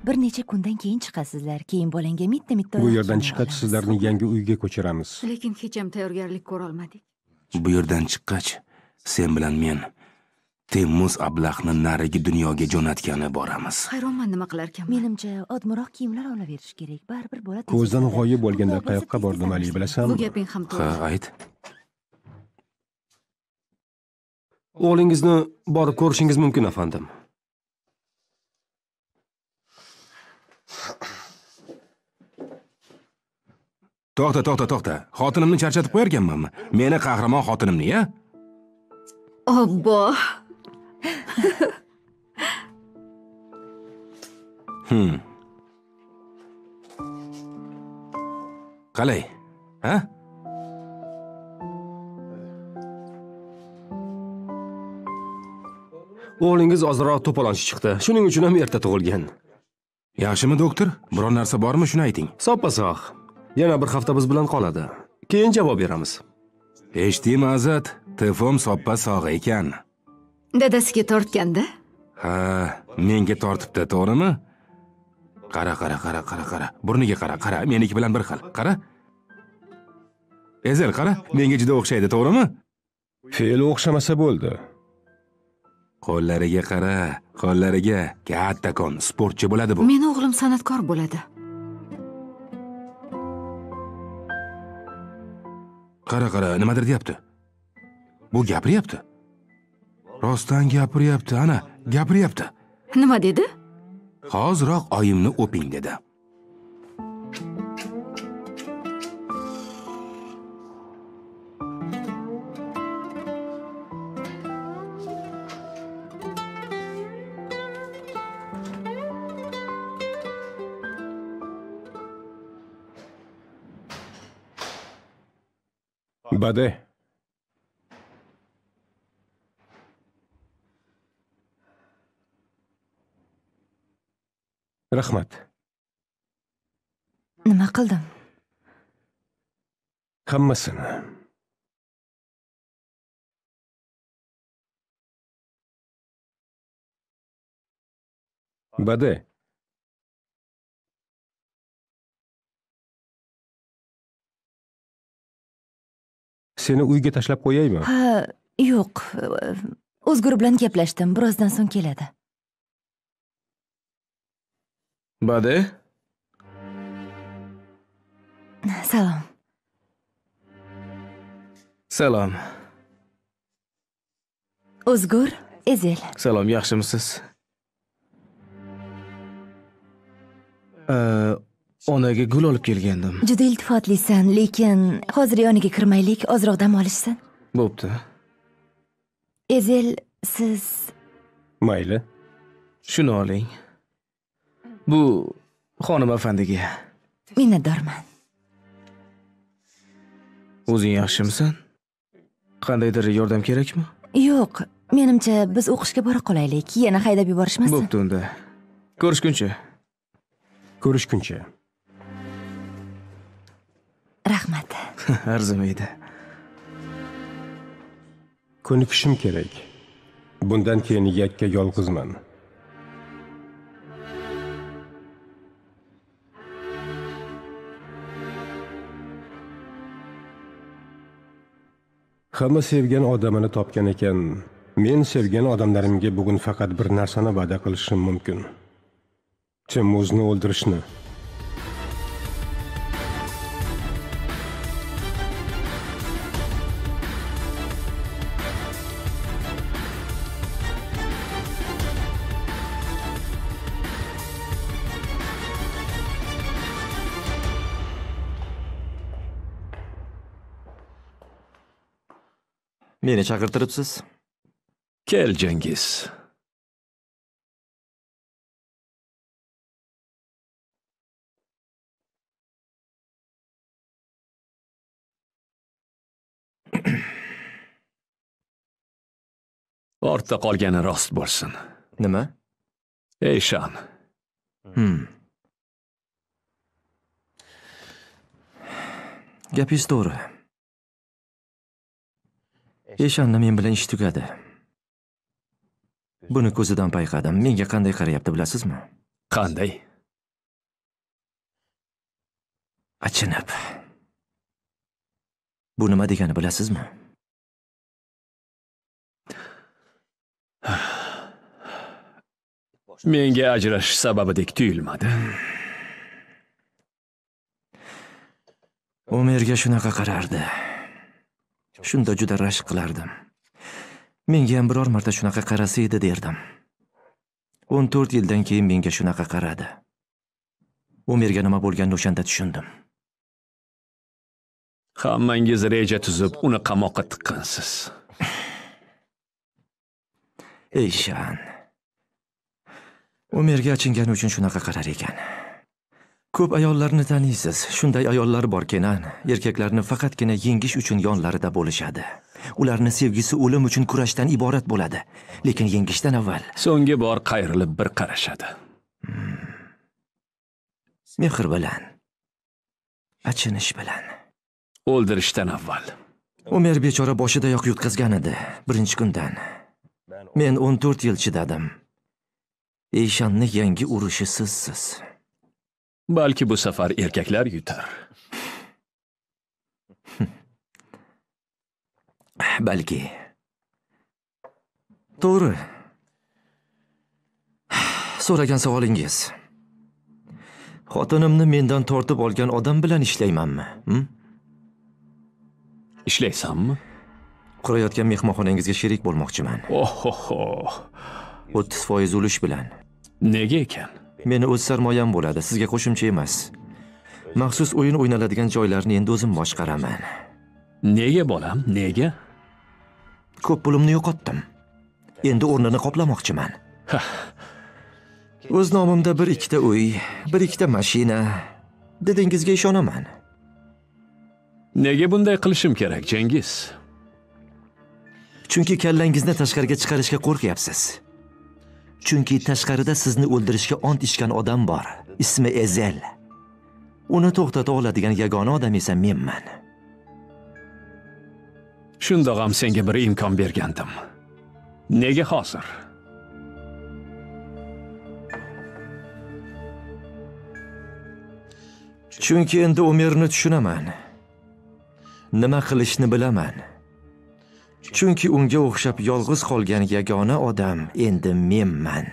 Bir necha kundan keyin chiqasizlar. Keyin bolangga mitta-mitta Bu yerdan chiqqach sizlarni yangi uyga ko'chiramiz. Lekin hech ham tayyorgarlik ko'ra olmadik. Bu yerdan chiqqach sen bilan men Temmuz ablahni narigi dunyoga jo'natgani boramiz. Hayronman nima qilarkanman. Menimcha, odmiroq kiyimlar olaverish kerak. Baribir bola tez Ko'zdan o'sadi. g'oyib bo'lganda Xudo bilsa qayoqqa tez-tez bordim Ali, almashtiradi. bilasanmi? Bu gaping ham Ha, to'g'ri. ayt. O'g'lingizni borib ko'rishingiz mumkin, afandim. To'xta, to'xta, to'xta. Xotinimni charchatib qo'yarkanmanmi? Meni qahramon xotinimni, ya? Obbo. Qalay? Ha? O'g'lingiz ozroq to'polonchi chiqdi. Shuning uchun ham erta tug'ilgan. Yaxshimi, doktor? Biron narsa bormi, shuni ayting. Soppa-sog'. Yana bir hafta biz bilan qoladi. Keyin javob beramiz. Eshitdingmi, Azat? Tefom soppa-sog' ekan. Dadasiga tortganda? Ha, menga tortibdi, to'g'rimi? Qara, qara, qara, qara, qara. Burniga qara, qara. Meniki bilan bir xil. Qara. Ezel, qara. Menga juda o'xshaydi, to'g'rimi? Fe'li o'xshamasa bo'ldi. Qo'llariga qara, qo'llariga. Kattakon sportchi bo'ladi bu. Meni o'g'lim san'atkor bo'ladi. Qara, qara, nimadir deyapti. Bu gapiryapti. Rostdan gapiryapti, ana, gapiryapti. Nima dedi? Hoziroq oyimni o'ping dedi. بەدێ. Rahmat. Nima qildim? Hammasini. Bade. Seni uyga tashlab qo'yaymi? Ha, yo'q. O'zgur bilan gaplashdim. Birozdan so'ng keladi. Bade? Salom. Salom. O'zgur, Ezel. Salom, yaxshimisiz? Onaga gul olib kelgandim. Juda iltifotlisan, lekin hozir yoniga kirmaylik, ozroq dam olishsin. Bo'pti. Ezel, siz Mayli. Shuni oling. Bu xonim afandiga. Minnatdorman. O'zing yaxshimisan? Qandaydir yordam kerakmi? Yo'q, menimcha biz o'qishga bora qolaylik. Yana haydab yuborishmasin. Bo'pti unda. Ko'rishguncha. Ko'rishguncha. Rahmat. Arzimaydi. Ko'nikishim kerak. Bundan keyin yakka yolg'izman. Hamma sevgan odamini topgan ekan. Men sevgan odamlarimga bugun faqat bir narsani va'da qilishim mumkin. Temuzni o'ldirishni. Meni chaqirtiribsiz? Kel, Cengiz. Ortda qolgani rost bo'lsin. Nima? Eyshan. Gapingiz to'g'ri. Eshanni men bilan ish tugadi. Buni ko'zidan payqadim. Menga qanday qarayapti bilasizmi? Qanday? Achinib. Bu nima degani bilasizmi? Menga ajrashish sababidek tuyulmadi. Umerga shunaqa qarardi. Shunda juda rashk qilardim. Menga ham biror marta shunaqa qarasa edi derdim. 14 yildan keyin menga shunaqa qaradi. Umerga nima bo'lganini o'shanda tushundim. Hammangiz reja tuzib, uni qamoqqa tiqqansiz. Eyshan. Umerga achingani uchun shunaqa qarar ekan. Ko'p ayollarni taniysiz. Shunday ayollar bor, Kenan. Erkaklarni faqatgina yengish uchun yonlarida bo'lishadi. Ularni sevgisi o'lim uchun kurashdan iborat bo'ladi. Lekin yengishdan avval so'nggi bor qayrilib bir qarashadi. Mehr bilan, achinish bilan. O'ldirishdan avval. Umer bechora boshidayoq yutqazgan edi, birinchi kundan. Men 14 yil chidadim. Eyshanni yangi urushi sizsiz. Balki bu safar erkaklar yutar. Balki. To'g'ri. So'ragan savolingiz. Xotinimni mendan tortib olgan odam bilan ishlaymanmi? Ishlaysanmi? Qurayotgan mehmonxonangizga sherik bo'lmoqchiman. Oho. 30% ulush bilan. Nega ekan? Meni o'z sarmoyam bo'ladi, sizga qo'shimcha emas. Maxsus o'yin o'ynaladigan joylarni endi o'zim boshqaraman. Nega bolam, nega? Ko'p pulimni yo'qotdim. Endi o'rnini qoplamoqchiman. O'z nomimda bir ikkita uy, bir ikkita mashina. Dedingizga ishonaman. Nega bunday qilishim kerak, Cengiz? Chunki kallangizni tashqariga chiqarishga qo'rqyapsiz. Chunki tashqarida sizni o'ldirishga ont ichgan odam bor. Ismi Ezel. Uni to'xtata oladigan yagona odam esa menman. Shundoq ham senga bir imkon bergandim. Nega hozir? Chunki endi Umerni tushunaman. Nima qilishni bilaman. Chunki unga o'xshab yolg'iz qolgan yagona odam endi menman.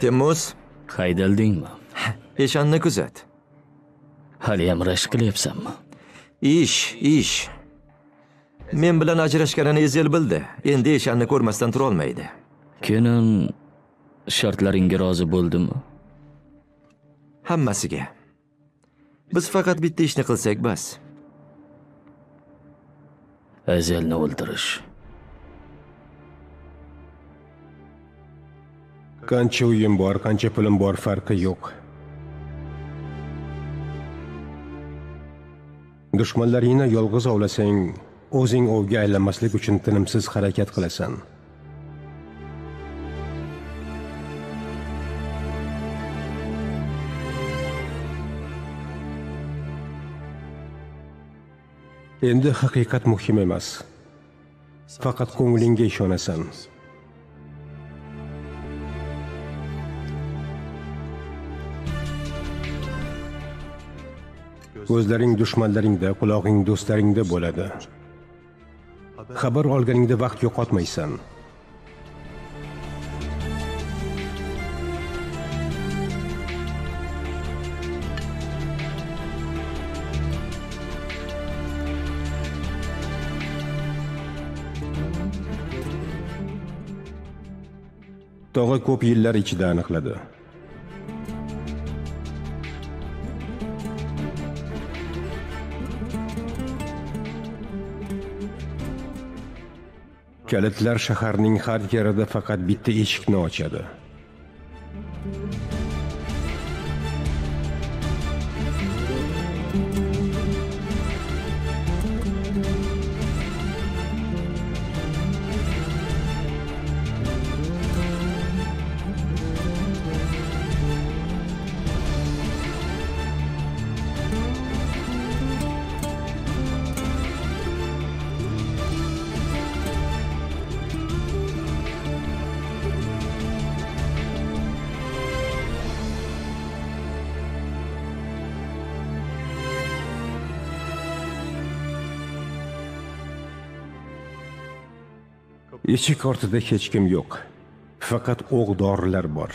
Temmuz, Haydaldingmi? Eshonni kuzat. Haliyam rashk qilyapsanmi? Ish, ish. Men bilan ajrashganini Ezel bildi. Endi Eshanni ko'rmasdan tura olmaydi. Kenan shartlaringga rozi bo'ldimi? Hammasiga. Biz faqat bitta ishni qilsak bas. Ezelni o'ldirish. Qancha uyim bor, qancha pulim bor, farqi yo'q. Dushmanlaringni yolg'iz ovlasang, o'zing ovga aylanmaslik uchun tinimsiz harakat qilasan. Endi haqiqat muhim emas. Faqat ko'nglingga ishonasan. Ko'zlaring dushmanlaringda, qulog'ing do'stlaringda bo'ladi. Xabar olganingda vaqt yo'qotmaysan. Tog'a ko'p yillar ichida aniqladi. Kalitlar shaharning har yerida faqat bitta eshikni ochadi. Eshik ortida hech kim yo'q. Faqat o'q-dorilar bor.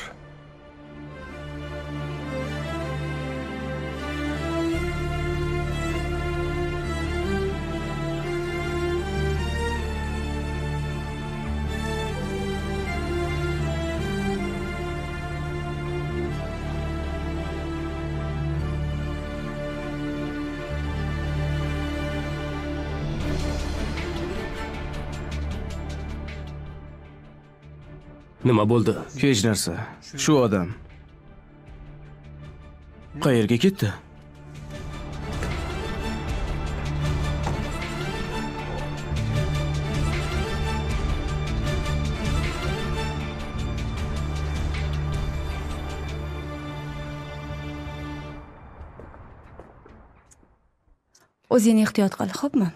Nima bo'ldi? Hech narsa. Shu odam qayerga ketdi? O'zingni ehtiyot qil, xo'pmi?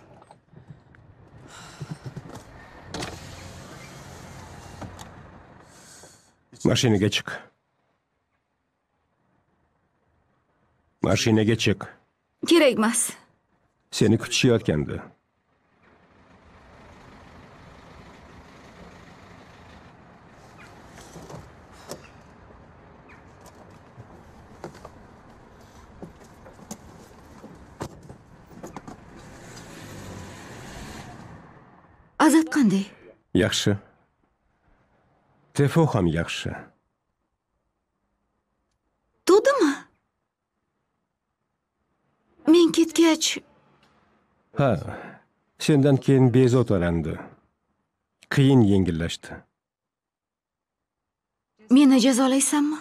Mashinaga chiq. Mashinaga chiq. Kerak emas. Seni kutishayotgandi. Azat qanday? Yaxshi. Tefo ham yaxshi. Sen ketgach Ha, sendan keyin bezovtalandi. Qiyin yengillashdi. Meni jazolaysanmi?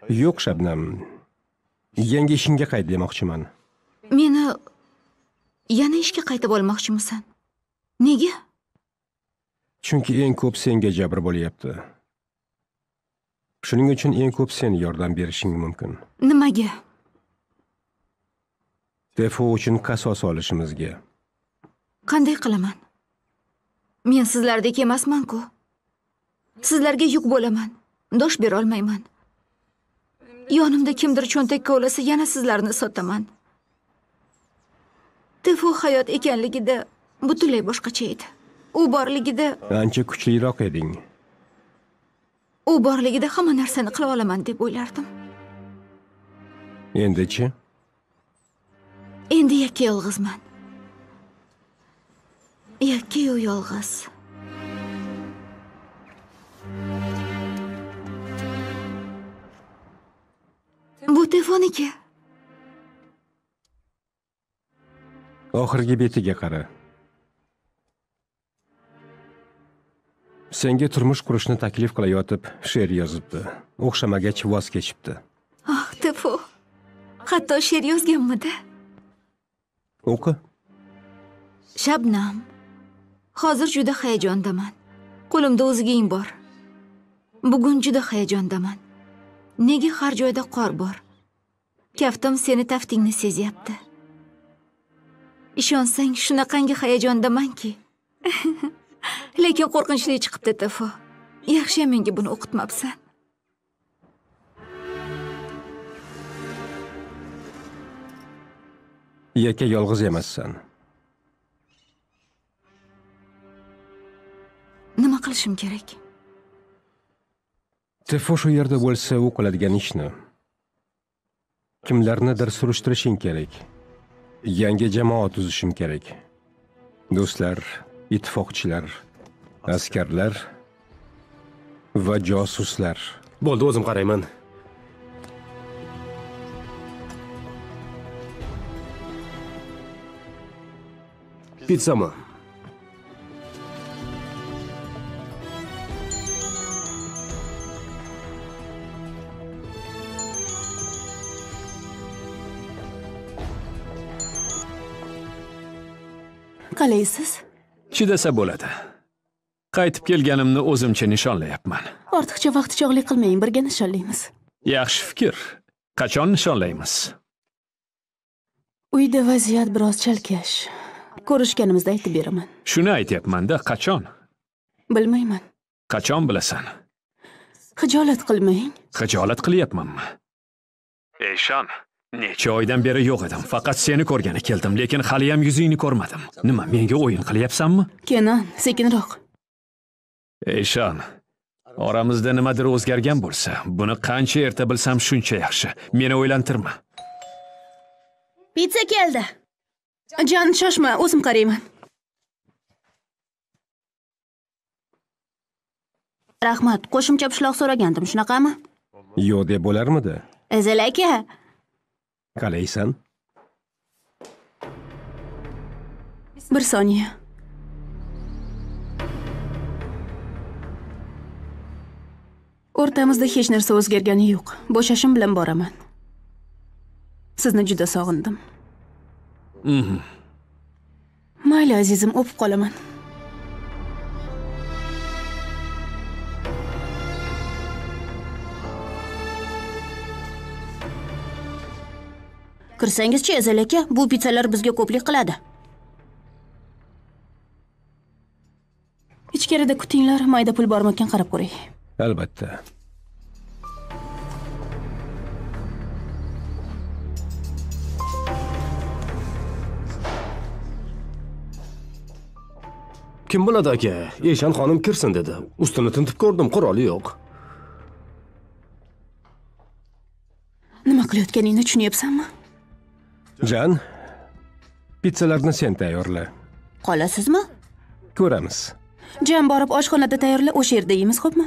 Yo'q, Shabnam. Yangi ishingga qayt demoqchiman. Meni yana ishga qaytib olmoqchimisan? Nega? Chunki eng ko'p senga jabr bo'lyapti. Shuning uchun eng ko'p sen yordam berishing mumkin. Nimaga? Tefo uchun qasos olishimizga. Qanday qilaman? Men sizlardek emasman-ku. Sizlarga yuk bo'laman. Dosh bera olmayman. Yonimda kimdir cho'ntakka olasa, yana sizlarni sotaman. Tefo hayot ekanligida butunlay boshqacha edi. U borligida, Ancha kuchliroq eding. u borligida hamma narsani qila olaman deb o'ylardim. Endichi? Endi yakka yolg'izman. Yakka-yu yolg'iz. Bu Tefoniki. Oxirgi betiga qara. Senga turmush qurishni taklif qilayotib, she'r yozibdi. O'xshamagach voz kechibdi. Ah, Tefo. Hatto she'r yozganmidi? O'qi. Shabnam. Hozir juda hayajondaman. Qo'limda o'zging bor. Bugun juda hayajondaman. Nega har joyda qor bor? Kaftim seni taftingni sezyapti. Ishonsang, shunaqangi hayajondamanki. Lekin qo'rqinchli chiqibdi, Tefo. Yaxshi menga buni o'qitmabsan. Yakka yolg'iz emassan. Nima qilishim kerak? Tefo shu yerda bo'lsa, u qiladigan ishni. Kimlarnidir surishtirishing kerak. Yangi jamoa tuzishim kerak. Do'stlar, ittifoqchilar, askarlar va josuslar. Bo'ldi, o'zim qarayman. Pizzami? Qalaysiz? Chidasa bo'ladi. Qaytib kelganimni o'zimcha nishonlayapman. Ortiqcha vaqt chog'lik qilmang, birga nishonlaymiz. Yaxshi fikr. Qachon nishonlaymiz? Uyda vaziyat biroz chalkash. Ko'rishganimizda aytib beraman. Shuni aytyapman-da, qachon? Bilmayman. Qachon bilasan? Xijolat qilmang. Xijolat qilyapmanmi? Eshon, necha oydan beri yo'q edim. Faqat seni ko'rgani keldim, lekin hali ham yuzingni ko'rmadim. Nima, menga o'yin qilyapsanmi? Kenan, sekinroq. Eshon, oramizda nimadir o'zgargan bo'lsa, buni qancha erta bilsam shuncha yaxshi. Meni o'ylantirma. Pitsa keldi. Jan, shoshma, o'zim qarayman. Rahmat, qo'shimcha pishloq so'ragandim, shunaqami? Yo'q deb bo'larmidi? Ezel aka. Qalaysan? Bir soniya. O'rtamizda hech narsa o'zgargani yo'q. Bo'shashim bilan boraman. Sizni juda sog'indim. Mayli azizim, o'pib qolaman. Kirsangizchi, Ezel aka, bu pizzalar bizga ko'plik qiladi. Ichkarida kutinglar, mayda pul bormikan qarab ko'ray. Albatta. Kim biladi aka, Eshan xonim kirsin dedi. Ustini tintib ko'rdim, quroli yo'q. Nima qilayotganingni tushunyapsanmi? Jan, pizzalarni sen tayyorla. Qolasizmi? Ko'ramiz. Jan, borib oshxonada tayyorla, o'sha yerda yeymiz, xo'pmi?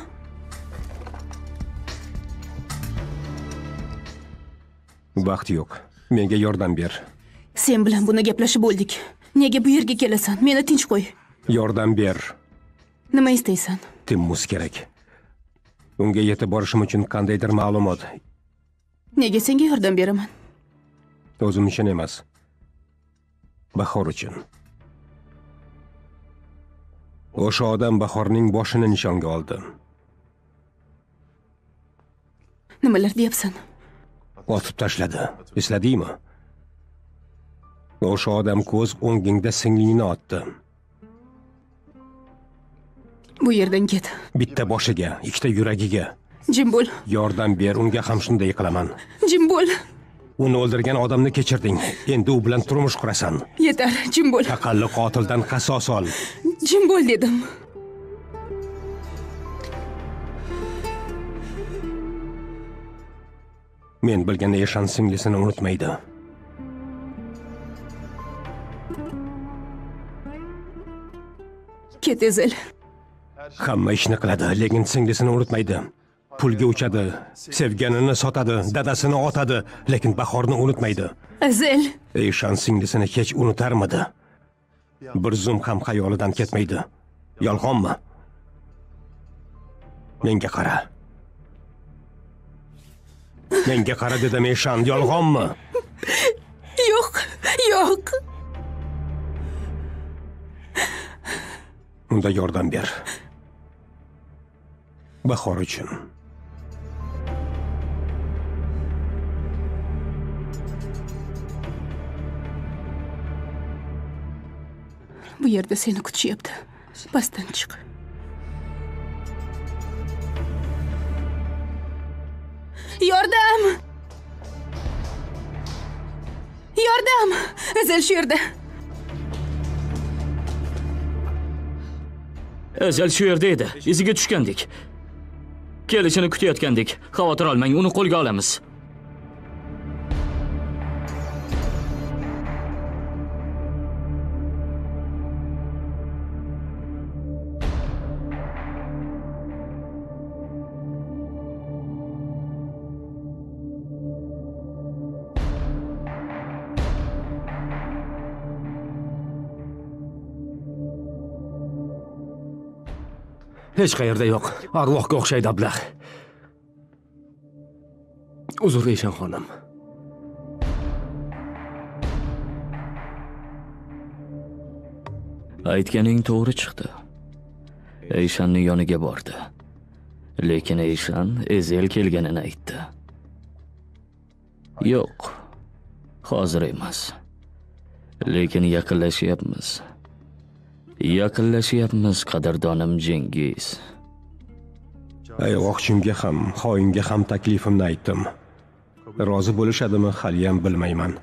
Vaqt yo'q. Menga yordam ber. Sen bilan buni gaplashib bo'ldik. Nega bu yerga kelasan? Meni tinch qo'y. Yordam ber. Nima istaysan? Temmuz kerak. Unga yetib borishim uchun qandaydir ma'lumot. Nega senga yordam beraman? O'zim uchun emas. Bahor uchun. O'sha odam Bahorning boshini nishonga oldi. Nimalar deyapsan? Otib tashladi. Esladingmi? O'sha odam ko'z o'ngingda singlingni otdi. Bu yerdan ket. Bitta boshiga, ikkita yuragiga. Jim bo'l. Yordam ber, unga ham shunday qilaman. Jim bo'l. Uni o'ldirgan odamni kechirding. Endi u bilan turmush qurasan. Yetar, jim bo'l. Aqalli qotildan qasos ol. Jim bo'l dedim. Men bilgan Eshan singlisini unutmaydi. Ket Ezel. Hamma ishni qiladi, lekin singlisini unutmaydi. Pulga uchadi, sevganini sotadi, dadasini otadi, lekin Bahorni unutmaydi. Ezel. Eshan singlisini hech unutarmidi? Bir zum ham xayolidan ketmaydi. Yolg'onmi? Menga qara. Menga qara dedim Eshan, yolg'onmi? Yo'q, yo'q. Unda yordam ber. Bahor uchun. Bu yerda seni kutishyapti. Pastdan chiq. Yordam! Yordam! Ezel shu yerda. Ezel shu yerda edi. Iziga tushgandik. Kelishini kutayotgandik. Xavotir olmang, uni qo'lga olamiz. Hech qayerda yo'q. Arvohga o'xshaydi ablah. Uzr Eshan xonim. Aytganing to'g'ri chiqdi. Eyshanning yoniga bordi. Lekin Eyshan Ezel kelganini aytdi. Yo'q, hozir emas. Lekin yaqinlashyapmiz. Yaqinlashyapmiz, qadrdonim Jengiz. Ayg'oqchimga ham, xoinga ham taklifimni aytdim. Rozi bo'lishadimi, haliyam bilmayman.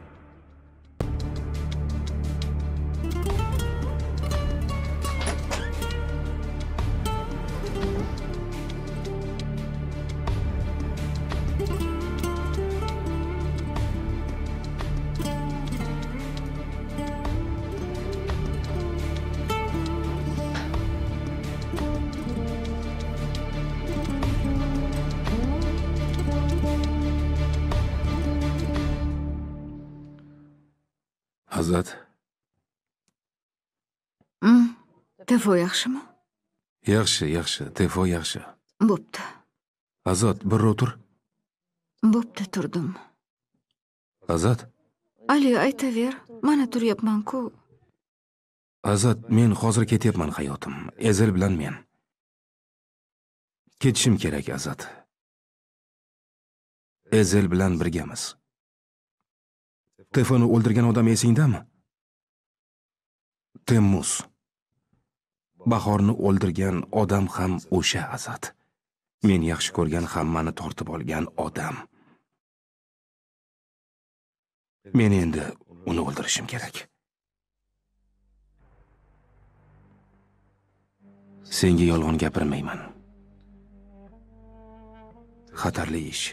Azat. Tefo yaxshimi? Yaxshi, yaxshi. Tefo yaxshi. Bo'pti. Azat, bir o'tir. Bo'pti, turdim. Azat. Ali, aytaver. Mana turyapman-ku. Azat, men hozir ketyapman hayotim. Ezel bilan men. Ketishim kerak, Azat. Ezel bilan birgamiz. Tefoni o'ldirgan odam esingdami? Temmuz. Bahorni o'ldirgan odam ham o'sha Azat. Men yaxshi ko'rgan hammani tortib olgan odam. Men endi uni o'ldirishim kerak. Senga yolg'on gapirmayman. Xatarli ish.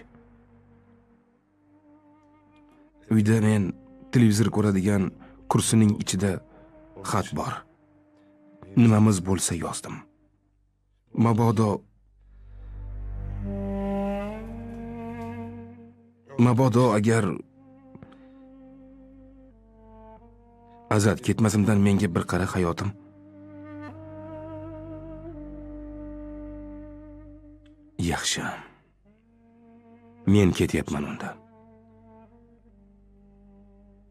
Uyda men televizor ko'radigan kursining ichida xat bor. Nimamiz bo'lsa yozdim. Mabodo agar Azat, ketmasimdan menga bir qara hayotim. Yaxshi. Men ketyapman unda.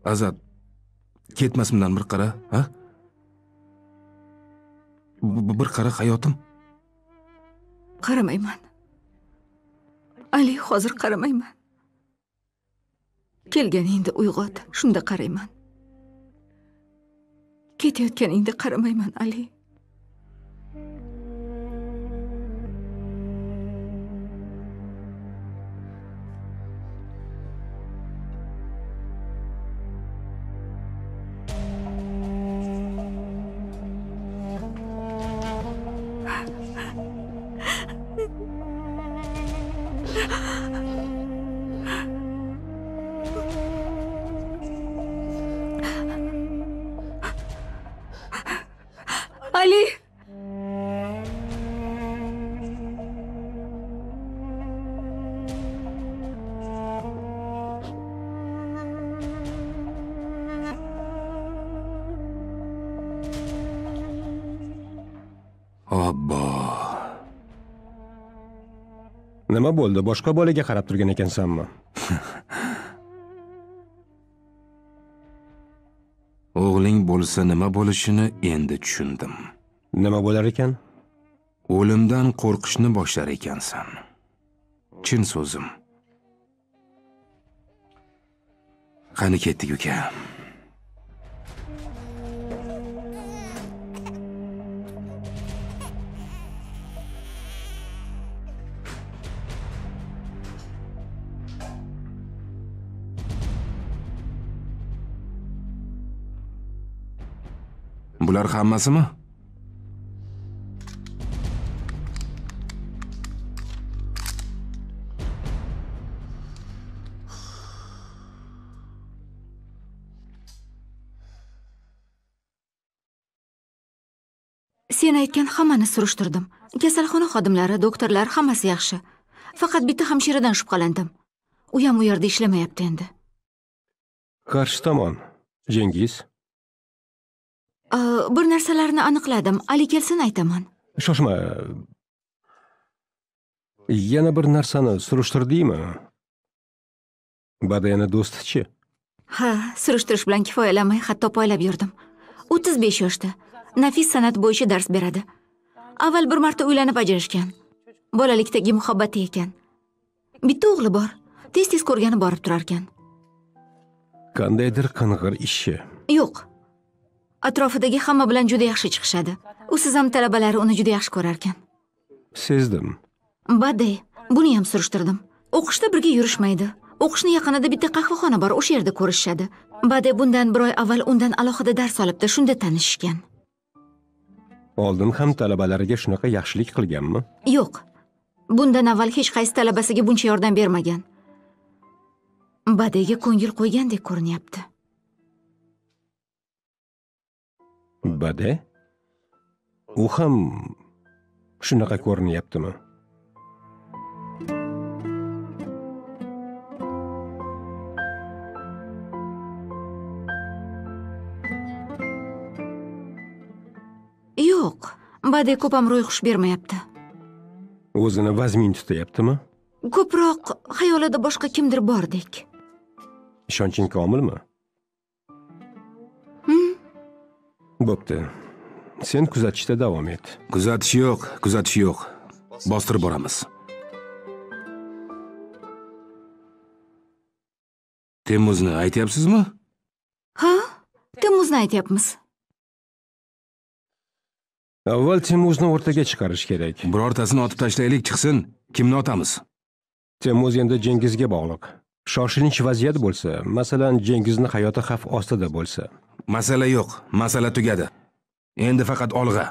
Azat, ketmasimdan bir qara, ha? Bir qara hayotim. Qaramayman. Ali, hozir qaramayman. Kelganingda uyg'ot, shunda qarayman. Ketayotganingda qaramayman, Ali. Ali! Obbo. Nima bo'ldi? Boshqa bolaga qarab turgan ekansanmi? O'g'ling bo'lsa nima bo'lishini endi tushundim. Nima bo'lar ekan? O'limdan qo'rqishni boshlar ekansan. Chin so'zim. Qani ketdik uka. Bular hammasimi? Sen aytgan hammani surishtirdim. Kasalxona xodimlari, doktorlar hammasi yaxshi. Faqat bitta hamshiradan shubhalandim. U ham u yerda ishlamayapti endi. Qarshi tomon, Jengiz. Bir narsalarni aniqladim. Ali kelsin aytaman. Shoshma. Yana bir narsani surishtirdingmi? Badayani do'sti-chi? Ha, surishtirish bilan kifoyalanmay hatto poylab yurdim. 35 yoshda. Nafis san'at bo'yicha dars beradi. Avval bir marta uylanib ajrashgan. Bolalikdagi muhabbati ekan. Bitta o'g'li bor. Tez-tez ko'rgani borib turarkan. Qandaydir qing'ir ishi. Yo'q. Atrofidagi hamma bilan juda yaxshi chiqishadi. Usiz ham talabalari uni juda yaxshi ko'rarkan. Sezdim. Baday, buni ham surishtirdim. O'qishda birga yurishmaydi. O'qishni yaqinida bitta qahvaxona bor, o'sha yerda ko'rishishadi. Baday bundan bir oy avval undan alohida dars olibdi, shunda tanishishgan. Oldin ham talabalariga shunaqa yaxshilik qilganmi? Yo'q. Bundan avval hech qaysi talabasiga buncha yordam bermagan. Badayga ko'ngil qo'ygandek ko'rinyapti. Bade? U ham shunaqa ko'rinyaptimi? Yo'q, Bade ko'p ham ro'yxush bermayapti. O'zini vazmin tutayaptimi? Ko'proq xayolida boshqa kimdir bordek. Ishonching komilmi? Bo'pti. Sen kuzatishda davom et. Kuzatish yo'q, kuzatish yo'q. Bostirib boramiz. Temmuzni aytyapsizmi? Ha, Temmuzni aytyapmiz. Avval Temmuzni o'rtaga chiqarish kerak. Birortasini otib tashlaylik, chiqsin. Kimni otamiz? Temmuz endi Cengizga bog'liq. Shoshilinch vaziyat bo'lsa, masalan, Cengizning hayoti xavf ostida bo'lsa. Masala yo'q, masala tugadi. Endi faqat olg'a.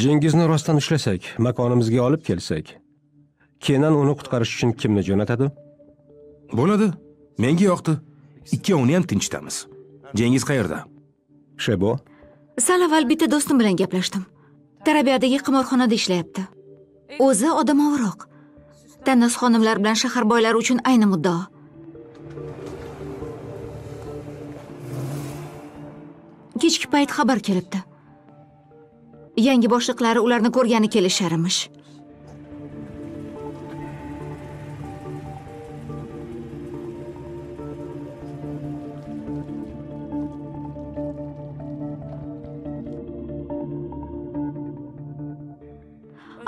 Cengizni rostdan ushlasak, makonimizga olib kelsak, Kenan uni qutqarish uchun kimni jo'natadi? Bo'ladi. Menga yoqdi. Ikkovini ham tinchitamiz. Cengiz qayerda? Shebo. Sal avval bitta do'stim bilan gaplashdim. Tarabiyadagi qimorxonada ishlayapti. O'zi odamovroq. Tannos xonimlar bilan shahar boylari uchun ayni muddao. Kechki payt xabar kelibdi. Yangi boshliqlari ularni ko'rgani kelishar emish.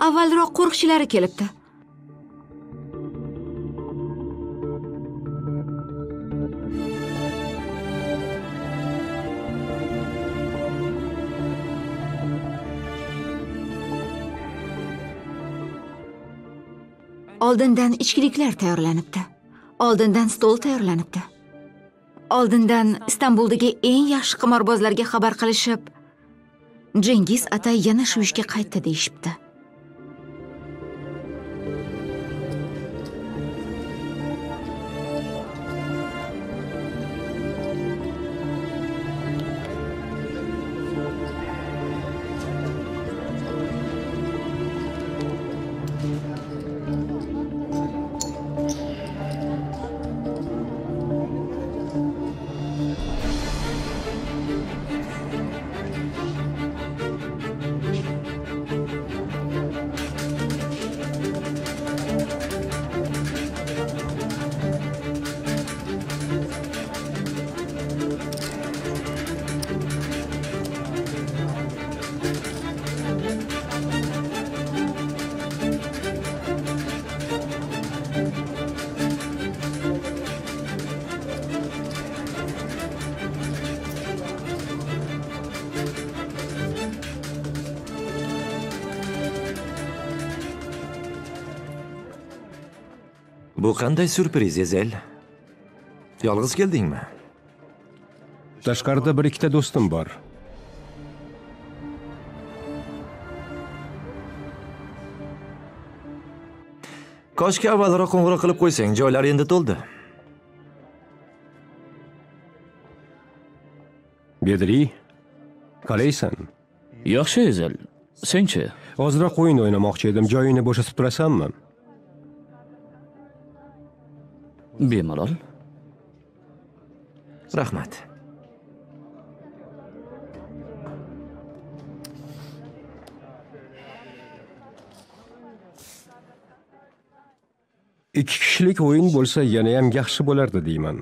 Avvalroq qo'riqchilari kelibdi. Oldindan ichkiliklar tayyorlanibdi. Oldindan stol tayyorlanibdi. Oldindan Istanbuldagi eng yaxshi qimorbozlarga xabar qilishib, Jengiz ata yana shu ishga qaytdi deyishibdi. Bu qanday syurpriz, Ezel? Yolg'iz keldingmi? Tashqarida bir ikkita do'stim bor. Koshki avvalroq qo'ng'iroq qilib qo'ysang, joylar endi to'ldi. Bedri, qalaysan? Yaxshi, Ezel. Senchi? Ozroq o'yin o'ynamoqchi edim. Joyingni bo'shatib turasanmi? Bemalol. Rahmat. Ikki kishilik o'yin bo'lsa yana ham yaxshi bo'lardi deyman.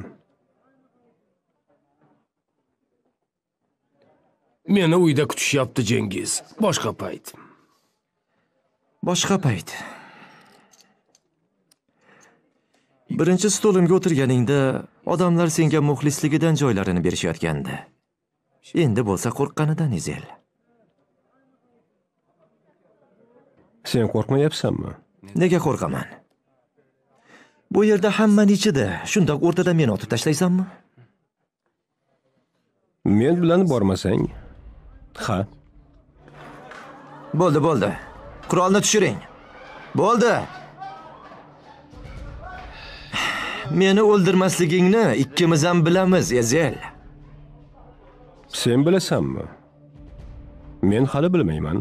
Meni uyda kutishyapti Jengiz. Boshqa payt. Boshqa payt. Birinchi stolimga o'tirganingda odamlar senga muxlisligidan joylarini berishayotgandi. Endi bo'lsa qo'rqqanidan, Ezel. Sen qo'rqmayapsanmi? Nega qo'rqaman? Bu yerda hammani ichida, shundoq o'rtada meni otib tashlaysanmi? Men bilan bormasang, ha. Bo'ldi, bo'ldi. Qurolni tushiring. Bo'ldi. Meni o'ldirmasligingni ikkimiz ham bilamiz, Ezel. Sen bilasanmi? Men hali bilmayman.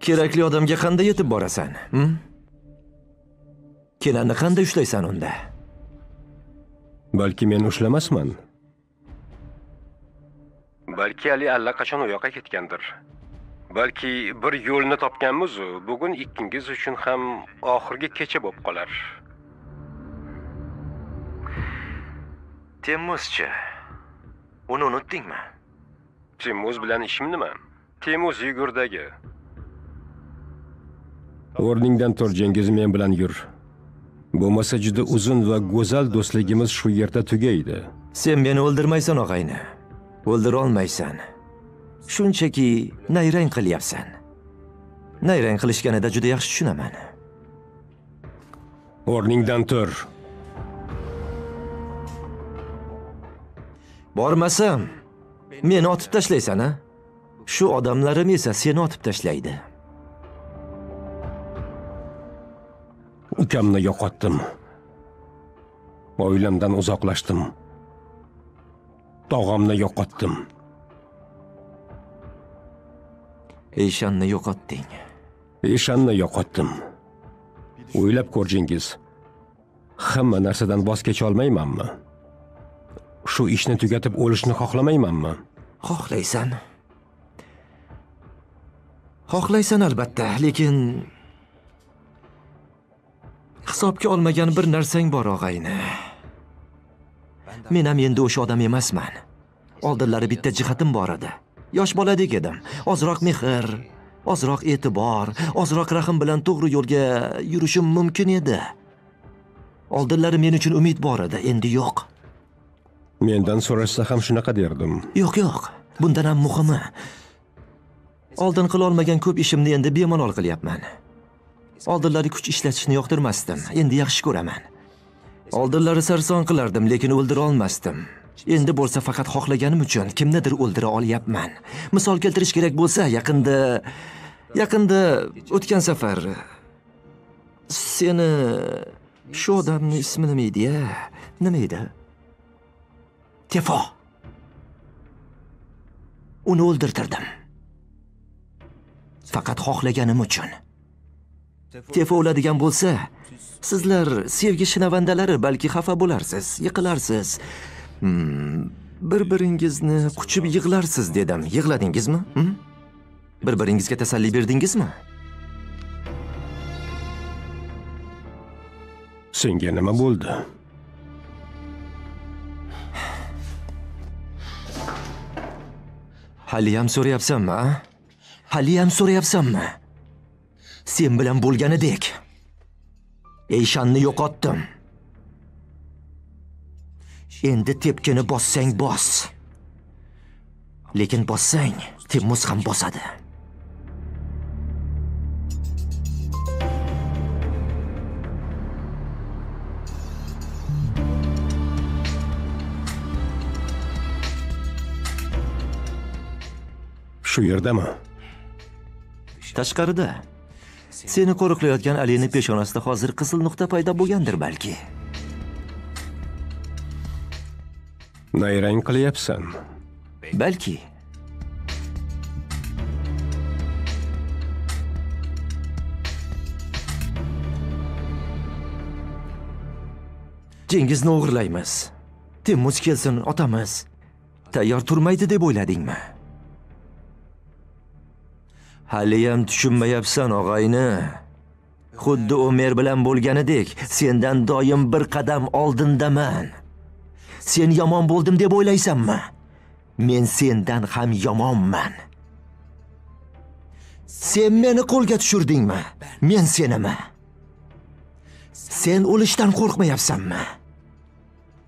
Kerakli odamga qanday yetib borasan? Kenanni qanday ushlaysan unda? Balki men ushlamasman. Balki Ali allaqachon u yoqqa ketgandir. Balki bir yo'lni topganmiz, bugun ikkingiz uchun ham oxirgi kecha bo'lib qolar. Temuzchi. Uni unutdingmi? Temuz bilan ishim nima? Temuz yugurdagi. O'rningdan tur, Jengiz, men bilan yur. Bo'lmasa juda uzun va go'zal do'stligimiz shu yerda tugaydi. Sen meni o'ldirmaysan, og'ayni. O'ldira olmaysan. Shunchaki nayrang qilyapsan. Nayrang qilishganida juda yaxshi tushunaman. O'rningdan tur. Bormasam, meni otib tashlaysan, a? Shu odamlarim esa seni otib tashlaydi. Ukamni yo'qotdim. Oilamdan uzoqlashdim. Tog'amni yo'qotdim. Eshanni yo'qotding. Eshanni yo'qotdim. O'ylab ko'r, Jengiz. Hamma narsadan voz kecha olmaymanmi? Shu ishni tugatib o'lishni xohlamaymanmi? Xohlaysan. Xohlaysan albatta, lekin hisobga olmagan bir narsang bor, og'ayni. Men ham endi o'sha odam emasman. Oldinlari bitta jihatim bor edi. Yosh boladek edim. Ozroq mehr, ozroq e'tibor, ozroq rahm bilan to'g'ri yo'lga yurishim mumkin edi. Oldinlari men uchun umid bor edi, endi yo'q. Mendan so'rashsa ham shunaqa derdim. Yo'q, yo'q. Bundan ham muhimi, oldin qila olmagan ko'p ishimni endi bemalol qilyapman. Oldinlari kuch ishlatishni yoqtirmasdim, endi yaxshi ko'raman. Oldinlari sarson qilardim, lekin o'ldira olmasdim. Endi bo'lsa faqat xohlaganim uchun kimnidir o'ldira olyapman. Misol keltirish kerak bo'lsa, yaqinda o'tgan safar seni shu odamning ismi nima edi-ya? Nima edi? Tefo. Uni o'ldirtirdim. Faqat xohlaganim uchun. Tefo o'ladigan bo'lsa, sizlar sevgi shinavandalari balki xafa bo'larsiz, yiqilarsiz. Bir-biringizni quchib yig'larsiz dedim. Yig'ladingizmi? Bir-biringizga tasalli berdingizmi? Senga nima bo'ldi? Haliyam so'rayapsanmi, a? Haliyam so'rayapsanmi? Sen bilan bo'lganidek Eyshanni yo'qotdim. Endi tepkini bossang bos. Lekin bossang, Temmuz ham bosadi. Shu yerdami? Tashqarida. Seni qo'riqlayotgan Alini peshonasida hozir qizil nuqta paydo bo'lgandir balki. Nayrang qilyapsan. Balki. Cengizni o'g'irlaymiz. Temmuz kelsin, otamiz. Tayyor turmaydi deb o'yladingmi? Haliyam tushunmayapsan, og'ayni. Xuddi Ömer bilan bo'lganidek, sendan doim bir qadam oldindaman. Sen yomon bo'ldim deb o'ylaysanmi? Men sendan ham yomonman. Sen meni qo'lga tushirdingmi? Men senimi? Sen o'lishdan qo'rqmayapsanmi?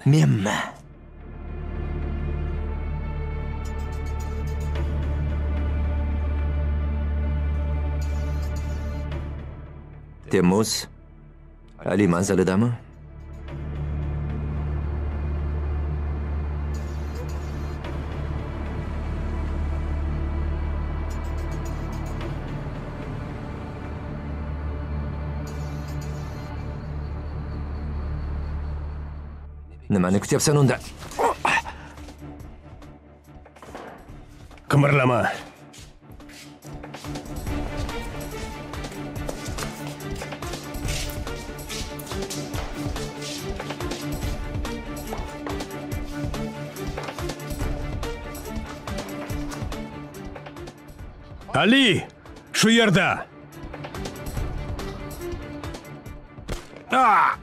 Menmi? Temmuz, Ali manzilidami? Nimani kutyapsan unda? Qimirlama. Ali, shu yerda. Ah!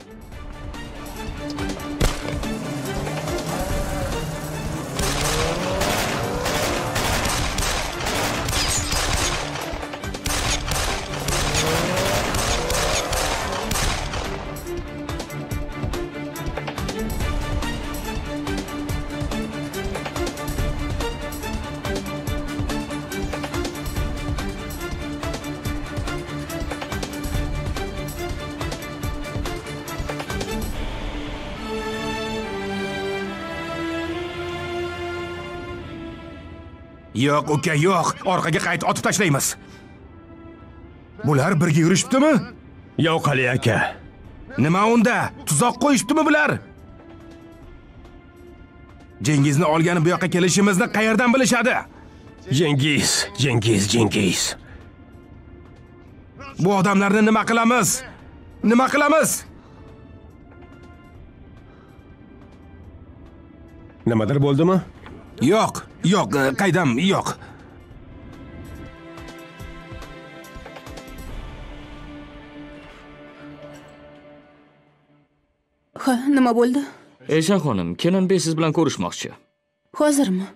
Yo'q, uka, yo'q. Orqaga qayt, otib tashlaymiz. Bular birga yurishibdimi? Yo'q, Ali aka. Nima unda? Tuzoq qo'yishibdimi bular? Cengizni olgani bu yoqqa kelishimizni qayerdan bilishadi? Cengiz, Cengiz, Cengiz. Bu odamlarni nima qilamiz? Nima qilamiz? Nimadir bo'ldimi? Yo'q, yo'q, qaydam, yo'q. Ha, nima bo'ldi? Eyshan xonim, Kenanbey siz bilan ko'rishmoqchi. Hozirmi?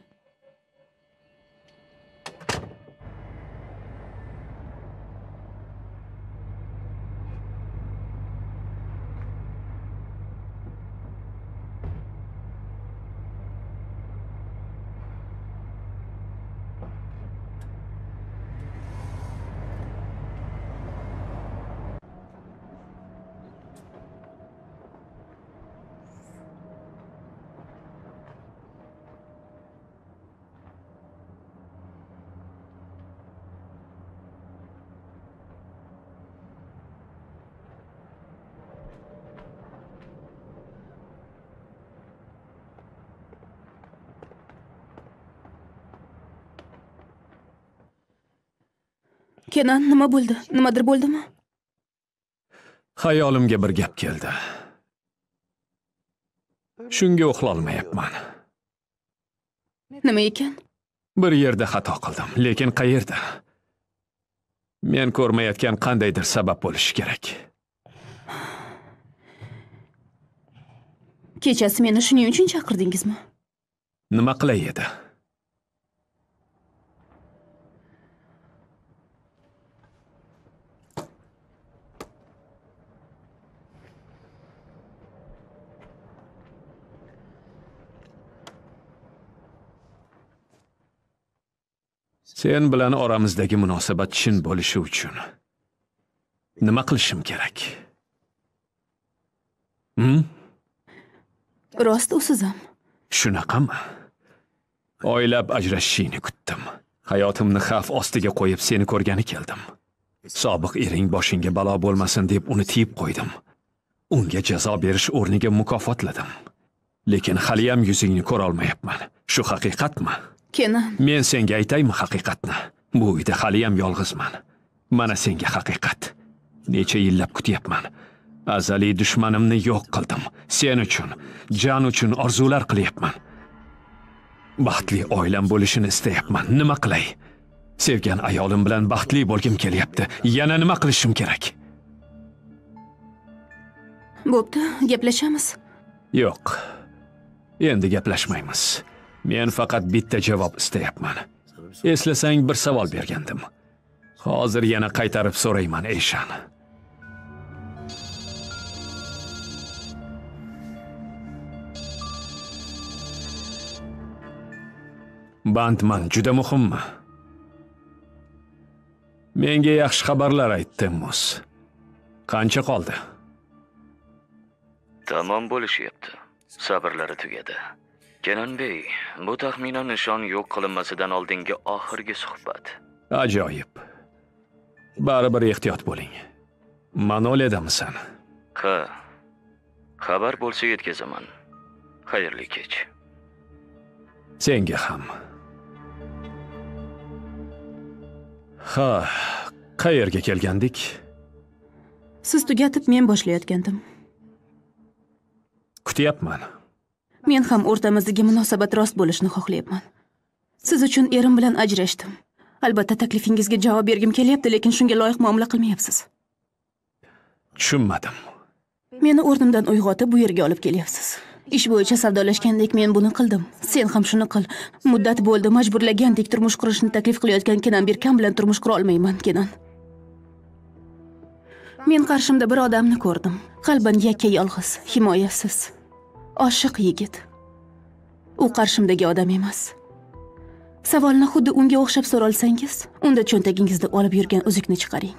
Kenan, nima bo'ldi? Nimadir bo'ldimi? Xayolimga bir gap keldi. Shunga uxlolmayapman. Nima ekan? Bir yerda xato qildim, lekin qayerda? Men ko'rmayotgan qandaydir sabab bo'lishi kerak. Kechasi meni shuning uchun chaqirdingizmi? Nima qilay edi? Sen bilan oramizdagi munosabat chin bo'lishi uchun nima qilishim kerak? Rost, usiz ham. Shunaqami? Oylab ajrashishingni kutdim. Hayotimni xavf ostiga qo'yib seni ko'rgani keldim. Sobiq ering boshingga balo bo'lmasin deb uni tiyib qo'ydim. Unga jazo berish o'rniga mukofotladim. Lekin haliyam yuzingni ko'ra olmayapman. Shu haqiqatmi? Kenan. Men senga aytaymi haqiqatni? Bu uyda haliyam yolg'izman. Mana senga haqiqat. Necha yillab kutyapman. Azaliy dushmanimni yo'q qildim. Sen uchun, jon uchun orzular qilyapman. Baxtli oilam bo'lishini istayapman. Nima qilay? Sevgan ayolim bilan baxtli bo'lgim kelyapti. Yana nima qilishim kerak? Bo'pti, gaplashamiz. Yo'q. Endi gaplashmaymiz. Men faqat bitta javob istayapman. Eslasang bir savol bergandim. Hozir yana qaytarib so'rayman, Eyshan. Bandman juda muhimmi? Menga yaxshi xabarlar ayt, Temmuz. Qancha qoldi? Tamom bo'lishyapti. Sabrlari tugadi. Kenanbey, bu taxminan nishon yo'q qilinmasidan oldingi oxirgi suhbat. Ajoyib. Baribir ehtiyot bo'ling. Manoliyadamisan? Ha. Xabar bo'lsa yetkazaman. Xayrli kech. Senga ham. Ha, qayerga kelgandik? Siz tugatib men boshlayotgandim. Kutyapman. Men ham o'rtamizdagi munosabat rost bo'lishini xohlayapman. Siz uchun erim bilan ajrashdim. Albatta taklifingizga javob bergim kelyapti, lekin shunga loyiq muomala qilmayapsiz. Tushunmadim. Meni o'rnimdan uyg'otib bu yerga olib kelyapsiz. Ish bo'yicha savdolashgandek men buni qildim. Sen ham shuni qil. Muddat bo'ldi, majburlagandek turmush qurishni taklif qilayotgan Kenan Birkan bilan turmush qura olmayman, Kenan. Men qarshimda bir odamni ko'rdim. Qalban yakka yolg'iz, himoyasiz, oshiq yigit. U qarshimdagi odam emas. Savolni xuddi unga o'xshab so'ralsangiz, unda cho'ntagingizda olib yurgan uzukni chiqaring.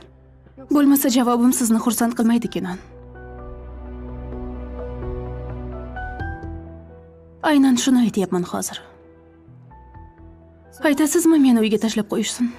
Bo'lmasa javobim sizni xursand qilmaydi, Kenan. Aynan shuni aytyapman hozir. Aytasizmi meni uyga tashlab qo'yishsin?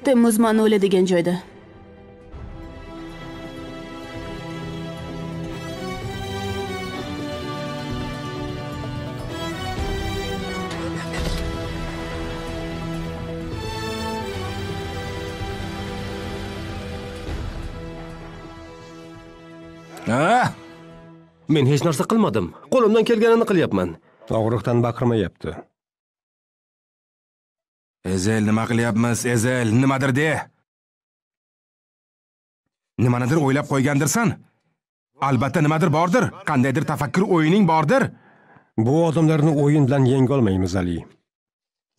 Temmuz Manolya degan joyda. Men hech narsa qilmadim. Qo'limdan kelganini qilyapman. Og'riqdan baqirmayapti. Ezel, nima qilyapmiz? Ezel, nimadir de. Nimanidir o'ylab qo'ygandirsan? Albatta nimadir bordir. Qandaydir tafakkur o'yining bordir. Bu odamlarni o'yin bilan yenga olmaymiz, Ali.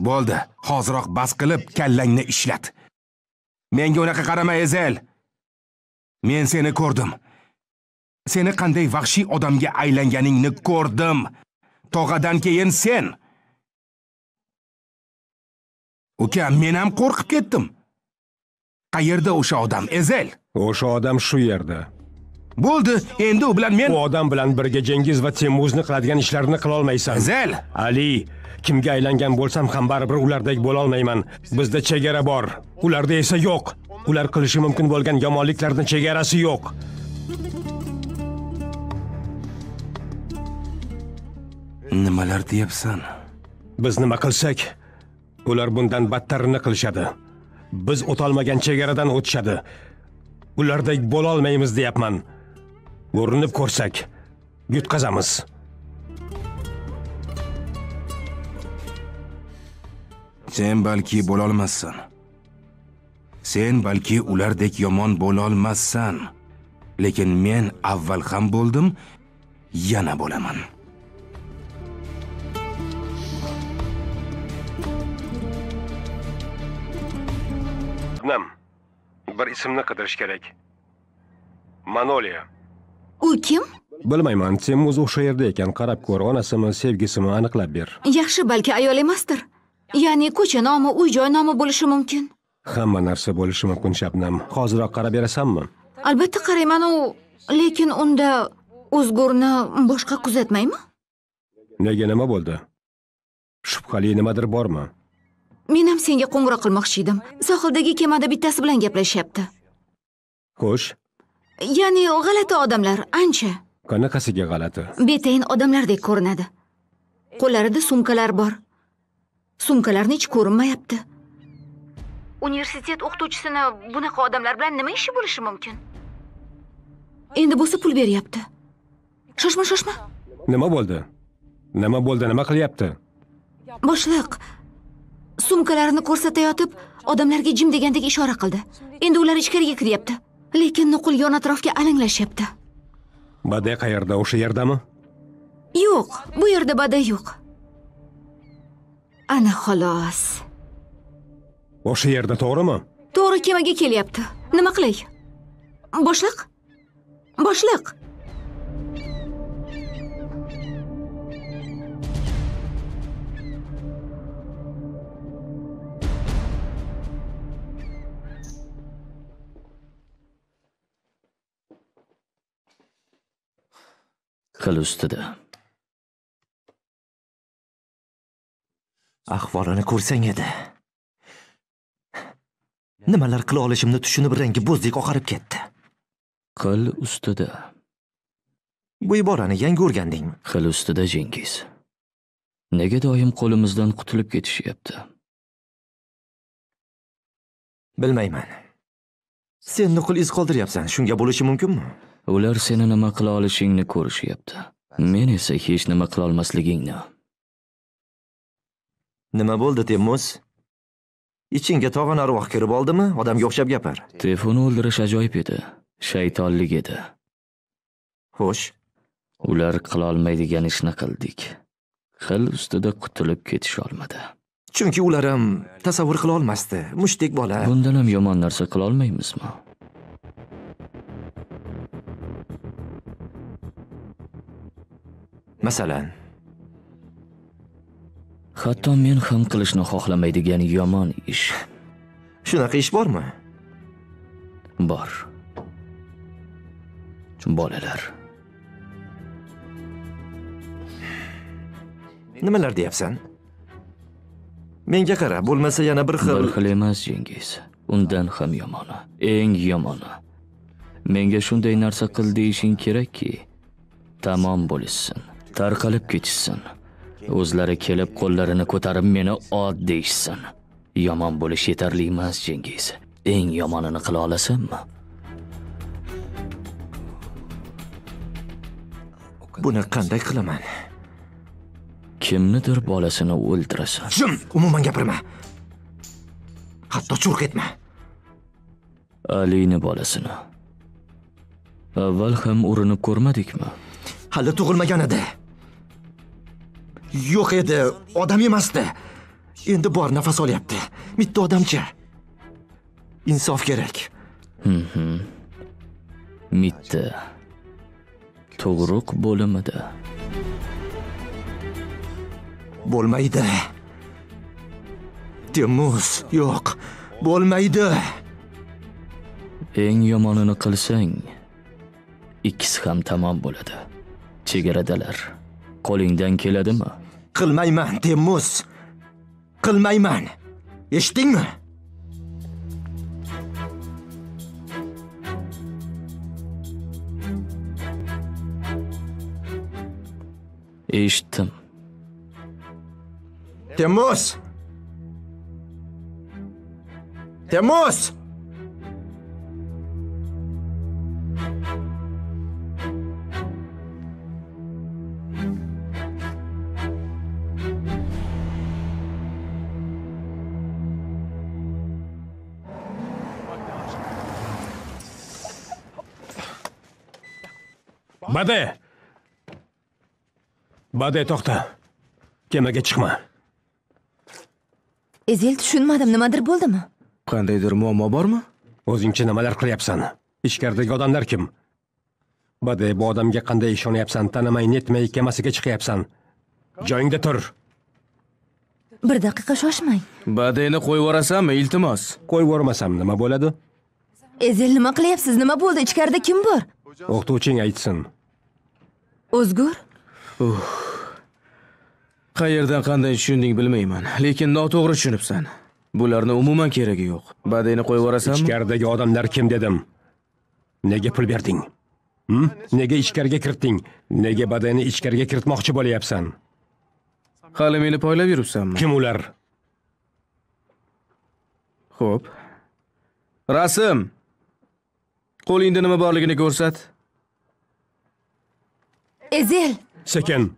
Bo'ldi, hoziroq bas qilib kallangni ishlat. Menga unaqa qarama, Ezel. Men seni ko'rdim. Seni qanday vahshiy odamga aylanganingni ko'rdim. Tog'adan keyin sen. Uka, men ham qo'rqib ketdim. Qayerda o'sha odam, Ezel? O'sha odam shu yerda. Bo'ldi, endi u bilan men U odam bilan birga Cengiz va Temuzni qiladigan ishlarni qila olmaysan. Ezel! Ali, kimga aylangan bo'lsam ham baribir ulardek bo'la olmayman. Bizda chegara bor, ularda esa yo'q. Ular qilishi mumkin bo'lgan yomonliklarning chegarasi yo'q. Nimalar deyapsan? Biz nima qilsak, ular bundan battarini qilishadi. Biz o'tolmagan chegaradan o'tishadi. Ulardek bo'la olmaymiz deyapman. Urinib ko'rsak, yutqazamiz. Sen balki bo'la olmassan. Sen balki ulardek yomon bo'la olmassan. Lekin men avval ham bo'ldim, yana bo'laman. Nam, bir ismni qidirish kerak. Manoliya. U kim? Bilmayman, Temuz o'sha yerda ekan, qarab ko'r, onasimi, sevgisimi aniqlab ber. Yaxshi, balki ayol emasdir. Ya'ni ko'cha nomi, uy-joy nomi bo'lishi mumkin. Hamma narsa bo'lishi mumkin, Shabnam. Hoziroq qarab berasanmi? Albatta qarayman u, lekin unda O'zgurni boshqa kuzatmaymi? Nega, nima bo'ldi? Shubhali nimadir bormi? Men ham senga qo'ng'iroq qilmoqchi edim. Sohildagi kemada bittasi bilan gaplashyapti. Xo'sh. Ya'ni g'alati odamlar ancha. Qanaqasiga g'alati? Betayin odamlardek ko'rinadi. Qo'llarida sumkalar bor. Sumkalarning ichi ko'rinmayapti. Universitet o'qituvchisini bunaqa odamlar bilan nima ishi bo'lishi mumkin? Endi bo'lsa pul beryapti. Shoshma, shoshma. Nima bo'ldi? Nima bo'ldi? Nima qilyapti? Boshliq sumkalarini ko'rsatayotib, odamlarga jim degandek ishora qildi. Endi ular ichkariga kiryapti. Lekin nuqul yon atrofga alanglashyapti. Bade qayerda? O'sha yerdami? Yo'q, bu yerda Bade yo'q. Ana xolos. O'sha yerda, to'g'rimi? To'g'ri, kemaga kelyapti. Nima qilay? Boshliq? Boshliq. Qil ustida. Ahvolini ko'rsang edi. Nimalar qila olishimni tushunib rangi bo'zdek oqarib ketdi. Qil ustida. Bu iborani yangi o'rgandingmi? Qil ustida, Cengiz. Nega doim qo'limizdan qutulib ketishyapti? Bilmayman. Sen nuqul iz qoldiryapsan, shunga bo'lishi mumkinmi? Ular seni nima qila olishingni ko'rishyapti. Men esa hech nima qila olmasligingni. Nima bo'ldi, Temmuz? Ichingga tog'on arvoh kirib oldimi? Odamga o'xshab gapir. Tefuni o'ldirish ajoyib edi. Shaytonlik edi. Xo'sh. Ular qila olmaydigan ishni qildik. Xil ustida qutulib ketisha olmadi. Chunki ular ham tasavvur qila olmasdi. Mushtdek bola. Bundan ham yomon narsa qila olmaymizmi? Masalan, hatto men ham qilishni xohlamaydigan yomon ish. Shunaqa ish bormi? Bor. Bolalar. Nimalar deyapsan? Menga qara, bo'lmasa yana bir xil... Bir xil emas, Cengiz. Undan ham yomoni, eng yomoni. Menga shunday narsa qil deyishing kerakki, tamom bo'lishsin, tarqalib ketishsin. O'zlari kelib qo'llarini ko'tarib meni ot deyishsin. Yomon bo'lish yetarli emas, Chengiz. Eng yomonini qila olasanmi? Buni qanday qilaman? Kimnidir bolasini o'ldirasan. Jim, umuman gapirma. Hatto churq etma. Alini bolasini. Avval ham urinib ko'rmadikmi? Hali tug'ilmagan edi. Yo'q edi, odam emasdi. Endi bor, nafas olyapti. Mitta odamcha. Insof kerak. Mitta. Tug'ruq bo'limida. Bo'lmaydi. Temuz, yo'q. Bo'lmaydi. Eng yomonini qilsang, ikkisi ham tamom bo'ladi. Chegaradalar. Qo'lingdan keladimi? Qilmayman, Temuz. Qilmayman. Eshitdingmi? Eshitdim. Temuz! Temuz! Bade! Bade, to'xta. Kemaga chiqma. Ezel, tushunmadim, nimadir bo'ldimi? Qandaydir muammo bormi? O'zingcha nimalar qilyapsan? Ichkaridagi odamlar kim? Bade, bu odamga qanday ishonyapsan? Tanimay, netmay kemasiga chiqyapsan. Joyingda tur. Bir daqiqa shoshmang. Badeni qo'yib yuborasanmi, iltimos? Qo'yib yubormasam nima bo'ladi? Ezel, nima qilyapsiz? Nima bo'ldi? Ichkarida kim bor? O'qituvching aytsin. O'zgur? Qayerdan qanday tushunding bilmayman, lekin noto'g'ri tushunibsan. Bularni umuman keragi yo'q. Badeni qo'yib yuborasanmi? Ichkaridagi odamlar kim dedim? Nega pul berding? Nega ichkariga kiritding? Nega Badeni ichkariga kiritmoqchi bo'lyapsan? Hali meni poylab yuribsanmi? Kim ular? Xo'p. Rasm. Qo'lingda nima borligini ko'rsat. Ezel. Sekin.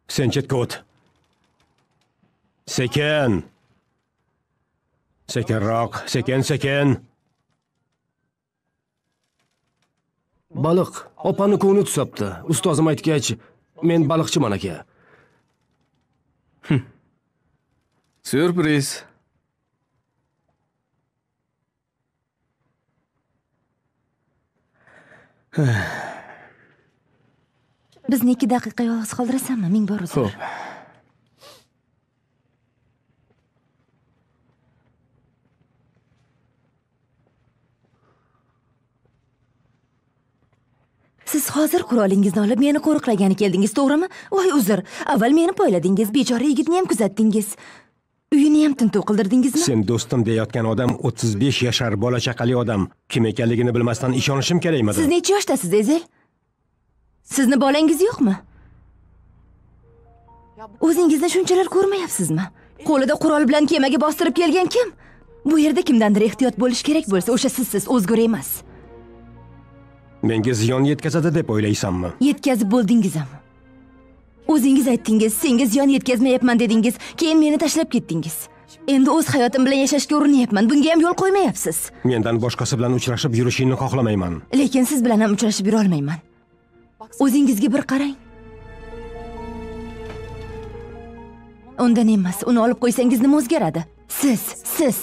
Sen chetga o't. Sekin. Sekinroq, sekin, sekin. Baliq, opani ko'ngli tusabdi. Ustozim aytgach, men baliqchiman aka. Syurpriz. Bizni 2 daqiqa yolg'iz qoldirasanmi? Ming bor uzr. Xo'p. Siz hozir qurolingizni olib meni qo'riqlagani keldingiz, to'g'rimi? Voy uzr. Avval meni poyladingiz, bechora yigitni ham kuzatdingiz. Uyini ham tintuv qildirdingizmi? Sen do'stim deyotgan odam 35 yashar bola chaqali odam. Kim ekanligini bilmasdan ishonishim kerakmidi? Siz necha yoshdasiz, Ezel? Sizni bolangiz yo'qmi? O'zingizni shunchalar ko'rmayapsizmi? Qo'lida qurol bilan kemaga bostirib kelgan kim? Bu yerda kimdandir ehtiyot bo'lish kerak bo'lsa, o'sha sizsiz, O'zgur emas. Menga ziyon yetkazadi deb o'ylaysanmi? Yetkazib bo'ldingiz ham. O'zingiz aytdingiz, senga ziyon yetkazmayapman dedingiz, keyin meni tashlab ketdingiz. Endi o'z hayotim bilan yashashga urinyapman, bunga ham yo'l qo'ymayapsiz. Mendan boshqasi bilan uchrashib yurishingni xohlamayman. Lekin siz bilan ham uchrashib yura olmayman. O'zingizga bir qarang. Undan emas, uni olib qo'ysangiz nima o'zgaradi? Siz, siz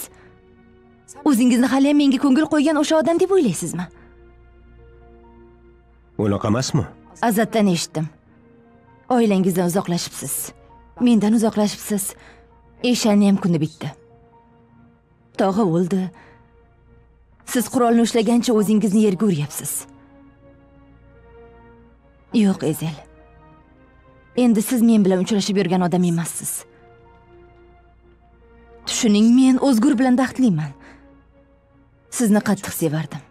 o'zingizni hali ham menga ko'ngil qo'ygan o'sha odam deb o'ylaysizmi? Unaqa emasmi? Azatdan eshitdim. Oilangizdan uzoqlashibsiz. Mendan uzoqlashibsiz. Eshanni ham kuni bitdi. Tog'a o'ldi. Siz qurolni ushlagancha o'zingizni yerga uryapsiz. Yo'q, Ezel. Endi siz men bilan uchrashib yurgan odam emassiz. Tushuning, men O'zgur bilan baxtliman. Sizni qattiq sevardim.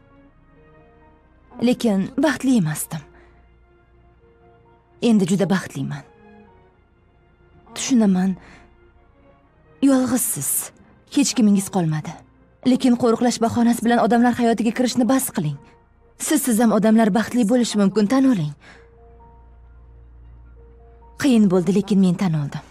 Lekin baxtli emasdim. Endi juda baxtliman. Tushunaman. Yolg'izsiz. Hech kimingiz qolmadi. Lekin qo'riqlash bahonasi bilan odamlar hayotiga kirishni bas qiling. Sizsiz ham odamlar baxtli bo'lishi mumkin, tan oling. Qiyin bo'ldi, lekin men tan oldim.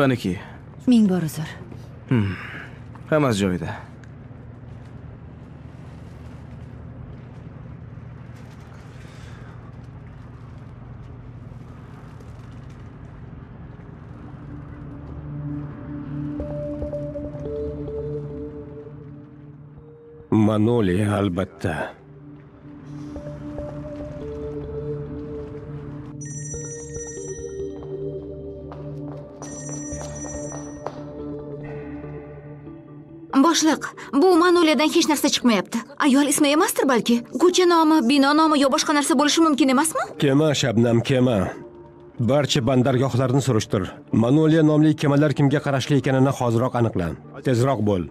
Qaniki? Ming bor uzr. Hammasi joyida. Manoli, albatta. Boshliq, bu Manoliyadan hech narsa chiqmayapti. Ayol ismi emasdir balki. Ko'cha nomi, bino nomi yo boshqa narsa bo'lishi mumkin emasmi? Kema, Shabnam, kema. Barcha bandargohlarni surishtir. Manoliya nomli kemalar kimga qarashli ekanini hoziroq aniqla. Tezroq bo'l.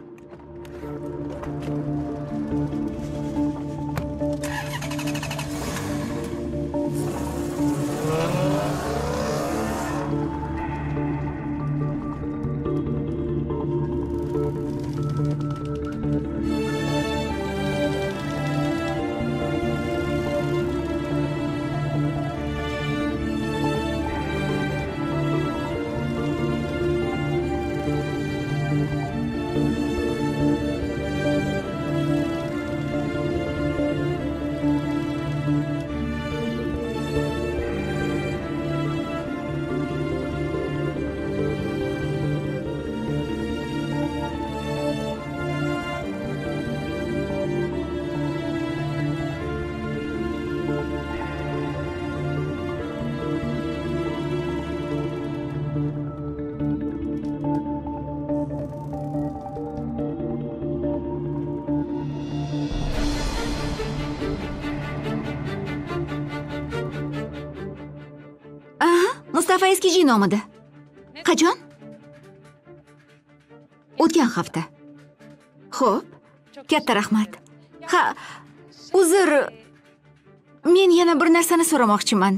Mustafa Eskici nomida. Qachon? O'tgan hafta. Xo'p, katta rahmat. Ha, uzr, men yana bir narsani so'ramoqchiman.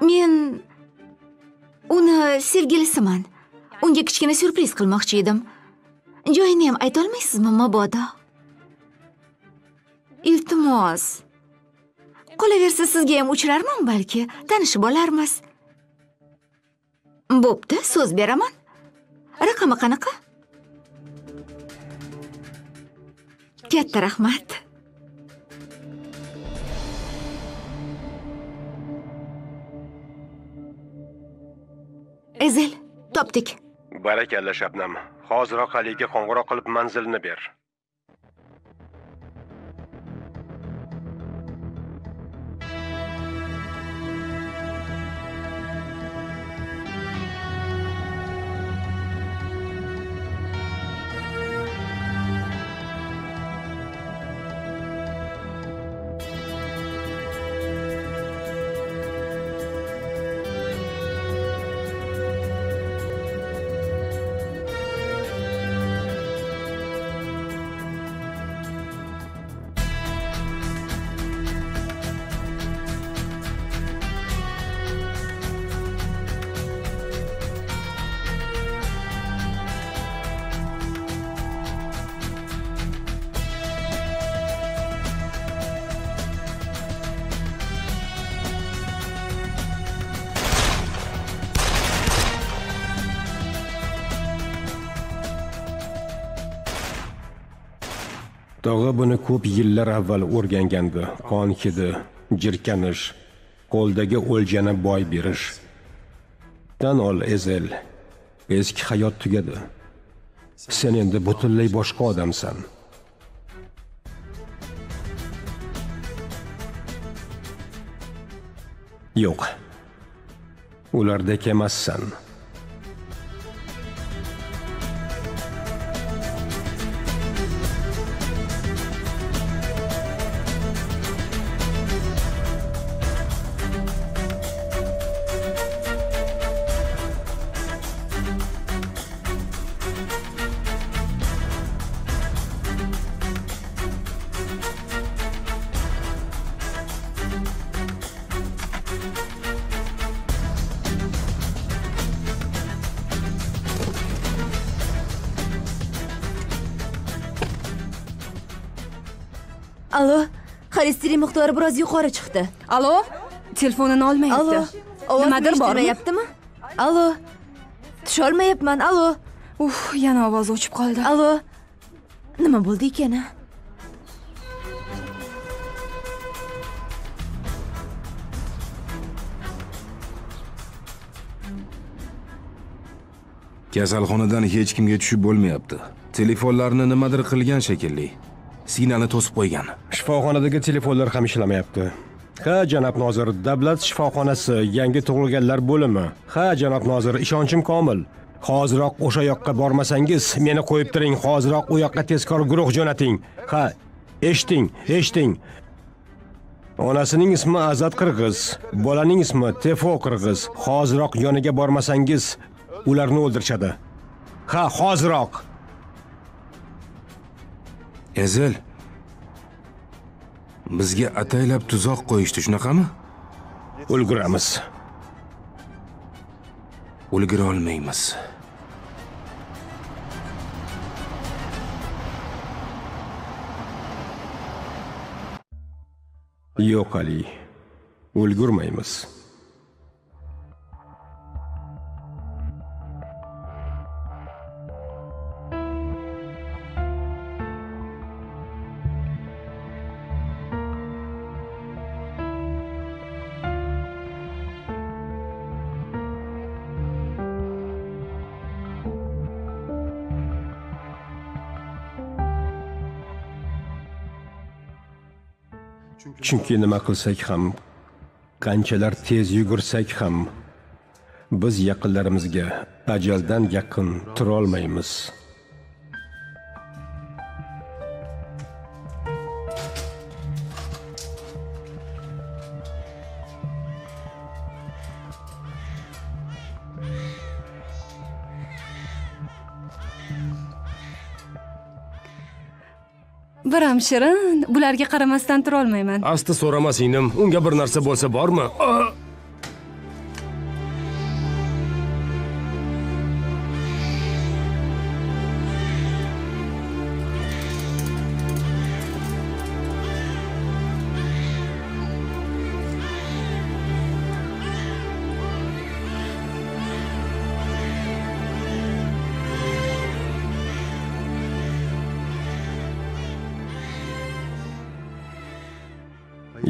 Men uni sevgilisiman. Unga kichkina syurpriz qilmoqchi edim. Joyini ham ayta olmaysizmi, mabodo? Iltimos. Qolaversa sizga ham uchrarman balki, tanishib olarmiz. Bo'pti, so'z beraman. Raqami qanaqa? Katta rahmat. Ezel, topdik. Barakalla Shabnam. Hoziroq Aliga qo'ng'iroq qilib manzilni ber. Tog'a buni ko'p yillar avval o'rgangandi. Qon hidi, jirkanish, qo'ldagi o'ljani boy berish. Tan ol, Ezel. Eski hayot tugadi. Sen endi butunlay boshqa odamsan. Yo'q. Ulardek emassan. Alo, xolesterin miqdori biroz yuqori chiqdi. Alo, telefonini olmayapti. Alo, ovozim Nimadir bormi? eshitilmayaptimi? Alo, tusholmayapman. Alo. Uf, yana ovozi o'chib qoldi. Alo. Nima bo'ldi ekan? a? Kasalxonadan hech kimga tushib bo'lmayapti. Telefonlarni nimadir qilgan shekilli. Signalni to'sib qo'ygan. Shifoxonadagi telefonlar ham ishlamayapti. Ha, janob nozir, davlat shifoxonasi, yangi tug'ilganlar bo'limi. Ha, janob nozir, ishonchim komil. Hoziroq o'sha yoqqa bormasangiz, meni qo'yib turing, hoziroq u yoqqa tezkor guruh jo'nating. Ha, eshiting, eshiting. Onasining ismi Azat Qirg'iz, bolaning ismi Tefo Qirg'iz. Hoziroq yoniga bormasangiz, ularni o'ldirishadi. Ha, hoziroq. Ezel, bizga ataylab tuzoq qo'yishdi, shunaqami? Ulguramiz. Ulgura olmaymiz. Yo'q, Ali. Ulgurmaymiz. Chunki nima qilsak ham, qanchalar tez yugursak ham, biz yaqinlarimizga ajaldan yaqin turolmaymiz. Biram shirin, bularga qaramasdan tura olmayman. Asti so'rama singlim, unga bir narsa bo'lsa bormi?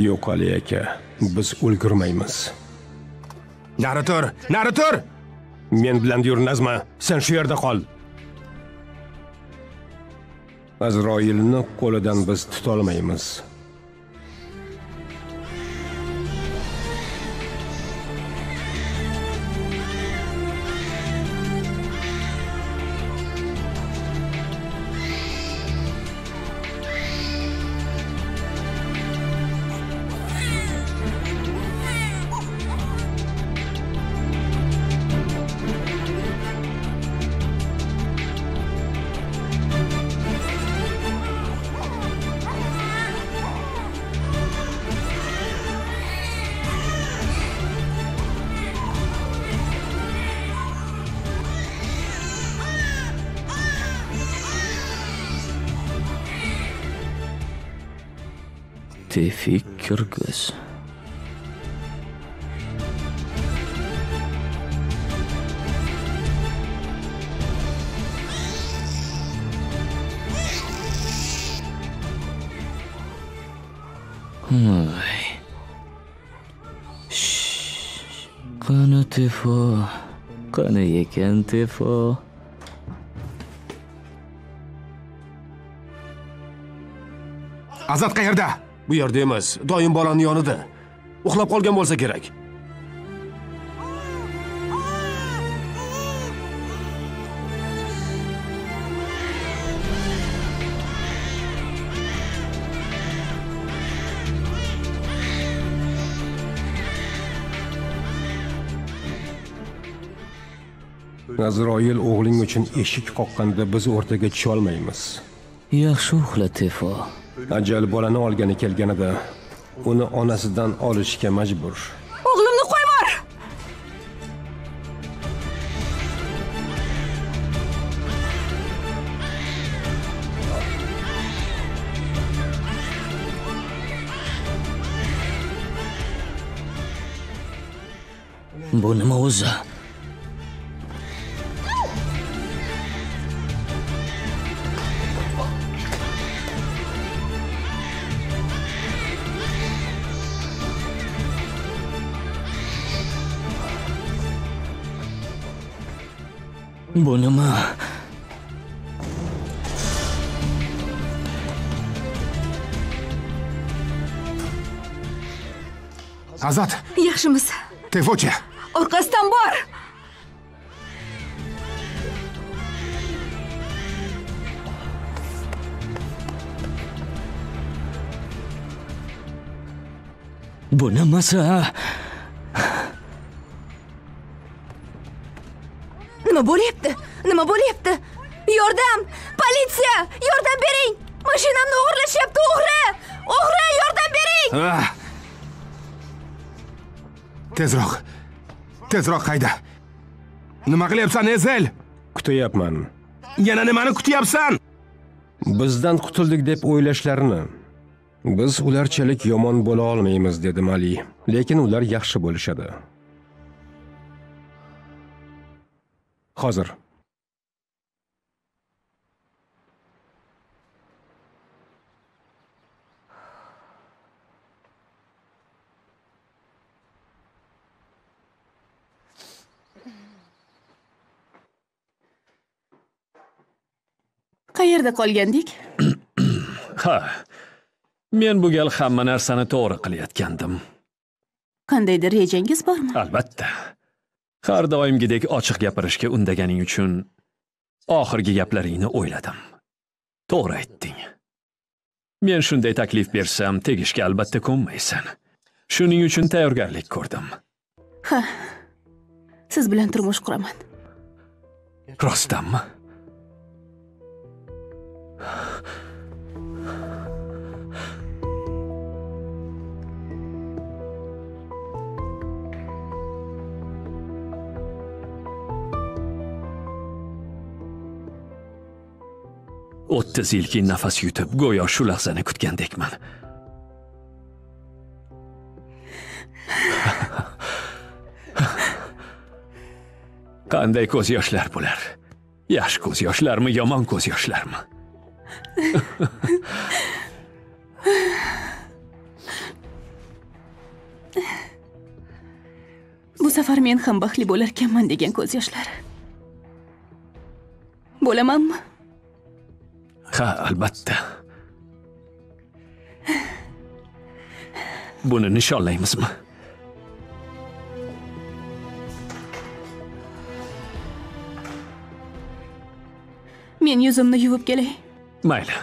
Yo'q, Ali aka, biz ulgurmaymiz. Nari tur, nari tur! Men bilan yur, Nazma, sen shu yerda qol. Azroilni qo'lidan biz tutolmaymiz. Tevfik Kirgiz. Voy. Qani Tefo? Qani ekan Tefo? Azat qayerda? Bu yerda emas, doim bolani yonida. Uxlab qolgan bo'lsa kerak. Azroil o'g'ling uchun eshik qoqqanda biz o'rtaga tusholmaymiz. Yaxshi uxla, Tefo. Ajal bolani olgani kelganida uni onasidan olishga majbur. O'g'limni qo'ymor! Bu nima o'zi? Bu nima? Azat! Yaxshimiz. Tefochi! Orqasidan bor! Bu nimasi? a? Nima bo'lyapti? Nima bo'lyapti? Yordam! Politsiya! Yordam bering! Mashinamni o'g'irlashyapti, o'g'ri! O'g'ri, yordam bering! Ah! Tezroq. Tezroq hayda. Nima qilyapsan, Ezel? Kutyapman. Yana nimani kutyapsan? Bizdan qutuldik deb o'ylashlarini. Biz ularchalik yomon bo'la olmaymiz, dedi Mali. Lekin ular yaxshi bo'lishadi. Hozir. Qayerda qolgandik? Ha. Men bu gal hamma narsani to'g'ri qilayotgandim. Qandaydir rejangiz bormi? Albatta. Har doimgidek ochiq gapirishga undaganing uchun oxirgi gaplaringni o'yladim. To'g'ri aytding. Men shunday taklif bersam, tegishga albatta ko'nmaysan. Shuning uchun tayyorgarlik ko'rdim. Ha. Siz bilan turmush quraman. Rostdanmi? 30 yilki nafas yutib, go'yo shu lahzani kutgandekman. Qanday ko'z yoshlar bular? Yaxshi ko'z yoshlarmi, yomon ko'z yoshlarmi? Bu safar men ham baxtli bo'larkanman degan ko'z yoshlar. Bo'lamanmi? Ha, albatta. Buni nishonlaymizmi? Men yuzimni yuvib kelay. Mayli.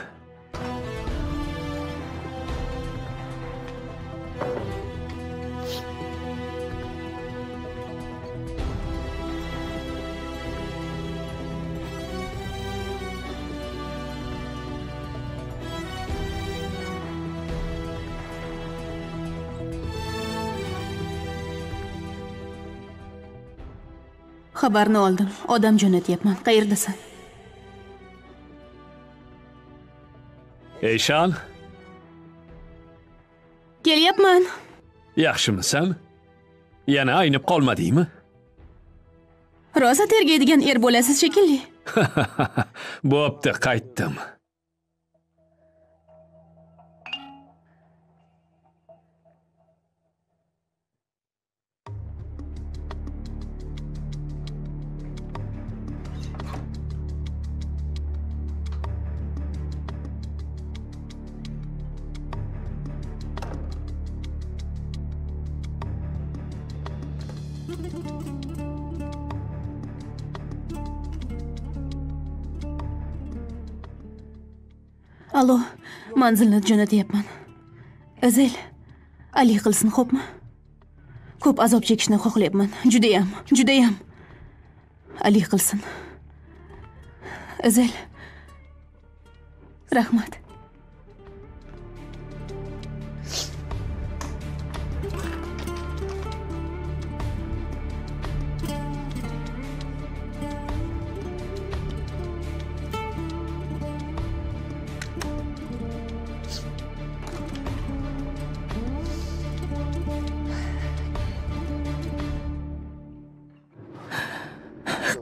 Xabarni oldim. Odam jo'natyapman. Qayerdasan? Eyshan, Kelyapman. yaxshimisan? Yana aynib qolmadingmi? Rosa tergaydigan er bo'lasiz shekilli. Bo'pti, qaytdim. Alo, manzilni jo'natyapman. Ezel, Ali qilsin, xo'pmi? Ko'p azob chekishni xohlayapman. Judayam, judayam. Ali qilsin. Ezel. Rahmat.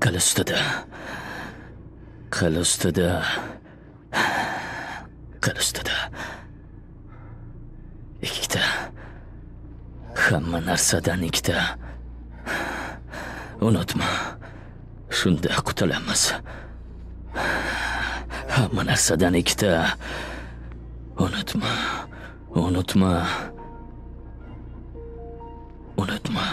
Qil ustida. Qil ustida. Qil ustida. Ikkita. Hamma narsadan ikkita. Unutma. Shunda qutulamiz. Hamma narsadan ikkita. Unutma. Unutma. Unutma.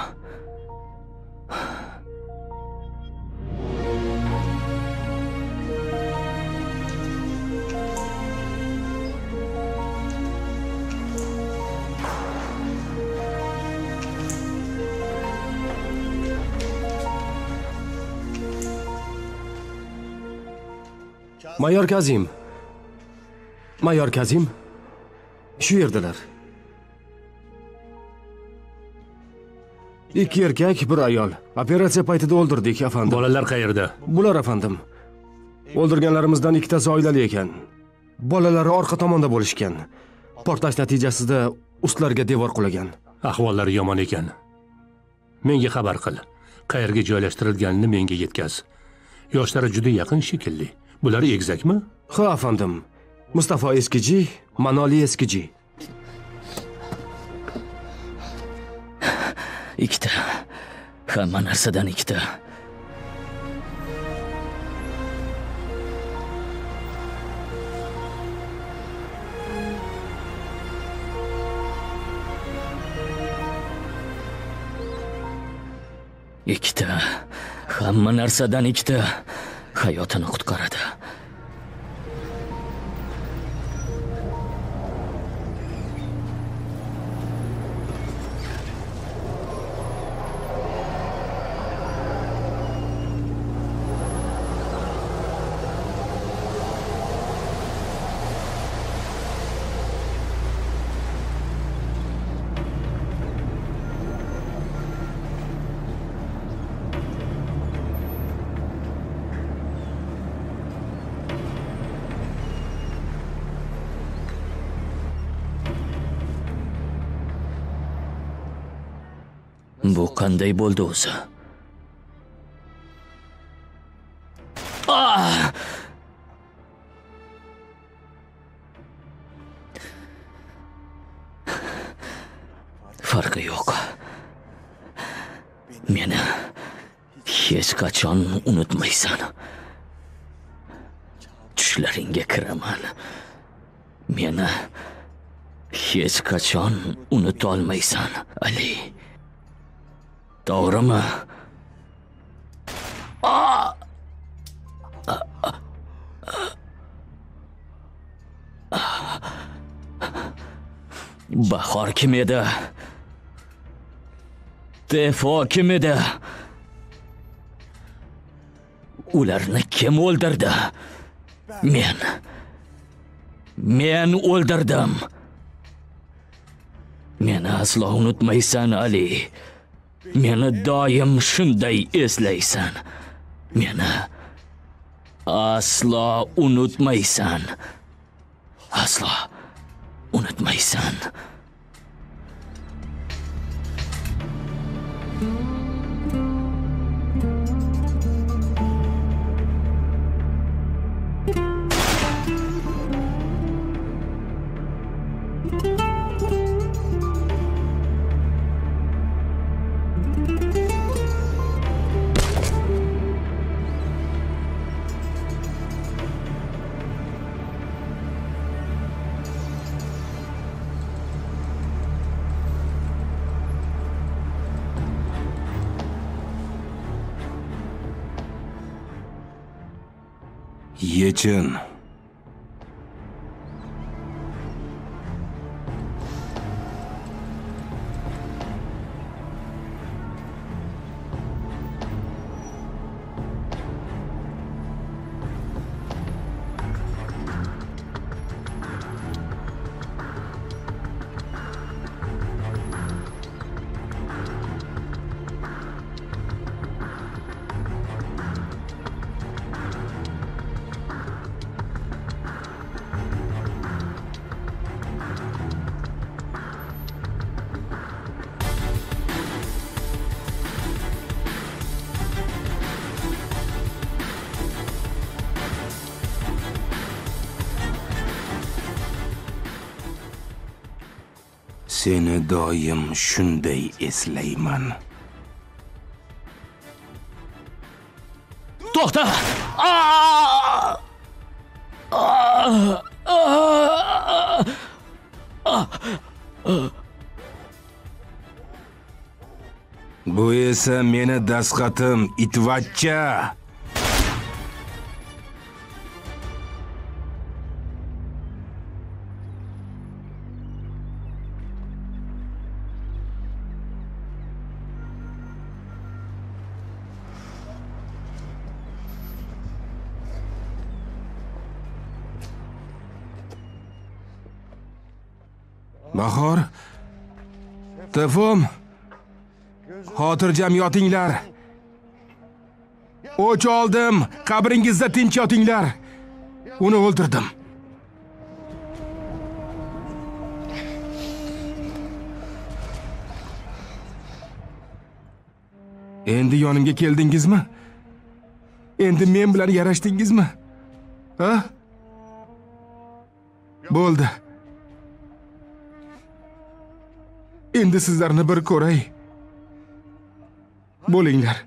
Mayor Kazim. Mayor Kazim. Shu yerdalar. Ikki erkak, bir ayol. Operatsiya paytida o'ldirdik, afandim. Bolalar qayerda? Bular afandim. O'ldirganlarimizdan ikkitasi oilali ekan. Bolalari orqa tomonda bo'lishgan. Portlash natijasida ustlariga devor qulagan. Ahvollari yomon ekan. Menga xabar qil. Qayerga joylashtirilganini menga yetkaz. Yoshlari juda yaqin shekilli. Bular egizakmi? Ha, afandim. Mustafa Eskiji, Manoli Eskiji. Ikkita. Hamma narsadan ikkita. Ikkita. Hamma narsadan ikkita. Hayotini qutqaradi. Bu qanday bo'ldi o'zi? Ah! Farqi yo'q. Meni hech qachon unutmaysan. Tushlaringga kiraman. Meni hech qachon unutolmaysan, Ali. To'g'rimi? Ah! Bahor kim edi? Tefo kim edi? Ularni kim o'ldirdi? Men. Men o'ldirdim. Meni aslo unutmaysan, Ali. Meni doim shunday eslaysan. Meni aslo unutmaysan. Aslo unutmaysan. Yechin. Seni doim shunday eslayman. To'xta! Aa! Aa! Aa! Aa! Bu esa meni dastxatim, itvachcha. Bahor, Tefom, xotirjam yotinglar. O'ch oldim, qabringizda tinch yotinglar. Uni o'ldirdim. Endi yonimga keldingizmi? Endi men bilan yarashdingizmi? Ha? Bo'ldi. Endi sizlarni bir ko'ray. Bo'linglar.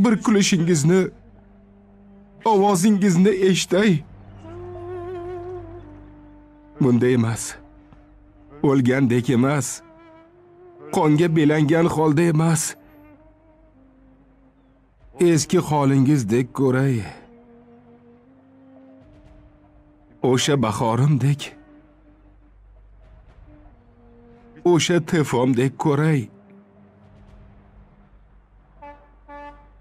Bir kulishingizni, ovozingizni eshitay. Bunday emas. O'lgandek emas. Qonga belangan holda emas. Eski holingizdek ko'ray. O'sha bahorimdek. O'sha tefomdek ko'ray.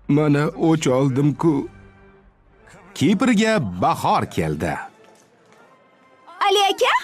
Mana o'ch oldim-ku. Kiprga bahor keldi. Ali aka?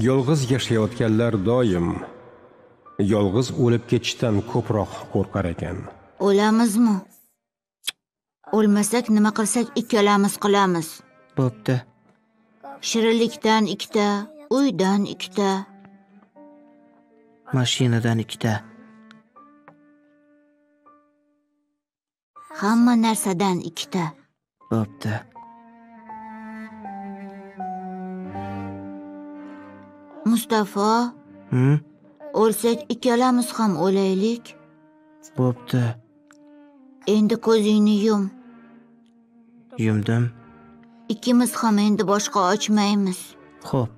Yolg'iz yashayotganlar doim yolg'iz o'lib ketishdan ko'proq qo'rqar ekan. O'lamizmi? O'lmasak nima qilsak ikkalamiz qilamiz. Bo'pti. Shirinlikdan ikkita, uydan ikkita, mashinadan ikkita. Hamma narsadan ikkita. Bo'pti. Mustafa, o'lsak ikkalamiz ham o'laylik. Bo'pti. Endi ko'zingni yum. Yumdim. Ikkimiz ham endi boshqa ochmaymiz. Xo'p.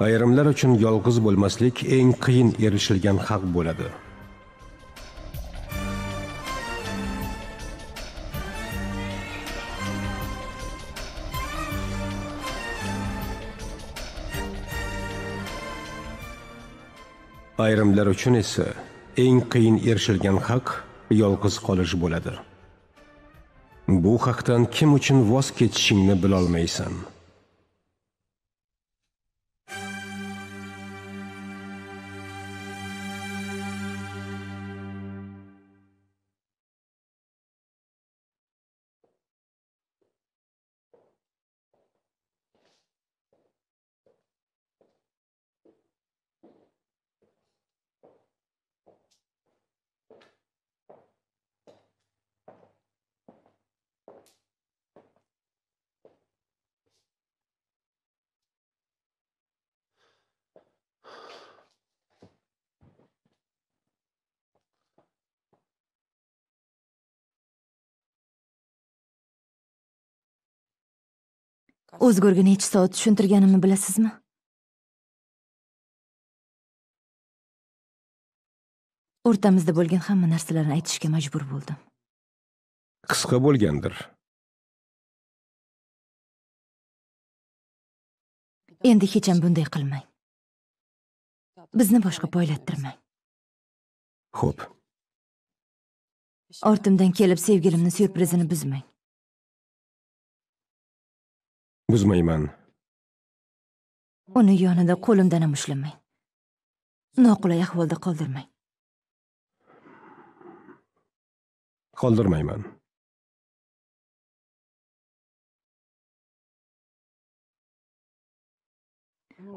Ayrimlar uchun yolg'iz bo'lmaslik eng qiyin erishilgan haq bo'ladi. Ayrimlar uchun esa eng qiyin erishilgan haq yolg'iz qolish bo'ladi. Bu haqdan kim uchun voz kechishingni bilolmaysan. O'zgurga necha soat tushuntirganimni bilasizmi? O'rtamizda bo'lgan hamma narsalarni aytishga majbur bo'ldim. Qisqa bo'lgandir. Endi hech ham bunday qilmang. Bizni boshqa poylattirmang. Xo'p. Ortimdan kelib sevgilimni syurprizini buzmang. Buzmayman. Uni yonida qo'limdan ham ushlamang. Noqulay ahvolda qoldirmang. Qoldirmayman.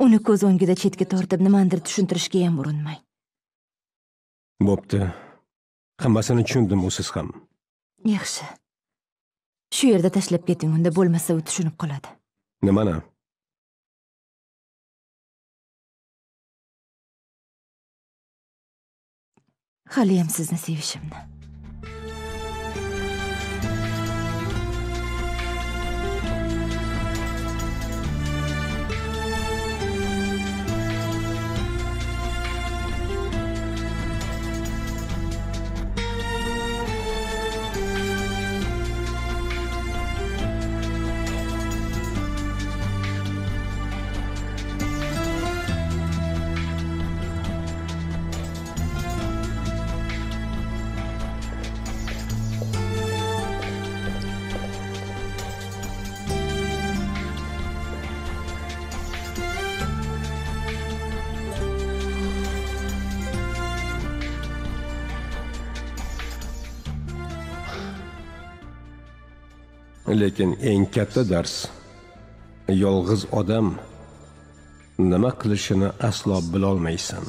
Uni ko'z o'ngida chetga tortib nimanidir tushuntirishga ham urinmang. Bo'pti. Hammasini tushundim, usiz ham. Yaxshi. Shu yerda tashlab keting, unda bo'lmasa u tushunib qoladi. Nimani? Haliyam sizni sevishimni. Lekin eng katta dars yolg'iz odam nima qilishini aslo bilolmaysan.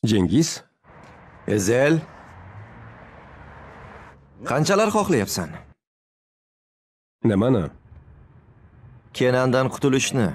Cengiz? Ezel? Qanchalar xohlayapsan? Nimani? Kenandan qutulishni.